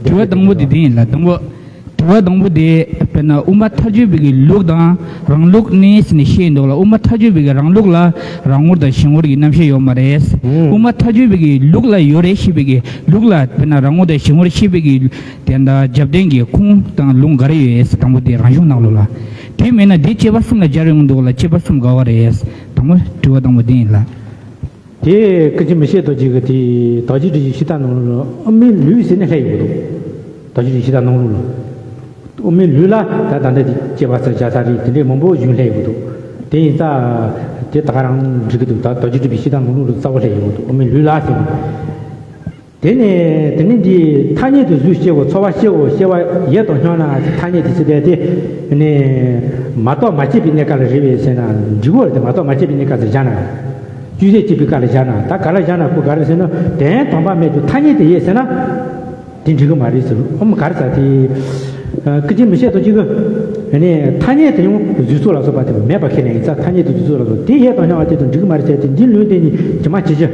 དྲི་བ་དང་པོ་དེ་དེ་ཡིན་ལ་དང་པོ། དྲི་བ་དང་པོ་དེ་དཔེར་ན་དབུ་མ་ཐལ་འགྱུར་བའི་གི་ལུགས་དང་རང་ལུགས་གནས་ཟེར་ནས་བཤད་ཡིན་འདུག་ལ། དབུ་མ་ཐལ་འགྱུར་བའི་གི་རང་ལུགས་ལ་རང་ངོར་དང་གཞན་ངོར་གྱི་རྣམ་བཤད་ཡོད་མ་རེད། ཨུམ། དབུ་མ་ཐལ་འགྱུར་བའི་གི་ལུགས་ལ་ཡོད་རེད་ཞེས་པའི་གི་ལུགས་ལ་དཔེར་ན་རང་ངོ་དང་གཞན་ངོར་ཞེས་པའི་གི་དེ་འདྲ་རྒྱབ་རྟེན་གྱི་ཁུངས་དང་ལུང་ག་རེ་ཡོད་ཟེར། དང་པོ་དེ་རང་གཞུང་ནང་ལོགས་ལ། དེ་མེད་ན་དེ་དཔྱད་པ་གསུམ་ལ་སྦྱར་ཡོང་གི་འདུག་ལ། དཔྱད་པ་གསུམ་ག་བ་རེད། དང་པོ་དྲི་བ་དང་པོ་དེ་ཡིན་ལ། དེ་སྐུ་མཁྱེན་མི་ཤེས་རྡོ་རྗེ་གི་དེ་དོགས་གཅོད་སྒྲུབ་བྱེད་ཕྱི་ལྟར་ནང་ལོགས་ལ་དབུ་མའི་ལུགས་ཟེར་ནས་ལྷག་ཡོད་འདུག་དོགས་གཅོད་སྒྲུབ་བྱེད་ཕྱི་ལྟར་ནང་ལོགས་ལ། དབུ་མའི་ལུགས་ལ་ད་ད་ལྟ་དེ་དཔྱད་པ་ཚར་བྱ་ས་རེད། དེ་འདྲའི་མང་པོ་ཞིག་ལྷག་ཡོད་འདུག་དེ་ཡིན་ཙང་དེ་ད་ག་རང་འགྲིག་གི་འདུག་ད་དོགས་གཅོད་སྒྲུབ་བྱེད་ཕྱི་ལྟར་ནང་ལོགས་ལ་གསལ་པོ་ལྷག་ཡོད་འདུག་དབུ་མའི་ལུགས་ལ་ཟེར་ནས། དེ་ནས་དེ་ནི་འདི་ཐ་སྙད་དུ་གཟུགས་སྐྱེ་བོ་ཚོར་བ་སྐྱེ་བོ་སྐྱེ་བ་ཡོད་དོ་སྙམ་ན་ཐ་སྙད་དུ་ཟེར་བསྡད་དེ་ནི་མ་རྟོགས་མ་དཔྱད་པའི་གནས་སྐབས་ལ་རེད་པས་ཟེར་ན་འགྲིག་གོ་རེད། དེ་མ་རྟོགས་མ་དཔྱད་པའི་གནས་སྐབས་སུ་བཞག་ན། ཅུང་ཟད་དཔྱད་པའི་སྐབས་ལ་བཞག་ན་ད་ག་ལ་བཞག་ན་ཁོ་ག་རེ་ཟེར་ན་དོན་དམ་པ་མེད་དུ་ཐ་སྙད་དུ་ཡོད་ཟེར་ན། དེ་འགྲིག་གི་མ་རེད་ཟེར། ཨོ་མ་ག་རེ་ཟེར་དེ། སྐུ་མཁྱེན་མི་ཤེས་རྡོ་རྗེ་གིས་ཐ་སྙད་དུ་ཡང་གཟུགས་ཚོར་ལ་སོགས་པ་དེ་མེད་པ་ཁས་ལེན་ཡིན་ཙང་ཐ་སྙད་དུ་གཟུགས་ཚོར་ལ་སོགས་དེ་ཡོད་དོ་སྙམ་པ་དེ་དང་འགྲིག་གི་མ་རེད་ཟེར་ཏེ་འདི་ལུང་བསྟན་ནི་ཇི་མ་ཇི་བཞིན་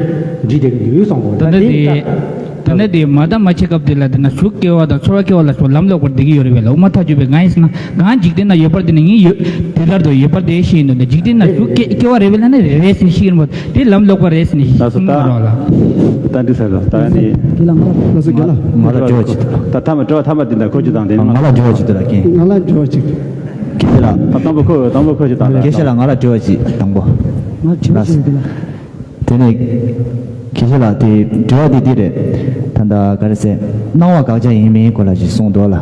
འགྲིག་བསྡད་ཀྱི་འདུག་གསུངས་པ། ད་ལྟ་དེ་ད་ལྟ་དེ་མ་དང་མ་བྱེད་སྐབས་དེ་ལ་དེ་ན་གཟུགས་སྐྱེ་བ་དང་ཚོར་བ་སྐྱེ་བ་ལ་སོགས་ལམ་ལོག་པར་བསྡད་ཀྱི་ཡོད་རེད་པས་ལ། དབུ་མ་ཐལ་འགྱུར་བའི་ང་ཡིན་ཟེར་ན་གང་འཇིག་རྟེན་ན་ཡོད་པར་དེ་ནི་ངས་ཡོད་དེ་ལྟར་དུ་ཡོད་པར་དེ་ཤེས་ཡིན་དོ་ནས་འཇིག་རྟེན་ན་གཟུགས་སྐྱེ་སྐྱེ་བ་རེད་པས་ལ་ནི་རེད་རེད་ཟེར་ཤེས་ཡིན་པ། དེ་ལམ་ལོག་པ་རེད་ཟེར་ནས་ལགས་སོ། ད་གསུངས་རོགས་ལ། ད་འདི་ཟེར་རོགས་ད་ནི། དེ་ལ་ང་ལ་ལགས་སོ་རྒན་ལགས། ང་ལ་དྲི་བ་ཅིག་ད་ཐ་མ་དྲི་བ་ཐ་མ་འདི་འདྲ་ཁོ་ཅི་དང་དེ་ང་ལ་དྲི་བ་ཅིག་དེ་ལ་རྒན། ང་ལ་དྲི་བ་ཅིག་དགེ་བཤེས་ལགས། ད་དང་པོ་ཁོ་དང་པོ་ཁོ་ཅི་དང་དགེ་བཤེས་ལགས། ང་ལ་དྲི་བ་ཅིག་དང་པོ། ང་དྲི་བ་ཅིག་དེ་ལ། དེ་ནས་དགེ་བཤེས་ལགས་དེ་དྲི་བ་དེ་འདི་རེད། ད་ལྟ་ག་རེ་ཟེར་སྣང་བ་དགག་བྱ་ཡིན་མིན་སྐོར་ལ་ཅིག་གསུངས་འདུག་ལ།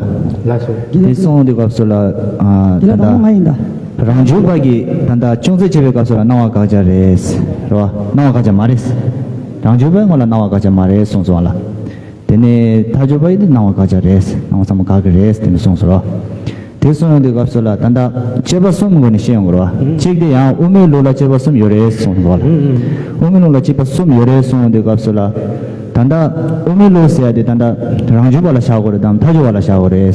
ལགས་སོ། དེ་གསུངས་དུས་སྐབས་སུ་ལ་ད་དེ་ལ་དང་པོ་ང་ཡིན་ད། ལྟ། རང་རྒྱུད་པ་གིས་ད་ལྟ་ཅུང་ཟད་དཔྱད་པའི་སྐབས་སུ་ལ་སྣང་བ་དགག་བྱ་རེད། རེད་བ། སྣང་བ་དགག་བྱ་མ་རེད། རང་རྒྱུད་པའི་ངོ་ལ་སྣང་བ་དགག་བྱ་མ་རེད་གསུངས་སོང་བ་ལ། དེ་ནས་ཐལ་འགྱུར་བ་ཡིན་ཏེ་སྣང་བ་དགག་བྱ་རེད། སྣང་བ་ཚང་མ་དགག་གི་རེད་དེ་ནས་གསུངས་སོང་རོ། དེ་གསུངས་ཡོང་དུས་སྐབས་སུ་ལ་ད་ལྟ་དཔྱད་པ་གསུམ་སྒོ་ནས་བཤད་ཡོང་གི་རེད་བ། གཅིག་དེ་ཡང་དབུ་མའི་ལུགས་ལ་དཔྱད་པ་གསུམ་ཡོད་རེད་གསུངས་སོང་བ་ལ། དབུ་མའི་ལུགས་ལ་དཔྱད་པ་གསུམ་ཡོད་རེད་གསུངས་ཡོང་དུས་སྐབས་སུ་ལ། ད་ལྟ་དབུ་མའི་ལུགས་ཟེར་ཡ་དེ་ད་ལྟ་རང་རྒྱུད་པ་ལ་བཞག་དགོས་རེད་དམ་ཐལ་འགྱུར་བ་ལ་བཞག་དགོས་རེད།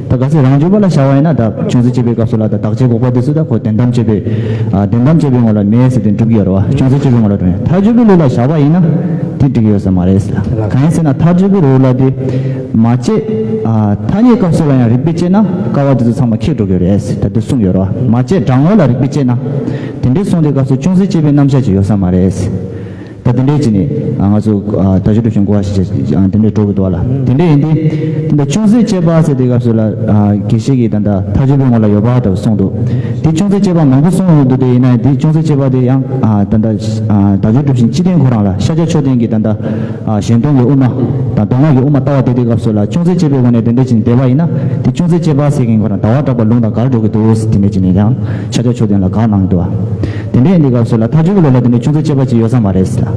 ད་གལ་སྲིད་རང་རྒྱུད་པ་ལ་བཞག་པ་ཡིན་ན་ད་ཅུང་ཟད་དཔྱད་པའི་སྐབས་སུ་ལ་ད་བདག་གཅིག་འགོག་པ་དེ་ཚོ་ད་ཁོ་དོན་དམ་དཔྱད་པའི་ཨ་དོན་དམ་དཔྱད་པའི་ངོ་ལ་མེད་ཟེར་དེ་འགྲུབ་ཀྱི་ཡོད་རེད་བ། ཅུང་ཟད་དཔྱད་པའི་ངོ་ལ་འགྲུབ་ཡ། ཐལ་འགྱུར་བའི་ལུགས་ལ་བཞག་པ་ཡིན་ན་དེ་འགྲིག་གི་ཡོད་ས་མ་རེད་ཟེར། གང་ཡིན་ཟེར་ན་ཐལ་འགྱུར་བའི་ལུགས་ལ་དེ་མ་དཔྱད་ཨ་ཐ་སྙད་སྐབས་སུ་ལ་ཡང་རིགས་པས་དཔྱད་ན་ཀ་བ་དེ་ཚོ་ཚང་མ་ཁེགས་འགྲོ་གི་རེད་ཟེར་ད་དེ་གསུངས་ཡོད་རེད་བ། མ་དཔྱད་དྲང་ངོ་ལ་རིགས་པས་དཔྱད་ན་དེ་འདྲའི་གསུངས་དུས་སྐབས་སུ་ཅུང་ཟད་དཔྱད་པའི་རྣམ་གཞག་ཅིག་ཡོད་ས་མ་རེད་ཟེར། ད་དེ་འདྲའི་ཅིག་ནི་ང་ཚོ་ད་ཅོ་སྒྲུབ་ཤིང་གོ་བ་ཞིག་དེ་འདྲའི་འགྲོ་གི་འདུག་ལ། དེ་འདྲའི་ཡིན་དུས་དེ་འདྲ་ཅུང་ཟད་དཔྱད་པ་ཟེར་དུས་སྐབས་སུ་ལ་དགེ་བཤེས་ཀྱིས་ད་ལྟ་ཐལ་འགྱུར་བའི་ངོ་ལ་ཡོད་པ་ལྟ་བུ་གསུངས་འདུག་དེ་ཅུང་ཟད་དཔྱད་པ་མང་པོ་གསུངས་ཡོང་དུས་དེ་ཡིན་ན་དེ་ཅུང་ཟད་དཔྱད་པ་དེ་ཡང་ད་ལྟ་ད་ཅོ་སྒྲུབ་ཤིང་སྤྱི་དོན་ཁོ་རང་ལ་ཤཱཀྱ་མཆོག་ལྡན་གྱིས་ད་ལྟ་གཞན་སྟོང་གི་དབུ་མ་དང་མདོ་སྔགས་ཀྱི་དབུ་མ་ལྟ་བ་དེ་དུས་སྐབས་སུ་ལ་ཅུང་ཟད་དཔྱད་པའི་སྒོ་ནས་དེ་འདྲ་ཅིག་བསྡད་པ་ཡིན་ན་དེ་ཅུང་ཟད་དཔྱད་པ་ཟེར་མཁན་ཁོ་རང་ཟླ་བ་གྲགས་པ་ལུང་དང་འགལ་འགྲོ་གི་འདུག་དེ་འདྲ་ཅིག་ནས་ཡང་ཤཱཀྱ་མཆོག་ལྡན་ལ་དགག་གནང་གི་འདུག་དེ་འདྲ་ཡིན་དུས་སྐབས་སུ་ལ་ཐལ་འགྱུར་བའི་ལུགས་ལ་དེ་འདྲ་ཅུང་ཟད་དཔྱད་པ་ཅིག་ཡོད་ས་མ་རེད་ཟེར་ལ།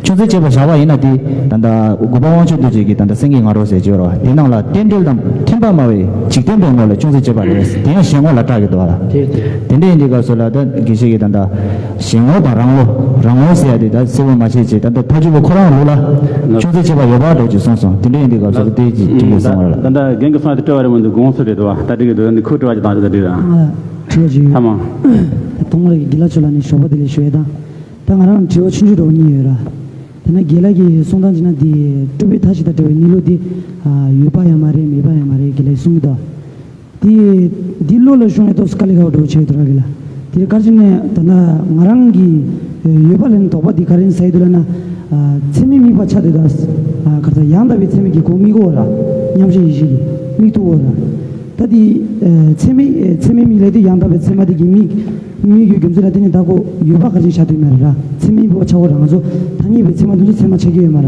ཅུང་ཟད་དཔྱད་པ་བཞག་པ་ཡིན་ན་དེ་ད་ལྟ་དགོངས་པ་དབང་ཕྱུག་རྡོ་རྗེ་གིས་ད་ལྟ་སེང་གེ་ང་རོ་ཟེར་གྱི་ཡོད་རེད་བ། དེ་ནང་ལ་རྟེན་འབྲེལ་དང་མཐུན་པ་སྨྲ་བའི་འཇིག་རྟེན་པའི་ངོ་ལ་ཅུང་ཟད་དཔྱད་པ་རེད། དེ་ཡང་གཞན་ངོ་ལ་གྲགས་ཀྱི་འདུག་བ་ལ། དེ་འདྲ་ཡིན་དུས་སྐབས་སུ་ལ་ད་དགེ་བཤེས་ཀྱིས་ད་ལྟ་གཞན་ངོ་དང་རང་ངོ་རང་ངོ་ཟེར་ཡ་དེ་ད་གསལ་པོ་མ་བྱས་ཅེས་ད་ལྟ་ཐལ་འགྱུར་བའི་ཁོ་རང་ལུགས་ལ་ཅུང་ཟད་དཔྱད་པ་ཡོད་པ་འདྲ་ཅིག་གསུངས་སོང་། དེ་འདྲ་ཡིན་དུས་སྐབས་སུ་དེ་ཅིག་འགྲིག་ཡོད་གསུངས་པ་རེད་ལ། ད་ལྟ་རྒན་གྱིས་གསུངས་ཡ་དེ་སྤྲོ་བ་རེད་མི་འདུག་དགོངས་སུ་རེད་འདུག་བ། ད་འགྲིག་གི་འདུག་འདི་ཁོ་སྤྲོ་བ་ཅིག་བཏང་ཅིག་ད་འགྲིག་ར། ང་ལ་དྲི་བ་ཅིག་ཡོད། ཐ་མ། ད་དུང་ལ་དགེ་ལགས་མཆོག་ལ་ནི་ཞོགས་པ་དེ་ལས་ཞུ་ཡ་དང་། ད་ང་རང་དྲི་བ་ཆུང་ཆུང་འདྲ་བོ་གཉིས་ཡོད་ར། དེ་ན་རྒན་ལགས་ཀྱིས་གསུང་སྟངས་བྱས་ན་འདི་སྤྲུལ་པའི་མཐའ་བཞི་དང་འབྲེལ་བའི་གནས་ལུགས་འདི་ཡོད་པ་ཡང་མ་རེད་མེད་པ་ཡང་མ་རེད་རྒན་ལགས་གསུང་གི་འདུག་དེ་འདི་བློ་ལ་ཤོང་ཡ་ཏོག་ཙམ་དཀའ་ལས་ཁག་པོ་འདྲ་བོ་ཆགས་ཡོད་འདུག་ར་རྒན་ལགས། དེ་ག་རེ་བྱས་ནས་ད་ལྟ་ང་རང་གི་ཡོད་པ་ལས་ནི་དོགས་པ་འདི་ག་རེ་ཡིན་ཟེར་དུས་ལ་ན། ཚད་མས་དམིགས་པ་ཆགས་དུས་ད་ག་རེ་ཟེར་ཡང་དག་པའི་ཚད་མས་ཀྱིས་ཁོ་དམིགས་གོ་ར། མཉམ་གཞག་ཡེ་ཤེས་ཀྱིས་དམིགས་ཐུབ་གོ་ར། ད་དེ་ཚད་མས་ཚད་མས་དམིགས་ལས་དེ་ཡང་དག་པའི་ཚད་མ་དེ་གིས་དམིགས། དམིགས་ཡུལ་རྒྱུ་མཚན་ལ་བརྟེན་ནས་ད་ཁོ་ཡོད་པ་ག་རེ་བྱས་ནས་ཆགས་དུས་མེད་ར། ཚད་མས་དམིགས་པ་ཆགས་གོ་ར། ང་ཚོ་ཐ་སྙད་པའི་ཚད་མ་དེ་ཚོ་ཚད་མ་ཆགས་ཀྱི་ཡོད་མ་ར།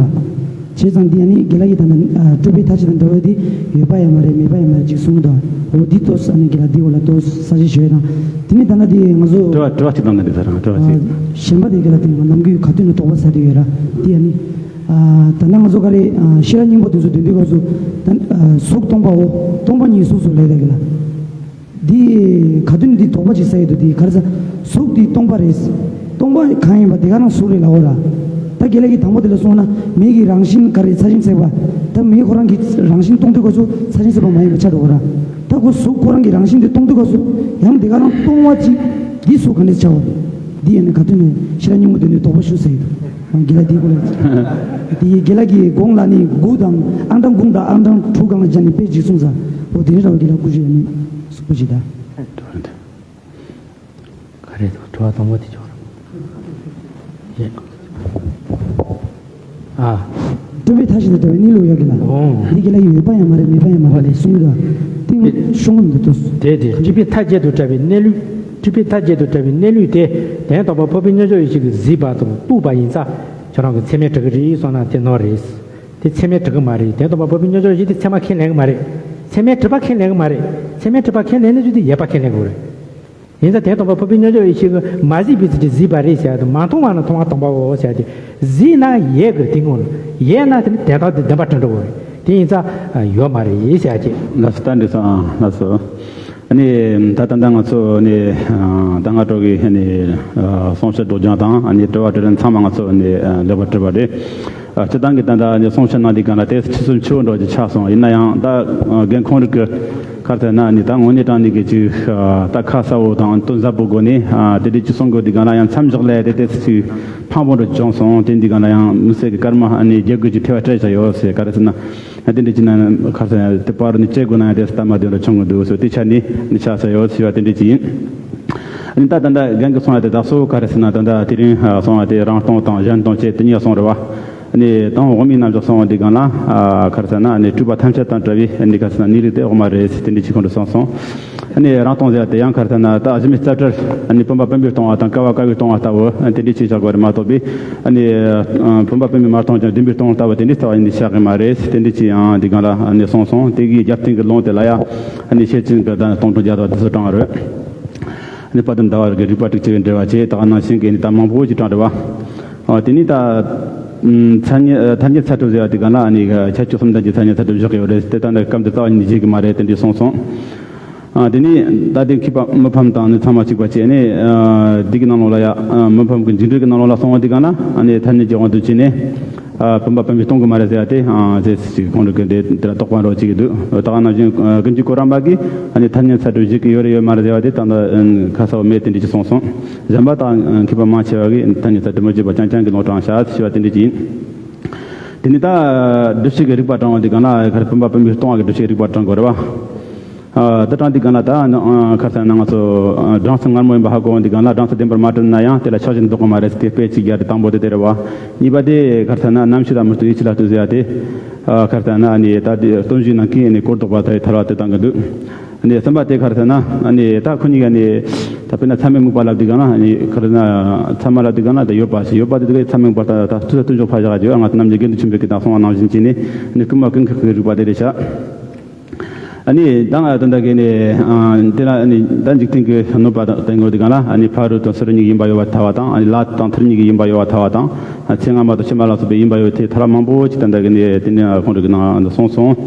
བྱས་ཙང་འདི་ཨ་ནི་རྒན་ལགས་ཀྱིས་ད་ལྟ་སྤྲུལ་པའི་མཐའ་བཞི་དང་འབྲེལ་བ་འདི་ཡོད་པ་ཡང་མ་རེད་མེད་པ་ཡང་མ་རེད་ཅིག་གསུངས་འདུག་འོ་འདི་ཏོག་ཙམ་ཨ་ནི་རྒན་ལགས་འདི་འོག་ལ་ཏོག་ཙམ་གསལ་བཤད་ཞུ་ཡ་དང་། དེ་ནས་ད་ལྟ་འདི་ང་ཚོ་དྲི་བ་དྲི་བ་གཅིག་གཏོང་གི་འདུག་ད་རང་དྲི་བ་གཅིག་གཞན་པ་དེ་རྒན་ལགས་དེ་ང་ནམ་རྒྱུན་ག་དུས་ནས་དོགས་པ་ཟ་གི་ཡོད་ར། འདི་ཨ་ནི་ད་ལྟ་ང་ཚོ་ག་རེ་ཤེས་རབ་སྙིང་པོ་དེ་ཚོ་འདོན་དུས་སྐབས་སུ་ད་གཟུགས་སྟོང་པའོ། སྟོང་པ་ཉིད་གཟུགས་སུ་ལས་ད་རྒན་ལགས། འདི་ག་དུས་ནས་འདི་དོགས་པ་ཅིག་ཟ་ཡི་འདུག་འདི་ག་རེ་ཟེར། གཟུགས་འདི་སྟོང་པ་རེད། སྟོང་པ་གང་ཡིན་པ་དེ་ག་རང་གཟུགས་རེད་ལབ་འོ་ར། ད་རྒན་ལགས་ཀྱིས་དང་པོ་དེ་ལ་གསུངས་ན་མེ་གི་རང་བཞིན་ག་རེ་ཚད་ཆེན་ཚད་པ། ད་མེ་ཁོ་རང་གི་རང་བཞིན་སྟོང་དུས་སྐབས་སུ་ཚད་ཆེན་ཚད་པ་མ་ཡིན་པ་ཆགས་འགྲོ་གི་ར། ད་ཁོ་གཟུགས་ཁོ་རང་གི་རང་བཞིན་དེ་སྟོང་དུས་སྐབས་སུ་ཡང་དེ་ག་རང་སྟོང་པ་ཅིག་འདི་གཟུགས་ག་འདྲས་ཆགས་འོ། འདི་ཡང་ནི་ག་དུས་ནས་ཤེས་རབ་སྙིང་པོ་འདོན་དུས་དོགས་པ་ཞུ་ཟེར་གི་འདུག་དགེ་ལགས་དེའི་སྐོར་ལ། དེ་དགེ་ལགས་ཀྱིས་དགུང་ལ་ནི་དགུ་དང་ཨང་གྲངས་དགུང་དང་ཨང་གྲངས་དྲུག་སྒང་ལ་སྦྱར་ནས་དཔེ་ཅིག་གསུངས་ས། འོ་དེ་རིང་ར་བ་དགེ་ལགས་སྐུ་ཞབས་ནི་སྐུ་ཞིག་ད། ག་རེ་འདུག་དྲི་བ་དང་པོ་དེ་ཅོག་ར། ཡེ། ཨ། སྤྲུལ་པའི་མཐའ་བཞི་དང་བྲལ་བའི་གནས་ལུགས་ཡོད་དགེ་ལགས། ཨོ། འདི་དགེ་ལགས་ཡོད་པ་ཡང་མ་རེད་མེད་པ་ཡང་མ་རེད་ལས་གསུང་གི་འདུག་དེ་ངས་ཤོང་གི་མི་འདུག་དེ་དེ་སྤྲུལ་པའི་མཐའ་བརྒྱད་དང་བྲལ་བའི་གནས་ལུགས། སྤྲུལ་པའི་མཐའ་བརྒྱད་དང་བྲལ་བའི་གནས་ལུགས་དེ་དོན་དམ་པར་འཕགས་པའི་མཉམ་གཞག་ཡེ་ཤེས་ཀྱིས་གཟིགས་པ་དང་རྟོགས་པ་ཡིན་ཙང་ཁྱེད་རང་གིས་ཚད་མས་གྲུབ་ཀྱི་རེད་གསུངས་ན་དེ་ནོར་རེད། དེ་ཚད་མས་གྲུབ་ཀྱི་མ་རེད། དོན་དམ་པར་འཕགས་པའི་མཉམ་གཞག་ཡེ་ཤེས་དེ་ཚད་མ་ཁས་ལེན་གྱི་མ་རེད། ཚད་མས་གྲུབ་པ་ཁས་ལེན་གྱི་མ་རེད། ཚད་མས་གྲུབ་པ་ཁས་ལེན་ནས་ཅི་སྟེ་ཡོད་པ་ཁས་ལེན་དགོས་རེད། ཡིན་ཙང་དོན་དམ་པར་འཕགས་པའི་མཉམ་གཞག་ཡེ་ཤེས་ཀྱིས་མ་གཟིགས་པའི་ཚུལ་གྱིས་གཟིགས་པ་རེད་ཟེར་ཡ་དང་མ་མཐོང་བ་ན་མཐོང་བ་དང་པོའོ་ཟེར་ཡ་དེ། གཟིགས་ན་ཡོད་དགོས་རེད་དེ་སྔོན་ལ། ཡོད་ན་དེ་ནི་དོན་དག་དེ་བདེན་པར་གྲུབ་འགྲོ་དགོས་རེད། དེ་ཡིན་ཙང་ཡོད་མ་རེད་ཟེར་ཡ་ཅིག་ལགས་སོ། ད་འགྲིག་སོང་། ལགས་སོ། ཨ་ནི་ད་ད་ལྟ་ང་ཚོ་ནི་ད་སྔ་དྲོ་གི་ནི་གསུང་བཤད་སྒྲོག་སྦྱང་དང་ཨ་ནི་དྲི་བ་དྲིས་ལན་ཚང་མ་ང་ཚོ་ནི་ལེགས་པར་དྲིས་པ་རེད། སྤྱིར་བཏང་གི་ད་ལྟ་ནི་གསུང་བཤད་གནང་དུས་སྒང་ལ་དེ་ཆུ་ཚོད་ཆུ་བོ་འགྲོ་གི་ཆགས་སོང་། ཡིན་ན་ཡང་ད་རྒན་ཁོང་རིགས་ཀྱི་ག་རེ་ཟེར་ན་ནི་ད་དངོས་གནས་དྲང་གནས་ཀྱི་ཅིག་ད་ཁ་གསལ་བོ་དང་དོན་ཟབ་པོ་སྒོ་ནས་དེ་འདྲས་ཅིག་གསུང་དགོས་དུས་སྒང་ལ་ཡང་མཚམས་བཞག་ལས་དེ་དེ་ཅིག་ཕངས་པོ་འགྲོ་བྱུང་སོང་། དེ་འདི་སྒང་ལ་ཡང་མི་སེར་གྱི་སྐར་མ་ནི་རྒྱག་དགོས་ཀྱི་ཐེ་བ་སྤྲད་བཞག་ཡོད་ཟེར། ག་རེ་ཟེར་ན་དེ་འདྲས་ཅིག་ན་ག་རེ་ཟེར་ན་དེ་པར་ནི་བཅད་དགོས་ན་ཡང་དེ་ལྟ་མ་དེ་འདྲ་བྱུང་གི་འདུག་ཟེར། དེ་ཆ་ནི་ནི་ཆགས་ས་ཡོད་ཟེར་བ་དེ་འདྲས་ཅིག་ཡིན། ཨ་ནི་ད་ད་ལྟ་རྒན་གྱིས་གསུངས་ཡ་དེ་དག་སོ་ག་རེ་ཟེར་ན་ད་ལྟ་དེ་རིང་གསུངས་པ་དེ་རང་སྟོང་དང་གཞན་སྟོང་བཅས་དེ་གཉིས་གསུངས་རེད་བ། ཨ་ནི་དང་དབུ་མའི་རྣམ་གཞག་གསུངས་པ་འདི་སྒང་ལ་ག་རེ་ཟེར་ན་ཨ་ནི་སྤྲུལ་པ་ཐམས་ཅད་དང་བྲལ་བའི་ཨ་ནི་ག་རེ་ཟེར་ན་གནས་ལུགས་དེ་དབུ་མ་རེད་ཟེར་དེ་འདྲ་ཅིག་ཁོང་ཚོས་གསུངས་སོང་། ཨ་ནི་རང་སྟོང་ཟེར་ཡ་དེ་ཡང་ག་རེ་ཟེར་ན་ད་གཞི་མེད་རྩ་བྲལ་ཨ་ནི་བུམ་པ་བུམ་པས་སྟོང་བ་དང་ཀ་བ་ཀ་བས་སྟོང་བ་ལྟ་བུ་ཨ་ནི་དེ་འདྲ་ཅིག་བཞག་དགོས་རེད་མ་གཏོགས་པའི་ཨ་ནི་བུམ་པ་བུམ་པས་མ་སྟོང་ཀྱང་བདེན་པས་སྟོང་ལྟ་བུ་དེ་འདྲ་ལྟ་བ་ཡིན་ནི་བཞག་གི་མ་རེད་ཟེར་དེ་འདྲ་ཅིག་ཡང་འདི་སྒང་ལ་ཨ་ནི་གསུངས་སོང་། དེ་གི་རྒྱབ་རྟེན་གྱི་ལུང་དེ་ལ་ཡང་ཨ་ནི་ཤེར་ཕྱིན་གྱི་གདན་སྟོང་ཕྲག་བརྒྱ་དང་བདུན་ཅུ་དྲུག་རེད། ཨ་ནི་དཔལ་ལྡན་ཟླ་བ་གི་རིགས་པ་དྲུག་ཅུ་པའི་འགྲེལ་བ་བཅས་ད་ག་ནང་བཞིན་གྱི་ནི་ད་མང་པོ་ཅིག་དྲངས་རེད་བ། ཨ་དེ་ནི་ད་ཨམ་ཐ་སྙད་ཐ་སྙད་ཚད་གྲུབ་ཟེར་བ་དེ་ག་ལ་ཨ་ནི་ཁྱད་ཆོས་གསུམ་ལྡན་གྱི་ཐ་སྙད་ཚད་གྲུབ་བཞག་གི་ཡོད་རེད་དེ། ད་ནི་སྐབས་འདི་རྩ་བ་ཉིད་ནས་བཞེད་ཀྱི་མ་རེད་དེ་འདྲས་གསུངས་སོང་། ཨ་དེ་ནི་ད་དེ་མཁས་པ་མི་ཕམ་དང་ནི་ཚང་མ་གཅིག་པ་བྱས་ནས་ཨ་འདི་གི་ནང་ལོགས་ལ་ཡ་ཨ་མི་ཕམ་གྱི་འཇིགས་བྲལ་གྱི་ནང་ལོགས་ལ་གསུངས་པ་དེ་ག་ལ་ཨ་ནི་ཐ་སྙད་ཀྱི་དབང་དུ་བྱས་ནས། ཨ་བུམ་པ་བུམ་པས་སྟོང་གི་མ་རེད་ཟེར་ཡ་དེ་ཨ་ཟེར་ཞིག་ཁོང་རང་གི་འདི་འདི་ལ་དོགས་པ་འདྲ་བོ་ཅིག་འདུག་ད་ག་ནང་བཞིན་ཨ་ཀུན་མཁྱེན་གོ་རམས་པ་གིས་ཨ་ནི་ཐ་སྙད་ཚད་གྲུབ་བཞེད་ཀྱི་ཡོད་རེད་ཡོད་མ་རེད་ཟེར་བ་དེ་ད་ལྟ་ཨ་ཁ་གསལ་བོ་མེད་དེ་འདྲ་ཅིག་གསུངས་སོང་། གཞན་པ་དང་ཨ་མཁས་པ་མང་ཆེ་བ་གིས་ཐ་སྙད་ཚད་གྲུབ་མི་བརྗོད་པ་རྐྱང་རྐྱང་གི་ལུང་དྲངས་བཞག་ཟེར་བ་དེ་འདྲ་ཅིག་ཡིན། དེ་ནི་ད་སྒྲུབ་བྱེད་ཀྱི་རིགས་པ་དྲངས་པ་འདི་ག་ལ་ཁར་བུམ་པ་བུམ་པས་སྟོང་བ་གི་སྒྲུབ་བྱེད་རིགས་པ་དྲངས་དགོས་རེད་བ། ཨ་ད་དྲངས་དུས་སྒང་ལ་ད་ཨ་ཁ་སང་ན་ང་ཚོ་ཨ་སྦྲང་རྩི་མངར་མོ་ཡིན་པ་ཧ་གོ་འོང་དུས་སྒང་ལ་སྦྲང་རྩི་བདེན་པར་མ་གྲུབ་ན་ཡང་དེ་ལ་ཆགས་ཞེན་ལྡོག་གི་མ་རེད་ཟེར་དེ་དཔེ་གཅིག་རྒྱག་དེ་དང་པོ་དེ་དེ་རེད་བ། གཉིས་པ་དེ་ཁ་སང་ན་རྣམ་ཤེས་ལ་མི་ལྟོས་ཡིད་ཆེས་ལ་ལྟོས་ཟེར་ཡ་དེ། ཨ་ཁ་སང་ན་ཨ་ནི་ད་དེ་སྟོང་གཞིའི་ནང་གི་ཨ་ནི་གོ་ལྡོག་པ་ལྟ་བུའི་ཐལ་བ་དེ་བཏང་གི་འདུག་ཨ་ནི་གསུམ་པ་དེ་ཁ་སང་ན་ཨ་ནི་ད་ཁོ་གཉིས་ཀ་ནི་ད་དཔེར་ན་ཚད་མས་དམིགས་པ་ལབ་དུས་སྒང་ལ་ཨ་ནི་ཁ་སང་ན་ཚད་མ་ལབ་དུས་སྒང་ལ་ད་ཡོད་པ་ཞིག་ཡོད་པ་དེ་དེ་གའི་ཚད་མས་དམིགས་པ་ད་ད་ཐུགས་ས་ཐུགས་འཇོག་ཕར་བཞག་རྒྱུ་ང་ཚོ་རྣམ་རྒྱལ་དགེ་འདུན་ཆོས་འཕེལ་གྱིས་ད་གསུངས་པ་ནང་བཞིན་བྱས་ནས་ཨ་ནི་ཀུན་མ་ཀུན་མཁས་ཀྱི་རིགས་པ་དེ་རེད་ཤག་ཨ་ནི་ད་ང་ད་ལྟ་གི་ནི་ཨ་དེ་ལ་ཨ་ནི་ད་འཇིག་རྟེན་གྱི་གནོད་པ་དང་བསྟན་དགོས་དུས་སྒང་ལ་ཨ་ནི་ཕ་རོལ་ཏུ་ཚུ་རོལ་གཉིས་ཀྱི་ཡིན་པ་ཡོད་པར་ཐལ་བ་དང་ཨ་ནི་ལྷ་དང་ཐུར་གཉིས་ཀྱི་ཡིན་པ་ཡོད་པར་ཐལ་བ་དང་ཨ་ཚེ་སྔ་མ་དང་ཕྱི་མ་ལ་སོགས་པའི་ཡིན་པ་ཡོད་དེ་ཐལ་བ་མང་པོ་ཅིག་ད་ལྟ་གི་ནི་དེ་ནི་ཁོང་རང་གི་ནང་ན་གསུངས་སོང་།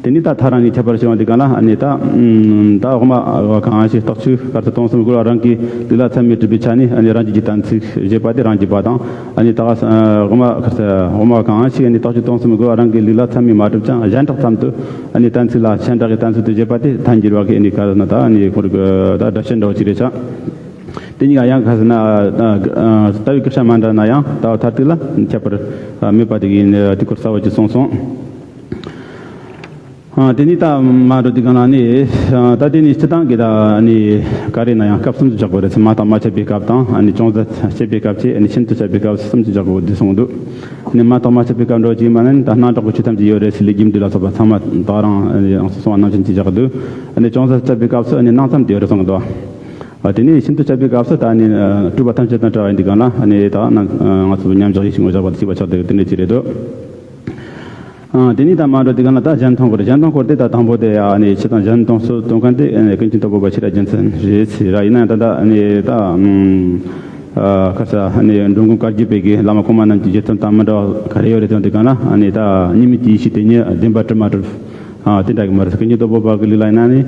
དེ་ནི་ད་ཐལ་རང་གཉིས་ཁྱད་པར་བྱུང་བ་དུས་སྒང་ལ་ཨ་ནི་ད་ད་དབུ་མ་གང་ཞིག་རྟོགས་ཚུལ་གར་དུ་སྟོང་གསུམ་རྒོལ་བ་རང་གི་ལུགས་ལ་ཚད་མས་གྲུབ་པའི་ཆ་ནས་ཨ་ནི་རང་རྒྱུད་ཀྱི་གཏན་ཚིགས་བཞེད་པ་དེ་རང་རྒྱུད་པ་དང་ཨ་ནི་ད་དབུ་མ་གར་དབུ་མ་གང་ཞིག་ཨ་ནི་རྟོགས་ཚུལ་སྟོང་གསུམ་རྒོལ་བ་རང་གི་ལུགས་ལ་ཚད་མས་མ་གྲུབ་ཀྱང་གཞན་གྲགས་ཙམ་དུ། ཨ་ནི་གཏན་ཚིགས་ལ་ཞེན་གྲགས་ཀྱི་གཏན་ཚིགས་དུ་བྱེད་པ་དེ་ཐལ་འགྱུར་བ་གི་ཨ་ནི་ག་རེ་ན་ད་ཨ་ནི་ཁོ་རང་གི་ད་སྒྲ་ཆེན་འདྲ་བོ་ཅིག་རེད་ཤག་དེ་གཉིས་ཀ་ཡང་ག་རེ་ཟེར་ན་ལྟ་བའི་སྐད་ཆ་མ་འདྲ་ན་ཡང་ལྟ་བ་མཐར་ཐུག་ལ་ཁྱད་པར་མེད་པ་དེ་གི་དེ་སྐོར་གསལ་བོ་ཅིག་གསུངས་སོང་། ཨ་དེ་ནི་ད་མ་འགྲོ་དུས་སྒང་ལ་ནི་ད་དེ་ནི་སྤྱིར་བཏང་གི་ད་ནི་ག་རེ་ན་ཡང་སྐབས་གསུམ་དུ་བཞག་དགོས་རེད། མ་དང་མ་ཆད་པའི་སྐབས་དང་ཨ་ནི་ཅུང་ཟད་ཆད་པའི་སྐབས་བཅས་ཨ་ནི་ཤིན་ཏུ་ཆད་པའི་སྐབས་གསུམ་དུ་བཞག་དགོས་འདུག་གསུངས་འདུག་ནི་མ་དང་མ་ཆད་པའི་སྐབས་འགྲོ་གི་མ་ནི་ད་སྣང་གྲགས་ཀྱི་ཆོས་ཐམས་ཅད་ཡོད་རེད་ཟེར་ལས་རྒྱུ་འབྲས་ལ་སོགས་པ་ཚང་མ་ད་རང་ཡང་སོ་སོ་བ་ནང་བཞིན་གྱི་བཞག་འདུག་ཨ་ནི་ཅུང་ཟད་ཆད་པའི་སྐབས་སུ་ཨ་ནི་སྣང་ཙམ་དུ་ཡོད་རེད་གསུངས་འདུག་ཨ་དེ་ནས་ཤིན་ཏུ་ཆད་པའི་སྐབས་སུ་ད་ནི་སྤྲུལ་པ་ཐམས་ཅད་དང་བྲལ་བ་ཡིན་དུས་སྒང་ལ་ཨ་ནི་ད་ང་ཚོ་མཉམ་བཞག་ཡེ་ཤེས་ངོ་བཞག་པ་དང་གཅིག་པ་ཆགས་འདུག་དེ་འདྲ་ཅིག་རེད་འདུག་ཨ་དེ་ནས་ད་མ་འགྲོ་དུས་སྒང་ལ་ད་གཞན་སྟོང་སྐོར། གཞན་སྟོང་སྐོར་དེ་ད་དང་པོ་དེ་ཨ་ནི་སྤྱིར་བཏང་གཞན་སྟོང་སོགས་སྟོན་མཁན་དེ་ཨ་ནི་ཀུན་མཁྱེན་དྭགས་པོ་པ་ཤེས་རབ་རྒྱལ་མཚན་རེད་ཟེར་ར། ཡིན་ན་ཡང་ད་ལྟ་ཨ་ནི་ད་ཨ་ཁ་ས་ཨ་ནི་འགྲོ་མགོན་བཀའ་བརྒྱུད་པའི་གི་བླ་མ་གོང་མ་རྣམས་ཀྱི་རྗེས་ཟློས་དང་མི་འདྲ་བ་ག་རེ་ཡོད་རེད་དེ་དུས་སྒང་ལ་ཨ་ནི་ད་གཉིས་མེད་ཀྱི་ཡེ་ཤེས་དེ་ཉིད་བདེན་པར་གྲུབ་མ་གྲུབ་ཨ་དེ་འདྲ་གི་མ་རེད། ཀུན་མཁྱེན་དྭགས་པོ་པ་གི་ལུགས་ལ་ཡིན་ན་ནི་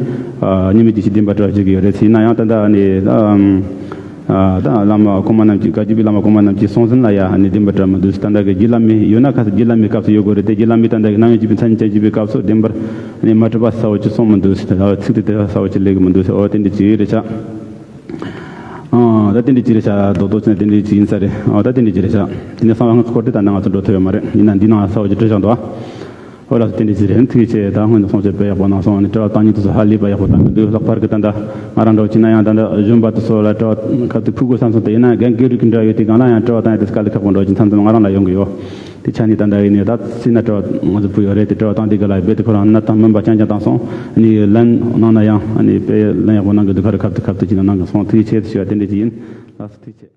ཨ་གཉིས་མེད་ཀྱི་ཡེ་ཤེས་བདེན་པར་གྲུབ་བྱེད་ཀྱི་ཡོད་རེད་ཟེར། ཡིན་ན་ཡང་ད་ལྟ་ཨ་ནི་ད་ཨ་ད་བླ་མ་གོང་མ་རྣམས་ཀྱི་བཀའ་བརྒྱུད་པའི་བླ་མ་གོང་མ་རྣམས་ཀྱི་གསུང་ཟིན་ལ་ཡང་ནི་བདེན་པར་གྲུབ་མི་འདུག་ད་ལྟ་གི་རྒྱུད་བླ་མའི་ཡོད་ན་ཁ་སང་རྒྱུད་བླ་མའི་སྐབས་སུ་ཡོད་དགོས་རེད་དེ། རྒྱུད་བླ་མའི་ད་ལྟ་གི་རྣམ་དབྱེ་བརྒྱད་པའི་མཚན་ཉིད་བསྟན་བཅོས་པའི་སྐབས་སུ་བདེན་པར་ནི་མ་གྲུབ་པ་གསལ་བོ་ཅིག་གསུངས་མི་འདུག་ཚིག་དེ་དེ་གསལ་བོ་ཅིག་སླེབས་ཀྱི་མི་འདུག་འོ་དེ་འདྲ་ཅིག་རེད་ཤག་ཨ་ད་དེ་འདྲ་ཅིག་རེད་ཤག་རྡོག་རྡོག་བྱས་ན་དེ་འདྲ་ཅིག་ཡིན་ས་རེད། ཨ་ད་དེ་འདྲ་ཅིག་རེད་ཤག་དེ་ནས་གསང་བ་སྔགས་སྐོར་དེ་ད་ནང་ང་ཚོ་འགྲོ་ཐུབ་ཡོད་མ་རེད། ཡིན་ན་འདི་ནང་གསལ་བོ་ཅིག་བྲིས་བཞག་འདུག་ཨ་ཨོ་ལགས་སོ། དེ་འདྲ་ཅིག་རེད། ཐུགས་རྗེ་ཆེ། ད་སྔོན་དུ་གསུང་བཤད་དཔེ་ཡག་པོ་གནང་སོང་། ཨ་ནི་དྲི་བ་བཏང་མཁན་དེ་ཚོ་ཧ་ལས་པ་ཡག་པོ་བཏང་གི་འདུག་ལྷག་པར་གྱི་ད་ལྟ་ང་རང་འདྲ་བོ་བྱས་ན་ཡང་ད་ལྟ་གཞོན་པ་དེ་ཚོ་ལ་དྲི་བ་ཁ་ཐུག་ཕུལ་དགོས་བསམ་སོང་། དེ་ཡིན་ན་རྒན་རྒན་རིགས་ཀྱི་འབྲེལ་བ་ཡོད་དུས་སྒང་ལ་ཡང་དྲི་བ་བཏང་ཡ་དེ་དཀའ་ལས་ཁག་པོ་འདྲ་བོ་ཅིག་མཚམས་མཚམས་ང་རང་ལ་ཡོང་གི་ཡོད། དེ་ཆ་ནས་ད་ལྟ་ཡིན་ནའི་ད་སྲིད་ན་དྲི་བ་ང་ཚོ་ཕུལ་ཡོད་རེད། དེ་དྲི་བ་བཏང་དེ་ག་ལ་རྦད་དེ་ཁོ་རང་གནས་སྟངས་སྨན་པ་རྐྱང་རྐྱང་བཏང་སོང་། ཨ་ནི་ལན་གནང་ན་ཡང་ཨ་ནི་དཔེ་ལན་ཡག་པོ་གནང་གི་འདུག་ཁ་རུ་ཁ་ཐུག་ཁ་ཐུག་ཅིག་ན་གནང་གི་སོང་། ཐུགས་རྗེ་ཆེ་ཞུ་བ་དེ་འདྲ་ཅིག་ཡིན། ལགས་སོ། ཐུགས་རྗེ་ཆེ།